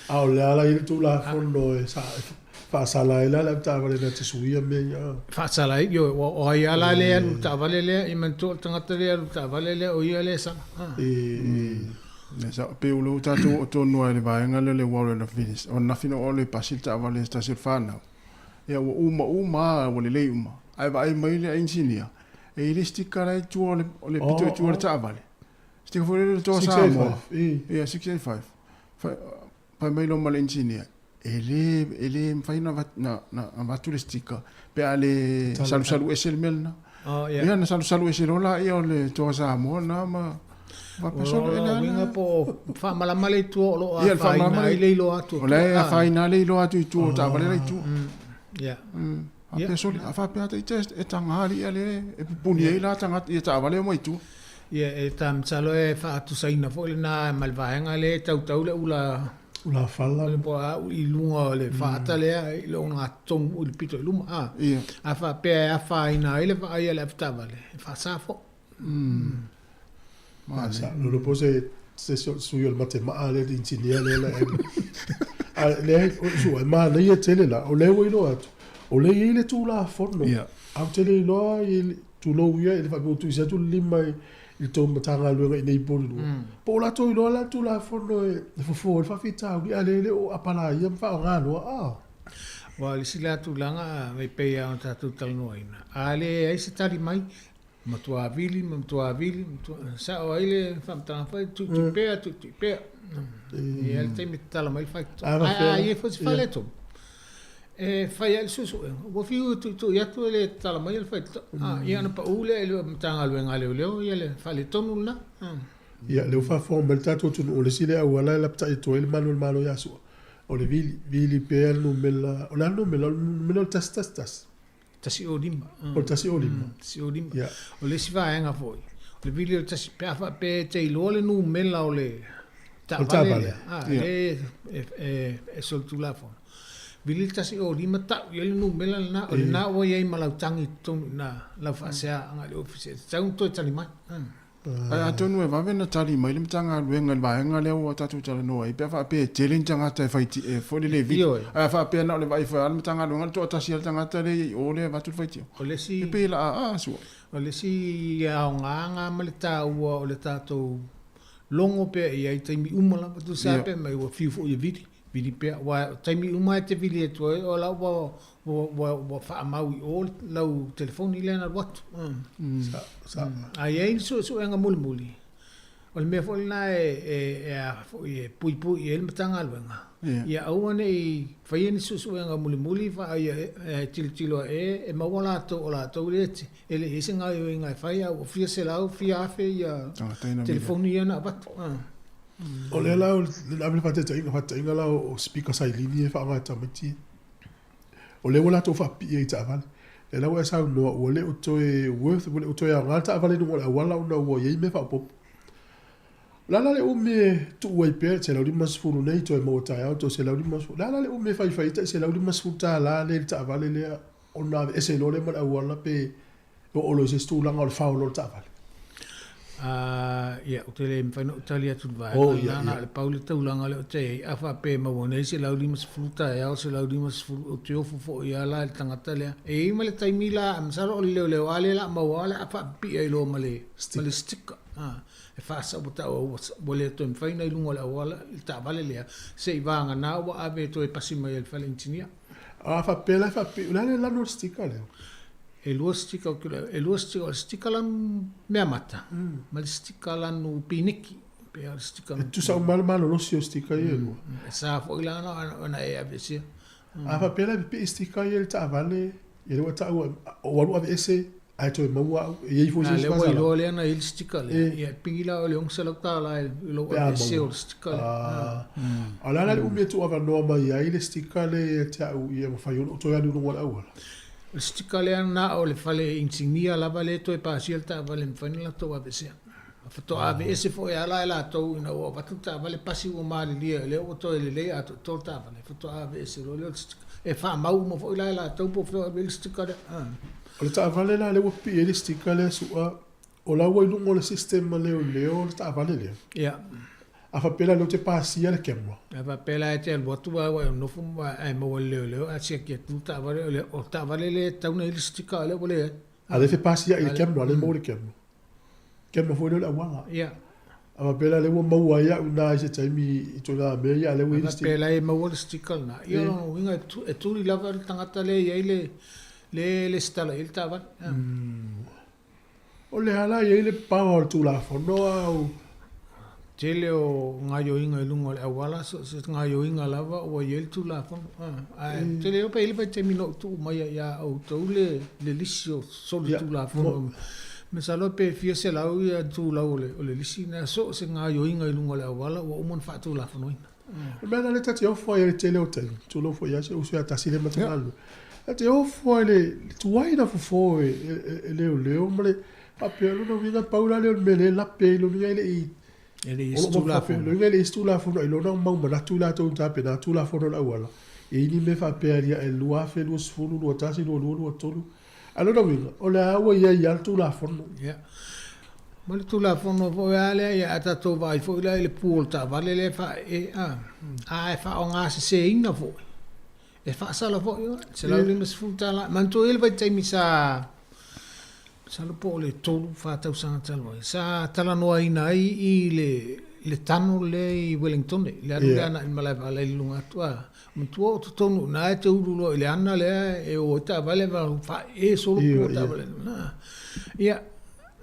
A o le a la i ai le Tulafono e faasala ai la le avetaavale na te suia mea ia? Faasala ai, ioe, ua o ai lava la lea e alu i le taavale lea, ia manatua o le tagata lea e alu i le taavale lea, o ia lea e sala. Ia sa, pei o lea ua tatou oo tonu lava i le vaega lea o le warrant of fitness, o ananafi na oo le pasi le taavale a se tasi o le fanau, ia ua uma uma lava, ua lelei uma. Ae vaai mai le inisinia, e i ai le sticker la e i tua o le pito i tua o le taavale. Sticker foi lele o le toa Samoa. Ia, 685. Fai mai loa ma le engineer, e le, e le mafai ona na, na avatu le sticker pe a le salusalu ese le mea lena. Oh, yeah. Ia, na salusalu ese loa laia o le toa Samoa lena ma faapea solo e le uiga po o faamalama le i tua o lo o afaina ai le iloa atu. O la e afaina le iloa atu i tua o taavale la i tua. Yeah. Faapea sole, a faapea ita e taga alii a le e pupuni ai la tagata ia taavale omai i tua. Ia, e ta masalo e faatusaina foi lena ma le vaega lea e tautau le ula ula fala po a i luga o le faata lea i le ogatotonu i le pito i luma. A, a faapea e afaina ai le vaai a le avetaavale, e faasa foi. Sa lolo po se se sui o le matemaa lea le inisinia lea la e a leai o sua e manaia tele la o lea ua iloa atu o lea e i ai le Tulafono ae ou te le iloa i tulou ia i le faapea ua tuuisa atu le lima i le tou Matagaluega i nei Polilua po o latou iloa la le Tulafono e fofo ai le faafitauli a o lea e le o apalaia ma faaaoga loa a. Aua o le isi la tulaga e pei lava ona tatou talanoaina, a leai se tali mai, Matua vili ma matua vili, matua, sao ai le faamatalaga foi, tuitui pea, tuitui pea. E i ai le taimi e tatala mai le faitotoa. Ae a i ai foi se faaletonu, e fai ai le suesuega, ua fiu e tuitui atu e le tatala mai le faitotoa. Ia ona pau lea i le Matagaluega a Leoleo ia le faaletonu lena. Ia, lea ua faafofoga mai le tatou atunuu, o le isi lea auala e lapatai atu ai le malu o le Malo ia Sua, o le vili, vili pea le numera, o le a le numera? O le numera o le 111. 105. O le 105. 105. Yeah. O le isi vaega foi, o le vili o le tasi, pe a faapea e te iloa le numela o le taavale lea, a, yeah. e, e, e, e solitulafono. Vili le 105 ta'u i ai le numela lena, o lena ua i ai ma lau tagi i totonu i ina, lau faasea agai i le ofisa, e tatau ona toe tali mai. Ae atonu e vave ona tali mai le Matagaluega i le vaega lea ua tatou talanoa ai pe a faapea e tele ni tagata e fai e foi lele e vili. Ae a faapea na o le vaai foi a le Matagaluega le toatasi lava le tagata lea e i o lea e avatu le faitio. O le isi E pei o le a a sua. O le isi aoga na ma le taua o le tatou logo pea i ai i taimi uma lava. Tusa pe mai ua fiu foi e vili. Vili pea, aua o taimi uma e te vili atu ai, o la ua, ua, ua, ua faamau i o lau telefoni lea na alu atu. Sa, sa. A i ai ni suesuega mulimuli, o le mea foi lena e, e, e, a foi, e puipui i ai le Matagaluega, ia aua ne i faia ni suesuega mulimuli fa, ia e, e tilotilo ae e maua latou o latou lea e, e le i ai se gaoioiga e fai, a ua fia selau, fia afe ia telefoni ia na avatu. O lea la, le ave le faataitaiga, faataitaiga la o speaker sailini e faaaoga e tamaiti. O lea ua latou faapipii ai i taavale. Lea la ua e saunoa ua le o toe worth, ua le o toe aoga le taavale i luga o le auala ona ua i ai mea faaopoopo. O le a la le umi e tuu ai pea, $150 nei toe maua taeao toe $150. O le a la le umi e faifai ai tai $150 lea i le taavale lea ona aveese loa lea ma le auala pe oo loa i se isi tulaga o le fao loa o le taavale. Ia, ou te le mafai ona ou tali atu i le vaega oh, lena, na o le pau le taulaga lea ou te i ai. A faapea e maua nei $150 taeao, $150, ou te ofo foi lava la i le tagata lea. E i ai ma le taimi la, masalo o le leoleo lava lea o le a maua, o le a faapipii ai loa ma le, ma le sticker. E faasau ua tau ua, ua le toe mafai ona i luga o le auala le taavale lea, se i vagana ua ave e toe pasi mai e le fale inisinia. A faapea la e faapipii, o le a le lanu o le sticker lea? E lua stika o kilo, e lua stika, o le stika lanu meamata, ma le stika lanu pineki. Pe o le stika E tutusa uma lava le malolosi o stika ia e lua. E sa foi la ona ona e aveesea. A faapea la e pipii stika ia i le taavale, ia lea ua taua ua alu aveese ae toe maua au, e i ai foi se isi faasalaga. A lea ua iloa lea na i ai le stika lea, ia e pigi la o le $600 i lou aveese o le stika lea. A o le a la le umi e tuuavanoa mai ai le stika lea ia te au ia mafai ona ou toe alu i luga o le auala? O le sticker lea na o le fale inisinia lava lea e toe pasia le taavale e mafai ona latou aveesea. Faatoa aveese foi lava la e latou ina ua avatu le taavale pasi ua malilie o lea ua toe lelei atoatoa le taavale, faatoa aveese loa lea o le sticker. E faamau uma foi la e latou po o fea o ave i ai le sticker lea. O le taavale la lea ua pipii ai le sticker lea Su'a, O la ua i luga o le system a leoleo le taavale lea. Ia. A faapea la lea ou te pasia le camera. A faapea la e te alu atu a ua e nofo ma ae maua e le leoleo ae siaki atu le taavale o le o le taavale lea e tatau ona i ai le sticker a lea ua leai. A lea e pasia i le camera, lea e maua i le camera. Camera foi lea o le auala. Ia. A faapea la lea ua maua ai au i ina i se taimi i tulaga mea ia a lea ua i ai le sticker. A faapea la e maua le sticker lena, ia o lona uiga e tuli lava le tagata lea e i ai le le lesitala i ai le taavale. O le a la e i ai le power o le Tulafono a o. Tele o gaioiga i luga o le auala, so o se gaioiga lava ua i ai le Tulafono. Ae ou te le iloa pe i ai le vaitaimi na ou tuu mai ai ia outou le lisi o solitulafono. Masalo pe fia selau ia itulau o le lisi lena, so o se gaioiga i luga o le auala ua uma ona faatulafonoina. O le mea lena lea ta te ofo ai i le tele o taimi, tulou foi ia si ou uso ia tasi lea ma te galulue. Ta te ofo ai i le tuai ona fofo e leoleo ma le faapea, o lona uiga pau la lea o le mea lea e lape ai, lona uiga e le i E le i isi Tulafono. Lona uiga e le i isi Tulafono ailoga na mau manatu i latou i tapena Tulafono o le auala, e i ai ni mea faapea aliae 2020, 21, 22, 23. A o lona uiga, o lea ua i ai lava le Tulafono. Ia. Ma le Tulafono foi lava lea, ia a tatou vaai foi la i le pu o le taavale lea e faaee, a, a e faaaogaseseina foi, e faasala foi oe, $150. Manatua i ai le vaitaimi sa, masalo po o le tolu, fa tausaga talu ai, sa talanoaina ai i le, le tunnel lea i Wellingtone, le alu lea agai i le malaevaalele i luga atu, a, manatua o totonu i ina e te ulu loa i le ana lea e o ai taavale ma faaee solo pu o taavale. Ia,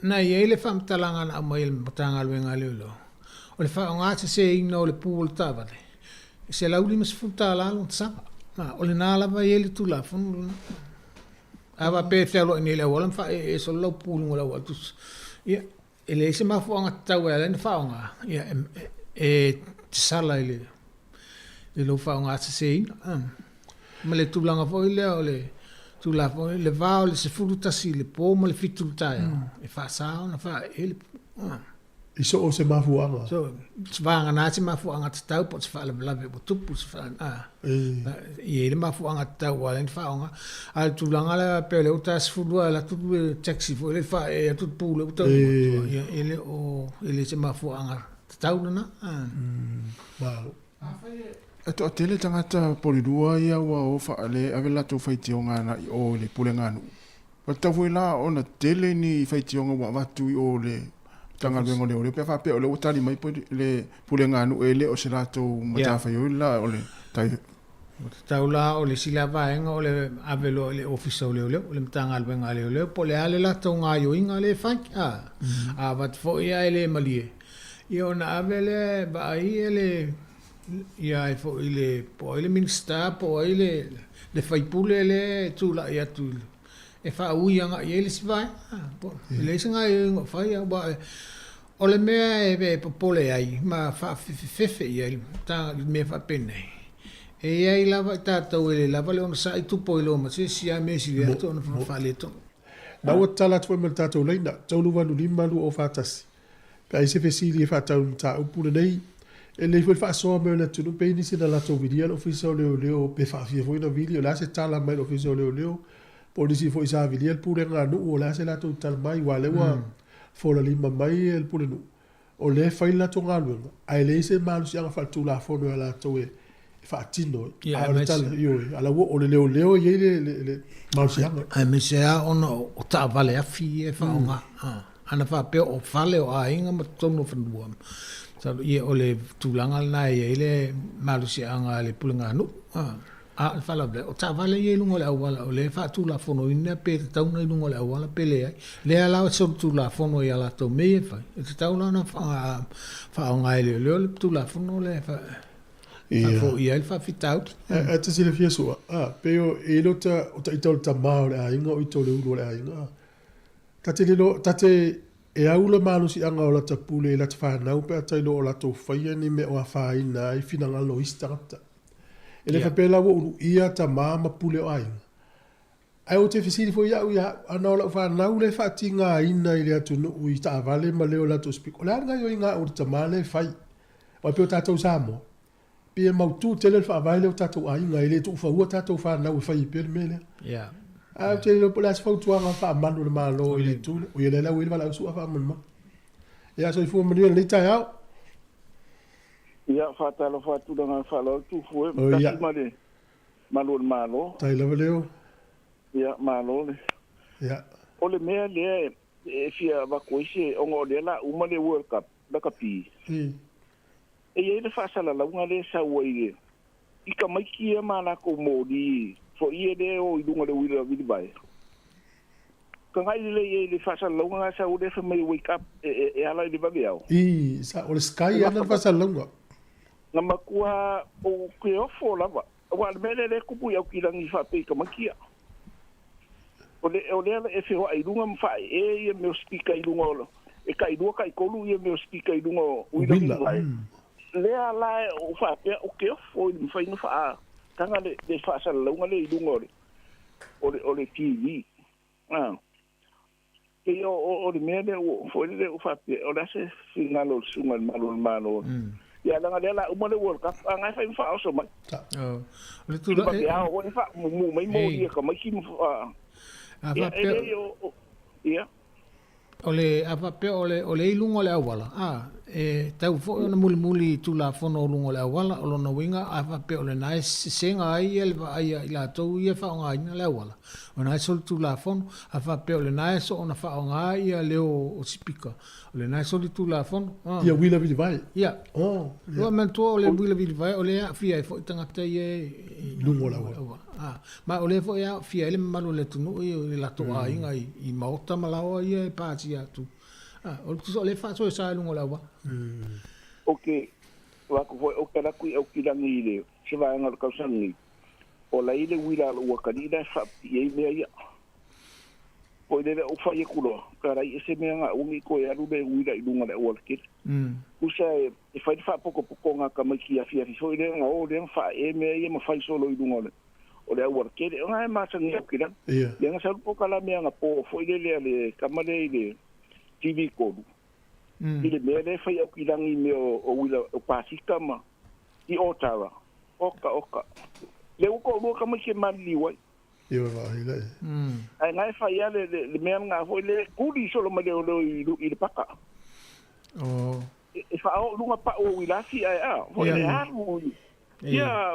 Na i ai le faamatalaga na aumai e le Matagaluega a Leoleo, o le faaaogaseseina o le pu o le taavale, e $150 lona sava. O lena lava e i ai le Tulafono lena. A faapea e fealuai nei i le auala ma faaeee solo lau pu i luga o le auala, tusa, ia, e leai se mafuaaga tatau e ala ai ona faaaoga, ia, e te sala i le i lou faaaogaseseina. Ma le tulaga foi lea o le. Tulafono i le va o le 11 i le po ma le 7 i le taeao, e faasa ona faaee le I so o se mafuaaga. So, vagana se mafuaaga tatau po o se faalavelave ua tupu se i ai le mafuaaga tatau ua ala ai ona faaaoga. A o le tulaga la pei o lea ua ta 12 e alu atu le taxi foi lea faaee atu le pu lea ua taunuu atu, ia e le o e le se mafuaaga tatau lena. Malo. E toatele tagata polilua ia ua o faale ave latou faitioga agai i o i le pulega a nuu. Ua tatau foi la ona tele ni faitioga ua avatu i o le Matagaluega o Leoleo pe a faapea o lea ua tali mai le pulega a nuu e le o se latou matafaioi la o le tai. Ua tatau la o le isi la vaega o le ave loa i le Ofisa o Leoleo, le Matagaluega a Leoleo po o le a le latou gaoioiga lea e fai. A avatu foi ae le malie, ia ona ave lea e vaai le ia ai foi le po o ai le Minisita po o ai le le faipule lea e tulai atu e faaui agai i ai le isi vaega. E leai se gaoioiga o fai aua o le mea e popole ai ma faafefefefe i ai le mea faapenei, e i ai lava i tatou e le lava le onosai tupu ai loa ma se isi lava mea e sili atu ona faaletonu. Na ua tatala atu foi ma le tatou laina, 385 2041. Pe a i ai se fesili e faatatau i le mataupu lenei, e lelei foi le faasoa mai o le atunuu pe i ai nisi na latou vilia le Ofisa o Leoleo pe faafia foi ona vili, o le a se tala mai le Ofisa o Leoleo, po o nisi foi sa vilia le pulega a nuu, o le a se latou tala mai, aua o lea ua folalima mai le pulenuu, o lea e fai le latou galuega, ae leai se malosiaga faaletulafono ia latou e faatino ai. A o le tala, ioe, a la ua o le leoleo e i ai le malosiaga. Aemaise lava ona o taavale afi ia e faaaoga. Ana faapea o fale o aiga ma totonu o fanua, masalo ia o le tulaga lena e i ai le malosiaga a le pulega nuu. A o le faalavelave, o taavale ia i luga o le auala, o lea e faatulafonoina pe tatau ona i luga o le auala pe leai. Lea la e solitulafono ia latou mea ia e fai, e tatau la ona faaaoga e leoleo le tulafono lea e faafoia ai le faafitauli. Ae te silafia Su'a, pei o e le o ita o le tama o le aiga o ita o le ulu o le aiga. Ta te lilo, ta te e au le malosiaga o lata pule i lata fanau pe a tailo o latou faia ni mea o afaina ai finagalo o isi tagata. E le faapea la ua uluia tama ma pule o aiga. Ae ou te fesili foi au ia au, ana o lau fanau lea e faatigaina i le atunuu i taavale ma leo o latou speaker, o le a le gaoioiga a au o le tama lea e fai? Aua e pei o tatou i Samoa, pei e mautu tele le faavae lea o tatou aiga, e le tuufaua tatou fanau e fai ai pea le mea lea. Ae ou te le iloa po o le a se fautuaga faamalu a le Malo i le itu lea. Oi, o lea la ua i ai le valaau Su'a faamolemole. Ia, soifua manuia i lenei taeao. Ia, faatalofa atu i le agaga faaaloalo Tufu e, tasi ma le malu o le Malo. Tai lava Leo. Ia, malo le. Ia. O le mea lea e fia avatu ai se, ona o lea o le a uma le World Cup, lakapi. E i ai le faasalalauga lea e sau ai i i tamaiti ia ma latou moli foi ia lea e o i luga o le uila vilivae. Tagai lelei i ai i le faasalalauga lena e sau lea fai mai e wake up e ala i le vaveao. I, sa, o le Sky ana le faasalalauga. Na matua ou te ofo lava, aua o le mea lea lea e tupu i Aukilagi faapea i tamaiti ia. O le, o lea e feoai i luga ma faaee ia mea o speaker i luga o, e tailua taitolu ia mea o speaker i luga o uila vilivae. Lea la ou faapea ou te ofo i le mafai ona faataga le, le faasalalauga lea i luga o le, o le, o le TV. Ah. Pei o, o, o le mea lea ua, foi lea ua faapea, o le a se finagalo o le susuga i le Malu o le Malo. Ia leaga lea o le a uma le World Cup, a na e fai ma faaoso mai. O le tulaga e. Vaveao foi faamumu mai moli a tamaiti ma A ia, e faapea. leai o, o, ia. O le, a faapea o le, o le i luga o le auala, a, e tatau foi ona mulimuli i Tulafono o luga o le auala. O lona uiga, a faapea o lena e sesega ai ia le vaai a i latou ia e faaaogaina le auala, o lena e solitulafono. A faapea o lena e soona faaaoga ia leo o sipika, o lena e solitulafono. A. Ia uila vilivae. Ia. Oh, ia. Ua manatua o le uila vilivae o lea e aafia ai foi tagata ia i luga o le auala. A, ma o lea foi e aafia ai le mamalu o le atunuu i latou aiga i maota ma laoa ia e pasia atu. A, o le tusa o lea e faasoesa i luga o le auala. Ou te avatu foi, ou te alu atu i Aukilani i le se vaega o le tausaga nei, o la e i ai le uila a lou atalii la e faapipii ai mea ia. Foi lele ou fai atu loa, ka lai ese mea na aua ne i toe alu le uila i luga o le auala tele. Tusa e fai le faapotopotoga a tamaiti afiafi foi lea na o lea na faaee mea ia ma fai solo i luga o le o le aualatele o gae masani aukilagi. Ia ga sau le polokalame agapō fo'i lele a le kama lea i le TV 3 i le mea lea e fai aukilagi i mea o uila o pasika ma i Ottawa. Oka oka. Lea ua to'alua tamaiti e maliliu ai. Ia vaai la. Ae gae fai lava le le mea lena foi lea e tuli solo mai leoleo i i le paka. Oh. E faaoo i luga pau o uilafi ae a foi le alu. Ia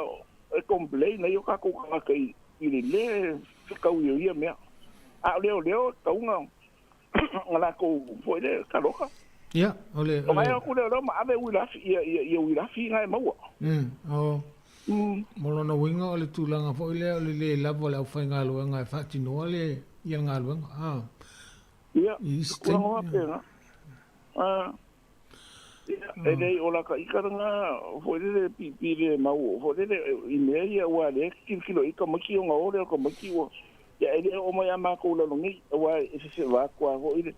e complain ai o tatou tagata i le lē fetaui o ia mea. A o leoleo e tatau ona na latou foi le taloka. Ia, o le... O gae o atu leoleo ma ave uilafi, ia, ia, ia uilafi na e maua. O. Mo lona uiga o le tulaga foi lea o le lē lava o le aufaigaluega e faatinoa le, ia le galuega. A. Ia, I isi tulaga taimi. faapena. A. Ia, e leai o lata ita lena foi lele piipii le mau foi lele i mea ia aua o lea e tilotilo i ai tamaiti ona o lea o tamaiti ua ia e le oo mai ia matou i lalo nei aua e fefeva atu lava foi le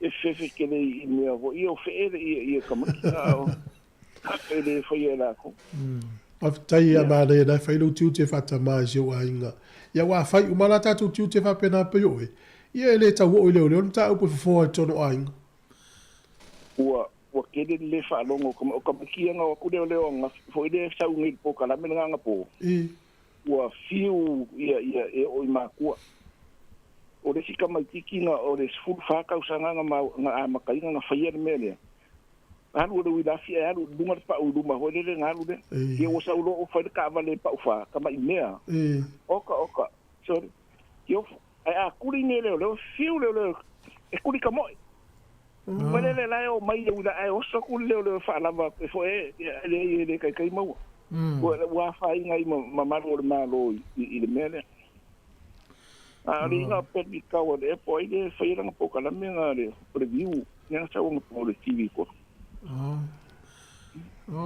e fefefe tele i mea foi ia o fee le ia ia tamaiti a o e le faia e latou. Faafetai ia manaia na e fai lou tiute faatamā i si ou aiga. Ia aua a fai uma la tatou tiute faapena pei o oe, ia e le tau oo i leoleo le mataupu e fofoa i totonu o aiga. Ua ua tele le lē faalogo o tama o tamaiti ia na o atu leoleo ananafi foi lea e sau nei i le polokalame lena anapō. Ua fiu ia ia e oo i matua. O le isi tamaititi na o le 14 tausaga na ma na amataina na faia le mea lea. Alu e le uilafi ae alu i luga le pau i luma foi lele na alu lea. Ia ua sau loa ua fai le taavale e pau fa tama'i mea. Oka oka sorry. Ia ae a tuli nei leoleo fiu leoleo e tuli ka mo'i. Foi lele la e o mai le uila ae oso atu le leoleo e faalava atu e foi e e leai e le taitai maua. Ua ua afaina ai ma ma malu o le Malo i i le mea lea. A o le iga o Patrick Coward ea po o ai lea e faia lana polokalame na le o le Viu lea na sau ana po o le TV koa.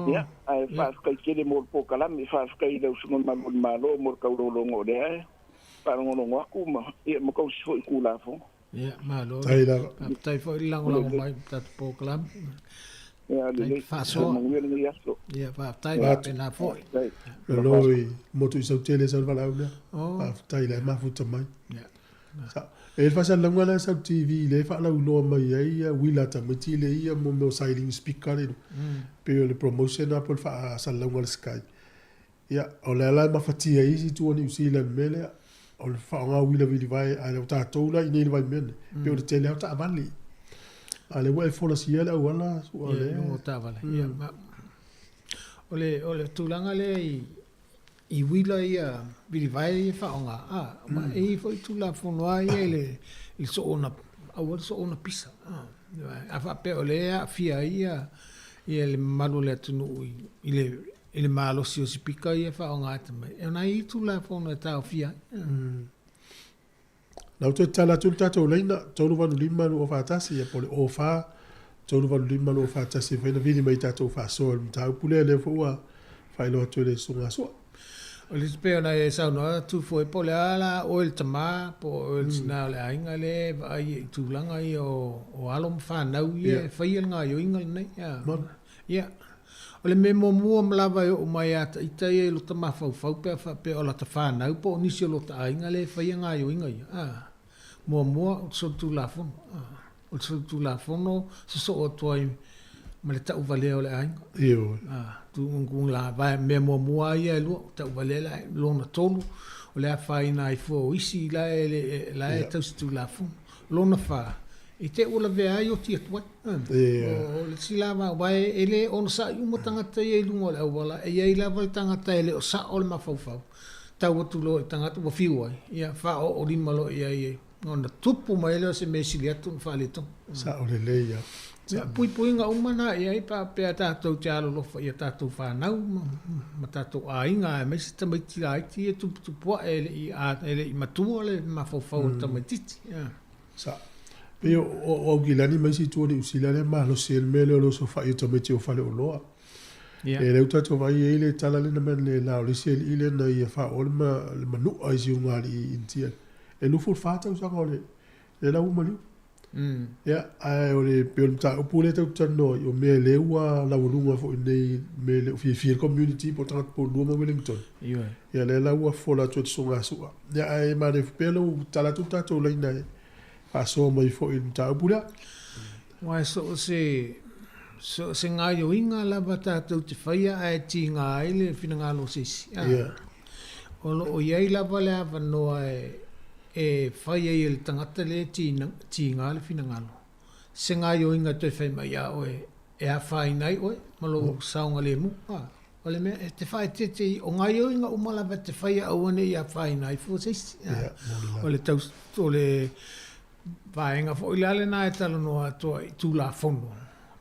Ia, ae faafetai tele mo le polokalame, faafetai i lau Susuga Malu o le Malo mo le taulogologo o lea e faalogologo atu ma ia ma tausi foi i Tulafono. Ia, malo. Faafetai lava. Faafetai foi le lagolago mai i le tatou polokalame. Ia, lelei. Faasoa. Manuia lenei aso. Ia, faafetai faapena foi. Malo i motu i Sautele sau le valaau lea. Faafetai la e mafuta mai. Ia. Sa, e le faasalalauga la sau TV lea e faalauiloa mai ai ia uila a tamaiti lea ia mo mea o siding speaker le pei o le promotion lena po o le faasalalauga a le Sky. Ia, o lea la e mafatia ai isi itu o Niu Sila i le mea lea, o le faaaoga uila vilivae, ae o tatou la i inei i le vaimea nei, pei o le tele lava o taavale. A o lea ua e folasia le auala, ua Ia, i luga o taavale. Ia, ma, o le, o le tulaga lea i, i uila ia vilivae ia e faaaoga, a, ma e i ai foi Tulafono lava ia i le, i le soona, aua le soona pisa, a. A faapea o lea e aafia ai ia, ia le mamalu o le atunuu i, i le i le malosi o sipika ia e faaaoga atu mai, e ona i ai Tulafono e taofia ai. Na ou toe tatala atu le tatou laina, 385 241, ia po o le 04 385 241 e mafai ona vili mai i tatou faasoa i le mataupu lea, lea foi ua faailoa atu e le Susuga a Sua. O le isi pei ona e saunoa atu foi, po o le a la oe le tama, po o oe le tina o le aiga lea e vaai i tulaga ia o alo ma fanau ia e faia le gaoioiga lenei. Ia, o le mea muamua ma lava e oo mai ia ita ia i lota mafaufau pe a faapea o lata fanau po o nisi o lota aiga lea e faia gaoioiga ia, a, muamua o le solitulafono, a, o le solitulafono sosoo atu ai ma le tauvalea o le aiga. Ioe. A, tugatuga la, mea muamua lava ia e lua, o tauvalea le aiga. Lona tolu, o le afaina ai fua o isi la e, la e tausitulafono. Lona fa, i te ua lavea ai oti atu ai. O le isi la aua e le onosai uma tagata ia i luga o le auala, e i ai lava le tagata e le o sao le mafaufau, tau atu loa i le tagata ua fiu ai, ia faaoo lima loa i ai ona tupu mai ai lea o se mea e sili atu ona faaletonu. Sao lelei lava. Ia, puipuiga uma na i ai pe a faapea tatou te alolofa i a tatou fanau ma tatou aiga aemaise tamaiti laiti ia e tuputupu ae e le i matua le mafaufau o le tamaitiiti. Sa. Pei o Aukilani ma isi itu o Niu Sila lea e malosi ai le mea lea o le osofai o tamaiti o faleoloa. Ia. E lea ua tatou vaai e i ai le tala lea na mea nei la o le isi alii lea na ia faaoa le manu'a i si ugalii i Initia. E 24 tausaga o le la ua maliu. Ia, ae o le pei o le mataupu lea tatou te talanoa ai, o mea lea ua laualuga foi nei mea e le o fiafia ai le community po o tagata pulenuu ma Wellington. Ioe. Ia lea la ua fofola atu e le Susuga a Su'a. Ia ae manaia foi pea lou tala atu le tatou laina e faasoa mai foi i le mataupu lea. Aua so o se, so o se gaoioiga lava tatou te faia ae tiga ai le finagalo o se isi. Ia. O lo o i ai lava le avanoa e e fai ai e le tagata lea e tiga le finagalo, se gaoioiga e toe fai mai iā oe e afaina ai oe ma lou saogalemu. A, o le mea, e te faaeteete i, o gaoioiga uma lava e te faia aua ne i afaina ai fua se isi. A, o le tau, o le vaega foi la lena e talanoa atu ai i Tulafono,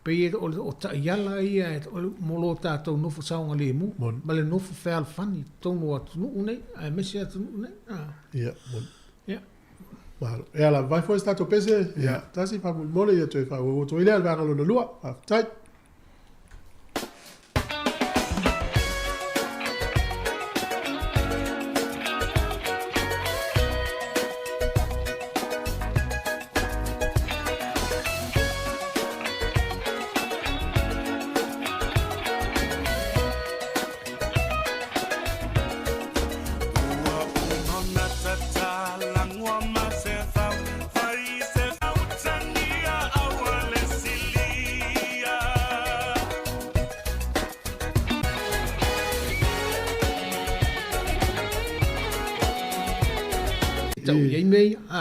pei o, o taiala ia e, o, mo lo tatou nofo saogalemu ma le nofo fealofani i totonu o atunuu nei, aemaise atunuu nei. A. Ia, moni. Ia. Malo. Ia la, vai foi se tatou pese. Ia, tasi faamolemole ia toe faaauau atu ai lea i le vaega lona lua. Faafetai. Tau i ai mea ia, a,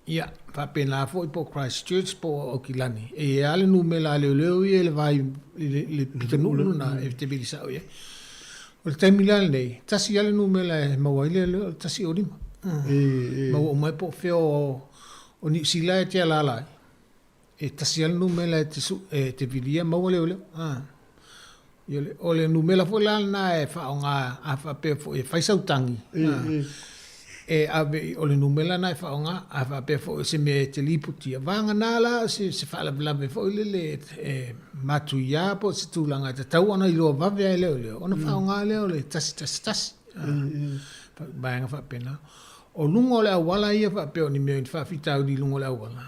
ia, faapena foi po o Christchurch po o Aukilani. E i ai lava le numera a leoleo ia i le vai i le, le pitonuu lena e te vili sao i ai. O le taimi la lenei, tasi lava le numera e maua ai leoleo, o le 105. Maua uma ai po o fea o, o Niu Sila e te alaala ai. E tasi lava le numera e te, su, e te vilia maua leoleo. Ia, o le numera foi la lena e faaaoga a faapea foi e fai sau tagi, e ave i, o le numera lena e faaaoga a faapea foi o se mea e te lipotia. Vagana la se, se faalavelave foi lele e matuia po o se tulaga e tatau ona iloa vave ai e leoleo, ona faaaoga lea o le 111. Vaega faapena. O luga o le auala ia faapea o ni mea o ni faafitauli i luga o le auala,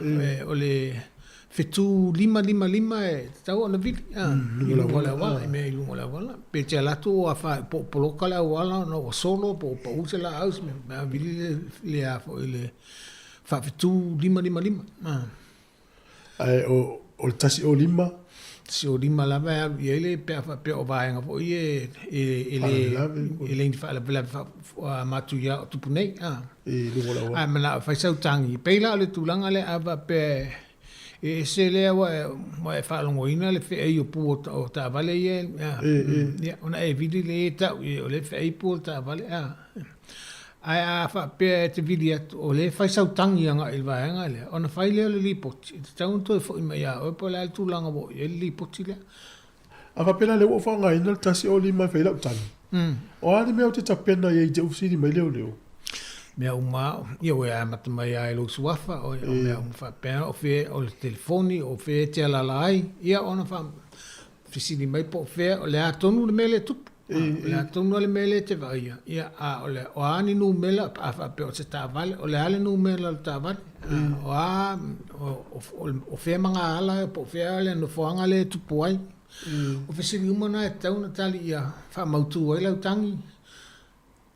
o le fetu 555 e tatau ona vili i luga o le auala, i mea i luga o le auala. Pe te alu atu ua fa, po o poloka le auala ona ua solo po o pau se laau, se mea, vili le, le a foi le faafetu 555. Ae o, o le 105? 105 lava e alu i ai le, pe a faapea o vaega foi ia e, e le, e le ni faalavelave faa, matuia o tupu nei. I luga o le auala. Ae manao e fai sau tagi. Pei la o le tulaga lea a faapea e ese lea ua e, ua e faalogoina le feai o pu o taavale ia, ia, ona e vili lea e tau i ai o lea e feai pu o le taavale, a. Ae a faapea e te vili atu o lea e fai sau tagi agai i le vaega lea, ona fai lea o le lipoti, e tatau ona toe foi mai ia oe po o le a le tulaga ua oo i ai le lipoti lea. A faapea la lea ua ou faaaogaina le 105 e fai ai lau tagi, o a le mea ou te tapena i ai i te ufisini mai leoleo? Mea uma, ia ua e amata mai lava i lou suafa, o mea uma faapea, o fea, o le telefoni, o fea e te alaala ai, ia ona faafesili mai po o fea, o le a tonu le mea lea e tupu. O le a tonu lava le mea lea e te vaaia, ia, a o le, o a ni numera, a faapea o se taavale, o le a le numera o le taavale, o a, o fea magaala, po o fea le nofoaga lea e tupu ai. O fesili uma na e tatau ona tali ia faamautu ai lau tagi.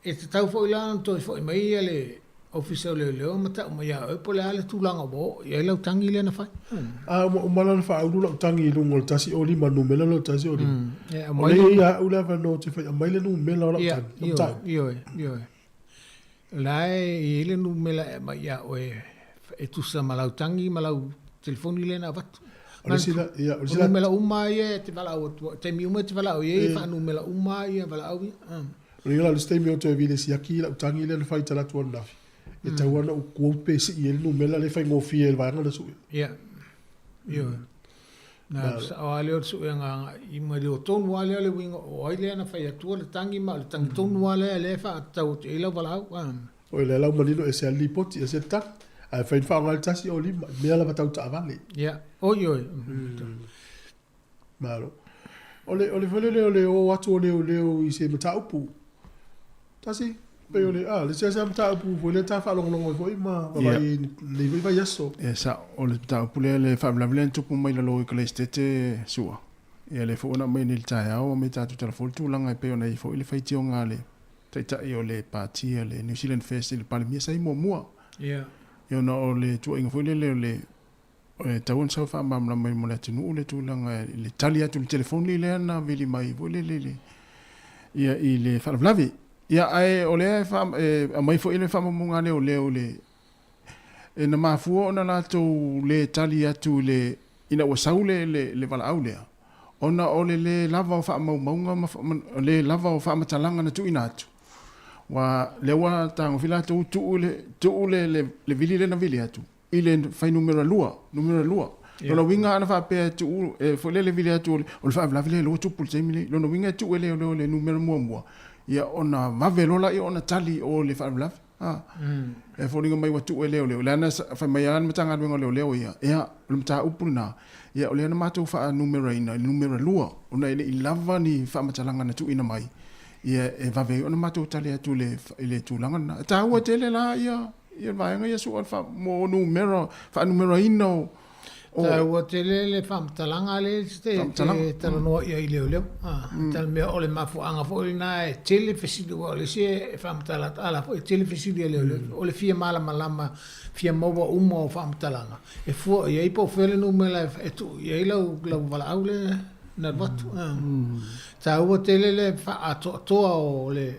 E tatau foi la ona toe foi mai ia le Ofisa o Leoleo ma tau mai ia oe po o le a le tulaga ua oo i ai lau tagi lea na fai. A ua uma la ona faaulu lau tagi i luga o le 105, numera lea o le 105. O lea e i ai ia au le avanoa ou te fai, aumai le numera o lau tagi, lau tagi. Ioe, ioe. O la e i ai le numera e aumai ia oe e tusa ma lau tagi ma lau telefoni lea na avatu. O le isi la, ia, o le isi la. O numera uma ia e te valaau atu ai, taimi uma e te valaau i ai, e faanumera uma ia valaau ia. O le isi taimi ou toe vili e siaki lau tagi lea na fai i talaatu ananafi, e tatau lava ona ou quote pe sii ai le numera lea e faigofie ai le vaega lea sue. Ia, ioe. Na sao lava lea o le suega agai mai le tonu lava lea o le uiga o ai lea na fai atua le tagi ma o le tagi tonu lava lea lea e faatatau atu i ai lau valaau. Oi lea la ua manino ese lava le lipoti ese le tagi, ae fai na faaaoga le 1 o 5 i mea lava tau taavale. Ia, oi oi. Malo. O le, o le foi lele o le o atu o leoleo i se mataupu. Tasi. Pei o le, a, le seasea mataupu foi lea ta faalogologo ai foi ma vaavaai i lenei foi vaiaso. Ia, sao. O le mataupu lea, le faalavelave lea na tupu mai lalo i Kalaisitete, Su'a. Ia, lea foi ua na aumai nei i le taeao, aumai tatou tala fou le tulaga e pei ona i ai foi le faitioga a le Taitai o le Pati a le New Zealand First i le Palemia sa i muamua. Ia. Ia, ona o le tuuaiga foi lele o le e tatau ona sau e faamalamalama mai mo le atunuu le tulaga i le tali atu i le telefoni lea na vili mai foi lele i le ia i le faalavelave. Ia ae o lea e faa, e aumai foi le faamaumauga a leoleo i le e na mafua ona latou le tali atu i le ina ua sau le le le valaau lea ona o le le lava o faamaumauga ma le lava o faamatalaga na tuuina atu. Ua lea ua tagofi latou tuu le tuu le le vili lea na vili atu i le fuainumera lua, numera lua. Lona uiga ana faapea e tuu, e foi lele vili atu o le, o le faalavelave lea ua tupu i le taimi lenei. Lona uiga e tuu e leoleo le numera muamua, ia ona vave loa lea ona tali o le faalavelave. A. E foliga mai ua tuu e leoleo, leaga fai mai lava le Matagaluega o Leoleo ia, ia, o le mataupu lena, ia o lea na matou faanumeraina i le numera lua, ona e le i lava ni faamatalaga na tuuina mai, ia e vave ai ona matou tali atu i le, i le tulaga lena. E taua tele la ia Ia vaega ia sua fa mo numera faanumeraina o Taua tele le faamatalaga lea e te talanoa i ai i leoleo. Ta le mea o le mafuaaga foi lena e tele fesili aua o le isi e faamatala atu, a la foi e tele fesili a leoleo. O le fia malamalama, fia maua uma o faamatalaga e fua i ai po o fea le numera e tuu i ai lau valaau lea na alu atu. Taua tele le faaatoatoa o le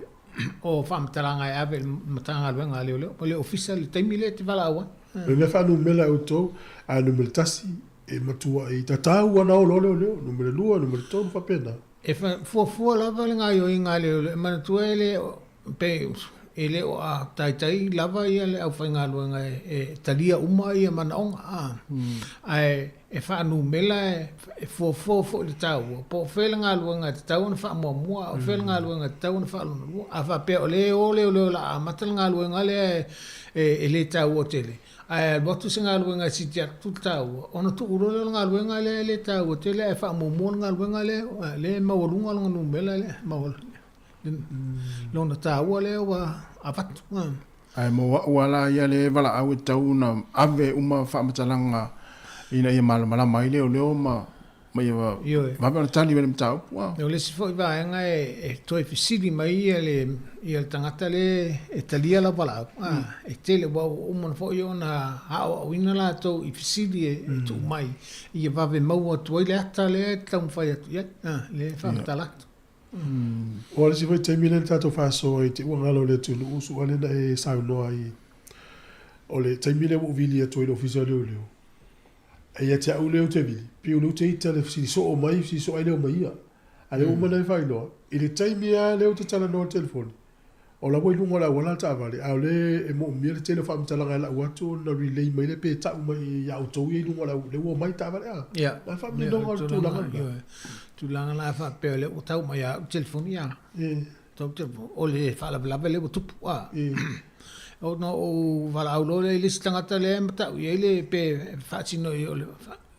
o faamatalaga e ave i le Matagaluega a Leoleo po o le Ofisa i le taimi lea e te valaau ai. O le mea faanumera e outou, a numera tasi, e matuai tatau ona olo leoleo, numera lua, numera tolu, faapena. E fuafua lava le gaoioiga a leoleo, e manatua e le o, pe e le o a taitai lava ia le aufaigaluega e talia uma ia manaoga, a, ae E faanumela, e fuafua foi le taua, po o fea le galuega e tatau ona faamuamua, a o fea le galuega e tatau ona faalonalua. A faapea o lea e o leoleo o le a amata le galuega lea e le taua tele, ae alu atu se galuega e sili atu le taua, ona tuu loa lea o le galuega lea e le taua tele ae faamuamua le galuega lea, lea e maualuga lona numera lea, lona taua lea ua avatu. Ae mo a'u a la ia le valaau e tatau ona ave uma faamatalaga ina ia malamalama ai leoleo ma ma ia vave ona tali mai le mataupu. A. O le isi foi vaega e toe fesili mai ia le ia le tagata lea e talia lau valaau, a, e tele aua ua uma foi ona aoaoina latou i fesili e tuu mai ia vave maua atu ai le ata lea e taumafai atu i ai, a, lea e faamatala atu. Ua le isi foi taimi lea na tatou faasoa ai te i ua galo i le atunuu su'a lea na e saunoa ai o le taimi lea ua ou vili atu ai i le Ofisa o Leoleo. E ia te au lea ou te vili, pei o lea ou te ita le fesili soo mai, fesili soo ai lea o mai ia. A lea ua uma ona e faailoa, i le taimi lava lea ou te talanoa i le telefoni, O la ua i luga o le auala le taavale, a o lea e moomia le tele o faamatalaga e lau atu ona relay mai lea pe tau mai ia outou ia i luga o le auala, lea ua omai le taavale a. Ia. O le a le faamaninoga o le tulaga lena? Tulaga la faapea o lea ua tau mai ia au le telefoni a. Tau telefoni, o le faalavelave lea ua tupu a. Ona ou valaau loa lea i le isi tagata lea e matau i ai le pe faatino i o le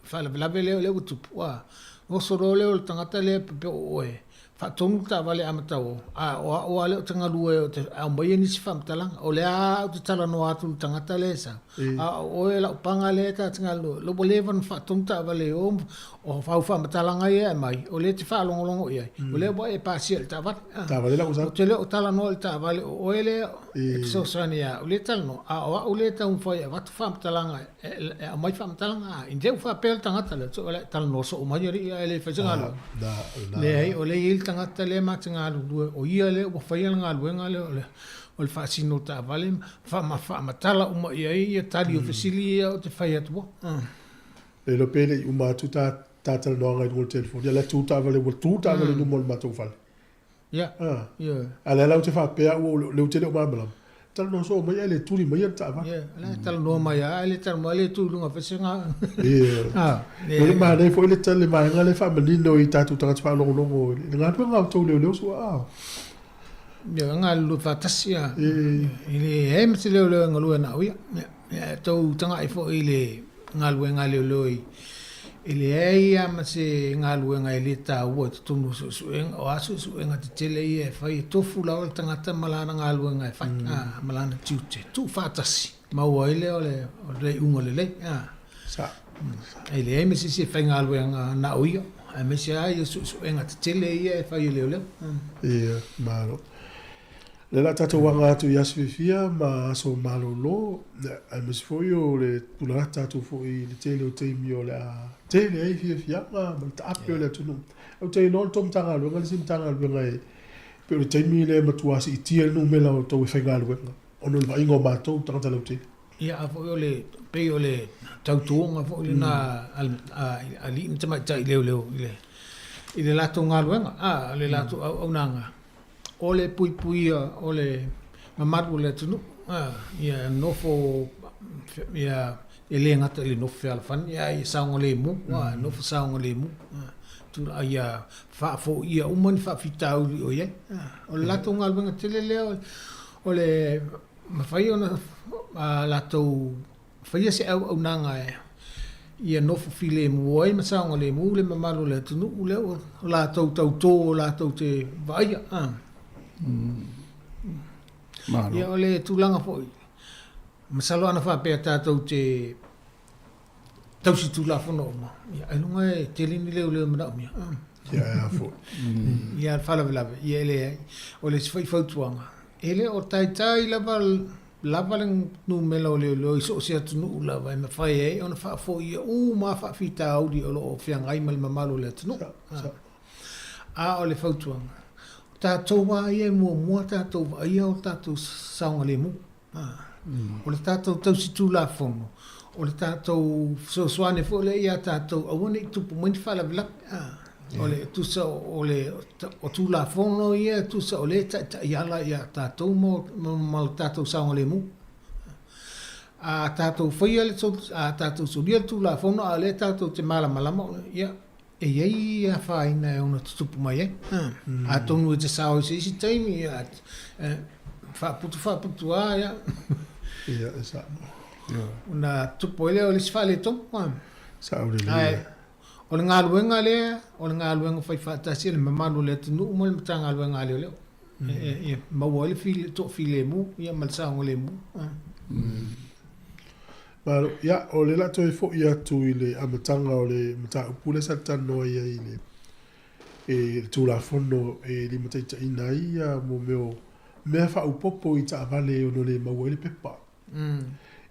faalavelave lea o lea ua tupu a. Oso loa lea o le tagata lea pe o oe Faatonu le taavale amata o, a o a'u a lea ou te galue ou te aumaia nisi faamatalaga. O lea a ou te talanoa atu i le tagata lea e sau, a o oe lau paga lea ta te galulue, ua leva ona faatonu taavale i o, o au faamatalaga ia e aumai, o lea e te faalogologo i ai, o lea ua e pasia i le taavale. Taavale lau sau. Ou te le o talanoa i le taavale, o oe lea e fesoasoani ia au lea e talanoa, a o a'u lea e taumafai e avatu faamatalaga e aumai faamatalaga a i te i ua faapea le tagata lea, o le a talanoa soo mai alii ae le fai se galuega. Leai, o lea e i ai le tagata lea ma te galulue, o ia lea ua faia le galuega lea o le o le faasino taavale ma faamatala uma i ai ia tali o fesili ia ou te fai atu ai. Le iloa pe le i uma atu ta ta talanoaga i luga o le telefoni, a o la e tu taavale, ua tu taavale i luma o le matou fale. Ia, ioe. A o lea la ou te faapea au o lea ou te le o malamalama. Talanoa soo mai ae le tuli maia le taavale. Ia, o la e talanoa mai lava ae le talanoa le tu i luga fai se ga. Ia. O le manaia foi le tali vaega lea e faamanino i tatou tagata faalogologo i le galuega a outou leoleo su'a a. Ia, e galulue faatasi lava. E leai ma se leoleo e galue na au ia. Ia, e tou tagai foi i le galuega a leoleo i E leai lava ma se galuega e le taua i totonu o suesuega, o a suesuega tetele ia e fai, e tofu lava le tagata ma lana galuega e fai, a, ma lana tiute, tuufaatasi, maua ai lea o le, o le iuga lelei, a. Sa. E leai ma se isi e faigaluega na o ia, aemaise lava ia suesuega tetele ia e fai e leoleo. Ia, malo. Lea la tatou aga atu i aso fiafia ma aso malolo, aemaise foi o le tulaga tatou foi i le tele o taimi o le a tele ai fiafiaga ma le taape o le atunuu. Ou te iloa o le tou Matagaluega le isi Matagaluega e pei o le taimi lea e matua siitia le numera o tou e faigaluega ona o le vaaiga o matou tagata lautele. Ia a foi o le pei o le tautuoga foi lena a alii ma tamaitai leoleo i le latou galuega, a, le latou auaunaga. O le puipuia o le mamalu o le atunuu, ia nofo, ia e le gata i le nofo fealofani, ae ia saogalemu, nofo saogalemu, ia faafoia uma ni faafitauli o i ai. O le latou galuega tele lea o le mafai ona latou Faia se auaunaga ia nofo filemu ai ma saogalemu le mamalu o le atunuu lea ua latou tautō latou te vaaia. Malo. Ia o le tulaga foi, masalo ana faapea tatou te tausi tulafono uma, ia ailoga e tele ni leoleo e manaomia. Ia e a foi. Ia le faalavelave, ia e leai. O le isi foi fautuaga, e le o taitai lava lava le numera o leoleo i so o se atunuu lava e mafai ai ona faafoia uma lava faafitauli o lo o feagai ma le mamalu o le atunuu. A o le fautuaga, o tatou lava ia e muamua tatou vaaia o tatou saogalemu. O le tatou tausi tulafono, o le tatou fesoasoani foi lea ia tatou aua ne i tupu mai ni faalavelave. O le tusa o le o Tulafono ia tusa o lea e taitaiala ia tatou ma le tatou saogalemu. A tatou faia le a tatou solia le Tulafono a o lea tatou te malamalama, ia, e i ai afaina e ono tutupu mai ai. Atonu e te sao i se isi taimi, ia, faaputu faaputu lava, ia. Ia, e sao. Ona tupu ai lea o le isi faaletonu. Sao lelei. O le galuega lea, o le galuega faifaatasi a le mamalu o le atunuu ma le Matagaluega a Leoleo. E maua ai le file, toafilemu ia ma le saogalemu. Malo, ia, o lea la toe foi atu i le amataga o le mataupu lea sa talanoa i ai i le, e, le Tulafono e limataitaiina ai ia mo mea o mea faaopoopo i taavale e ono le maua ai le pepa.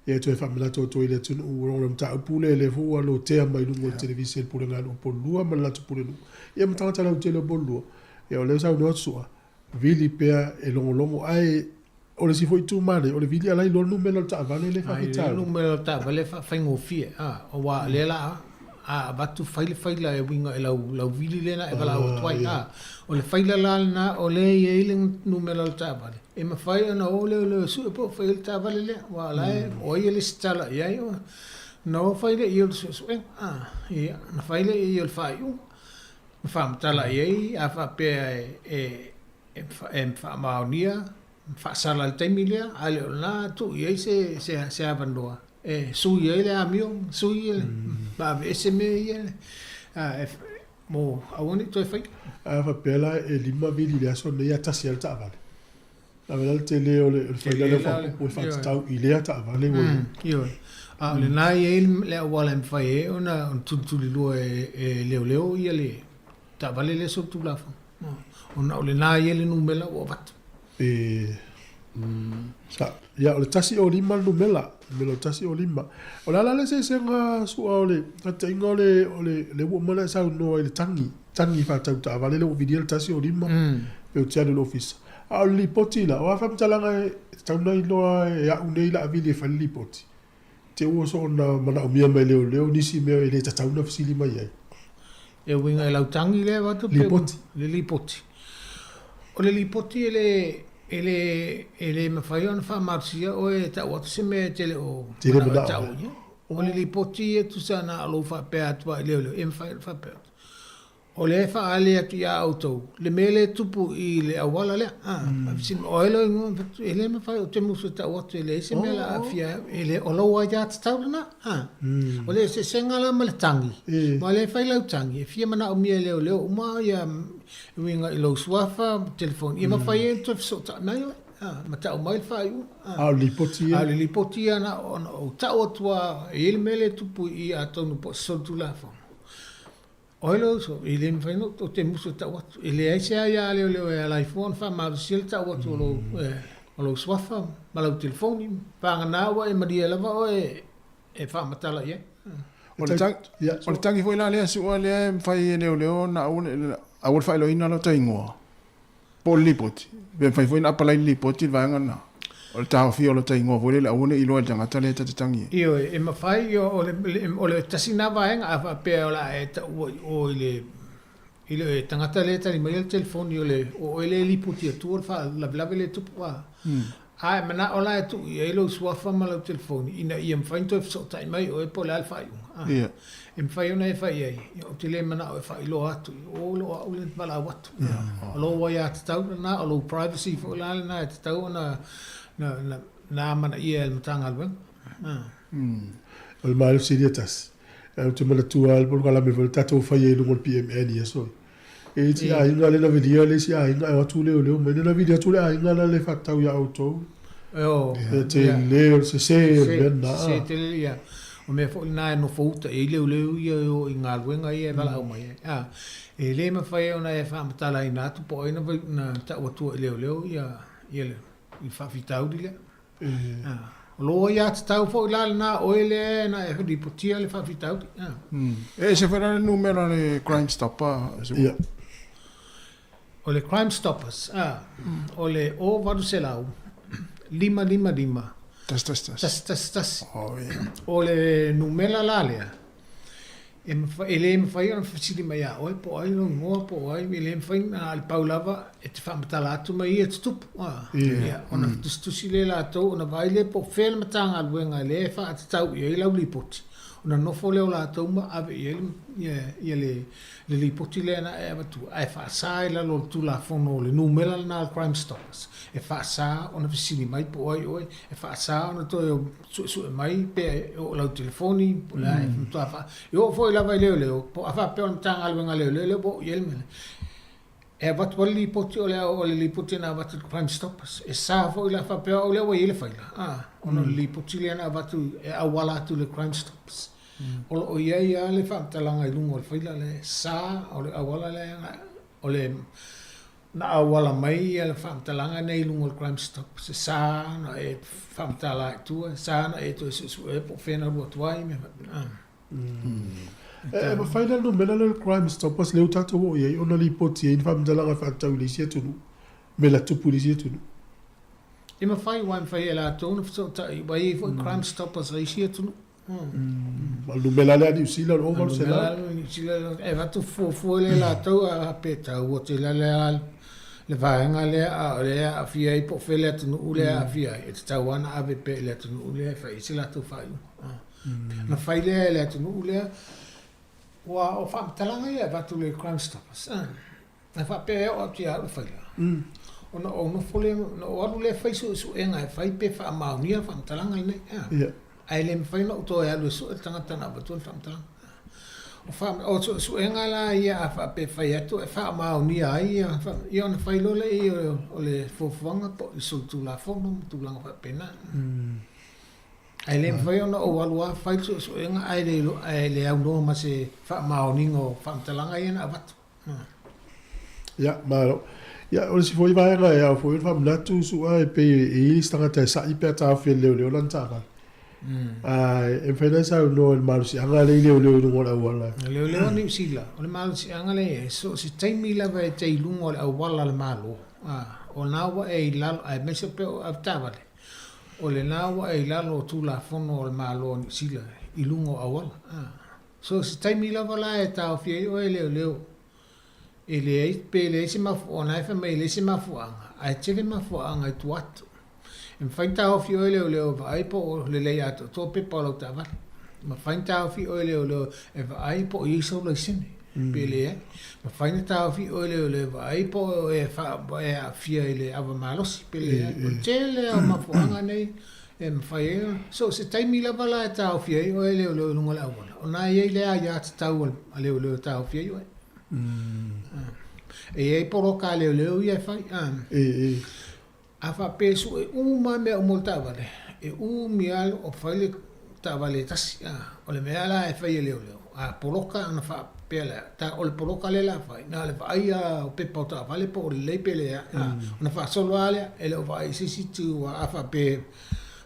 Ia e toe faamanatu atu ai i le atunuu o le mataupu lea lea foi ua lotea mai luga o le televise e le Pulega a Nuu o Upolulua ma le latou Pulenuu ia ma tagata lautele o Upolulua. Ia o lea ua saunoa atu Su'a, vili pea e logologo ae o le isi foi itu manaia o le vili a la e iloa le numera o le taavale lea e faafitauli. Le numera o le taavale e faafaigofie aua o lea la a avatu fai le faila e uiga i lau lau vili lea na e valaau atu ai a o le faila la lena o lea e i ai le numera o le taavale e mafai ona o leoleo e sue po o fai ai le taavale lea aua o la e o ai e lesitala i ai ona o fai lea i ai o le suesuega a ia ona fai lea i ai o le faaiuga ma faamatala i ai a faapea e e faamaonia faasala i le taimi lea, a le o lena tuu i ai se, se, se avanoa e sui ai le amio, sui le, ma aveese mea ia a, e, mo aua ne i toe faia. A faapea la e 5 vili i le aso lenei, a tasi lava le taavale. A la le tele o le faila lea faaopoopo e faatatau i lea taavale ua i ai. Ioe. A o lena e i ai le auala e mafai ai ona tulitulilua e leoleo ia le taavale lea solitulafono. Ona o lena e i ai le numera ua avatu. E sa, ia o le 105 le numera, numera o le 105. O le a la le eseesega Su'a o le taitaiga o le, o le, lea ua uma ona e saunoa i le tagi, tagi faatau taavale lea ua vilia le 105, pe ou te alu i le ofisa. A o le lipoti la, o a faamatalaga e tatau ona iloa e au nei la a vili e fai le lipoti? Te ua soona manaomia mai e leoleo nisi mea e le tatau ona fesili mai ai. E uiga i lau tagi lea avatu pe Lipoti. Le lipoti. O le lipoti e le, e le, e le mafai ona faamalosia oe e tau atu se mea e te le o Te le manao e manao tau ai. O le lipoti e tusa na o lou faapea atu lava i leoleo, e mafai ona faapea atu. O lea e faaali atu iā outou le mea lea e tupu i le auala lea. A, fesili mai, o ai lou igoa? Ou fai atu, E le mafai, ou te musu e tau atu, e leai se mea o le a aafia ai. E le, o lou aiatatau lena. A, o le eseesega la ma le tagi, aua o lea e fai lau tagi, e fia manaomia e leoleo uma ia e uiga i lou suafa ma telefoni, ia mafai ai ona toe fesootai mai oe, a, ma tau mai le faaiuga. A o le lipoti ia? A o le lipoti ia na ona ou tau atu lava, e i ai le mea lea e tupu i i atonu po o se solitulafono. O ai lou uso? E le mafai ona ou te musu e tau atu. E leai se aia a leoleo e ala ai fua ona faamalosia le tau atu o lou, o lou suafa ma lau telefoni. Vagana ua e malie lava oe e faamatala i ai. O le tagi, o le tagi foi la lea Su'a lea e mafai e leoleo ona aua ne, aua le faailoaina lota igoa. Po o le lipoti, pe mafai foi ona apalai le lipoti i le vaega lena. O le taofia o lota igoa foi lele aua ne i iloa e le tagata lea ta te tagi ai. Ioe, e mafai, o le, o le tasi lena vaega, a faapea o le a e taua i o i le, i le tagata lea e tali maia le telefoni o le, o oe lea e lipoti atua le faalavelave lea e tupu a. A e manao la e tuu i ai lou suafa ma lau telefoni ina ia mafai ona toe fesootai mai oe po o le a le faaiuga, a. E mafai ona e fai i ai, ia ou te le manao e faailoa atu i o lo o au lea e valaau atu. O lou aiatatau lena, o lou privacy foi la lena e tatau ona na, na amanaia e le Matagaluega. O le malosi ia tasi. Ou te manatua lava le polokalame foi le tatou faia i luga o le PMN i aso ia. E i ai aiga lea na vilia le isi aiga ae o atu leoleo mai lea na vili atu le aiga la le faatatau ia outou. E tele o le sese o le mea lena. Sese tele ia. O mea foi lena e nofo uta i ai leoleo ia e o i galuega ia e valaau mai ai. A, e le mafai ona e faamatalaina atu po o ai na, na tau atua i leoleo ia, ia le, le faafitauli lea. O lou aiatatau foi la lena oe lea na e lipotia le faafitauli. E ese foi la le numera o le Crime Stopper. Ia. O le Crime Stoppers, o le 0800 555 111. 111. O le numera la lea, E mafai, e le mafai ona fesili mai ia oe po o ai lou igoa po o ai, e le mafai na o le pau lava e te faamatala atu mai ia tutupu, a. Ia, ona tusitusi lea latou ona vaai lea po o fea le Matagaluega lea e faatatau i ai lau lipoti, ona nofo lea o latou ma ave i ai le, ia le, le lipoti lea na e avatua, ae faasa i lalo o le Tulafono o le numera lena o le Crime Stoppers, e faasa ona fesili mai po o ai oe, e faasa ona toe suesue mai pe e oo lau telefoni po o le a e matua faa e oo foi lava i leoleo po a faapea o le Matagaluega a Leoleo lea ua oo i ai le mea lea e avatu ai le lipoti o le o le lipoti na avatu i le Crime Stoppers e sa foi la faapea o au lea ua i ai le faila a ona o le lipoti lea na avatu e auala atu i le Crime Stoppers o lo o i ai lava le faamatalaga i luga o le faila lea e sa o le auala lea o le Na auala mai ia le faamatalaga nei i luga o le Crime Stoppers, e sa ona e faamatala i tua, e sa ona e toe suesue po o fea na alu atu ai, mea faapena. E mafai la le numera lea o le Crime Stoppers lea ua tatou oo i ai ona lipoti ai ni faamatalaga e faatatau i le isi atunuu, mea la tupu i le isi atunuu. E mafai, aua e mafai e latou ona fesootai, aua e i ai foi Crime Stoppers a isi atunuu. Ma le numera lea a Niu Sila o le 0800. Niu Sila e avatu fuafua lea latou a pe taua tele lea le vaega lea a o lea e aafia ai po o fea le atunuu lea e aafia ai e tatau lava ona ave pea i le atunuu lea e fai ai se latou faaiuga. Ona fai lea e le atunuu lea ua o faamatalaga ia e avatu i le Crime Stoppers. A faapea e oo atu ia au le faila, ona ou nofo lea, ona ou alu lea fai suesuega e fai pe faamaonia le faamatalaga lenei. Ae le mafai ona ou toe alu e sue le tagata na avatua le faamatalaga. O fa, o suesuega la ia a faapea e fai atu e faamaonia ai ia, ia ona fai loa lea o le fuafuaga po o le solitulafono ma tulaga faapena. Ae le mafai ona ou alu lava fai le suesuega ae le, ae le aunoa ma se faamaoniga o faamatalaga ia na avatu. Ia, malo. Ia, o le isi foi vaega e ao foi ona faamanatu, Su'a, e pei e i ai isi tagata e sa'i pe a taofi e le leoleo lana taavale. Ae e mafai ona e saunoa i le malosiaga lea i leoleo i luga o le auala. Leoleo Niu Sila, o le malosiaga lea e i ai, so o se taimi lava e te i luga o le auala a le Malo, o lena ua e i lalo, aemaise pea o avetaavale, o lena ua e i lalo o Tulafono a le Malo o Niu Sila i luga o auala. So se taimi lava la e taofi ai oe e leoleo, e leai, pe leai se mafuaaga, o na e fai mai e leai se mafuaaga, ae tele mafuaaga i tua atu. E mafai ona taofi oe e leoleo e vaai po o lelei atoatoa pepa o lau taavale. E mafai ona taofi oe e leoleo e vaai po o i ai sou laisene. Pe leai. Mafai ona taofi oe e leoleo e vaai po o e e aafia i le ava malosi pe leai. O le tele lava o mafuaaga nei e mafai ai ona, so o se taimi lava la e taofi ai oe e leoleo i luga o le auala, o lena e i ai le aiatatau a leoleo e taofi ai oe. E i ai poloka a leoleo ia e fai. A faapea e sue uma mea uma o le taavale, e umi lava o fai le taavale e tasi. O le mea la e fai e leoleo, a poloka ona faapea lea, ta, o le poloka lea o le a fai, na o le vaai lava o pepa o taavale po o lelei pe leai, ona faasolo lava lea, e le o vaai i se isi itu. A faapea e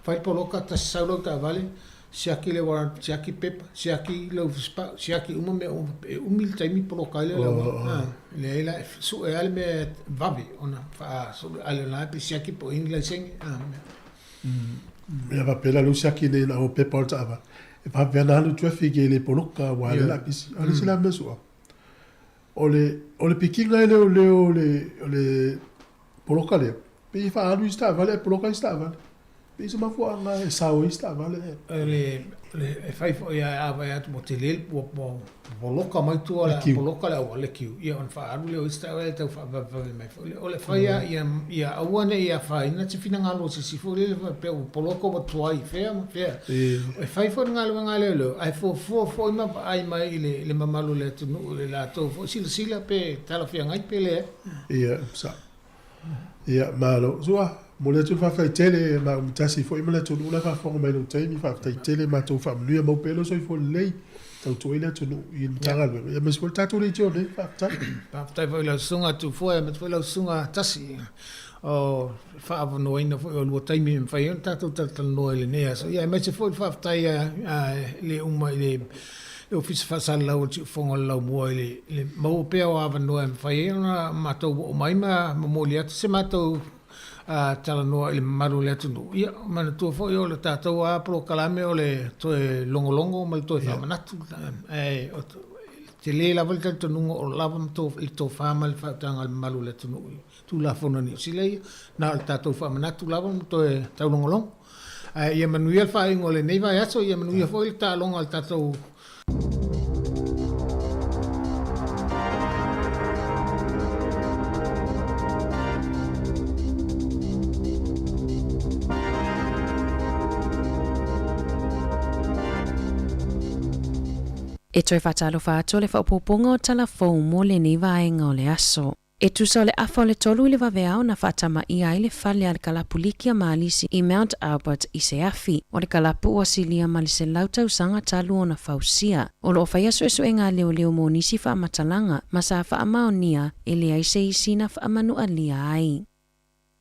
fai le poloka, tasi sau lau taavale, siaki le warrant, siaki pepa, siaki lau fisipau, siaki uma mea uma, e umi le taimi poloka ai le auala. E leai la, e sue lava le mea vave ona faasolo ale o la pe siaki po o i ni laisene. Ia faapea la lou siaki nei na o pepa o le taavale, e faapea na alu traffic e le poloka aua lea o le a pisi. A o le isi la mea su'a, o le o le pikiga e leoleo o le o le poloka lea, pei e faaalu isi taavale ae poloka isi taavale. Pei se mafuaaga e sao ai isi taavale ae. Le, le, e fai foi a vaai atu ua tele ua, ua poloka mai tua le poloka le auala le queue, ia ona faaalu lea o isi taavale e tau faavavevave mai foi lea. O le fai lava ia, ia aua ne i afaina se finagalo o se isi foi lele faapea ua poloka ua tuai i fea ma fea. E fai foi le galuega a leoleo ae fuafua foi ma vaai mai i le, le mamalu o le atunuu i le latou foi silasila pe talafeagai pe leai. Ia, sao. Ia, malo. Sua, momoli atu le faafetai tele ma umitasi foi ma le atunuu la e faafofoga mai i lou taimi. Faafetai tele matou faamanuia mau pea lou soifua lelei. Tautua ai le atunuu i le Matagaluega. Ia, aemaise foi le tatou leitio nei. Faafetai. Faafetai foi i lau Susuga Tufua, aemaise foi lau Susuga Tasi o le faaavanoaina foi o lua taimi e mafai ai ona tatou talatalanoa i lenei aso. Ia, aemaise foi le faafetai a le uma i le le Ofisa Faasalalau o le Siufofoga o le Laumua i le maua pea o avanoa e mafai ai ona matou oo mai ma momoli atu se matou talanoa i le mamalu o le atunuu. Ia, manatua foi o le tatou lava polokalame o le toe logologo ma le toe faamanatu. Ae tele lava le talitonuga o lava le tofa ma le faautaga a le mamalu o le atunuu i Tulafono a Niu Sila ia. Na o le tatou faamanatu lava ma toe taulogologo. Ae ia manuia le faaiuga o lenei vaiaso, ia manuia foi le taaloga a le tatou E toe faatalofa atu le faaopoopoga o tala fou mo lenei vaega o le aso. E tusa o le afa o le tolu i le vaveao na faatamaia ai le fale a le kalapu liki a Malisi i Mount Albert i se afi. O le kalapu ua silia ma le 100 tausaga talu ona fausia. O lo o faia suesuega a leoleo mo nisi faamatalaga ma sa faamaonia e leai se isi na faamanualia ai.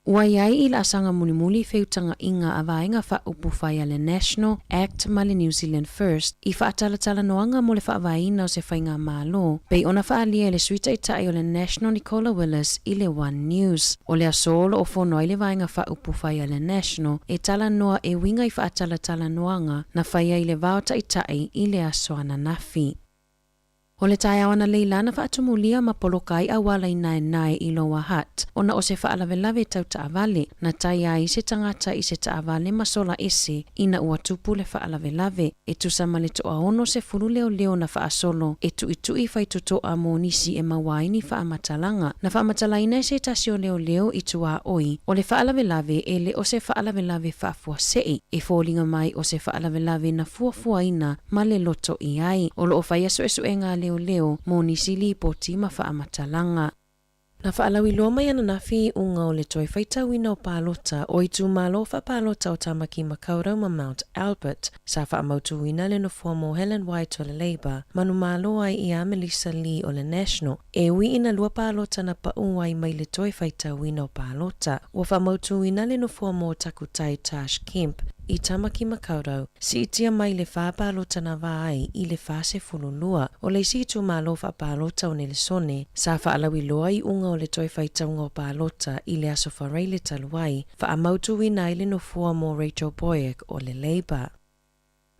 Ua i ai i laasaga mulimuli feutagaʻiga a vaega faaupufai a le National Act ma le New Zealand First i faatalatalanoaga mo le faavaeina o se faigamalo, pei ona faaalia e le Sui Taitai o le National Nicola Willis i le One News. O le aso o lo o fono ai le vaega faaupufai a le National e talanoa e uiga i faatalatalanoaga na faia i le va o Taitai i le aso ananafi. O le taeao analeila na faatumulia ma poloka ai auala i Naenae i Lower Hutt ona o se faalavelave tau taavale na tai ai se tagata i se taavale ma sola ese ina ua tupu le faalavelave e tusa ma le toaono sefulu leoleo na faasolo e tuitui faitotoa mo nisi e maua ai ni faamatalaga na faamatalaina e se tasi o leoleo i tuaoi o le faalavelave e le o se faalavelave faafuasei e foliga mai o se faalavelave na fuafuaina ma le loto i ai. O lo o faia suesuega a leoleo mo nisi lipoti ma faamatalaga. Na faalauiloa mai ananafi iuga o le toe faitauina o palota o itumalo faapalota o Tamaki Makaurau ma Mount Albert, sa faamautuina le nofoa mo Helen White o le Labour, manumalo ai ia Melissa Lee o le National, e ui ina lua palota na paʻu ai mai le toe faitauina o palota. Ua faamautuina le nofoa mo Takutai Tash Kemp i Tamaki Makaurau, Siitia mai le fa palota na va ai i le 42. O le isi itumalo faapalota o Nelesone, sa faalauiloa iuga o le toe faitauga o palota i le aso Faraile talu ai, faamautuina ai le nofoa mo Rachel Boyack o le Labour.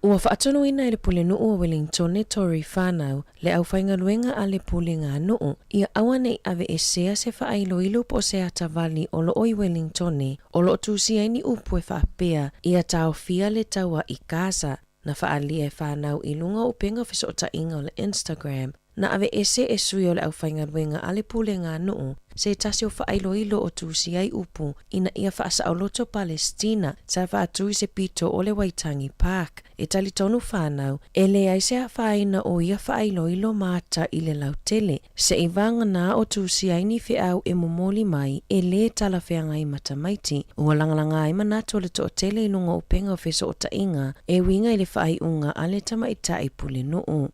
Ua faatonuina e le Pulenuu o Wellingtone Tory whanau le aufaigaluega a le Pulega Nuu ia aua ne i aveesea se faailoilo po o se atavali o lo o i Wellingtone o lo o tusia ai ni upu e faapea ia taofia le taua i Gaza na faaalia e whanau i luga o upega o fesootaiga o le Instagram. Na aveese e sui o le aufaigaluega a le pulega a nuu se tasi o faailoilo o tusi ai upu ina ia faasaoloto Palesitina sa faatu i se pito o le Waitangi Park. E talitonu whānau, e leai se afaina o ia faailoilo ma ata i le lautele, se'i vagana o tusi ai ni feau e momoli mai e lē talafeagai ma tamaiti. Ua lagalaga ai manatu o le toatele i luga o upega o fesootaʻiga e uiga i le faaiuga a le tamaitaʻi pulenuu.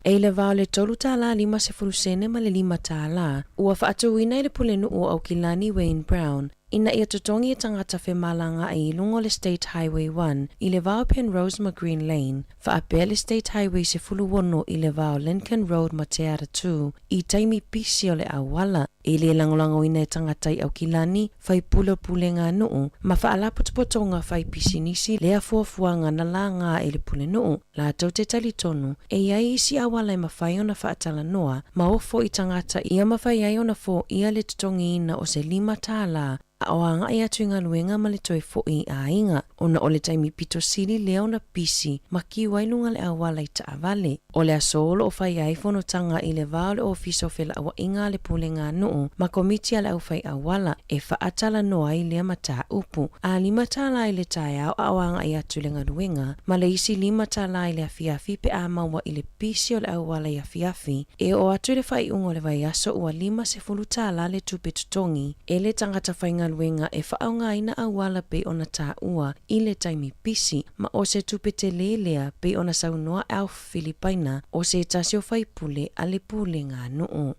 E i le va o le tolu tālā 50 sene ma le lima tālā, ua faatuina e le pulenuu o Aukilani Wayne Brown ina ia totogi e tagata femalagaai i luga o le State Highway 1 i le va o Penrose ma Green Lane, faapea le State Highway 16 i le va o Lincoln Road ma Te Aratū i taimi pisi o le auala. E lē lagolagoina e tagata i Aukilani, faipule o pulega a nuu, ma faalapotopotoga fai pisinisi lea fuafuaga na lagā e le pulenuu. Latou te talitonu, e i ai isi auala e mafai ona faatalanoa ma ofo i tagata ia mafai ai ona foia le totogiina o se $5 a o agai atu i galuega ma le toe foʻi i aiga, ona o le taimi pito sili lea ona pisi ma kiu ai luga le auala i taavale. O le aso o loo fai ai fonotaga i le va o le Ofisa o Felauaiga a le Pulega a Nuu ma Komiti a le Aufai Auala e faatalanoa ai lea mataupu. A $5 i le taeao a o agai atu i le galuega, ma le isi $5 i le afiafi pe a maua i le pisi o le auala i afiafi, e oo atu i le faaiuga o le vaiaso ua $50 le tupe totogi e le tagata faigaluega e faaaogaina auala pei ona taua i le taimi pisi, ma o se tupe telē lea pei ona saunoa Alf Filipaina, o se tasi o faipule a le pulega a nuu.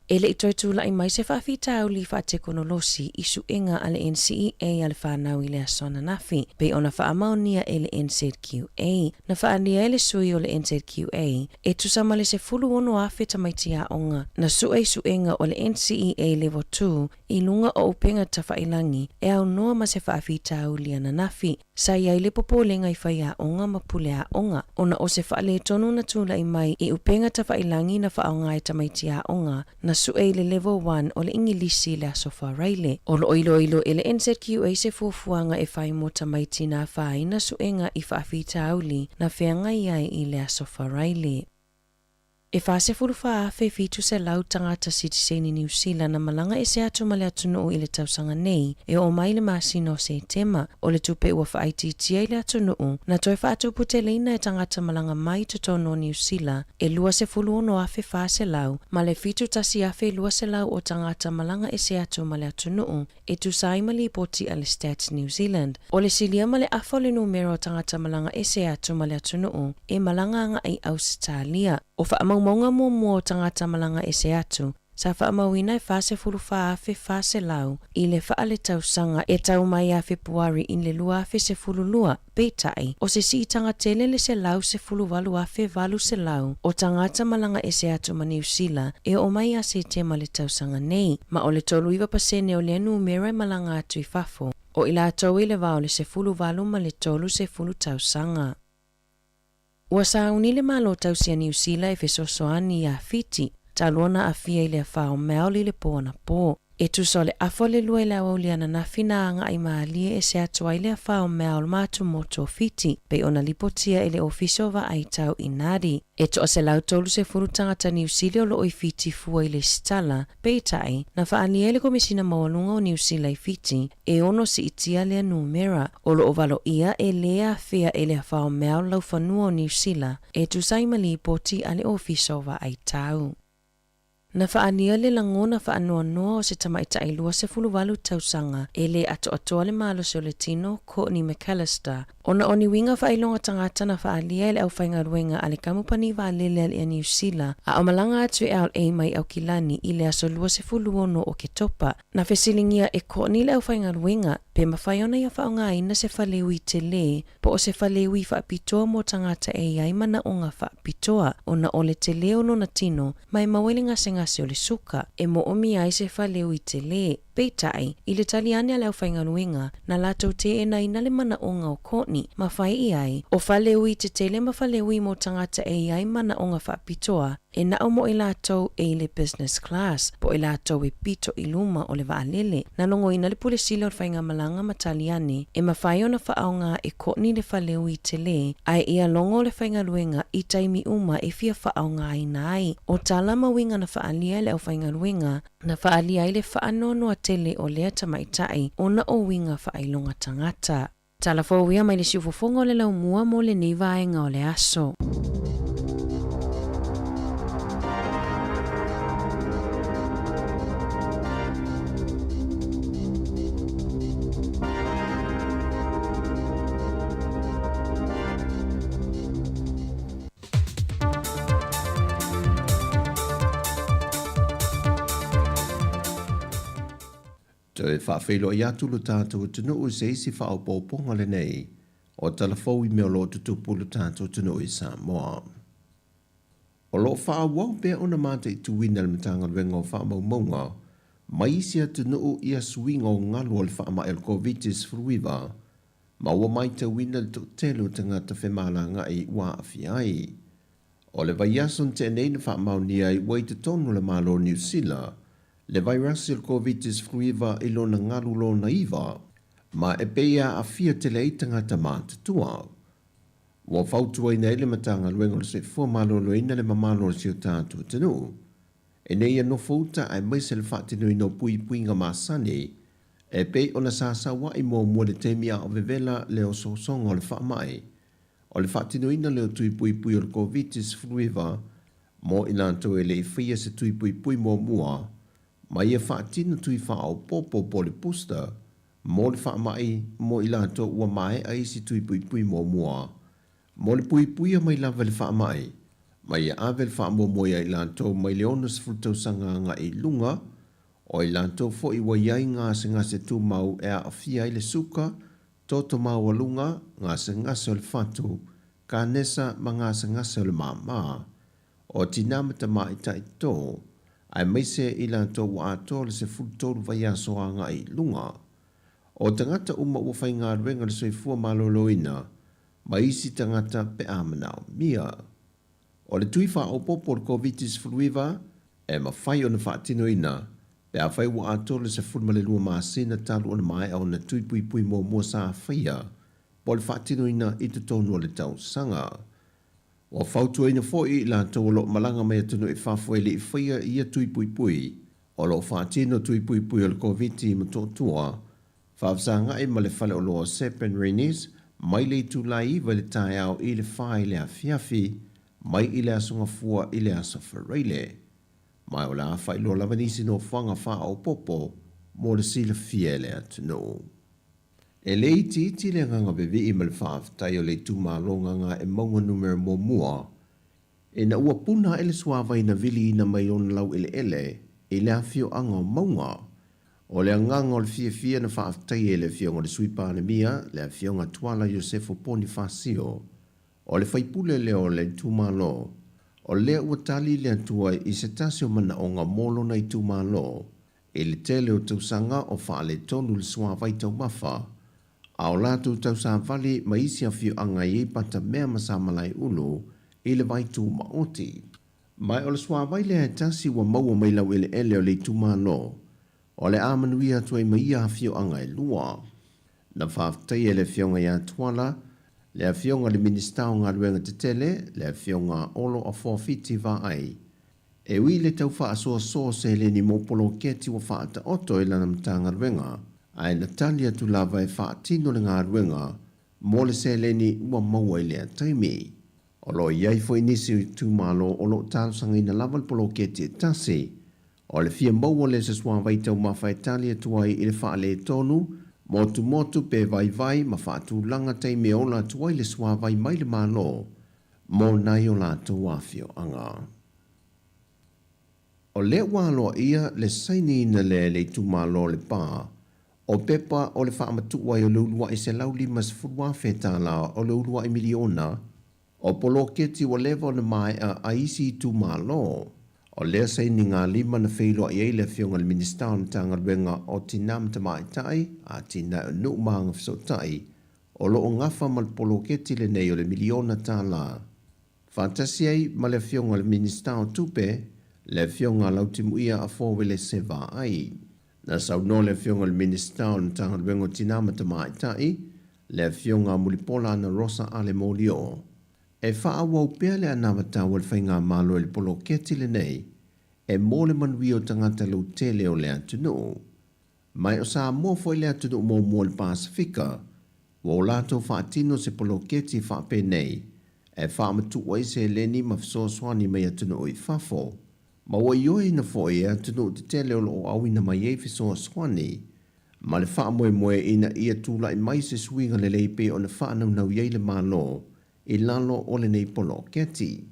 E leʻi toe tulaʻi mai se faafitauli faatekonolosi i suʻega a le NCEA a le whānau i le aso ananafi, pei ona faamaonia e le NZQA. Na faaalia e le sui o le NZQA, e tusa ma le 16,000 tamaiti aoga na sue i suʻega o le NCEA Level 2 i luga o upega tafailagi e aunoa ma se faafitauli ananafi. Sa i ai le popolega i faiaoga ma puleaoga, ona o se faaletonu na tulaʻi mai i upega tafailagi na faaaoga e tamaiti aoga na sue i le Level 1 o le Igilisi i le aso Faraile. O loo iloilo e le NZQA se fuafuaga e fai mo tamaiti na afaina suega i faafitauli na feagai ai i le aso Faraile. E 44,700 tagata sitiseni Niu Sila na malaga ese atu ma le atunuu i le tausaga nei e oo mai i le masina o Setema. O le tupe ua faaitiitia i le atunuu na toe faatuputeleina e tagata malaga mai i totonu o Niu Sila e 26,400 ma le 71,200 o tagata malaga ese atu ma le atunuu e tusa ai ma lipoti a le Stats New Zealand. O le silia ma le afa o le numera o tagata malaga ese atu ma le atunuu e malaga agaʻi i Ausetalia. O faamaumauga muamua o tagata malaga ese atu, sa faamauina e 44,400 i le faaletausaga e tau mai ia Fepuari i le 2012. Peitai, o se siitaga tele le 118,800 o tagata malaga ese atu ma Niu Sila e oo mai ia Setema le tausaga nei, ma o le 39% o lea numera e malaga atu i fafo, o i latou i le va o le 18 ma le 30 tausaga. Ua sauni le Malo tausi a Niu Sila e fesoasoani iā Fiti, talu ona aafia i le afa o Maoli i le pō anapō. E tusa o le afa o le lua i le aoauli ananafi na agaʻi mālie ese atu ai le afa o Maoli ma atumotu o Fiti, pei ona lipotia e le Ofisa o Vaai Tau i Nadi. E 130 tagata Niu Sila o loo i Fiti fua i le isitala, Peitai, na faaalia e le Komesina Maualuga o Niu Sila i Fiti, e ono siitia lea numera, o loo valoia e lē afea e le afa o Maoli laufanua o Niu Sila, e tusa ai ma lipoti a le Ofisa o Vaai Tau. Na faaalia le lagona faanoanoa o se tamaitaʻi 28 tausaga e lē atoatoa le malosi o le tino, Courtney McAllister, ona o ni uiga faailoga tagata na faaalia e le aufaigaluega a le kamupani vaalele a le Air Niu Sila a o malaga atu i LA mai Aukilani i le aso 26 o Oketopa. Na fesiligia e Courtney le aufaigaluega pe mafai ona ia faaaogaina se faleui telē po o se faleui faapitoa mo tagata e i ai manaoga faapitoa ona o le telē o lona tino ma e maua i le gasegase o le suka e moomia ai se faleui telē. Peitai, i le tali ane a le aufaigaluega, na latou teenaina le manaoga o Courtney ma fai i ai, o faleui tetele ma faleui mo tagata e i ai manaoga faapitoa, e nao mo i latou e i le business class, po o i latou e pito i luma o le vaalele. Na logoina le Pule Sili o le Faigamalaga ma tali ane, e mafai ona faaaoga e Courtney le faleui tele, ae ia logo le faigaluega i taimi uma e fia faaaogaina ai. O tala ma uiga na faaalia e le aufaigaluega, na faaalia ai le faanoanoa tele o lea tamaitai ona o uiga faailoga tagata. Tala fou ia mai le siufofoga o le laumua mo lenei vaega o le aso. Toe faafeiloai atu lo tatou atunuu i se isi faaopoopoga lenei o tala fou i mea o lo o tutupu i lo tatou atunuu i Samoa. O lo o faaauau pea ona mataituina e le Matagaluega o Faamaumauga mai isi atunuu ia suiga o galu o le faamai o le Koviti-19 ma ua matauina le toatele o tagata femalagaai ua aafia ai. O le vaiaso na tea nei na faamaonia ai ua i totonu o le Malo o Niu Sila le vairasi o le Koviti-19 i lona galu lona iva, ma e pei e aafia tele ai tagata matutua. Ua fautuaina ai le Matagaluega o le Soifua Maloloina le mamalu o si o tatou atunuu ina ia nofouta aemaise le faatinoina o puipuiga masani e pei ona sasaua'i muamua i le taimi a o vevela le osoosoga o le faamai. O le faatinoina lea o tui puipui o le Koviti-19 mo i latou e le i faia se tui puipui muamua ma ia faatino tui faaopoopo po o le booster mo le faamai mo i latou ua maea isi tui puipui muamua mo le puipuia mai lava i le faamai ma ia ave le faamuamua ia i latou mai le 60 tausaga agai i luga, o i latou foi ua i ai gasegase tumau e aafia ai le suka, toto maualuga, gasegase o le fatu, kanesa ma gasegase o le māmā, o tinā ma tamaitai tō, aemaise i latou ua atoa le 13 vaiaso agai i luga. O tagata uma ua faigaluega i le soifua maloloina ma isi tagata pe a manaomia. O le tui faaopoopo o le Koviti-19 e mafai ona faatinoina pe afai ua atoa le 12 masina talu ona maea ona tui puipui muamua sa faia po o le faatinoina i totonu o le tausaga. Ua fautuaina foi i latou o lo o malaga mai atunuu i fafo e le i faia ia tui puipui o lo o faatino tui puipui o le Koviti i Motootua, faafesagai ma le faleoloa o Serpent Rennies mai le itula e 9 i le taeao i le 4 i le afiafi, mai i le Aso Gafua i le Aso Faraile. Ma o le a faailoa lava nisi nofoaga faaopoopo mo le silafia e le atunuu. E le itiiti le agaga vevii ma le faafetai o le itumalo Gagaemauga Numera Muamua ina ua puna ae le suavai na viliina mai ona laueleele i le afioaga o Mauga. O le agaga o le fiafia na faafetaia e le Afioga i le Sui Palemia, le Afioga Tuala Iosefo Ponifasio, o le faipule lea o le itumalo, o lea ua tali le Atua i se tasi o manaoga mo lona itumalo i le tele o tausaga o faaletonu le suavai taumafa, a o latou tausavali ma isi afioaga e i ai Patamea ma Samalaeulu i le vai tumaoti. Ma o le suavai lea e tasi ua maua mai laueleele o le itumalo, o le a manuia atu ai ma ia afioaga e lua. Na faafetaia e le Afioga ia Tuala, le Afioga i le Minisita o Galuega Tetele, le Afioga Olo Afoafiti Vaai, E ui i le tau faasoasoa o seleni mo poloketi ua faataoto e lana Matagaluega, ae na tali atu lava e faatino le galuega mo le seleni ua maua i lea taimi. O lo o i ai foi nisi o itumalo o lo o talosagaina lava le poloketi e tasi. O le fia maua lea o se suavai taumafa e tali atu ai i le faaletonu, motumotu pe vaivai ma faatulaga taimi e ola atu ai le suavai mai le Malo mo nai o latou afioaga. O lea ua aloaia le sainiina lea e le itumalo o Lepa o pepa o le faamatuu ai o le uluai $150,000 o le uluai miliona o poloketi ua leva ona maea a isi itumalo. O lea sainigalima na feiloai ai le Afioga i le Minisita o le Matagaluega o Tina ma Tamaitai, Atinae o Nuu ma Agafesootai, o lo o gafa ma le poloketi lenei o le miliona tala. Faatasi ai ma le Afioga i le Minisita o Tupe, le Afioga a Lautimuia Afo Uelese Vaai. Na saunoa le Afioga i le Minisita o le Matagaluega o Tina ma Tamaitai, le Afioga a Mulipola Anarosa Ale Molioo, E faaauau pea le anavatau a le Faigamalo i le poloketi lenei e mo le manuia o tagata lautele o le atunuu. Ma o Samoa foi le atunuu muamua o le Pasefika ua o latou faatino se poloketi faapenei e faamatuu ai seleni ma fesoasoani mai atunuu i fafo, ma ua ioeina foi e atunuu tetele o lo o auina mai ai fesoasoani ma le faamoemoe ina ia tulai mai se suiga lelei pei ona faanaunau i ai le Malo i lalo o lenei poloketi.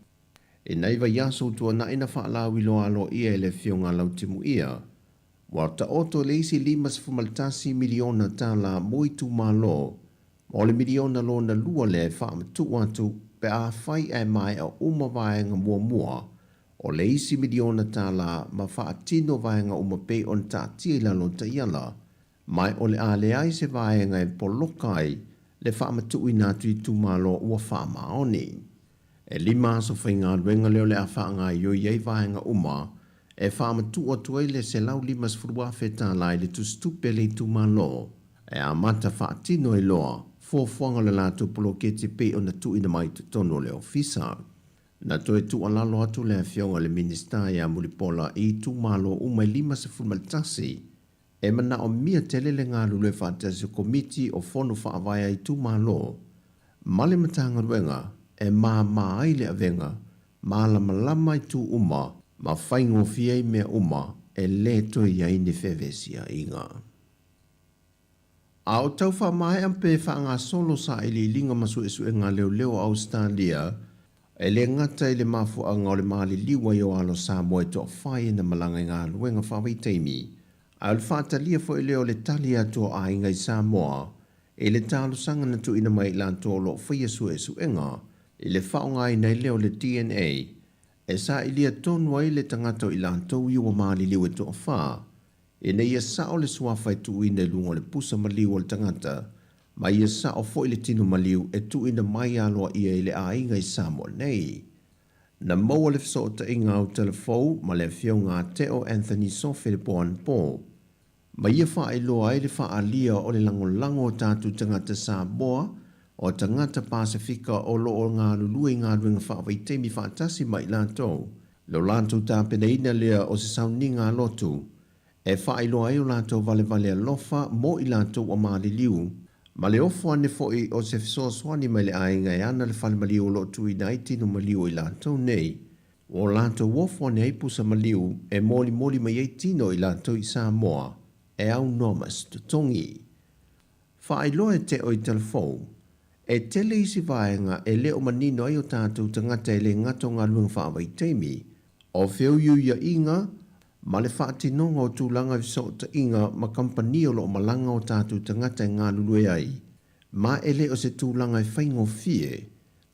I nai vaiaso ua tuanai na faalauiloa aloaia e le Afioga a Lautimuia, ua taoto le isi $51 miliona tala mo itumalo, ma o le miliona lona lua lea e faamatuu atu pe afai ae maea uma vaega muamua o le isi miliona tala ma faatino vaega uma pei ona taatia i lalo o taiala, ma o le a leai se vaega e poloka ai le faamatuuina atu i itumalo ua faamaoni. E 5 aso faigaluega lea o le a faagaoioi ai vaega uma e faamatuu atu ai le $150,000 i le tusitupe a le itumalo e amata faatino ai loa fuafuaga o le latou poloketi pei ona tuuina mai i totonu o le ofisa. Na toe tuualalo atu le Afioga i le Minisita ia Mulipola i itumalo uma e 51 e manaomia tele le galulue faatasi o Komiti o Fono Faavae a Itumalo ma le Matagaluega e māmā ai le avega malamalama i itu uma ma faigofie ai mea uma e lē toe i ai ni feevesiaiga. A o tau faamaea pe faagasolo sailiiliga ma suesuega a leoleo o Ausetalia, e le gata i le mafuaaga o le maliliu ai o alo Samoa e toafai ina malaga i galuega faavaitaimi, a o le faatalia foi lea o le tali atu o aiga i Samoa i le talosaga na tuuina mai i latou o lo o faia suesuega i le faaaogaina ai lea o le DNA e sailia tonu ai le tagata o i latou ia ua maliliu e toafa ina ia sao le suafa e tuuina i luga o le pusa maliu o le tagata, ma ia sao foi le tino maliu e tuuina mai aloaia i le aiga i Samoa nei. Na maua le fesootaiga au telefou ma le Afioga a Teo Anthony Sofe le po anapo, ma ia faailoa ai le faaalia o le lagolago o tatou tagata Samoa o tagata Pasefika o lo o galulue i galuega faavaitaimi faatasi ma i latou, lo latou tapenaina lea o se sauniga a lotu e faailoa ai o latou valevale alofa mo i latou ua maliliu, ma le ofo ane foi o se fesoasoani mai le aiga e ana le fale maliu o lo o tuuina ai tino maliu o i latou nei, ua o latou ofo ane ai pusa maliu e molimoli mai ai tino o i latou i Samoa e aunoa ma se totogi. Faailoa e Teo i Talafou, e tele isi vaega e le o manino ai o tatou tagata e le gata o galuega faavaitaimi, o feuiuiaiga ma le faatinoga o tulaga i fesootaiga ma kamupani o lo o malaga o tatou tagata e galulue ai, ma e le o se tulaga e faigofie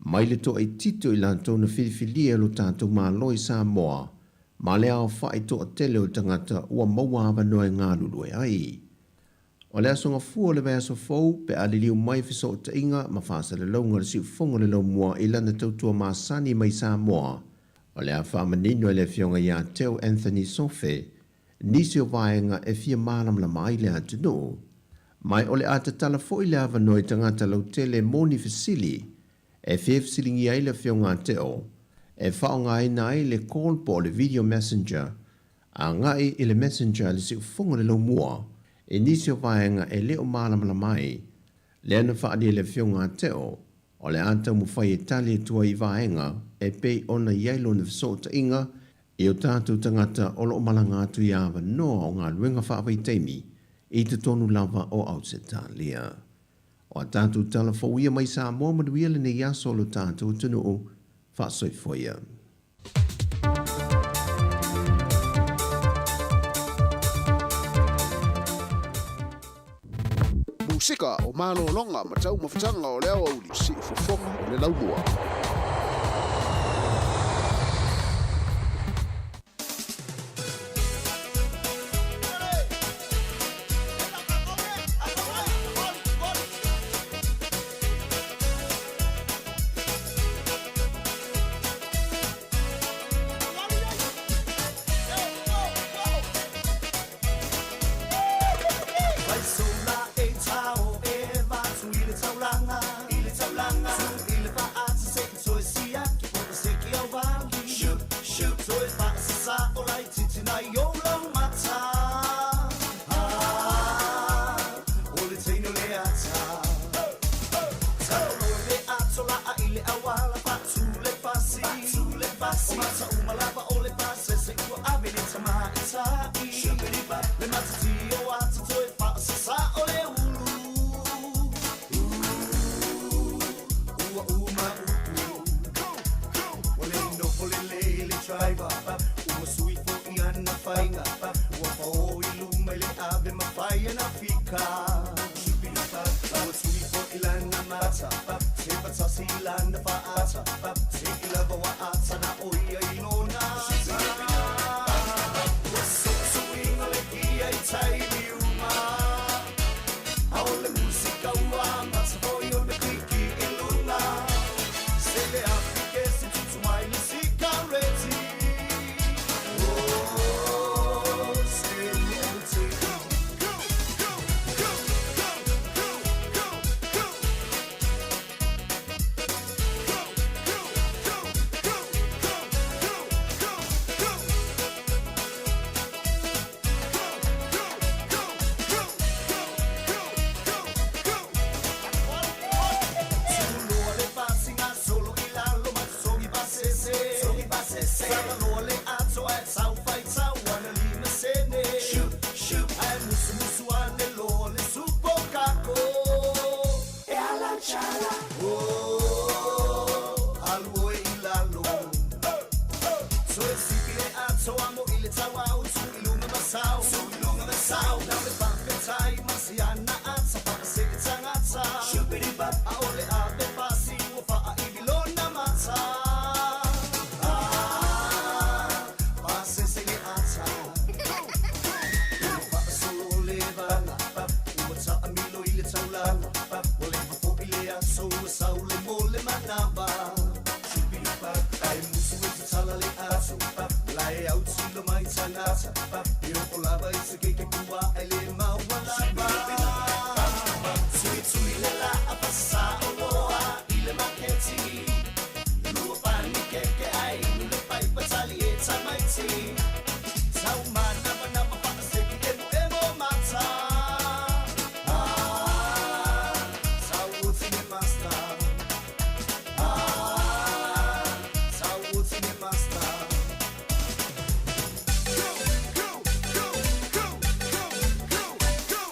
mai le toaitiiti o i latou na filifilia e lo tatou Malo i Samoa ma le aofai toatele o tagata ua maua avanoa e galulue ai. O le aso Gafua o le vaiaso fou, pe a liliu mai fesootaiga ma faasalalauga o le siufofoga o le laumua i lana tautua masani mai Samoa, o le a faamanino e le Afioga ia Teo Anthony Sofe nisi o vaega e fia malamalama ai le atunuu. Ma o le a tatala foi le avanoa i tagata lautele mo ni fesili e fia fesiligia ai le Afioga a Teo e faaaogaina ai le call po o le video messenger Agai i le Messenger le siufofoga o le laumua i nisi o vaega e le o malamalama ai, lea na faaalia e le Afioga a Teo, o le a taumafai e tali atu ai i vaega e pei ona i ai lona fesootaiga i o tatou tagata o lo o malaga atu i avanoa o galuega faavaitaimi i totonu lava o Ausetalia. O a tatou tala fou ia mai Samoa manuia lenei aso o lo tatou atunuu. Faasoifua ia. Musika o malologa ma taumafataga o le aoauli, siufofoga o le laumua. ana faata Siki lava wa ata na o ia i lona Ua susuinga le kia i taimi uma A o le musika ua amata foi ona kliki i luga Se le afi ke se tutu mai le sikareti Oh, se ua ou te Go, go, go, go, go, go, go, go. Go, go, go, go, go, go, go, go. Go, go, go, go, go, go, go. Tuloa le fasiga solo i lalo ma sogi pasese. Sogi pasese. Fagaloa le ato ae tau faitau ana lima sene. Shoot, shoot. Ae musumusu ane loa le supo kako. E ala chala. Oh, alu oe i lalo. So e sipi le ato amo i le tau au tu i lunga masau. Tu i lunga masau. Nau le whawhetai masiana ata whakase e tangata. Shupiri bap. A ole a pe pasi ua whaa i vilona mata. Ah, pasese le ata. Ua whaasolo le vanga. Ua taamilo i le taulaga. Ua leva foi le aso ua sau le mo le manava. Ai musu e tatala le aso. Lae au tilo mai tangata. E o lava i se keke kua ai le maua lava. Tui tui le la a pasa o loa i le maketi. Lua pani keke ai nu le pai patali e tamaiti. Tau mana mana whaaseki emo emo mata. Ah, tau uti me master. Ah, tau uti me master. Go, go, go, go, go, go, go.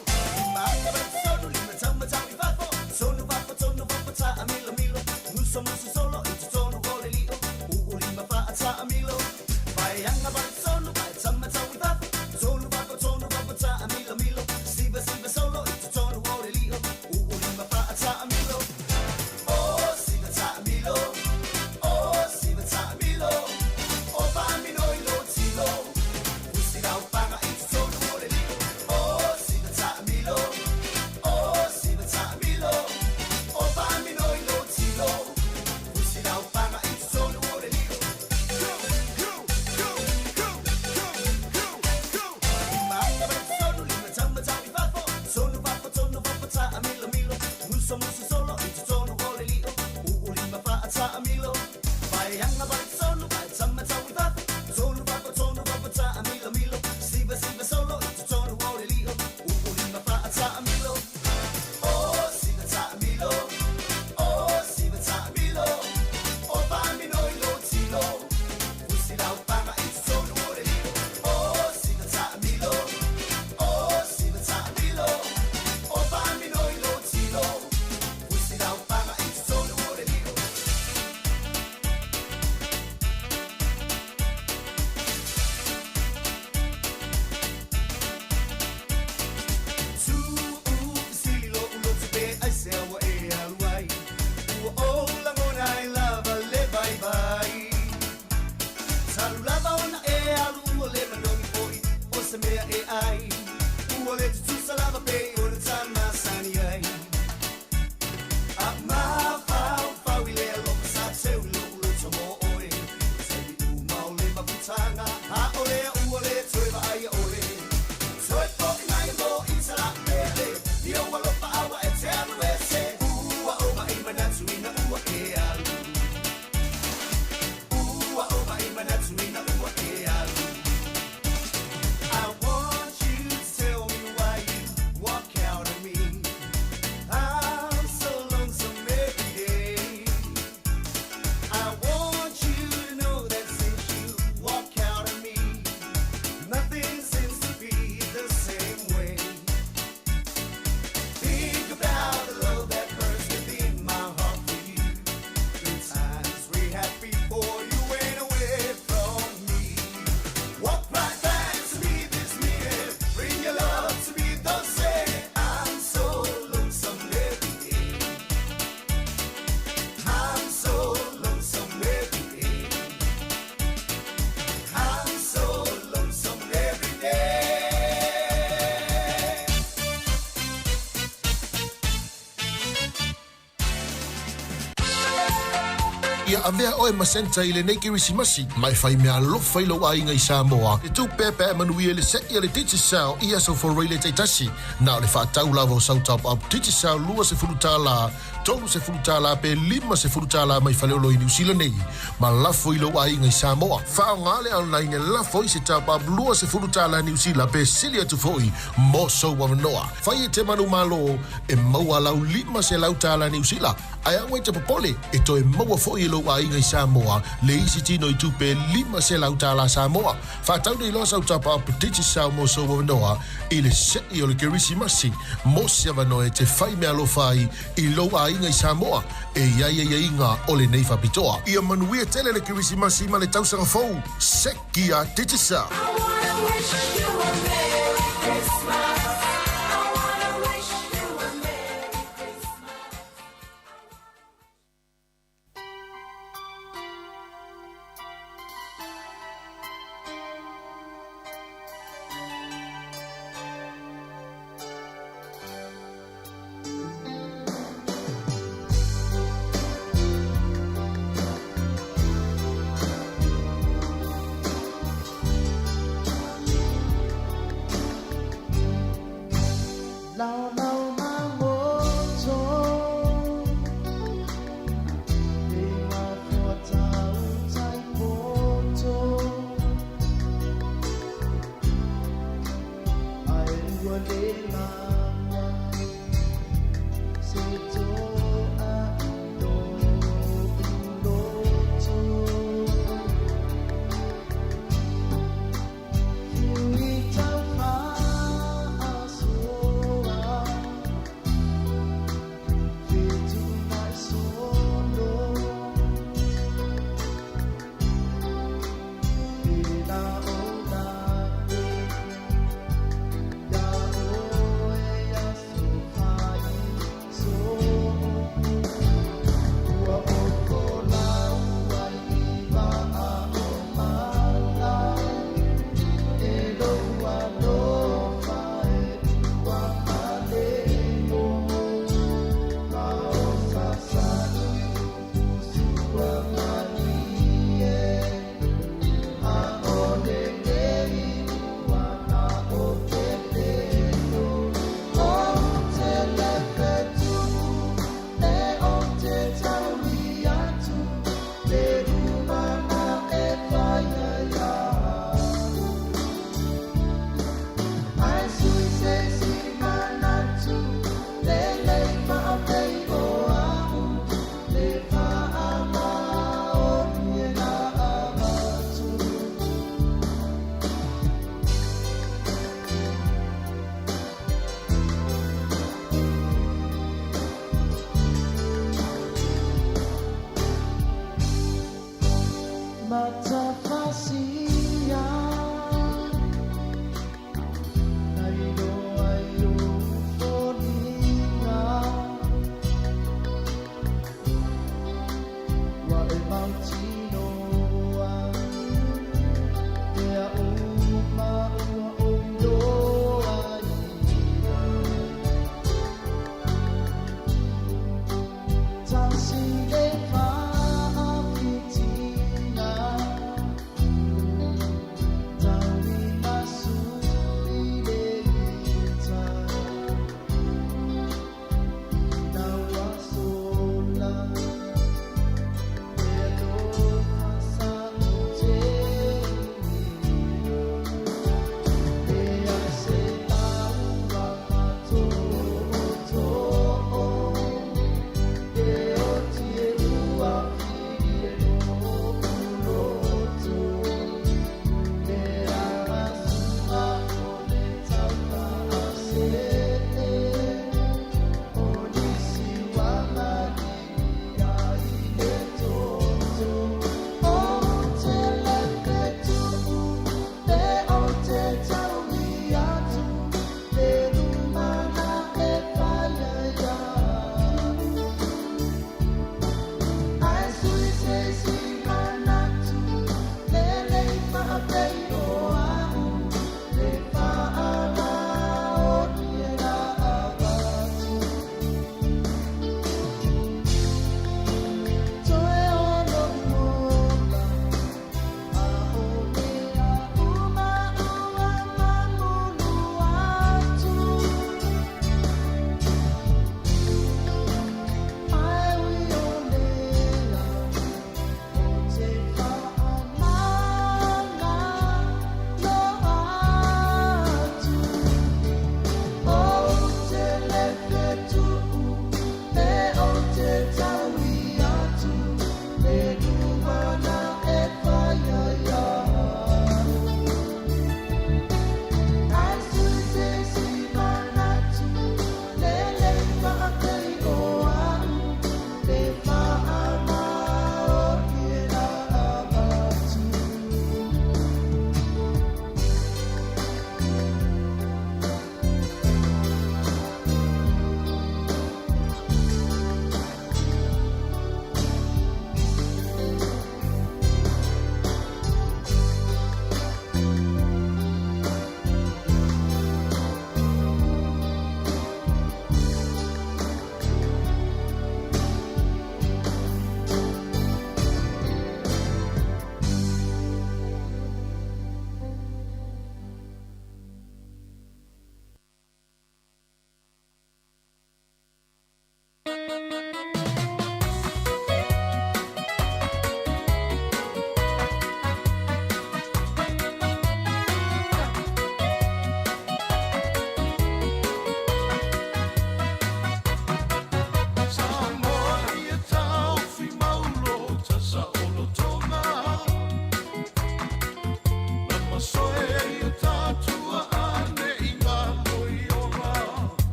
Mata ba sonu lima tau matau i fafo. Sonu fafo, tonu fafo, ta a milo milo. Muso muso solo i totonu o le lio. Uu lima faa ta a milo. Vaianga ba sonu ba tau matau i fafo. Tonu fafo, tonu fafo, ta a milo milo. Siva siva solo i totonu o le lio. Uu lima faa ta a milo. Oh, siva ta a milo. Oh, siva ta a milo. Oh, fa mino i lo tilo. Usi rau panga i totonu o le lio. Oh, siva ta a milo. Oh, siva ta a milo. Oh, fa mino i lo tilo. Usi rau panga i totonu o le lio. Go, go, go, go, go, go, go. Mata ba sonu lima tau matau i fafo. Sonu fafo, tonu fafo, ta a milo milo. Muso muso solo i totonu o le lio. Uu lima faa ta a milo. Vaianga ba sonu ba tau matau i fafo. Tonu fafo, tonu fafo, ta a milo milo. Siva siva solo i totonu o le lio. Uu lima faa ta a milo. Oh, siva ta a milo. Oh, siva ta a milo. Oh, fa mino i lo tilo. Usi lau panga i totonu o le lio. Oh, siva ta a milo. Oh, siva ta a milo. Oh, fa mino i lo tilo. Usi lau panga i totonu o le lio. Tu'u fesili lo'u loto pe aisea ua e alu ai. Ua ou lagona ai lava le vaivai. Talu lava ona e alu ua le manogi fo'i o se mea e ai. Ua le tutusa lava pei o le tamasani ai. A mafaufau i le alofa sa teu i lo'u loto mo oe. Taimi uma o le mafutaga, a o lea ua le toe vaaia oe. Toe fo'i mai mo i talapele, i ou alofa aua e te alu ese. Ua ou mai manatu ina ua e alu. Ua ou mai manatu ina ua e alu. I want you to tell me why you walk out of me. I'm so lonesome every day. I want you to know that since you walk out of me, nothing seems to be the same way. Think about the love that burns within my heart for you. Ia avea oe ma Santa i lenei Kerisimasi, ma e fai meaalofa i lou aiga i Samoa, e tupeapea manuia i le se'i a le Digicel i aso Foroile taitasi. Na o le faatau lava o sau top up Digicel $20, $30 pe $50 mai Faleolo i Niu Sila nei, ma lafo i lou aiga i Samoa. Faaaoga le online e lafo ai se top up $20 Niu Sila pe sili atu foi mo sou avanoa. Fai e te manumalo e maua lau $500 Niu Sila, ae aua e te popole, e toe maua foi e lou aiga i Samoa le isi tino i tupe $500 Samoa. Faatau nei loa sau top up Digicel mo sou avanoa i le se'i o le Kerisimasi mo se avanoa e te fai meaalofa ai i lou aiga i Samoa e i ai aiaiga o lenei faapitoa. Ia manuia tele le Kerisimasi ma le tausaga fou. Seki a Digicel!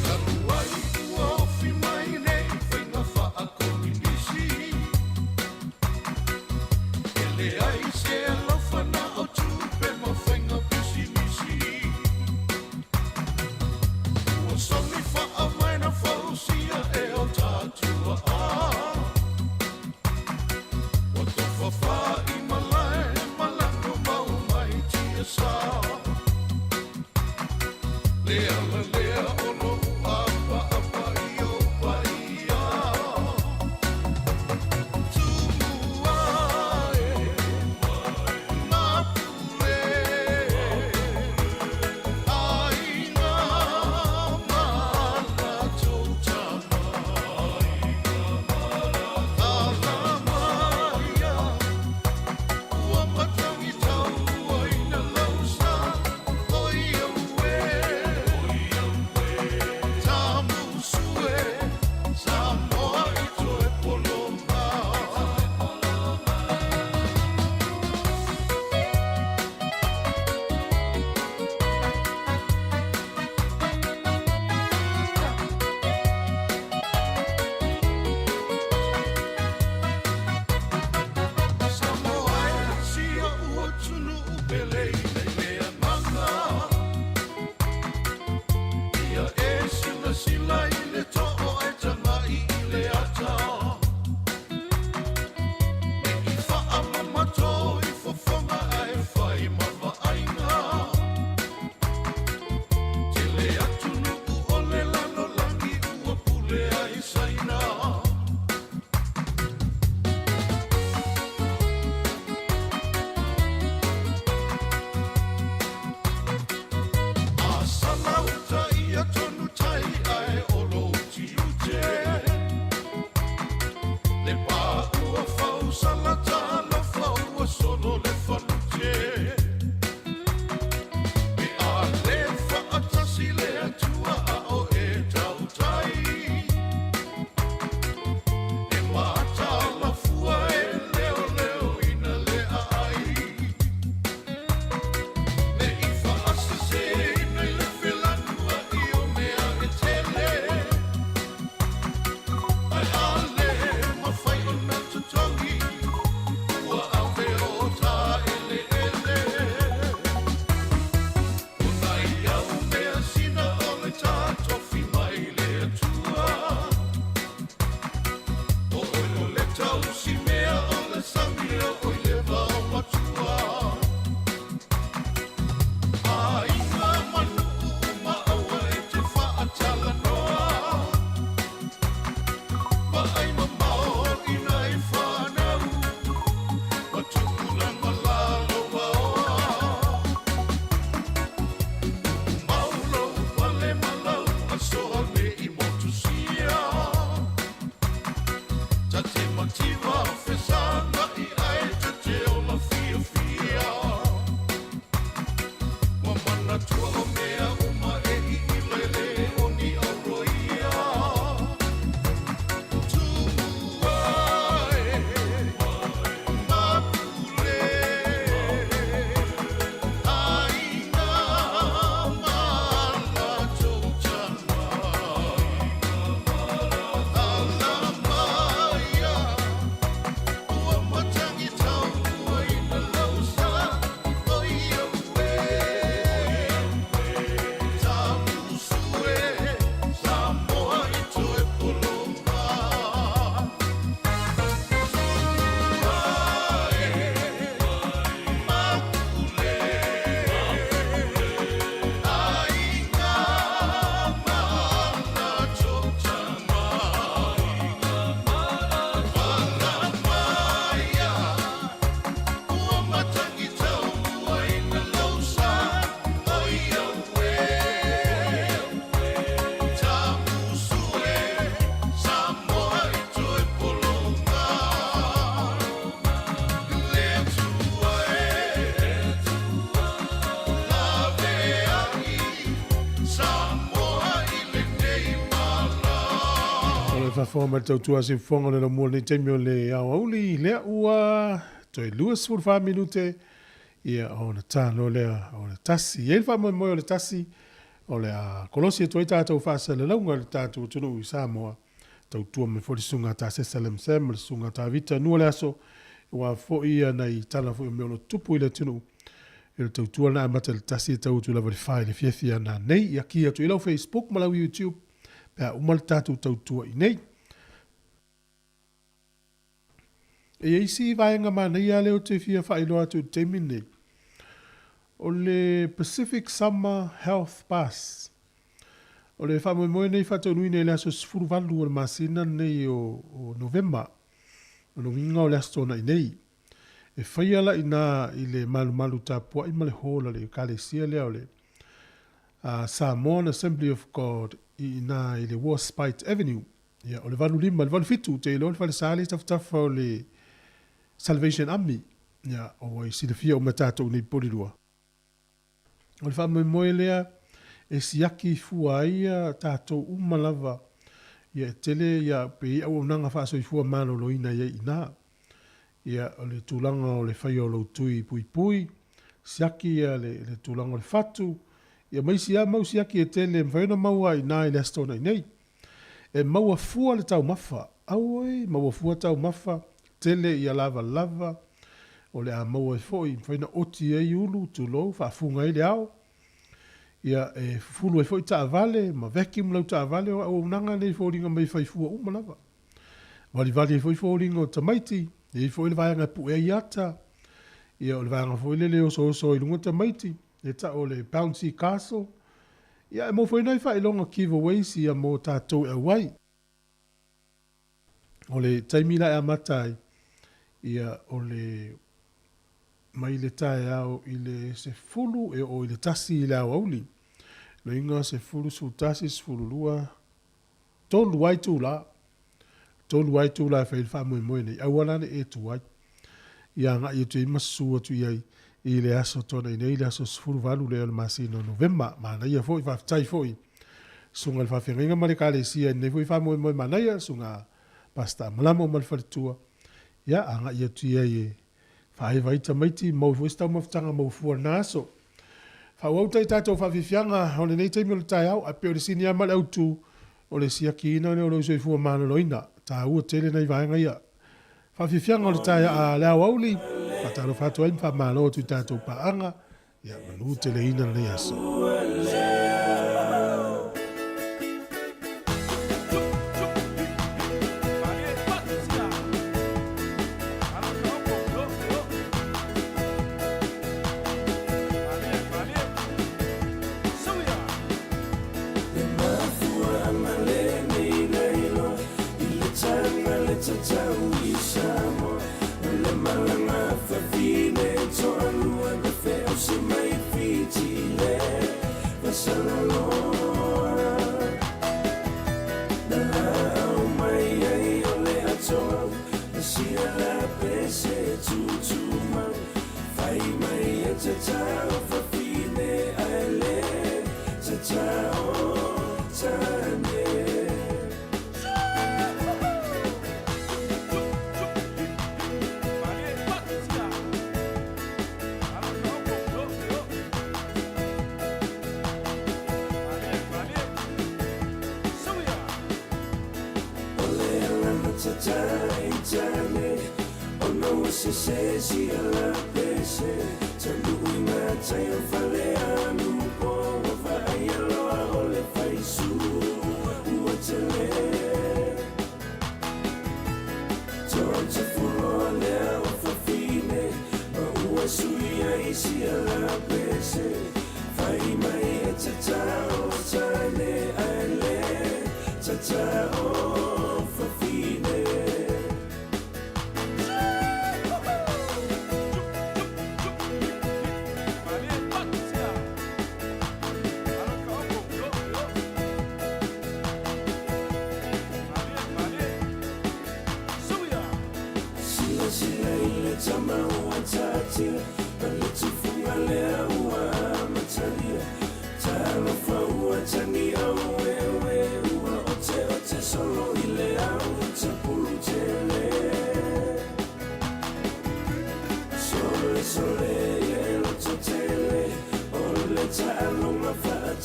Talu ai ua ofi mai nei faiga faakominisi, e leai se alofa na o tupe ma faiga pisinisi. Ua somi faavae na fausia e o tatuaʻa, ua tofafa i malae ma lalo mau mai tiasa. Le ala lea o loʻu ʻapaʻapa i ou paia. Tumua e, Mapule, ʻAiga ma latou tama. Alamaia, ua matagi tauaina lau sa, oi au e. Tamusue, Samoa i toe poloma. Samoa e, si oʻu atunuu pele i le agaga. Ia e silasila i le too ae tagai i le ata. Ne i faamamato i fofoga ae fai ma vaaiga. Tele atunuu o le lalolagi ua pule ai Saina. A salauta ia tonu tai ae o lou tiute. Le pā ua fausala talofa ua solo le falute. Pe a le faatasi le Atua a o e tautai. E mataala fua e leoleoina le aai. Ne i faaseseina i le felanuai o mea e tele. Ae a le mafai ona totogi, ua ave o ta eleele. O nai au measina o le ta tofi mai le Atua. O oe o le tausi mea o le sami o oe le vaomatua. Aiga ma nuu uma aua e te faatalanoa. Vaai mamao i nai fanau ma tupulaga lalovaoa. Mau lou pale ma lau asoa ne i motusia. Ta te mativa fesagai ae ta te ola fiafia. Ua manatua o mea uma e iila e le o ni auroia. Tumua e, Mapule, aiga ma latou tama. Alamaia, ua matagi tauaina lau sa, oi au e. Tamusue, Samoa i toe poloma. Tumua e, Mapule, aiga ma latou tama. Alamaia, ua matagi tauaina lau sa, oi au e. Tamusue, Samoa i toe poloma. Le Atua e, laveai, Samoa i lenei mala. O le faafofoga mai le tautua siufofoga o le laumua i lenei taimi o le aoauli, lea ua toe 24 minute Ia, ona ta loa lea o le 1. E i ai le faamoemoe o le 1, o le a kolosi atu ai tatou faasalalauga i le tatou atunuu i Samoa, tautua mai foi le Susuga a Tasesa Lamsam ma le Susuga a Tavita Nua le aso, aua foi ia nai tala foi o mea o lo o tutupu i le atunuu. I le tautua na amata i le 1 e tau atu lava i le 4 i le afiafi a nanei. Ia ki atu i lau Facebook ma lau YouTube pe a uma le tatou tautua i nei. E i ai si vaega manaia lea ou te fia faailoa atu i le taimi lenei. O le Pacific Summer Health Pass. O le faamoemoe lenei faataunuuina i le aso 18 o le masina lenei o Novema. O le uiga o le Aso Toonai nei. E faia la inā i le malumalu tapuai ma le hall a le Ekalesia lea o le Samoan Assembly of God i inā i le Warspite Avenue. Ia, o le 85 i le 87, ou te iloa le falesa lea i tafatafa o le Salvation Army. Ia, ua i silafia uma e tatou nei Polilua. O le faamoemoe lea e siaki fua ai ia tatou uma lava. Ia, e tele ia pe i ai auaunaga faasoifua maloloina i ai i ina. Ia, o le tulaga o le faia o lou tui puipui, siaki ia le, le tulaga o le fatu, ia ma isi lava mau siaki e tele e mafai ona maua i ina i le Aso Toonai nei. E maua fua le taumafa. Auoi, maua fua taumafa, tele ia lavalava, o le a maua ai foi, mafai ona oti ai ulu, tulou, faafuga ai le ao. Ia, e fufulu ai foi taavale, ma vacuum lau taavale, o auaunaga nei e foliga mai e fai fua uma lava. Valivali ai foi foliga o tamaiti, e i ai foi le vaega e pue ai ata, ia o le vaega foi lele e osooso ai i luga tamaiti, e tau o le bouncy castle. Ia, e maua foi nai faailoga giveaways ia mo tatou e auai. O le taimi la e amata ai, ia, o le mai le taeao i le 10 e oo i le 1 i le aoauli. Loiga 10, 11, 12, 3 lava itula. 3 lava itula e fai ai le faamoemoe nei, aua la ne i e tuai. Ia agai atu i ai ma susu atu i ai i le aso Toonai nei, le aso 18 lea o le masina o Novema. Manaia foi, faafetai foi Susuga i le Faafeagaiga ma le Ekalesia i lenei foi faamoemoe manaia, Susuga Pastor Amalamo ma le faletua. Ia agai atu i ai e Faaeva ai tamaiti, maua foi se taumafataga maua fua lena aso. Faaauau tai tatou faafiafiaga o lenei taimi o le taeao, ae pei o le sini lava ma le autu, o le siakiina lea o lou soifua maloloina. Taua tele nai vaega ia. Faafiafiaga o le taea, le aoauli, faatalofa atu ai ma faamalo atu i tatou paaga, ia manu teleina lenei aso.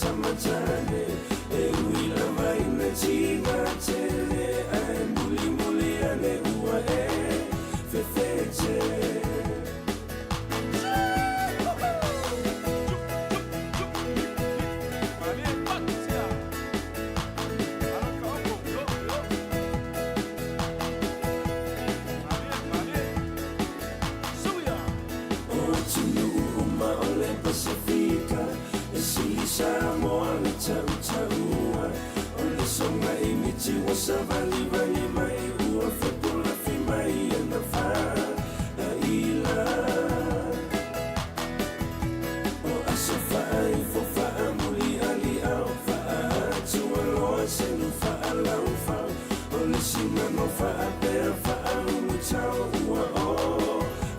tamatane E ui lava ina tivatele Ae mulimuli ane ua e fefete. O atunuu uma o le Pasifika e sili Samoa le tautaua o le soga i miti ua savalivali mai ua fepulafi mai ana faaila o aso faaifo faamulialiao faaatualoa selu faalaufau o le sinago faapea faaulutao ua o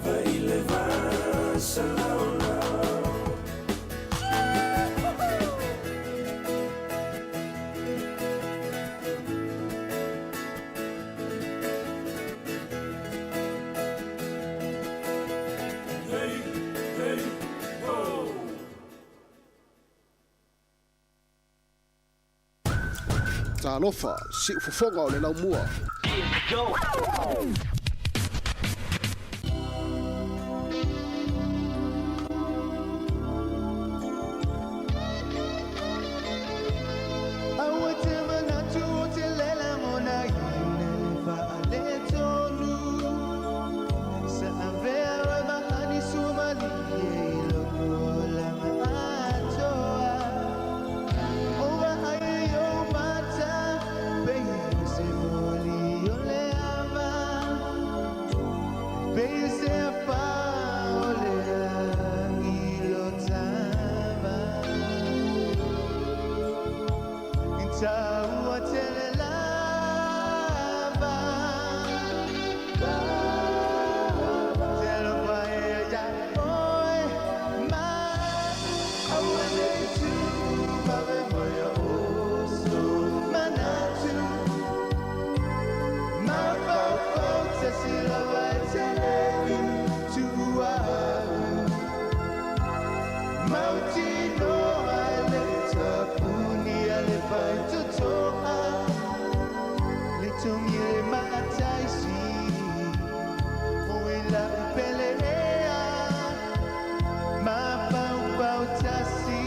vaile vasalaolao. Hey, hey, ho! Talofa, siufofoga o le laumua. Aua te manatu o te lela mona ina le faaletonu. Sa avea oe mahani suamalie i loko o laga atoa. O vaai i ou mata, pei o se moli o le ava. Pei o se afa o le lagi lo tava. Taua tele lava. Te alofa ea ia oe ma aua nei tuu vave mai a oso manatu. Mafaufau tasi lava e tele i tuu au. Mautinoa e le tapuni a le faitotoa. Le togi le maataisi o i lau pele ea. Mafaufau tasi.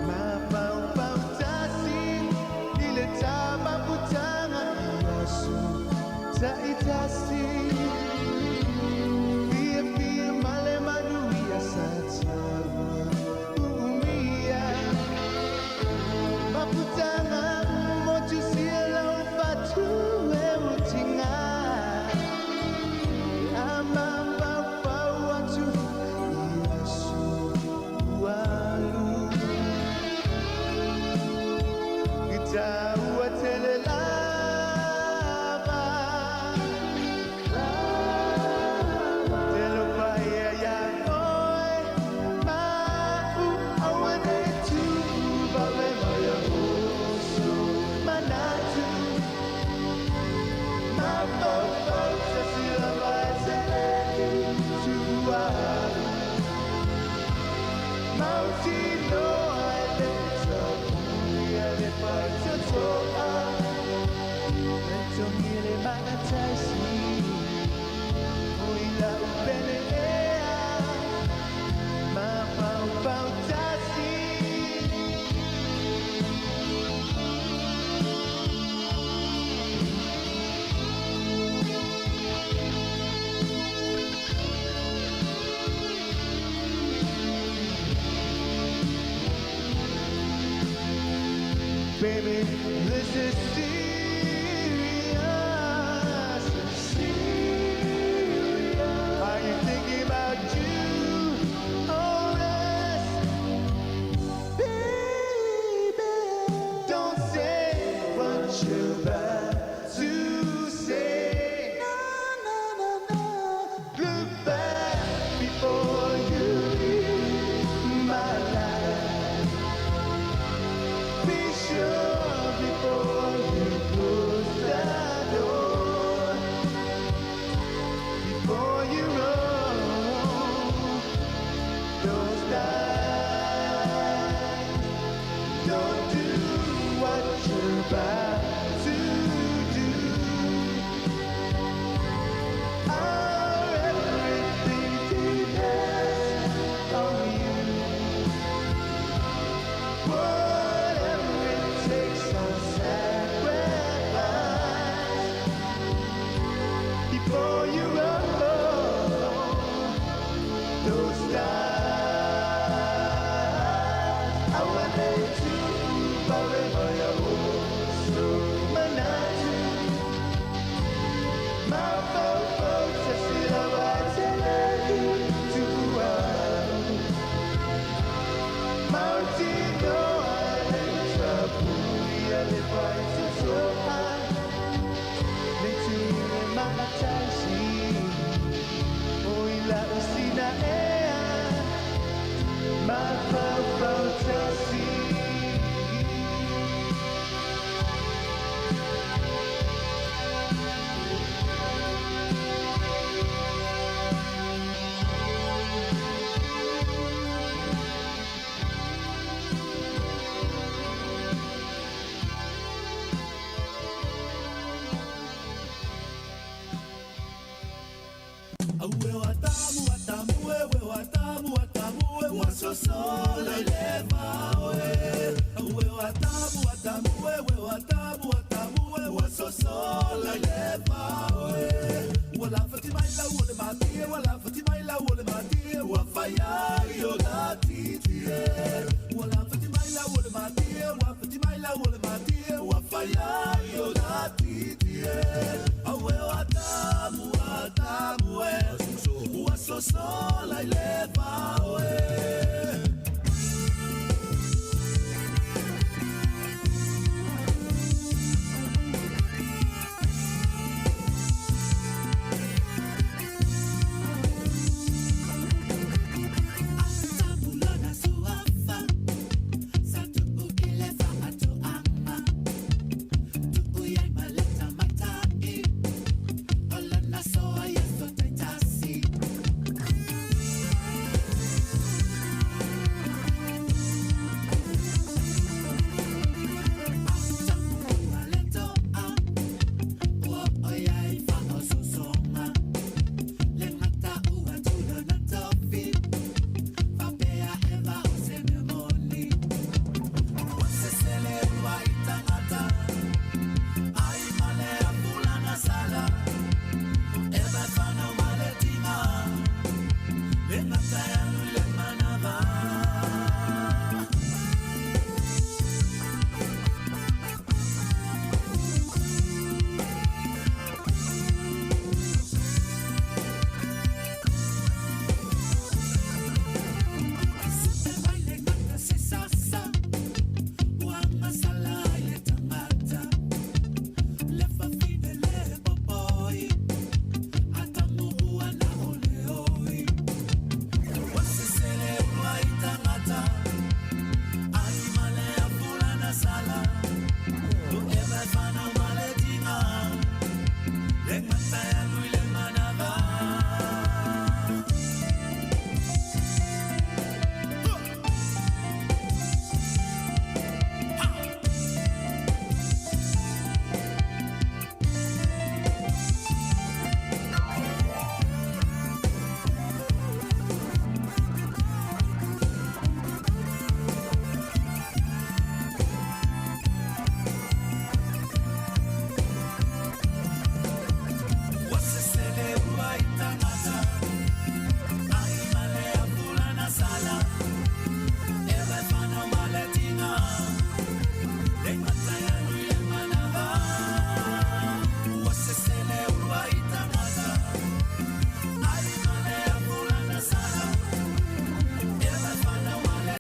Mafaufau tasi i le tamaputaga i aso taitasi. Fiafia ma le manuia sa taua uumia. Mafutaga motusia lau fatu e utiga. A mafaufau atu i aso ua alu. I taua tele lava. Te alofa ea ia oe ma'u aua nei tuu vave mai a oso manatu. Mafaufau tasi lava e tele i tuu au. Mautinoa e le tapuni a le faitotoa. Le togi le maataisi o i lau pele ea. Mafaufau tasi. Baby, this is serious. Serious. Are you thinking about you or us? Baby, don't say what you're about to say. No, no, no, no. Look back before you leave my life. Be sure before you about to do. Our everything depends on you. Whatever it takes, I'll sacrifice before you go. Don't stop. I want to